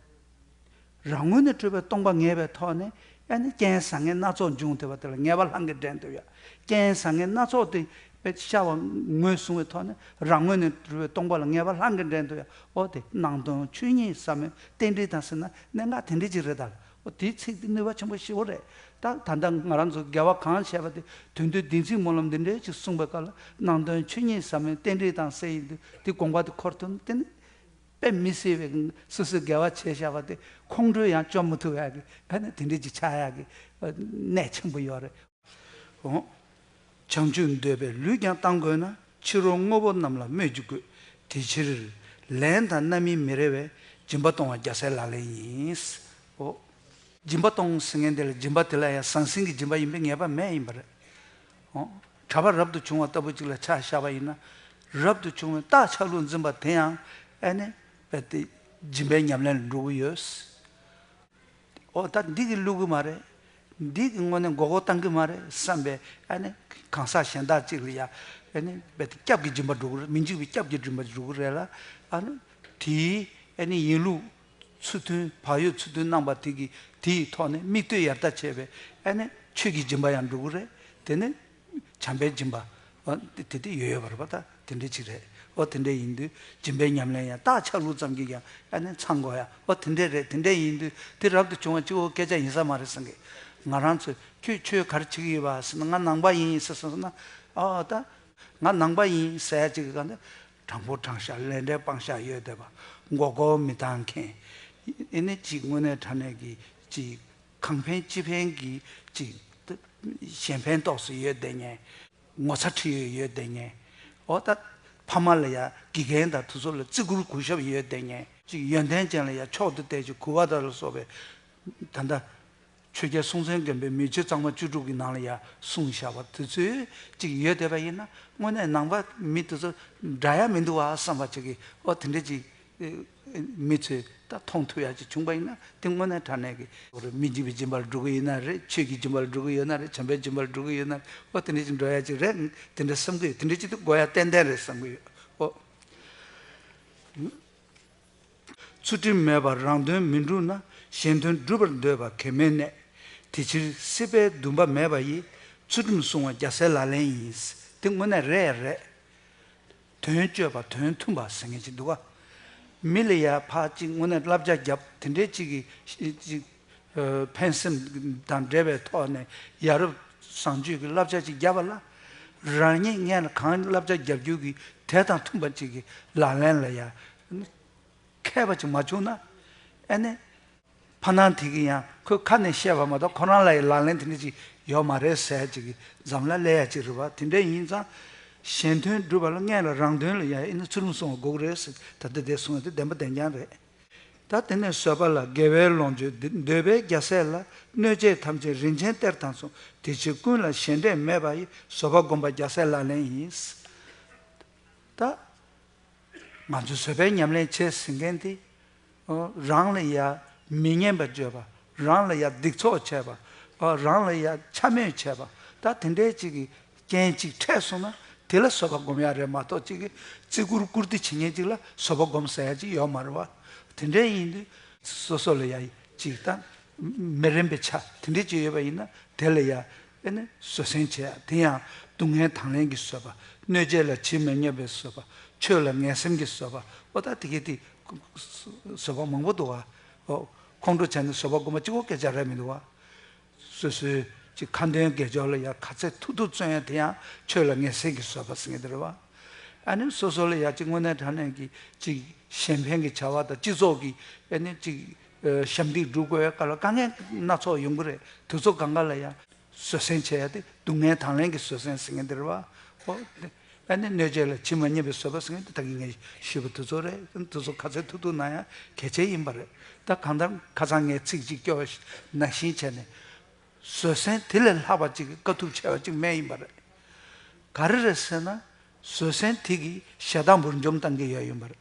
རང་ངོས་ནས་གྲུབ་པའི་སྟོང་པ་ངེས་པའི་ཐོག་ནས་ཨ་ནི་རྐྱེན་བཟང་ངན་སྣ་ཚོགས་འབྱུང་བསྡད་པ་དེ་ལ་ངེས་པ་ལྷང་གིས་འདྲེན་འདུག་ཡ། རྐྱེན་བཟང་ངན་སྣ་ཚོགས་དེ་དཔེ་ཤར་བ་ངོས་བཟུང་བའི་ཐོག་ནས་རང་ངོས་ནས་གྲུབ་པའི་སྟོང་པ་ལ་ངེས་པ་ལྷང་གིས་འདྲེན་འདུག་ཡ། ཨོ་དེ་སྣང་སྟོང་ཆོས་ཉིད་ཟབ་མོའི་རྟེན་འབྲེལ་དང་ཟེར་ན་གནད་འགག་དེ་འདྲ་ཅིག་རེད་ད། ཨོ་དེའི་ཚིག་དེ་ནུས་པ་ཆེན་པོ་ཞེ་པོ་རེད། ད་ད་ལྟ་ང་རང་ཚོ་དགེ་བ་གང་བྱས་པ་དེ་དོན་དུ་བདེན་ཚིག་སྨོན་ལམ་འདི་འདྲའི་ཅིག་གསུངས་པའི་སྐབས་ལ་སྣང་སྟོང་ཆོས་ཉིད་ཟབ་མོའི་རྟེན་འབྲེལ་དང་ཟེར་ཡིན་དུས་དེ་དགོངས་པ་དེ་འཁོར་ཐུབ་ན་དེ་ནི། དཔེ་མི་སྲིད་པའི་སོ་སོས་དགེ་བ་བྱས་བཞག་པ་དེ་ཁོང་ཁྲོས་ཡང་བཅོམ་མི་ཐུབ་ཡག་གི་ཨ་ནི་དེ་འདྲ་ཅིག་ཆགས་ཡག་གི་གནད་ཆེན་པོ་ཡོད་རེད། འོ། བྱང་ཆུབ་འདོད་པའི་ལུས་ཀྱང་བཏང་དགོས་ན། ཕྱི་རོལ་དངོས་པོ་རྣམས་ལ་སྨོད་ཀྱི་དགོས། དེ་ཕྱིར། ལན་དང་རྣམ་སྨིན་མི་རེ་བས། སྦྱིན་པ་གཏོང་བ་རྒྱལ་སྲས་ལག་ལེན་ཡིན། འོ། སྦྱིན་པ་གཏོང་ཟེར་མཁན་དེ་ལ་སྦྱིན་པ་དེ་ལ་ཡང་ཟང་ཟིང་གི་སྦྱིན་པ་ཡིན་པའི་ངེས་པ་མེད་ཡིན་པ་རེད། འོ། གྲྭ་པ་རབ་ཏུ་བྱུང་བ་ལྟ་བུ་ཅིག་ལ་ཆ་བཞག་པ་ཡིན་ན། རབ་ཏུ་བྱུང་བའི་རྟགས་ཆགས་ལུགས་འཛིན་པ་དེ་ཡང་ཨ་ནི་རྦད་དེ་སྦྱིན་པའི་ཉམས་ལེན་ལ་འགྲོ་གི་ཡོད། འོ་ད་འདི་གིས་བསླུ་གི་མ་རེད། འདི་གིས་དངོས་གནས་མགོ་སྐོར་བཏང་གི་མ་རེད་བསམ་པའི་ཨ་ནི་གང་ཟག་གཞན་དག་ཅིག་ལ་ཡ་ཨ་ནི་རྦད་དེ་སྐྱབས་ཀྱི་སྦྱིན་པ་འགྲོ་གི་རེད། མི་འཇིགས་པའི་སྐྱབས་ཀྱི་སྦྱིན་པ་འགྲོ་གི་རེད་ལ། ཨ་ནི་དེའི་ཨ་ནི་ཡིན་ལུགས་ཚུལ་མཐུན་བག་ཡོད་ཚུལ་མཐུན་གནང་པ་དེ་གི་དེའི་ཐོག་ནས་དམིགས་གཏད་ཡར་ལྟ་བྱས་པའི་ཨ་ནི་ཆོས་ཀྱི་སྦྱིན་པ་ཡང་འགྲོ་གི་རེད། དེ་ནས་བྱམས་པའི་སྦྱིན་པ་ཨ་དེ་དེ་ཡོད་ཡོད་པ་རེད་པ། ད་དེ་འདྲ་ཅིག་རེད། ཨོ་དེ་འདྲ་ཡིན་དུས་སྦྱིན་པའི་ཉམས་ལེན་ཡང་རྟགས་ཆགས་ལུགས་ཙམ་གྱིས་ཀྱང་ཨ་ནི་ཚང་དགོས་ཡ། ཨོ་དེ་འདྲ་རེད། དེ་འདྲ་ཡིན་དུས་དེ་རབ་ཏུ་བྱུང་བ་གཅིག་པོ་སྐད་ཆ་ཡིན་ས་མ་རེད་བསམ་གི། ང་རང་ཚོས་ཁྱོད་ཆོས་ག་རེ་བྱེད་ཀྱི་ཡོད་པ་ཟེར་ན། ང་ནང་པ་ཡིན་ཟེར་སོང་ན། ཨོ་ད་ང་ནང་པ་ཡིན་ཟེར་ཡ་ཅིག་གི་སྒང་དེ། དྲང་པོ་དྲང་བཞག་ལས་འབྲས་སྤང་བཞག་ཡོད་བསྡད་པ། མགོ་སྐོར་མི་བཏང་མཁན། ཨེ་ནི་ཅིག་དངོས་གནས་དྲང་གནས་ཀྱི་ཅིག་གང་ཕན་ཅི་ཕན་གྱི་ཅིག་གཞན་ཕན་ཏོག་ཙམ་ཡོད་བསྡད་མཁན། ངོ་ཚ་ཁྲེལ་ཡོད་ཡོད་བསྡད་མཁན། འོ་ད་ཕ་མ་ལ་ཡ་དགེ་རྒན་དང་དེ་ཚོ་ལ་བརྩི་བཀུར་གུས་ཞབས་ཡོད་བསྡད་མཁན། ཅིག་ཡོན་ཏན་ཅན་ལ་ཡ་མཆོག་ཏུ་དད་ཅིང་གུས་པ་དང་ལ་སོགས་པའི་ད་ལྟ་ཆོས་རྒྱལ་སྲོང་བཙན་སྒམ་པོའི་མི་ཆོས་གཙང་མ་བཅུ་དྲུག་གི་ནང་ལ་ཡ་གསུངས་བཞག་པ་དེ་ཚོའི་ཅིག་ཡོད་བསྡད་པ་ཡིན་ན། དངོས་གནས་ནང་པ་མི་དེ་ཚོ་འདྲ་ཡ་མི་འདུག་བ་བསམ་པ་ཅིག་གི་འོ་དེ་འདྲ་ཅིག་མི་ཚོས་ད་མཐོང་ཐུབ་ཡ་ཅིག་བྱུང་པ་ཡིན་ན། དེ་དངོས་གནས་དྲང་གནས་ཀྱི་མི་སྦྱིན་པའི་སྦྱིན་པ་ལ་འགྲོ་གི་ཡོད་ན་རེད། ཆོས་ཀྱི་སྦྱིན་པ་ལ་འགྲོ་གི་ཡོད་ན་རེད། བྱམས་པའི་སྦྱིན་པ་ལ་འགྲོ་གི་ཡོད་ན་རེད། འོ་དེ་འདྲ་ཅིག་འགྲོ་ཡ་ཅིག་རེད། དེ་འདྲ་བསམ་གི་ཡོད། དེ་འདྲ་ཅིག་ཏུ་དགོས་ཡ་ཏན་ཏན་རེད་བསམ་གི་ཡོད། འོ། ཚུལ་ཁྲིམས་མེད་པར་རང་དོན་མི་འགྲུབ་ན། གཞན་དོན་སྒྲུབ་པར་འདོད་པ་གེགས་མེད་གནས། དེ་ཕྱིར་སྲིད་པའི་འདུན་པ་མེད་པ་ཡིས། ཚུལ་ཁྲིམས་སྲུང་བ་རྒྱལ་སྲས་ལག་ལེན་ཡིན། དེ་དངོས་གནས་རེད་རེད། དོན་སྤྱོད་པ་དོན་མཐུན་པ་ཟེར་མཁན་ཅིག་འདུག་ག་མི་ལ་ཡ་ཕར་ཅིག་དངོས་གནས་བསླབ་བྱ་བརྒྱབ། དེ་འདྲའི་ཅིག་གི་ཅིག་ཨ་ཕན་སེམས་དང་འབྲེལ་བའི་ཐོག་ནས་ཡ་རབས་བཟང་སྤྱོད་ཀྱི་བསླབ་བྱ་ཅིག་བརྒྱབ་པ་ལ། རང་ཉིད་སྔོན་ལ་གང་བསླབ་བྱ་བརྒྱབ་རྒྱུ་གི་དེ་དང་མཐུན་པ་ཅིག་གི་ལག་ལེན་ལ་ཡ་མཁས་པ་ཅིག་མ་བྱུང་ན། ཨ་ནི་ཕ་ནང་དེ་གི་ཡང་ཁོས་ཁ་ནས་བཤད་པ་མ་གཏོགས་ཁོ་རང་ལ་ཡི་ལག་ལེན་དེ་འདྲ་ཅིག་ཡོད་མ་རེད་ཟེར་ཅིག་གི་འཛམ་ལ་སླེབས་ཡ་ཅིག་རེད་བ། དེ་འདྲ་ཡིན་ཙང་གཞན་དོན་སྒྲུབ་པ་ལ་སྔོན་ལ་རང་དོན་ལ་ཡ་ཨེ་ནི་ཚུལ་ཁྲིམས་སྲུང་བ་དགོས་ཀྱི་རེད་ཟེར། ད་ལྟ་དེ་གསུང་བ་དེ་བདེན་པ་བདེན་རྐྱང་རེད། ད་དེ་ནས་བཟོད་པ་ལ། དགེ་བའི་ལོངས་སྤྱོད་འདོད་པའི་རྒྱལ་སྲས་ལ། གནོད་བྱེད་ཐམས་ཅད་རིན་ཆེན་གཏེར་དང་མཚུངས། དེ་ཕྱིར་ཀུན་ལ་ཞེ་འགྲས་མེད་པ་ཡི། བཟོད་པ་བསྒོམ་པ་རྒྱལ་སྲས་ལག་ལེན་ཡིན། ད། ང་ཚོས་བཟོད་པའི་ཉམས་ལེན་བྱེད་ཟེར་མཁན་དེ། ཨོ། རང་ལ་ཡ་མི་སྙན་པ་བརྗོད་པ། རང་ལ་ཡ་སྡིག་ཚོགས་བྱས་པ། ཨོ། རང་ལ་ཡ་འཕྱ་སྨོད་བྱས་པ། ད་དེ་འདྲའི་ཅིག་གི་རྐྱེན་ཅིག་འཕྲད་སོང་ན་དེ་ལ་བཟོད་པ་སྒོམ་ཡ་རེད་མ་གཏོགས། ཅིག་གི་བརྩི་བཀུར་བཀུར་སྟི་བྱེད་མཁན་ཅིག་ལ་བཟོད་པ་སྒོམ་ཟེར་ཡ་ཅིག་ཡོད་མ་རེད་བ། དེ་འདྲའི་ཡིན་དུས་སོ་སོ་ལ་ཡ་ཅིག་ད་མི་རན་པའི་ཆ་དེ་འདྲའི་ཅིག་ཡོད་པ་ཡིན་ན་དེ་ལ་ཡ། ཨེ་ནི་བཟོད་བསྲན་བྱེད་ཡ་དེ་ཡང་སྡུག་བསྔལ་དང་ལེན་གྱི་བཟོད་པ། གནོད་བྱེད་ལ་ཇི་མི་སྙམ་པའི་བཟོད་པ། ཆོས་ལ་ངེས་སེམས་ཀྱི་བཟོད་པ། ཨོ་ད་དེ་གའི་དེ་བཟོད་པ་མང་པོ་འདུག་བ། ཨོ། ཁོང་ཁྲོ་བྱས་ནས་བཟོད་པ་སྒོམ་པ་གཅིག་པོ་སྐད་ཆ་རེད་མི་འདུག་བ། སོ་སོའི་ཅིག་ཁ་འདོན་དགེ་སྦྱོར་ལ་ཡ་ག་ཚད་ཐུབ་ཐུབ་བརྩོན་ཡ་དེ་ཡང་ཆོས་ལ་ངེས་སེམས་ཀྱི་བཟོད་པ་ཟེར་མཁན་དེ་རེད་བ། ཨ་ནི་སོ་སོ་ལ་ཡ་ཅིག་དངོས་གནས་དྲང་གནས་ཀྱི་ཅིག་གཞན་ཕན་གྱི་བྱ་བ་དང་སྤྱི་ཚོགས་ཀྱི་ཨ་ནི་ཅིག་ཨ་ཞབས་འདེགས་སྒྲུབ་དགོས་ཡ་ག་ལ་དཀའ་ངལ་སྣ་ཚོགས་ཡོང་གི་རེད། དེ་ཚོ་གང་ག་ལ་ཡ། བཟོད་བསྲན་བྱེད་ཡ་དེ་སྡུག་བསྔལ་དང་ལེན་གྱི་བཟོད་བསྲན་ཟེར་མཁན་དེ་རེད་བ། ཨོ། ཨ་ནི་གནོད་བྱེད་ལ་ཇི་མི་སྙམ་པའི་བཟོད་པ་ཟེར་མཁན་དེ་ད་གིན་ངས་ཞུས་པ་དེ་ཚོ་རེད། དེ་ཚོ་ག་ཚད་ཐུབ་ཐུབ་གནང་ཡ་གལ་ཆེ་ཡིན་པ་རེད། ད་གང་ལྟར་ཁ་སང་ངས་ཚིག་གཅིག་སྐྱོར་བ་ནང་བཞིན་བྱས་ནས། བཟོད་བསྲན་དེ་ལས་ལྷག་པ་ཅིག་གི་དཀའ་ཐུབ་ཆེ་བ་ཅིག་མེད་ཡིན་པ་རེད། ག་རེ་རེད་ཟེར་ན། བཟོད་བསྲན་དེ་གིས་ཞེ་སྡང་འབུར་འཇོམས་བཏང་གི་ཡོད་ཡིན་པ་རེད།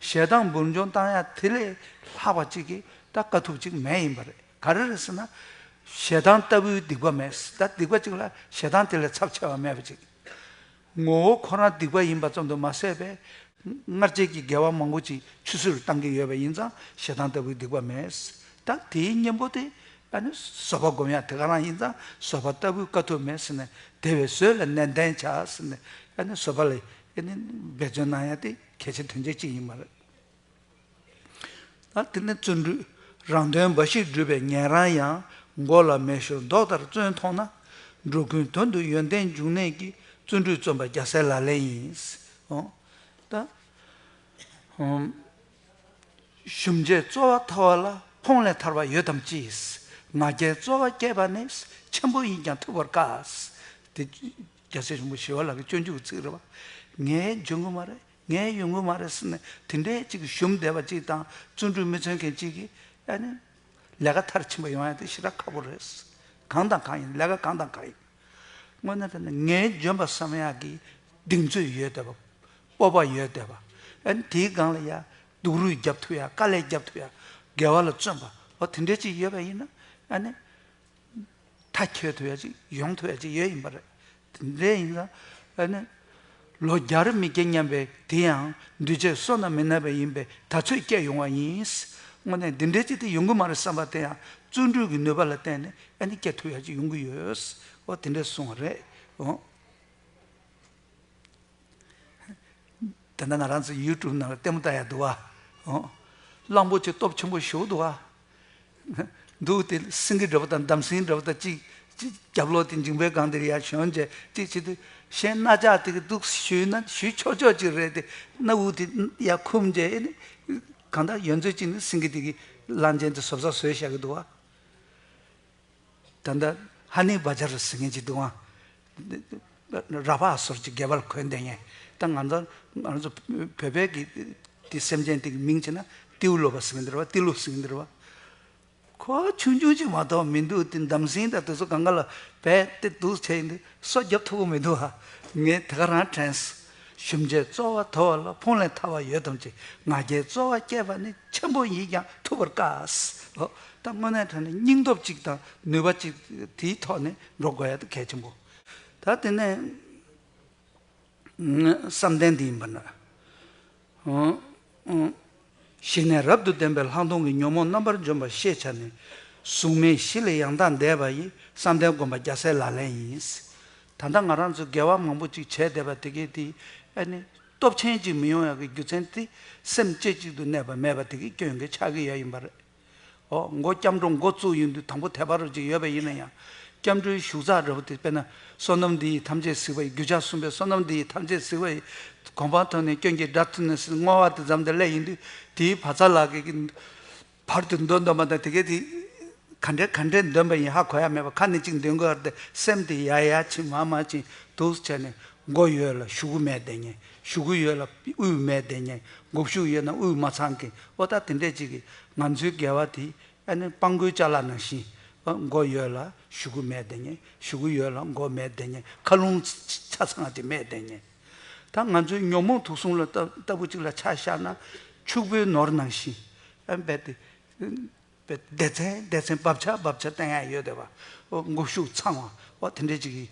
ཞེ་སྡང་འབུར་འཇོམས་བཏང་ཡ་དེ་ལས་ལྷག་པ་ཅིག་གི་ད་དཀའ་ཐུབ་ཅིག་མེད་ཡིན་པ་རེད། ག་རེ་རེད་ཟེར་ན། ཞེ་སྡང་ལྟ་བུའི་སྡིག་པ་མེད། ད་སྡིག་པ་ཅིག་ལ་ཞེ་སྡང་དེ་ལས་ཚབས་ཆེ་བ་མེད་པ་ཅིག་ངོ་བོ་ཁོ་རང་སྡིག་པ་ཡིན་པ་ཙམ་དུ་མ་ཟད་པའི་སྔར་བྱས་ཀྱི་དགེ་བ་མང་པོ་ཅིག་ཆུད་ཟོས་སུ་བཏང་གི་ཡོད་པ་ཡིན་ཙང་ཞེ་སྡང་ལྟ་བུའི་སྡིག་པ་མེད། ད་དེའི་གཉེན་པོ་དེ་ཨ་ནི་བཟོད་པ་སྒོམ་ཡ་དེ་ག་རང་ཡིན་ཙང་བཟོད་པ་ལྟ་བུའི་དཀའ་ཐུབ་མེད་ཟེར་ནས། དེ་བས་བཟོད་ལ་ནན་ཏན་བྱ་ཟེར་ནས་ཨ་ནི་བཟོད་པ་ལ་ཨ་ནི་འབད་བརྩོན་གནང་ཡ་དེ་གལ་ཆེ་དོན་ཆེ་ཅིག་ཡིན་པ་རེད། ད་དེ་ནས་བརྩོན་འགྲུས། རང་དོན་འབའ་ཞིག་སྒྲུབ་པའི་ཉན་རང་ཡང་། མགོ་ལ་མེ་ཤོར་མདོག་ལྟར་བརྩོན་མཐོང་ན། འགྲོ་ཀུན་དོན་དུ་ཡོན་ཏན་འབྱུང་གནས་ཀྱི། བརྩོན་འགྲུས་བརྩོན་པ་རྒྱལ་སྲས་ལག་ལེན་ཡིན། འོ། ད། ཨོམ། ཞུམ་བྱའི་རྩོལ་བ་ཐལ་བ་ལ། ཕོངས་ལས་ཐར་བ་ཡོད་དམ་ཅི། ང་རྒྱལ་རྩོལ་བ་སྐྱེས་པ་ནི། ཆེན་པོ་ཡིན་ཀྱང་ཐུབ་པར་དཀའ། དེ་རྒྱལ་སྲས་ཆེན་པོ་ཞི་བ་ལྷ་གི་སྤྱོད་འཇུག་གི་ཚིག་རེད་བ། ངས་འཇོན་གི་མ་རེད། ངས་ཡོང་གི་མ་རེད་ཟེར་ནས་དེ་འདྲའི་ཅིག་ཞུམ་བསྡད་པ་ཅིག་དང་བརྩོན་འགྲུས་མི་འཚོལ་མཁན་ཅིག་གིས་ཨ་ནི་ལས་ཀ་མཐར་ཕྱིན་པ་ཡོང་ཡ་དེ་ཞེ་དྲག་ཁག་པོ་རེད། གང་དང་གང་ཡིན། ལས་ཀ་གང་དང་གང་ཡིན། དངོས་གནས་དྲང་གནས་ངས་འཇོན་པ་བསམ་ཡག་གི་གདེང་ཚོད་ཡོད་བསྡད་པ། སྤོབས་པ་ཡོད་བསྡད་པ། ཨ་ནི་དེའི་སྒང་ལ་ཡ་སྡུག་རུས་རྒྱབ་ཐུབ་ཡ། དཀའ་ལས་རྒྱབ་ཐུབ་ཡ། དགེ་བ་ལ་བརྩོན་པ། འོ་དེ་འདྲ་ཅིག་ཡོད་པ་ཡིན་ན་ཨ་ནི། མཐའ་འཁྱོལ་ཐུབ་ཡ་ཅིག་ཡོང་ཐུབ་ཡ་ཅིག་ཡོད་ཡིན་པ་རེད། དེ་འདྲ་ཡིན་ཙང་ཨ་ནི། ལོ་བརྒྱར་མི་སྐྱེ་སྙམ་པའི་དེ་ཡང་། འདུས་བྱས་བསོད་ནམས་མི་ནུས་པ་ཡིན་པས། ད་ཚོད་སྐྱེས་ཡོང་བ་ཡིན། དངོས་གནས་འདི་འདྲའི་ཅིག་དེ་ཡོང་གི་མ་རེད་བསམ་པ་དེ་ཡང་བརྩོན་འགྲུས་ཀྱི་ནུས་པ་ལ་བརྟེན་ནས་ཨ་ནི་སྐྱེ་ཐུབ་ཡ་ཅིག་ཡོང་གི་ཡོད། འོ་དེ་འདྲ་གསུངས་པ་རེད། འོ། དེ་འདྲ་ང་རང་ཚོ་ཡུ་ཊུབ་ནང་ལ་ལྟད་མོ་ལྟ་ཡ་འདུག་བ། འོ། གླང་པོ་ཆེ་སྟོབས་ཆེན་པོ་ཞེ་པོ་འདུག་བ། འདུག་དེ་སེང་གེ་འདྲ་པོ་དང་འདམ་སེང་འདྲ་པོ་དང་གཅིག་གཅིག་རྒྱབ་ལོག་དེ་མཇིང་པའི་སྒང་དེར་ཡར་ཞོན་བྱས་གཅིག་བྱེད་དུས་གཞན་རྣ་ཅག་དེ་གི་འདུག་ཞུས་ན་ཞུས་ཆོག་ཆོག་ཅིག་རེད་དེ། སྣ་བུག་དེ་ཡར་འཁུམ་བྱས་ཨེ་ནི། གང་ལྟར་ཡོན་ཚོད་ཅིག་ནི་སེང་གེ་དེ་གི་ གླང་ཆེན་དེ་བཟོ་ས་བཟོས་བཞག་གི་འདུག་བ། ད་ལྟ་ཧ་ནི་བ་ཇར་ཟེར་མཁན་ཅིག་འདུག་ཨང་། ར་བ་སོར་ཅིག་སྒལ་པར་གོན་བསྡད་མཁན། ད་ང་ཚོ་ང་ཚོ་བོད་པའི་གི་དེ་སེམས་ཅན་དེ་གི་མིང་བྱས་ན་ཏིའུ་ལོ་པ་ཟེར་མཁན་འདི་རེད་བ། ཏི་ལོ་ཟེར་མཁན་འདི་རེད་བ། ཁོ་ཆུང་ཆུང་ཅིག་མ་གཏོགས་མི་འདུག་དེ་འདམ་སེང་དང་དེ་ཚོ་གང་ག་ལ་བས་དེ་འདུག་བྱས་ཡིན་དུས་སོ་རྒྱབ་ཐུབ་ཀྱི་མི་འདུག་ཨ། ངས་དེ་ག་རང་དྲན་སོང་། ཞིམ་བྱའི་རྩོལ་བ་དོར་བ་ལ་ཕུང་ལས་ཐར་བ་ཡོད་དམ་ཅི། ང་རྒྱལ་རྩོལ་བ་སྐྱེས་པ་ནི་ཆེན་པོ་ཡིན་ཀྱང་ཐུབ་པར་དཀའ། ཨོ། ད་དངོས་གནས་དྲང་གནས་སྙིང་སྟོབས་གཅིག་དང་ནུས་པ་གཅིག་དེའི་ཐོག་ནས་འགྲོ་དགོས་ཡ་དེ་གལ་ཆེན་པོ། ད་དེ་ནས་བསམ་གཏན་འདི་ཡིན་པ་ན། ཨང་ཨང་། ཞི་གནས་རབ་ཏུ་ལྡན་པའི་ལྷག་མཐོང་གི་ཉོན་མོངས་རྣམ་པར་འཇོམས་པ་ཤེས་བྱ་ནི། གཟུགས་མེད་གཞི་ལས་ཡང་དག་འདས་པ་ཡི། བསམ་གཏན་སྒོམ་པ་རྒྱལ་སྲས་ལག་ལེན་ཡིན། ད་ལྟ་ང་རང་ཚོ་དགེ་བ་མང་པོ་ཅིག་བྱས་བསྡད་པ་དེ་གས་དེ་ཨ་ནི་སྟོབས་ཆེན་ཅིག་མི་ཡོང་ཡག་གི་རྒྱུ་མཚན་དེ་སེམས་རྩེ་གཅིག་ཏུ་གནས་པ་མེད་པ་དེ་གས་སྐྱོན་གྱི་ཆགས་ཀྱི་ཡོད་ཡིན་པ་རེད། ཨོ། མགོ་སྐྱབས་འགྲོ་མགོ་བཙུགས་ཡོང་དུས་དང་པོ་དད་པ་རུ་ཅིག་ཡོད་པ་ཡིན་ན་ཡང་། སྐྱབས་འགྲོའི་བཞུགས་ཚགས་འདྲ་པོ་དེ་དཔེར་ན་བསོད་ནམས་འདི་ཡིས་ཐམས་ཅད་གཟིགས་པ་ཡི། རྒྱུ་ཆ་གསུམ་པའི་བསོད་ནམས་འདི་ཡིས་ཐམས་ཅད་གཟིགས་པ་ཡི། གོ་འཕང་ཐོབ་ནས་སྐྱོན་གྱི་དགྲ་ཐུལ་ནས་ཟེར་བསྔོ་བ་དེ་ཙམ་དེ་སླེབས་ཡིན་དུས་དེའི་བ་ཚ་ལག་གི་བར་དུ་འདོན་འདོན་པ་དང་དེ་གས་དེ་ག་འདྲས་ག་འདྲས་འདོན་པ་ཡིན་ཧ་གོ་ཡ་མེད་པ། ཁ་ནས་གཅིག་འདོན་དགོས་ཡ་དེ་སེམས་དེ་ཡ་ཡ་ཕྱིན་མ་མ་ཕྱིན་འདུག་བྱས་ནས་མགོ་ཡོད་ལ་ཤུ་གུ་མེད་བསྡད་མཁན། ཤུ་གུ་ཡོད་ལ་དབུས་མེད་བསྡད་མཁན། མགོ་གཞུག་ཡོད་ན་དབུས་མ་ཚང་མཁན། ཨོ་ད་དེ་འདྲས་ཅིག་གིས་ང་ཚོའི་དགེ་བ་དེ་ཨ་ནི་སྤང་སྒོའི་ཅ་ལག་ནང་བཞིན། ཨ། མགོ་ཡོད་ལ་ཤུ་གུ་མེད་བསྡད་མཁན། ཤུ་གུ་ཡོད་ལ་མགོ་མེད་བསྡད་མཁན། མཁའ་རླུང་ཆ་ཚང་དེ་མེད་བསྡད་མཁན། ད་ང་ཚོའི་ཉོན་མོངས་དུག་གསུམ་ལ་ལྟ་ལྟ་བུ་གཅིག་ལ་ཆ་བཞག་ན་ཕྱུག་པོའི་ནོར་ནང་བཞིན། ཨ། རྦད་དེ་རྦད་སྡེ་ཚན་སྡེ་ཚན་བབ་ཆགས་བབ་ཆགས་བསྟན་ཡ་ཡོད་བསྡད་པ། ཨོ། མགོ་གཞུག་ཚང་བ། ཨོ། དེ་འདྲས་ཅིག་གིས་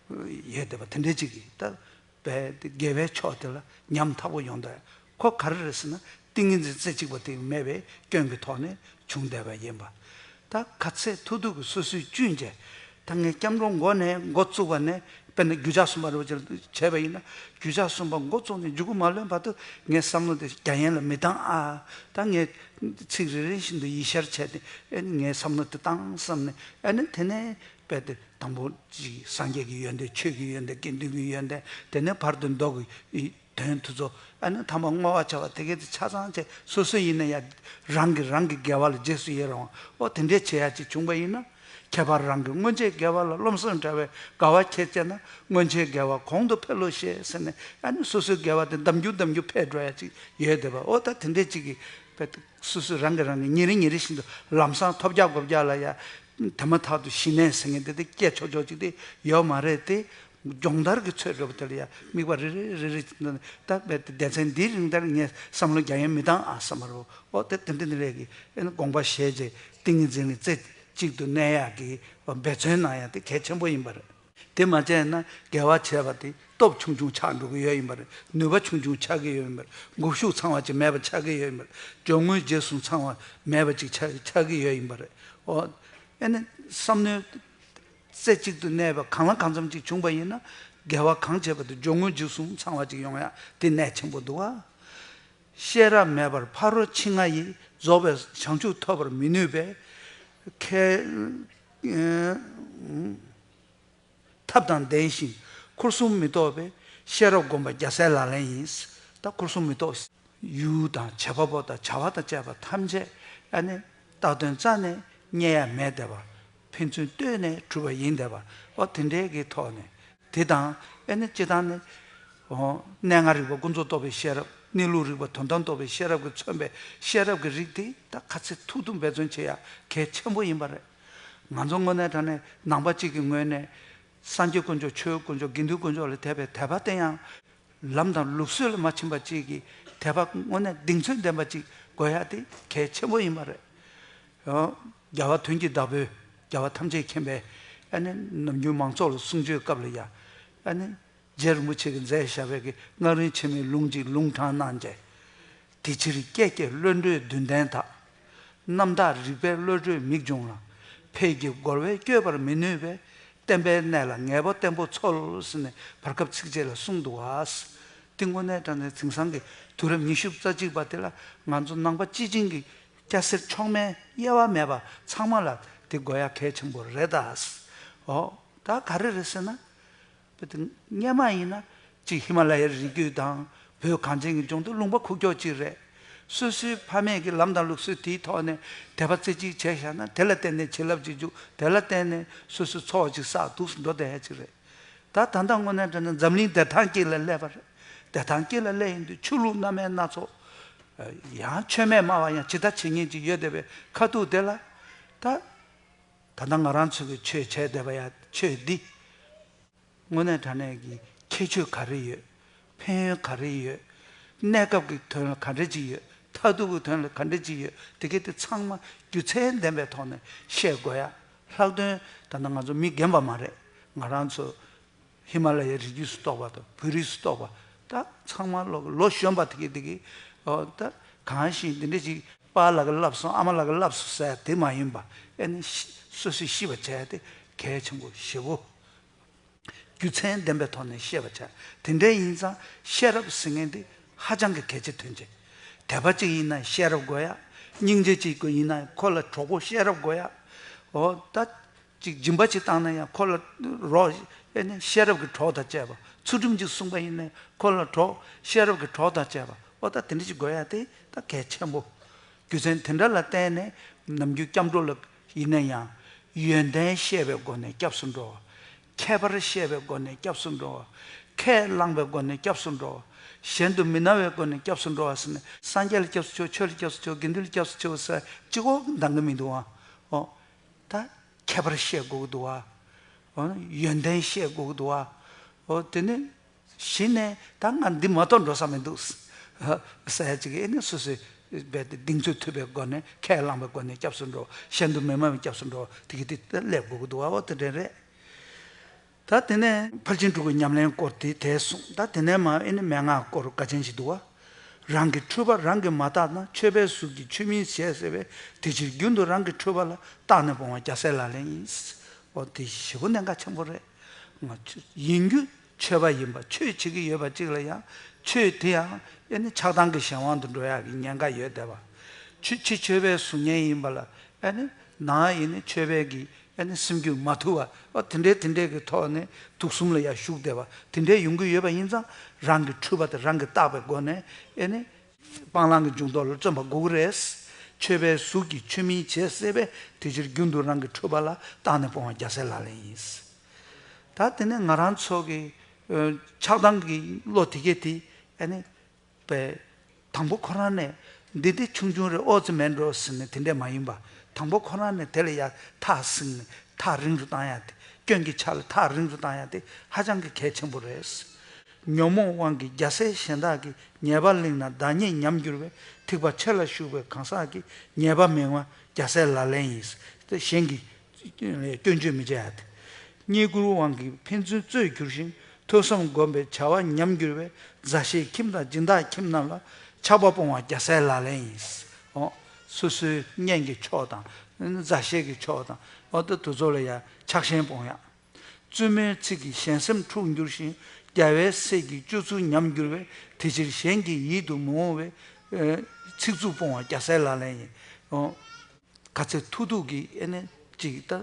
ཡོད་བསྡད་པ། དེ་འདྲས་ཅིག་གིས་ད་རྦད་དེ་དགེ་བའི་ཕྱོགས་དེ་ལ་ཉམ་ཐག་པོ་ཡོང་བསྡད། ཁོ་ག་རེ་རེད་ཟེར་ན་ཏིང་ངེ་འཛིན་རྩེ་གཅིག་པ་དེ་མེད་པའི་སྐྱོན་གྱི་ཐོག་ནས་བྱུང་བསྡད་པ་ཡིན་པ། ད་ག་ཚད་ཐུབ་ཐུབ་ཀྱིས་སོ་སོའི་བཅུད་བྱས། ད་ངས་སྐྱབས་འགྲོ་མགོ་ནས་འགོ་བཙུགས་པ་ནས་དཔེར་ན་རྒྱུ་ཆ་གསུམ་པ་རེ་བ་ཅིག་བྱས་པ་ཡིན་ན། རྒྱུ་ཆ་གསུམ་པ་འགོ་བཙུགས་ནས་མཇུག་གུ་མ་ལོན་བར་དུ་ངའི་བསམ་བློ་དེ་རྒྱ་ཡན་ལ་མི་བཏང་ཨ། ད་ངས་ཚིག་རེ་རེ་བཞིན་དུ་ཡིད་ཤར་བྱས་ཏེ་ཨེ་ངའི་བསམ་བློ་དེ་བཏང་བསམ་ནས། ཨ་ནི་དེ་ནས་རྦད་དེ་དང་པོ་ཅིག་སངས་རྒྱས་ཀྱི་ཡོན་ཏན། ཆོས་ཀྱི་ཡོན་ཏན། དགེ་འདུན་གྱི་ཡོན་ཏན། དེ་ནས་བར་དུ་མདོ་གི་དོན་དེ་ཚོ། ཨ་ནི་ཐ་མ་བསྔོ་བ་བྱ་བ་དེ་གས་དེ་ཆ་ཚང་བྱས། སོ་སོ་ཡིན་ན་ཡང་རང་གིས་རང་གི་དགེ་བ་ལ་རྗེས་སུ་ཡི་རང་བ། ཨོ་དེ་འདྲས་བྱེད་ཡ་ཅིག་བྱུང་པ་ཡིན་ན། ཁྱད་པར་རང་གི་སྔོན་ཆད་དགེ་བ་ལ་རློམ་སེམས་བྲལ་བའི་དགའ་བ་ཁྱེད་སྐྱེས་ན། སྔོན་ཆད་དགེ་བ་གོང་དུ་འཕེལ་ལོ་ཞེས་ཟེར་ནས། ཨ་ནི་སོ་སོའི་དགེ་བ་དེ་འདམ་རྒྱུ་འདམ་རྒྱུ་འཕེལ་འགྲོ་ཡ་ཅིག་ཡོད་བསྡད་པ། ཨོ་ད་དེ་འདྲས་ཅིག་གིས་སོ་སོས་རང་གིས་རང་གི་ཉིན་རེ་ཉིན་རེ་བཞིན་དུ་ལམ་སང་ཐོབ་རྒྱག་དགོས་རྒྱག་ལ་ཡ། དེ་མ་ཐག་ཏུ་ཞི་གནས་ཟེར་མཁན་དེ་དེ་སྐྱེ་ཆོག་ཆོག་ཅིག་དེ་ཡོད་མ་རེད་དེ། སྦྱོང་བརྡར་གྱི་ཚོད་འགྲོ་བ་དེ་ལ་ཡ་དམིགས་པ་རེ་རེ་རེ་རེ་ཅིག་འདོན་ནས། ད་རྦད་དེ་སྡེ་ཚན་འདིའི་རིང་ལྟར་ངས་བསམ་བློ་རྒྱ་ཡན་མི་བཏང་ཨ་བསམ་པ་རེད། ཨོ་དེ་དེ་འདྲ་འདི་ལས་ཀྱི་ཨེ་ནི་དགོངས་པ་བཞེས་རྗེས་ཏིང་ངེ་འཛིན་ལ་རྩེ་གཅིག་ཏུ་གནས་ཡག་གི་འབད་བརྩོན་གནང་ཡག་དེ་གལ་ཆེན་པོ་ཡིན་པ་རེད། དེ་མ་བྱས་ན་དགེ་བ་བྱས་པ་དེ་སྟོབས་ཆུང་ཆུང་ཆགས་འགྲོ་གི་ཡོད་ཡིན་པ་རེད། ནུས་པ་ཆུང་ཆུང་ཆགས་ཀྱི་ཡོད་ཡིན་པ་རེད། མགོ་གཞུག་ཚང་བ་ཅིག་མེད་པ་ཆགས་ཀྱི་ཡོད་ཡིན་པ་རེད། སྦྱོར་དངོས་རྗེས་གསུམ་ཚང་བ་མེད་པ་ཅིག་ཆགས་ཆགས་ཀྱི་ཡོད་ཡིན་པ་རེད། ཨོ་ཨེ་ནི་བསམ་མནོའི་རྩེ་གཅིག་ཏུ་གནས་པ་གང་ལ་གང་འཚམ་ཅིག་བྱུང་པ་ཡིན་ན། དགེ་བ་གང་བྱས་པ་དེ་སྦྱོར་དངོས་རྗེས་གསུམ་ཚང་བ་ཅིག་ཡོང་ཡ་དེ་གནད་ཆེན་པོ་འདུག་ཨ། ཤེས་རབ་མེད་པར་ཕ་རོལ་ཕྱིན་ལྔ་ཡི། རྫོགས་པའི་བྱང་ཆུབ་ཐོབ་པར་མི་ནུས་པས། ཁས་ཐབས་དང་ལྡན་ཞིང་འཁོར་གསུམ་མི་རྟོག་པའི། ཤེས་རབ་སྒོམ་པ་རྒྱལ་སྲས་ལག་ལེན་ཡིན། ད་འཁོར་གསུམ་མི་རྟོག་ཡུལ་དང་བྱེད་པ་པོ་དང་བྱ་བ་དང་བཅས་པ་ཐམས་ཅད་ཨ་ནི་བཏགས་དོན་རྩ་ནས་རྙེད་ཡ་མེད་བསྡད་པ། ཕན་ཚུན་ལྟོས་ནས་གྲུབ་པ་ཡིན་བསྡད་པ། ཨོ་དེ་འདྲའི་གི་ཐོག་ནས་དེ་དང་ཨ་ནི་སྤྱི་བཏང་ནི། ཨོ་གནས་ལྔ་རིག་པ་ཀུན་རྫོབ་རྟོགས་པའི་ཤེས་རབ། གནས་ལུགས་རིག་པ་དོན་དམ་རྟོགས་པའི་ཤེས་རབ་ཀྱིས་མཚོན་པའི་ཤེས་རབ་ཀྱི་རིགས་དེ་ད་ག་ཚོད་ཐུབ་ཐུབ་འབད་བརྩོན་བྱེད་ཡ་གལ་ཆེན་པོ་ཡིན་པ་རེད། ང་ཚོ་དངོས་གནས་དྲང་གནས་ནང་པ་གཅིག་གི་ངོས་ནས་སངས་རྒྱས་དཀོན་མཆོག་ཆོས་དཀོན་མཆོག་དགེ་འདུན་དཀོན་མཆོག་ལ་དད་པའི་དད་པ་དེ་ཡང་། ལམ་དང་ལུགས་སྲོལ་ལ་མ་ཕྱིན་པ་ཅིག་གི་དད་པ་དངོས་གནས་གདེང་ཚོད་ལྡན་པ་ཅིག་དགོས་ཡ་དེ་གལ་ཆེན་པོ་ཡིན་པ་རེད། ཡང་རྒྱལ་བ་དོན་གྱི་བདག་པོས་རྒྱལ་བ་ཐམས་ཅད་མཁྱེན་པའི་ཨ་ནི་ནམ་རྒྱུན་མང་ཚོགས་ལ་གསུང་ཆོས་སྐབས་ལ་ཡ། ཨ་ནི་རྗེ་རིན་པོ་ཆེ་གིས་མཛད་བཞག་པའི་གི་སྔགས་རིང་ཆེན་མོའི་ལུང་གཅིག་ལུང་དྲངས་གནང་རྗེས། དེ་ཕྱིར་ཀྱེ་ཀྱེ་བློ་གྲོས་བདུན་ལྡན་དག། རྣམ་དག་རིག་པའི་བློ་གྲོས་མིག་འབྱུང་ལ། ཕས་ཀྱི་རྒོལ་བས་བསྐྱོད་པར་མི་ནུས་པས། བརྟན་པའི་གནས་ལ་ངེས་པ་བརྟན་པོ་འཚོལ་ཟེར་ནས་བར་སྐབས་ཚིགས་བཅད་ལ་གསུངས་འདུག་བ། དེ་དངོས་གནས་དྲང་གནས་དེང་སང་གི་དུས་རབས་ཉི་ཤུ་རྩ་གཅིག་པ་དེ་ལ་ང་ཚོ་ནང་པ་སྤྱི་བྱིངས་ཀྱི་སྐྱ་སེར་མཆོག་དམན་དབྱེ་བ་མེད་པ་ཚང་མ་ལ་དེ་དགོས་ཡ་གལ་ཆེན་པོ་རེད་ད། ཨོ་ད་ག་རེ་རེད་ཟེར་ན། དཔེ་དེ་སྔོན་མ་ཡིན་ན་གཅིག་ཧི་མ་ལ་ཡའི་རི་རྒྱུད་དང་བོད་གངས་ཅན་གྱི་ལྗོངས་དེ་ལུང་པ་ཁུག་ཀྱོག་གཅིག་རེད། སོ་སོའི་ཕ་མེས་ཀྱི་ལམ་དང་ལུགས་སྲོལ་དེའི་ཐོག་ནས་དད་པ་རྩེ་གཅིག་བྱས་བཞག་ན། དེ་ལ་བརྟེན་ནས་བྱིན་རླབས་ཅིག་འཇུག་དེ་ལ་བརྟེན་ནས་སོ་སོའི་འཚོ་བ་ཅིག་བསགས་འདུག་སེ་འགྲོ་བསྡད་ཡ་ཅིག་རེད། ད་ད་ལྟ་དངོས་གནས་དྲང་གནས་འཛམ་གླིང་བདེ་ཐང་དཀྱིལ་ལ་སླེབས་པ་རེད། བདེ་ཐང་དཀྱིལ་ལ་སླེབས་ཡིན་དུས་ཆོས་ལུགས་སྣ་མིན་སྣ་ཚོགས། ཡང་ཆོས་མེད་སྨྲ་བ་ཡང་ཇི་ལྟར་བྱེད་མཁན་ཅིག་ཡོད་བསྡད་པའི་ཁ་ཐུག་དེ་ལ། ད་ད་ལྟ་ང་རང་ཚོ་གི་ཆོས་བྱས་བསྡད་པ་ཡ་ཆོས་འདི། དངོས་གནས་དྲང་གནས་ཀྱི་ཁྱད་ཆོས་ག་རེ་ཡོད། ཕན་ཡོན་ག་རེ་ཡོད། གནས་སྐབས་ཀྱི་དོན་ལ་ག་འདྲ་ཅིག་ཡོད། མཐར་ཐུག་གི་དོན་ལ་ག་འདྲ་ཅིག་ཡོད། དེ་གའི་དེ་ཚང་མ་རྒྱུ་མཚན་ལྡན་པའི་ཐོག་ནས་བཤད་དགོས་ཡ། ལྷག་དོན་ད་ལྟ་ང་ཚོ་མི་རྒན་པ་མ་རེད། ང་རང་ཚོ་ཧི་མ་ལ་ཡའི་རི་རྒྱུད་སུ་གཏོགས་པ་དང་བོད་རིགས་སུ་གཏོགས་པ། ད་ཚང་མ་ལོ་ལོ་གཞོན་པ་དེ་གའི་དེ་གའི་ཨོ་ད་གང་ཞིག་འདི་འདྲ་ཅིག་པཱ་ལགས་ཀྱིས་བསླབས་སོང་། ཨ་མ་ལགས་ཀྱིས་བསླབས་སོང་ཟེར་ཡ་དེ་མ་ཡིན་པ། ཨེ་ནི་ཤི་སོ་སོས་ཤེས་པ་བྱས་ཏེ་གལ་ཆེན་པོ་ཞེ་པོ། རྒྱུ་མཚན་ལྡན་པའི་ཐོག་ནས་བཤད་པ་བྱ། དེ་འདྲ་ཡིན་ཙང་ཤེས་རབ་ཟེར་མཁན་དེ་ཧ་ཅང་གི་གལ་ཆེ་དོན་ཆེ། དད་པ་གཅིག་ཡིན་ན་ཤེས་རབ་དགོས་ཡ། སྙིང་རྗེ་གཅིག་ཡིན་ན་ཁོ་ལ་གྲོགས་པོ་ཤེས་རབ་དགོས་ཡ། འོ་ད་ཅིག་སྦྱིན་པ་ཅིག་བཏང་ན་ཡང་ཁོ་ལ་རོགས་ཨེ་ནི་ཤེས་རབ་ཀྱི་གྲོགས་དང་བཅས་པ། ཚུལ་ཁྲིམས་ཅིག་སྲུང་པ་ཡིན་ན་ཁོ་ལ་གྲོགས་ཤེས་རབ་ཀྱི་གྲོགས་དང་བཅས་པ། འོ་ད་དེ་འདྲ་ཅིག་དགོས་ཡ་དེ་ད་གལ་ཆེན་པོ། རྒྱུ་མཚན་དེ་འདྲ་ལ་བརྟེན་ནས་ནམ་རྒྱུན་སྐྱབས་འགྲོ་ལ་ཡིན་ན་ཡང་ཡོན་ཏན་ཤེས་པའི་སྒོ་ནས་སྐྱབས་སུ་འགྲོ་བ། ཁྱད་པར་ཤེས་པའི་སྒོ་ནས་སྐྱབས་སུ་འགྲོ་བ། ཁས་བླངས་པའི་སྒོ་ནས་སྐྱབས་སུ་འགྲོ་བ། གཞན་དུ་མི་སྣང་བའི་སྒོ་ནས་སྐྱབས་སུ་འགྲོ་བ་ཟེར་ནས་སངས་རྒྱས་ལ་སྐྱབས་སུ་མཆིའོ། ཆོས་ལ་སྐྱབས་སུ་མཆིའོ། དགེ་འདུན་ལ་སྐྱབས་སུ་མཆིའོ་ཟེར་གཅིག་པོ་འདང་གི་མི་འདུག་ཨ། ཨོ། ད་ཁྱད་པར་ཤེས་དགོས་ཀྱི་འདུག་ཨ། ཨོ། ཡོན་ཏན་ཤེས་དགོས་ཀྱི་འདུག་ཨ། ཨོ་དེ་ནི། གཞི་ནས་ད་ང་འདི་མ་གཏོགས་འགྲོ་ས་མི་འདུག་ཟེར་ཡ་ཅིག་ཨེ་ནི་སོ་སོས་རྦད་དེ་གདེང་ཚོད་ཐུབ་པའི་སྒོ་ནས་ཁས་བླངས་པའི་སྒོ་ནས་སྐྱབས་སུ་འགྲོ། གཞན་དུ་མི་སྨྲ་བའི་སྐྱབས་སུ་འགྲོ། དེ་གི་དེ་སླེབས་དགོས་ཀྱི་འདུག་ཨ། ཨོ་དེ་འདྲ་རེད། ད་དེ་ནས་ཕར་ཕྱིན་དྲུག་གི་ཉམས་ལེན་སྐོར་དེ་དེ་གསུངས། ད་དེ་ནས་མ་ཨེ་ནི་མན་ངག་སྐོར་འགའ་ཅན་ཞིག་འདུག་བ། རང་གི་འཁྲུལ་པ་རང་གིས་མ་བརྟགས་ན། ཆོས་པའི་གཟུགས་ཀྱིས་ཆོས་མིན་བྱས་ཟེར་བས། དེ་ཕྱིར་རྒྱུན་དུ་རང་གི་འཁྲུལ་པ་ལ། བརྟགས་ནས་སྤོང་བ་རྒྱལ་སྲས་ལག་ལེན་ཡིན། འོ་དེ་ཞེ་པོ་གནད་འགག་ཆེན་པོ་རེད། ང་ཚོ་ཡིན་རྒྱུ་ཆོས་པ་ཡིན་པ། ཆོས་བྱེད་ཀྱི་ཡོད་པ་གཅིག་ལ་ཡང་ཆོས་དེ་ཡང་ཨེ་ནི་ཆགས་སྡང་གི་གཞན་དབང་དུ་འགྲོ་ཡག་གི་ཉེན་ཁ་ཡོད་བསྡད་པ། ཆོས་ཕྱི་ཆོས་པའི་གཟུགས་བརྙན་ཡིན་པ་ལ་ཨེ་ནི་ནང་ཡིན་ནི་ཆོས་པའི་གི་ཨེ་ནི་སེམས་རྒྱུད་མ་ཐུལ་བ། ཨོ་དེ་འདྲའི་དེ་འདྲའི་གི་ཐོག་ནས་དུག་གསུམ་ལ་ཡང་ཞུགས་བསྡད་པ་དེ་འདྲའི་ཡོང་གི་ཡོད་པ་ཡིན་ཙང་། རང་གི་འཁྲུལ་པ་དེ་རང་གིས་བརྟགས་པའི་སྒོ་ནས་ཨེ་ནི་སྤང་བླང་གི་འཇུག་ལྡོག་ལ་བརྩོན་པ་དགོས་ཀྱི་རེད། ཆོས་པའི་གཟུགས་ཀྱིས་ཆོས་མིན་བྱས་ཟེར་བས། དེ་ཕྱིར་རྒྱུན་དུ་རང་གི་འཁྲུལ་པ་ལ། བརྟགས་ནས་སྤོང་བ་རྒྱལ་སྲས་ལག་ལེན་ཡིན། ད་དེ་ནས་ང་རང་ཚོ་གི་ཆགས་སྡང་གི་བློ་དེ་གས་དེ་ཨེ་ནི་པའི་དང་པོ་ཁོ་རང་ནས་འདི་འདི་ཆུང་ཆུང་རེད། ཨོ་ཙི་མེད་འགྲོ་ཟེར་ནས་དེ་འདྲས་མ་ཡིན་པ། དང་པོ་ཁོ་རང་ནས་དེ་ལ་ཡ་ཐག་བསྲིངས་ནས་ཐག་རིང་རུ་བཏང་ཡ་དེ། སྐྱོན་གྱི་ཆ་ལ་ཐག་རིང་རུ་བཏང་ཡ་དེ་ཧ་ཅང་གི་གལ་ཆེན་པོ་རེད། ཉོན་མོངས་དབང་གིས་རྒྱལ་སྲས་གཞན་དག་གི། ཉེས་པ་བླངས་ན་བདག་ཉིད་ཉམས་འགྱུར་བས། ཐེག་པ་ཆེ་ལ་ཞུགས་པའི་གང་ཟག་གི། ཉེས་པ་མི་མངའ་རྒྱལ་སྲས་ལག་ལེན་ཡིན། དེ་གཞན་གྱི་སྐྱོན་བརྗོད་མི་བྱ་ཡ་དེ། རྙེད་བཀུར་དབང་གིས་ཕན་ཚུན་རྩོད་གྱུར་ཞིང་། ཐོས་བསམ་སྒོམ་པའི་བྱ་བ་ཉམས་འགྱུར་བས། མཛའ་བཤེས་ཁྱིམ་དང་སྦྱིན་བདག་ཁྱིམ་རྣམས་ལ། ཆགས་པ་སྤོང་བ་རྒྱལ་སྲས་ལག་ལེན་ཡིན། འོ། སོ་སོའི་གཉེན་གྱི་ཕྱོགས་དང་། མཛའ་བཤེས་ཀྱི་ཕྱོགས་དང་། འོ་དེ་དེ་ཚོ་ལ་ཡང་ཆགས་ཞེན་སྤོང་ཡ། བཙུན་མོའི་ཚིག་གིས་གཞན་སེམས་འཁྲུགས་འགྱུར་ཞིང་། རྒྱལ་བའི་སྲས་ཀྱི་སྤྱོད་ཚུལ་ཉམས་འགྱུར་བས། དེ་ཕྱིར་གཞན་གྱི་ཡིད་དུ་མི་འོང་བའི། ཨེ། ཚིག་རྩུབ་སྤོང་བ་རྒྱལ་སྲས་ལག་ལེན་ཡིན། འོ། ག་ཚོད་ཐུབ་ཐུབ་ཀྱིས་ཨེ་ནི་ཅིག་ད་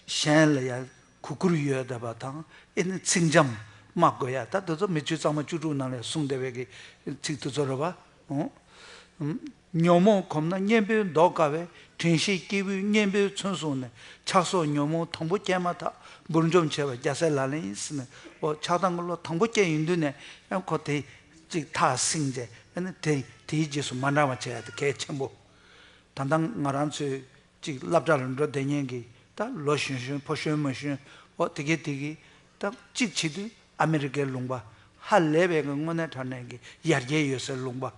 གཞན་ལ་ཡང་གུས་བཀུར་ཡོད་བསྡད་པ་དང་། ཨེ་ནི་ཚིག་འཇམ་སྨྲ་དགོས་ཡ། ད་དེ་ཚོ་མི་ཆོས་གཙང་མ་བཅུ་དྲུག་ནང་ལ་གསུངས་བསྡད་པའི་གི་ཚིག་དེ་ཚོ་རེད་པ། འོ། ཉོན་མོངས་གོམས་ན་གཉེན་པོས་བཟློག་དཀའ་བས། དྲན་ཤེས་སྐྱེས་བུའི་གཉེན་པོའི་མཚོན་བཟུང་ནས། ཆགས་སོགས་ཉོན་མོངས་དང་པོ་སྐྱེས་མ་ཐག། འབུར་འཇོམས་བྱེད་པ་རྒྱལ་སྲས་ལག་ལེན་ཡིན་ཟེར་ནས། འོ་ཆགས་སྡང་གི་བློ་དང་པོ་སྐྱེས་ཡོང་དུས་ནས་ཨེ་ཁོ་དེ་ཅིག་ཐག་བསྲིངས་བྱས། ཨེ་ནི་དེ་དེའི་རྗེས་སུ་མ་འབྲང་བ་བྱེད་ཡ་དེ་གལ་ཆེན་པོ། ད་ལྟ་ང་རང་ཚོའི་ཅིག་སློབ་གྲྭ་ལ་འགྲོ་བསྡད་མཁན་གྱི་ད་ལོ་གཞོན་གཞོན་ཕོ་གཞོན་མོ་གཞོན། འོ་དེ་གས་དེ་གས་ད་གཅིག་བྱེད་དུས་ཨ་མི་རི་ཀའི་ལུང་པ་ཧ་ལས་པའི་གི་དངོས་གནས་དྲང་གནས་ཀྱི་ཡར་རྒྱས་ཡོད་སའི་ལུང་པ་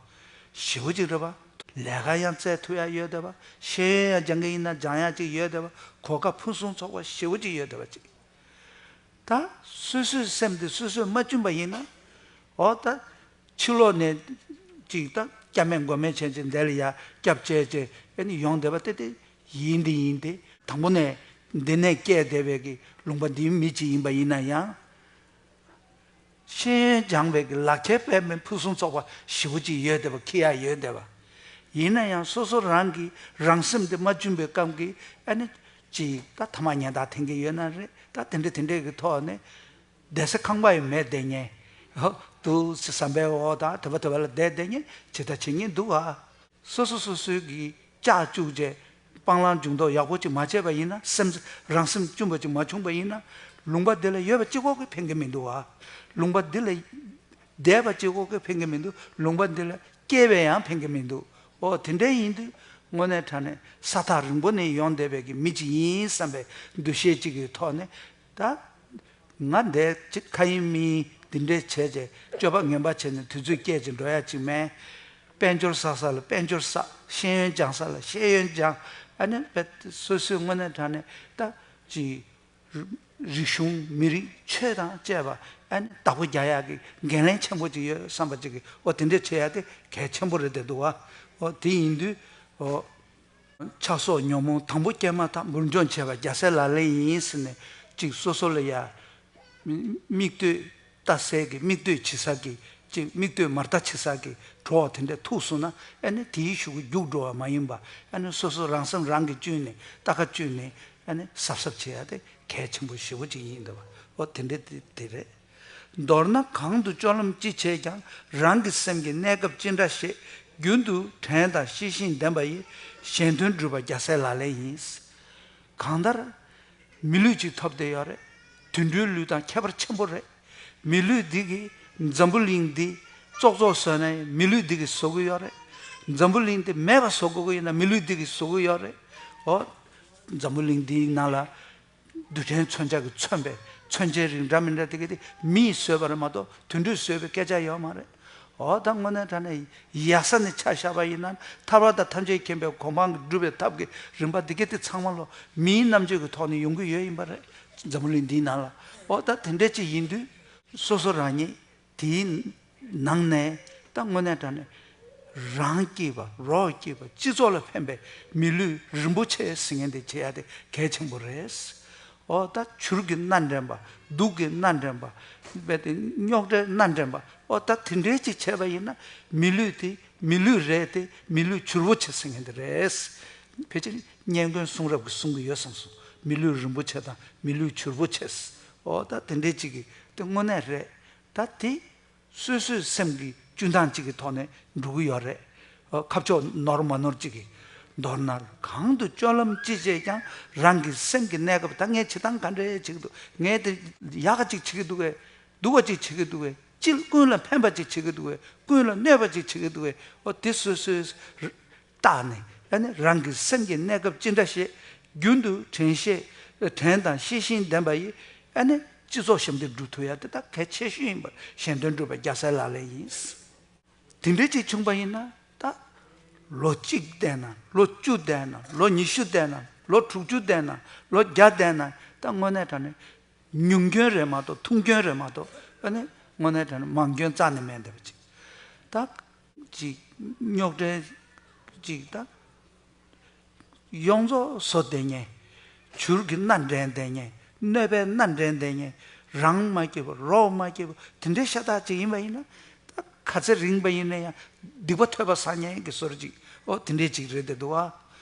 ཞེ་པོ་ཅིག་རེད་པ། ལས་ཀ་ཡང་བཙལ་ཐུབ་ཡ་ཡོད་བསྡད་པ། ཤེས་ཡོན་ཡང་སྦྱང་གི་ཡིན་ན་སྦྱང་ཡ་ཅིག་ཡོད་བསྡད་པ། གོ་སྐབས་ཕུན་སུམ་ཚོགས་པ་ཞེ་པོ་ཅིག་ཡོད་བསྡད་པ་ཅིག་ད་སོ་སོའི་སེམས་དེ་སོ་སོས་མ་བཅུན་པ་ཡིན་ན། འོ་ད་ཕྱི་ལོགས་ནས་ཅིག་ད་སྐྱ་མེད་མགོ་མེད་བྱས་བྱས་འདི་ལ་ཡ་སྐྱབས་བཅོལ་བྱས་ཨེ་ནི་ཡོང་བསྡད་པ་དེ་དེ་ཡིན། འདི་ཡིན་ཏེ། དང་པོ་ནས་འདི་ནས་སྐྱེས་བསྡད་པའི་གི་ལུང་པ་འདིའི་མི་ཅིག་ཡིན་པ་ཡིན་ན་ཡང་། ཤེས་ཡོན་སྦྱངས་པའི་གི་ལག་ཁྱེར་དཔེ་མེད་ཕུན་སུམ་ཚོགས་པ་ཞེ་པོ་ཅིག་ཡོད་བསྡད་པ། འཁྱེར་ཡ་ཡོད་བསྡད་པ། ཡིན་ན་ཡང་སོ་སོ་རང་གི་རང་སེམས་དེ་མ་བཅུན་པའི་སྐབས་ཀྱི་ཨ་ནི་ཅིག་ད་ཐ་མག་ཉལ་ཐ་འཐེན་གྱི་ཡོད་ན་རེད། ད་དེ་འདྲ་དེ་འདྲའི་གི་ཐོག་ནས་བསྡད་ས་ཁང་པ་ཡང་མེད་བསྡད་མཁན། ཧོ་འདུག་སེ་ཟམ་པའི་འོག་དང་དེ་པ་དེ་པ་ལ་བསྡད་བསྡད་མཁན་ཇི་ལྟར་བྱེད་མཁན་འདུག་ག་སོ་སོ་སོ་སོའི་གི་ལྕག་བཅུག་བྱས་སྤང་བླང་སྦྱོང་རྟོག་ཡག་པོ་ཅིག་མ་བྱས་པ་ཡིན་ན། སེམས་རང་སེམས་བཅོམ་པ་ཅིག་མ་བྱུང་པ་ཡིན་ན། ལུང་པ་འདི་ལ་ཡོད་པ་གཅིག་པོ་གིས་ཕན་གི་མི་འདུག་བ། ལུང་པ་འདི་ལ་བསྡད་པ་གཅིག་པོ་གིས་ཕན་གི་མི་འདུག། ལུང་པ་འདི་ལ་སྐྱེས་པས་ཡང་ཕན་གི་མི་འདུག། ཨོ་དེ་འདྲ་ཡིན་དུས་དངོས་གནས་དྲང་གནས་ས་ཐག་རིང་པོ་ནས་ཡོང་བསྡད་པའི་གི་མི་ཅིག་ཡིན་བསམ་པའི་འདུ་ཤེས་གཅིག་གི་ཐོག་ནས། ད་ང་འདས་ཅིག་ཁ་ཡིན་མིན་འདི་འདྲས་བྱས་བྱས་སྤྱོད་པ་ངན་པ་བྱས་ནས་དུས་ཚོད་སྐྱེལ་ཅིག་འགྲོ་ཡ་ཅིག་མེད། དཔལ་འབྱོར་བསགས་ས་ལ་དཔལ་འབྱོར་བསགས། ཤེས་ཡོན་སྦྱང་ས་ལ་ཤེས་ཡོན་སྦྱང་། ཨ་ནི་བས་སོ་སོའི་དངོས་གནས་དྲང་གནས་ད་ཅིག་རིག་གཞུང་མི་རིགས་ཆོས་དང་བཅས་པ་ཨ་ནི་བདག་པོ་རྒྱག་ཡག་གི་འགན་ལེན་ཆེན་པོ་ཅིག་ཡོད་བསམ་པ་ཅིག་གིས། ཨོ་དེ་འདྲས་བྱེད་ཡག་དེ་གལ་ཆེན་པོ་རེད་བསྡད་འདུག་བ། ཨོ་དེ་ཡིན་དུས་ཨོ། ཆགས་སོགས་ཉོན་མོངས་དང་པོ་སྐྱེས་མ་ཐག་འབུར་འཇོམས་བྱེད་པ་རྒྱལ་སྲས་ལག་ལེན་ཡིན་ཟེར་ནས་ཅིག་སོ་སོ་ལ་ཡ། མིག་ལྟོས་ལྟ་སའི་གི་མིག་ལྟོས་བྱེད་ས་གི་ཅིག་མིག་ལྟོས་མར་ལྟ་བྱེད་ས་གི་གྲོགས་དེ་འདྲས་ཐུག་སོང་ན། ཨ་ནི་དེའི་གཞུག་གུ་རྒྱུགས་འགྲོ་བ་མ་ཡིན་པ། ཨ་ནི་སོ་སོ་རང་སེམས་རང་གིས་བཅོས་ནས་རྟ་ཁ་བཅོས་ནས་ཨ་ནི་གཟབ་གཟབ་བྱེད་ཡ་དེ་གལ་ཆེན་པོ་ཞེ་པོ་ཅིག་ཡིན་འདུག་བ། ཨོ་དེ་འདྲས་དེ་དེ་རེད། མདོར་ན་གང་དུ་སྤྱོད་ལམ་ཅི་བྱས་ཀྱང་། རང་གི་སེམས་ཀྱི་གནས་སྐབས་ཅི་འདྲ་ཞེས། རྒྱུན་དུ་དྲན་དང་ཤེས་བཞིན་ལྡན་པ་ཡིས། གཞན་དོན་སྒྲུབ་པ་རྒྱལ་སྲས་ལག་ལེན་ཡིན། གང་ལྟར་མི་ལུས་ཅིག་ཐོབ་བསྡད་ཡོད་རེད། དུད་འགྲོའི་ལུས་དང་ཁྱད་པར་ཆེན་པོ་རེད། མི་ལུས་འདི་གིས་འཛམ་བུ་གླིང་འདི་ཙོག་ཙོག་བཟོས་ནས་མི་ལུས་འདི་གིས་བཟོ་གི་ཡོད་རེད། འཛམ་བུ་གླིང་འདི་མེད་པ་བཟོ་དགོས་ཀྱི་ཡིན་ན་མི་ལུས་འདི་གིས་བཟོ་གི་ཡོད་རེད། འོ། འཛམ་བུ་གླིང་འདིའི་ནང་ལ། རྡུལ་ཕྲན་མཚོན་ཆ་གིས་མཚོན་པའི་མཚོན་ཆའི་རིགས་འདྲ་མི་འདྲ་དེ་ག་དེ་མིས་བཟོས་པ་རེད་མ་གཏོགས་དུད་འགྲོས་བཟོས་པའི་སྐད་ཆ་ཡོད་མ་རེད། འོ་ད་དངོས་གནས་དྲང་གནས་ཡག་ས་ནས་ཆ་བཞག་པ་ཡིན་ན། ཐར་པ་དང་ཐམས་ཅད་མཁྱེན་པའི་གོ་འཕང་གི་སྒྲུབ་པའི་ཐབས་ཀྱི་རིམ་པ་འདི་ག་དེ་ཚང་མ་ལོ་མིའི་རྣམ་དཔྱོད་ཀྱི་ཐོག་ནས་ཡོང་གི་ཡོད་ཡིན་པ་རེད། འཛམ་བུ་གླིང་འདིའི་ནང་ལ། འོ་ད་དེ་འདྲ་ཅིག་ཡིན་དུས་སོ་སོ་རང་ཉིད། དེའི་ནང་ནས་ད་དངོས་གནས་དྲང་གནས་རང་སྐྱིད་པ་རོགས་སྐྱིད་པ་སྤྱི་ཚོགས་ལ་ཕན་པའི་མི་ལུས་རིན་པོ་ཆེ་ཟེར་མཁན་དེ་བྱེད་ཡ་དེ་གལ་ཆེན་པོ་རེད། འོ་ད་བྱུར་གྱིས་མནའ་འདྲེན་པ། དུག་གིས་མནའ་འདྲེན་པ། རྦད་དེ་རྙོག་དྲའི་མནའ་འདྲེན་པ། འོ་ད་དེ་འདྲའི་ཅིག་བྱས་པ་ཡིན་ན་མི་ལུས་དེ་མི་ལུས་རེད་དེ། མི་ལུས་བྱུར་པོ་ཆེ་ཟེར་མཁན་དེ་རེད། ཕལ་ཆེར་སྙན་མགོན་གསུང་རབ་ཀྱིས་གསུང་གི་ཡོད་བསམ་སོང་། མི་ལུས་རིན་པོ་ཆེ་དང་མི་ལུས་བྱུར་པོ་ཆེ། འོ་ད་དེ་འདྲའི་ཅིག་གི་དེ་དངོས་གནས་རེད། ད་དེ། སོ་སོའི་སེམས་ཀྱི་སྤྱོད་སྟངས་གཅིག་གི་ཐོག་ནས་འགྲོ་གི་ཡོད་རེད། ཨོ་ཁ་ཕྱོགས་ནོར་མ་ནོར་གཅིག་གི། མདོར་ན་གང་དུ་སྤྱོད་ལམ་ཅི་བྱས་ཀྱང་། རང་གི་སེམས་ཀྱི་གནས་སྐབས། ད་ངས་བྱེད་སྟངས་ག་འདྲས་བྱེད་ཀྱི་འདུག། ངས་དེ་ཡག་ག་ཅིག་བྱེད་ཀྱི་འདུག་གས། སྡུག་པ་ཅིག་བྱེད་ཀྱི་འདུག་གས། ཅི་ཀུན་ལ་ཕན་པ་ཅིག་བྱེད་ཀྱི་འདུག་གས། ཀུན་ལ་གནོད་པ་ཅིག་བྱེད་ཀྱི་འདུག་གས། ཨོ་དེ་སོ་སོའི་བརྟགས་ནས། ཨ་ནི་རང་གི་སེམས་ཀྱི་གནས་སྐབས་ཅི་འདྲ་ཞིག། རྒྱུན་དུ་དྲན་ཤེས། དྲན་དང་ཤེས་བཞིན་ལྡན་པ་ཡིས། ཨ་ནི་སྤྱི་ཚོགས་ཞབས་འདེགས་སྒྲུབ་ཐུབ་ཡ་དེ་ད་གལ་ཆེ་ཤོས་ཡིན་པར་གཞན་དོན་སྒྲུབ་པ་རྒྱལ་སྲས་ལག་ལེན་ཡིན། དེ་འདྲའི་ཅིག་བྱུང་པ་ཡིན་ན་ད། ལོ་གཅིག་བསྡད་ན། ལོ་བཅུ་བསྡད་ན། ལོ་ཉི་ཤུ་བསྡད་ན། ལོ་དྲུག་ཅུ་བསྡད་ན། ལོ་བརྒྱ་བསྡད་ན། ད་དངོས་གནས་དྲང་གནས་ཉུང་སྐྱོན་རེད་མ་གཏོགས་ཐུང་སྐྱོན་རེད་མ་གཏོགས། ཨ་ནི་དངོས་གནས་དྲང་གནས་མང་སྐྱོན་རྩ་ནས་མེད་འདྲ་པོ་ཅིག། ད་ཅིག་རྙོག་དྲའི་ཅིག་ད། ཡོངས་རྫོགས་བཟོ་བསྡད་མཁན། བྱུར་གྱི་མནའ་འདྲེན་བསྡད་མཁན། གནོད་པའི་མནའ་འདྲེན་བསྡད་མཁན། རང་མ་སྐྱིད་པ་རོགས་མ་སྐྱིད་པ་དེ་འདྲའི་ཤ་སྟག་ཅིག་ཡིན་པ་ཡིན་ན། ད་ག་ཚད་རིང་པ་ཡིན་ན་ཡང་སྡིག་པ་ཐོས་པ་བསགས་མཁན་གྱི་བཟོ་འདྲ་ཅིག། ཨོ་དེ་འདྲའི་ཅིག་རེད་བསྡད་འདུག་ཨ།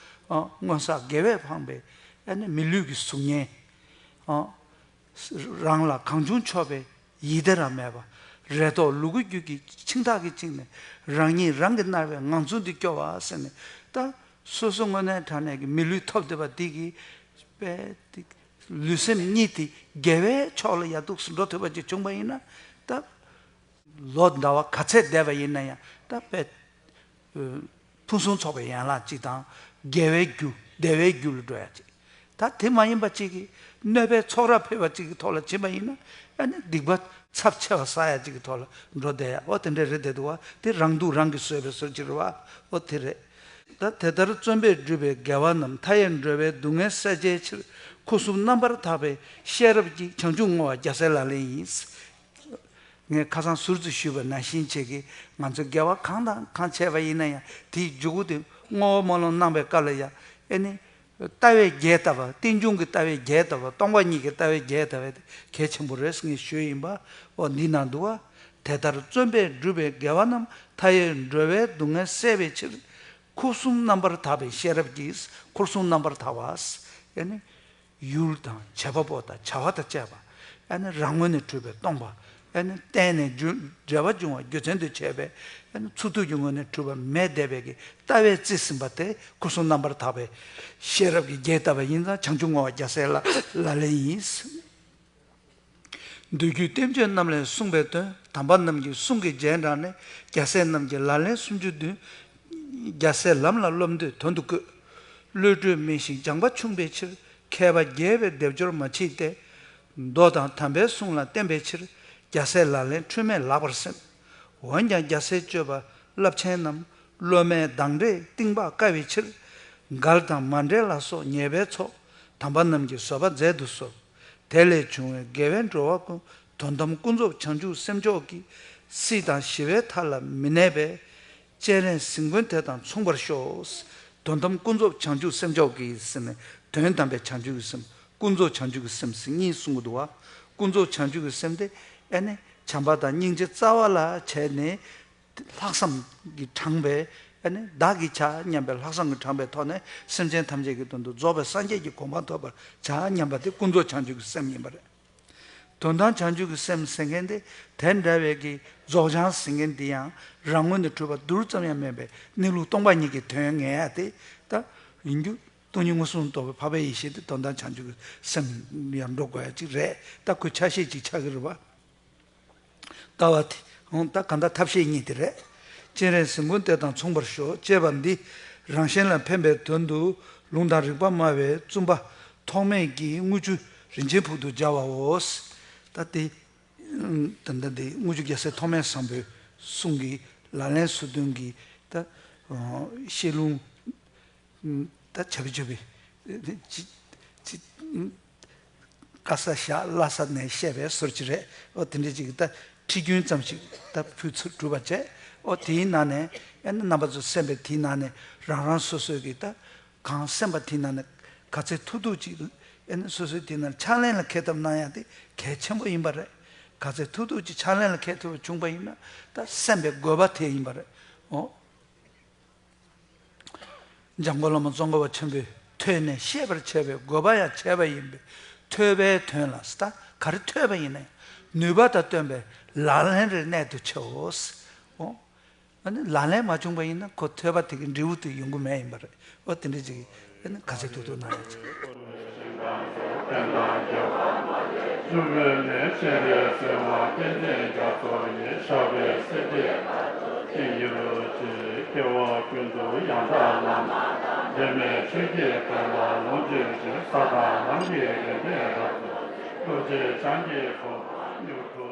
ཨོ་སྔོན་བསགས་དགེ་བས་འཕངས་པའི་ཨ་ནི་མི་ལུས་ཀྱི་གཟུགས་བརྙན། ཨོ། རང་ལ་གང་བྱུང་ཆོག་པའི་ཡིད་བདེ་ར་མེད་པ། རེ་དོགས་ལུ་གུ་རྒྱུད་ཀྱི་འཆིང་ཐག་གིས་བཅིངས་ནས། རང་ཉིད་རང་གིས་མནར་བའི་ངང་ཚུལ་འདི་སྐྱོ་བ་ཟེར་ནས། ད་སོ་སོ་དངོས་གནས་དྲང་གནས་ཀྱི་མི་ལུས་ཐོབ་བསྡད་པ་འདི་གིས་པས་ཏེ་ལུས་སེམས་གཉིས་དེ་དགེ་བའི་ཕྱོགས་ལ་ཡ་འདུག་སེ་འགྲོ་ཐུབ་པ་ཅིག་བྱུང་པ་ཡིན་ན། ད་ལོ་ཟླ་བ་ག་ཚད་འདས་པ་ཡིན་ན་ཡང་ད་པས། ཕུན་སུམ་ཚོགས་པའི་ཡན་ལག་ཅིག་དང་། དགེ་བའི་རྒྱུ་བདེ་བའི་རྒྱུ་ལ་འགྲོ་ཡ་ཅིག། ད་དེ་མ་ཡིན་པ་ཅིག་གིས་གནོད་པའི་ཚོགས་རབ་འཕེལ་བ་ཅིག་གི་ཐོག་ལ་ཕྱིན་པ་ཡིན་ན། ཨ་ནི་སྡིག་པ་ཚབས་ཆེ་བ་བསགས་ཡ་ཅིག་གི་ཐོག་ལ་འགྲོ་བསྡད་ཡ། ཨོ་དེ་འདྲ་རེད་བསྡད་འདུག་བ། དེ་རང་སྡུག་རང་གིས་བཟོས་པའི་བཟོ་ཅིག་རེད་བ། ཨོ་དེ་རེད། ད་དེ་ལྟར་བརྩོན་པས་བསྒྲུབས་པའི་དགེ་བ་རྣམས། མཐའ་ཡས་འགྲོ་བའི་སྡུག་བསྔལ་སེལ་བྱའི་ཕྱིར། འཁོར་གསུམ་རྣམ་པར་དག་པའི་ཤེས་རབ་ཀྱིས། བྱང་ཆུབ་བསྔོ་བ་རྒྱལ་སྲས་ལག་ལེན་ཡིན། ངས་ཁ་སང་ཟུར་དུ་ཞུས་པ་ནང་བཞིན་བྱས་ཀྱི། ང་ཚོ་དགེ་བ་གང་དང་གང་བྱས་པ་ཡིན་ན་ཡང་། དེའི་མཇུག་གུ་དེ་བསྔོ་བ་སྨོན་ལམ་གནང་བའི་སྐབས་ལ་ཡང་། ཨེ་ནི། ལྟ་བའི་རྒྱས་བཏབ་པ། རྟེན་འབྱུང་གི་ལྟ་བའི་རྒྱས་བཏབ་པ། སྟོང་པ་ཉིད་ཀྱི་ལྟ་བའི་རྒྱས་བཏབ་པ་དེ་གལ་ཆེན་པོ་རེད་ཟེར་ངས་ཞུས་ཡིན་པ། འོ་འདི་ན་འདུག་བ། དེ་ལྟར་བརྩོན་པས་བསྒྲུབས་པའི་དགེ་བ་རྣམས། མཐའ་ཡས་འགྲོ་བའི་སྡུག་བསྔལ་སེལ་བའི་ཕྱིར། འཁོར་གསུམ་རྣམ་པར་དག་པའི་ཤེས་རབ་ཀྱིས། འཁོར་གསུམ་རྣམ་པར་དག་པ། ཨེ་ནི། ཡུལ་དང་བྱེད་པ་པོ་དང་བྱ་བ་དང་བཅས་པ། ཨ་ནི་རང་ངོས་ནས་གྲུབ་པའི་སྟོང་པ། ཨ་ནི་བརྟེན་ནས་རྒྱུ་འབྲེལ་བ་འབྱུང་བ་རྒྱུ་མཚན་དུ་བྱས་པའི་ཨ་ནི་ཚུལ་མཐུན་གྱི་ངོས་ནས་གྲུབ་པ་མེད་བསྡད་པའི་གི་ལྟ་བས་རྩིས་ཟིན་པ་དེ་སྐུ་གསུམ་རྣམ་པར་དག་པའི་ཤེས་རབ་ཀྱི་རྒྱས་བཏབ་པ་ཡིན་ཙང་བྱང་ཆུབ་བསྔོ་བ་རྒྱལ་སྲས་ལ་ལག་ལེན་ཡིན། མདོ་རྒྱུད་བསྟན་བཅོས་རྣམས་ལས་གསུངས་པའི་དོན། དམ་པ་རྣམས་ཀྱི་གསུང་གི་རྗེས་འབྲངས་ནས་རྒྱལ་སྲས་རྣམས་ཀྱི་ལག་ལེན་སུམ་ཅུ་བདུན། རྒྱལ་སྲས་ལམ་ལ་སློབ་འདོད་དོན་དུ་བཀོད། བློ་གྲོས་མིན་ཞིང་སྦྱངས་པ་ཆུང་བའི་ཕྱིར། མཁས་པ་རྒྱས་པའི་སྡེབ་སྦྱོར་མ་མཆིས་ཏེ། མདོ་དང་དམ་པའི་གསུང་ལ་བརྟེན་པའི་ཕྱིར། རྒྱལ་སྲས་ལག་ལེན་འཁྲུལ་མེད་ལགས་པར་སེམས། འོན་ཀྱང་རྒྱལ་སྲས་སྤྱོད་པ་རླབས་ཆེན་རྣམས། སློབ་མའི་གདངས་འདྲེས་གཏིང་དཔག་དཀའ་བའི་ཕྱིར། མགལ་དང་མཎྜལ་ལ་སོགས་ཉེས་པའི་ཚོགས། དམ་པ་རྣམས་ཀྱི་བཟོད་པ་མཛད་དུ་གསོལ། དེ་ལས་བྱུང་བའི་དགེ་བས་འགྲོ་བ་ཀུན། དོན་དམ་ཀུན་རྫོབ་བྱང་ཆུབ་སེམས་མཆོག་གི། སྲིད་དང་ཞི་བའི་མཐའ་ལ་མི་གནས་པའི། སྤྱན་རས་གཟིགས་མགོན་དེ་དང་མཚུངས་པར་ཤོག། དོན་དམ་ཀུན་རྫོབ་བྱང་ཆུབ་སེམས་མཆོག་གི་ཟེར་ནས་དོན་དམ་པའི་བྱང་ཆུབ་ཀྱི་སེམས། ཀུན་རྫོབ་བྱང་ཆུབ་ཀྱི་སེམས་ཟེར་གཉིས་གསུང་གི་འདུག་བ། ཀུན་རྫོབ་བྱང་ཆུབ་ཀྱི་སེམས་དེ་ཨ་ནི་བྱམས་པ་དང་སྙིང་རྗེ་རྩ་བ་ལ་བྱས་ནས། ལྷག་བསམ་གྱིས་དྲངས་པའི་ཨ་ནི་བདག་གིས་བྱ་སྙམ་པའི་ལྷག་བསམ་གྱིས་དྲངས་པའི་ཐོག་ནས་སེམས་ཅན་ཐམས་ཅད་ཀྱི་དོན་དུ་རྫོགས་པའི་སངས་རྒྱས་ཀྱི་གོ་འཕང་ཐོབ་པར་བྱ་སྙམ་པ་དེ་ཀུན་རྫོབ་བྱང་ཆུབ་ཀྱི་སེམས་ཡིན་པ་རེད། དོན་དམ་བྱང་ཆུབ་ཀྱི་སེམས་ཟེར་མཁན་དེ་དེ་འདྲ་བའི་གི་རྫོགས་བྱང་ཟེར་མཁན་དེ་ཡང་རང་ངོས་ནས་གྲུབ་པ་རྡུལ་ཙམ་ཡང་མེད་པའི་གནས་ལུགས་སྟོང་པ་ཉིད་ཀྱི་དོན་ངེས་ཡ་དེ་ད་ཡིན་རྒྱུ། སྟོང་ཉིད་མངོན་སུམ་རྟོགས་པའི་འཕགས་པའི་ཡེ་ཤེས་དེ་དོན་དམ་བྱང་ཆུབ་ཀྱི་སེམས་ཡང་འགྲོ་དགོས་ཡ་གཅིག་རེད། ད་ཁོའི་ཆ་ཤས་གཅིག་ཆགས་ཀྱི་རེད་བ། ལྟ་བ་དེ། འོང་ད་གང་ལྟར་ཐབས་ཤེས་གཉིས་དེ་རེད། སྤྱན་རས་གཟིགས་མགོན་དེ་དང་མཚུངས་པར་ཤོག་ཅེས་པ་འདི་རང་གཞན་ལ་ཕན་པའི་དོན་དུ་ལུང་དང་རིགས་པ་སྨྲ་བའི་བཙུན་པ་ཐོགས་མེད་ཀྱིས་དངུལ་ཆུ་རིན་ཆེན་ཕུག་ཏུ་སྦྱར་བའོ། ད་དེ། ད་ལྟ་དེ་དངུལ་ཆུ་རྒྱལ་སྲས་ཐོགས་མེད་བཟང་པོའི་གསུང་གི་ལག་ལེན་སོ་བདུན་གྱི་ད། བཤད་ལུང་། ད་བྱ་བའི་བྱ་བའི། ཅི། ཅི། དཀའ་ས་བཞག་སླ་ས་ནས་བཤད་པའི་ཟུར་གཅིག་རེད། ཨོ་དེ་འདྲ་ཅིག་ད་ཁྲིད་རྒྱུན་ཙམ་ཞིག་ད་ཕུལ་ཚུལ་གྲུབ་པ་བྱས། ཨོ་དེའི་ནང་ནས་ཨེ་ན་རྣམ་པ་ཚོ་གསན་པའི་དེའི་ནང་ནས་རང་རང་སོ་སོའི་གི་ད་གང་གསན་པ་དེའི་ནང་ནས་ག་ཚད་ཐུབ་ཐུབ་ཅིག་ཨེ་ན་སོ་སོའི་དེའི་ནང་ཕྱག་ལེན་ལ་འཁེལ་ཐབས་གནང་ཡ་དེ་གལ་ཆེན་པོ་ཡིན་པ་རེད། ག་ཚད་ཐུབ་ཐུབ་ཅིག་ཕྱག་ལེན་ལ་འཁེལ་ཐུབ་པ་བྱུང་པ་ཡིན་ན་ད་གསན་པའི་དགོས་པ་དེ་ཡིན་པ་རེད། ཨོ། འཇམ་མགོན་བླ་མ་ཙོང་ཁ་པ་ཆེན་པོས་ཐོས་ནས་ཤེས་པར་བྱ་བའི་དགོས་པ་ཡང་བྱས་པ་ཡིན་པས་ཐོས་པའི་དོན་ལ་ད་ག་རེ་ཐོས་པ་ཡིན་ན་ཡང་ནུས་པ་དང་བསྟུན་པའི་ལག་ལེན་རེ་གནད་དུ་ཆེའོ། ཨོ། ཨ་ནི་ལག་ལེན་མ་བྱུང་པ་ཡིན་ན་ཁོ་ཐོས་པ་དེ་གི་འབྲས་བུ་དེ་ཡོང་གི་མེད་ཡིན་པ་རེད། ཨོ་དེ་འདྲ་ཅིག་ཨ་ནི་ག་ཚོད་ཐུབ་ཐུབ་གནང་ཡ་ཅིག་བཅུ་པའི་ནས་སྤྱན་རས་གཟིགས་དབང་བསྟན་འཛིན་རྒྱ་མཚོ་ཡི་ཞབས་པད་སྲིད་མཐའི་ཡུལ་གྱི་སྐྱེ་བོ་ཀུན་ཏུ་ཡང་དག་བླ་མ་འབྲལ་མེད་ཆོས་ཀྱི་དཔལ་ལ་ལོངས་སྤྱོད་ཕྱིར། ས་དང་ལམ་གྱི་རིམ་པས་རབ་ཏུ་ཐུགས་རྗེ་བྱང་གི་གོ་འཕང་མྱུར་ཐོབ།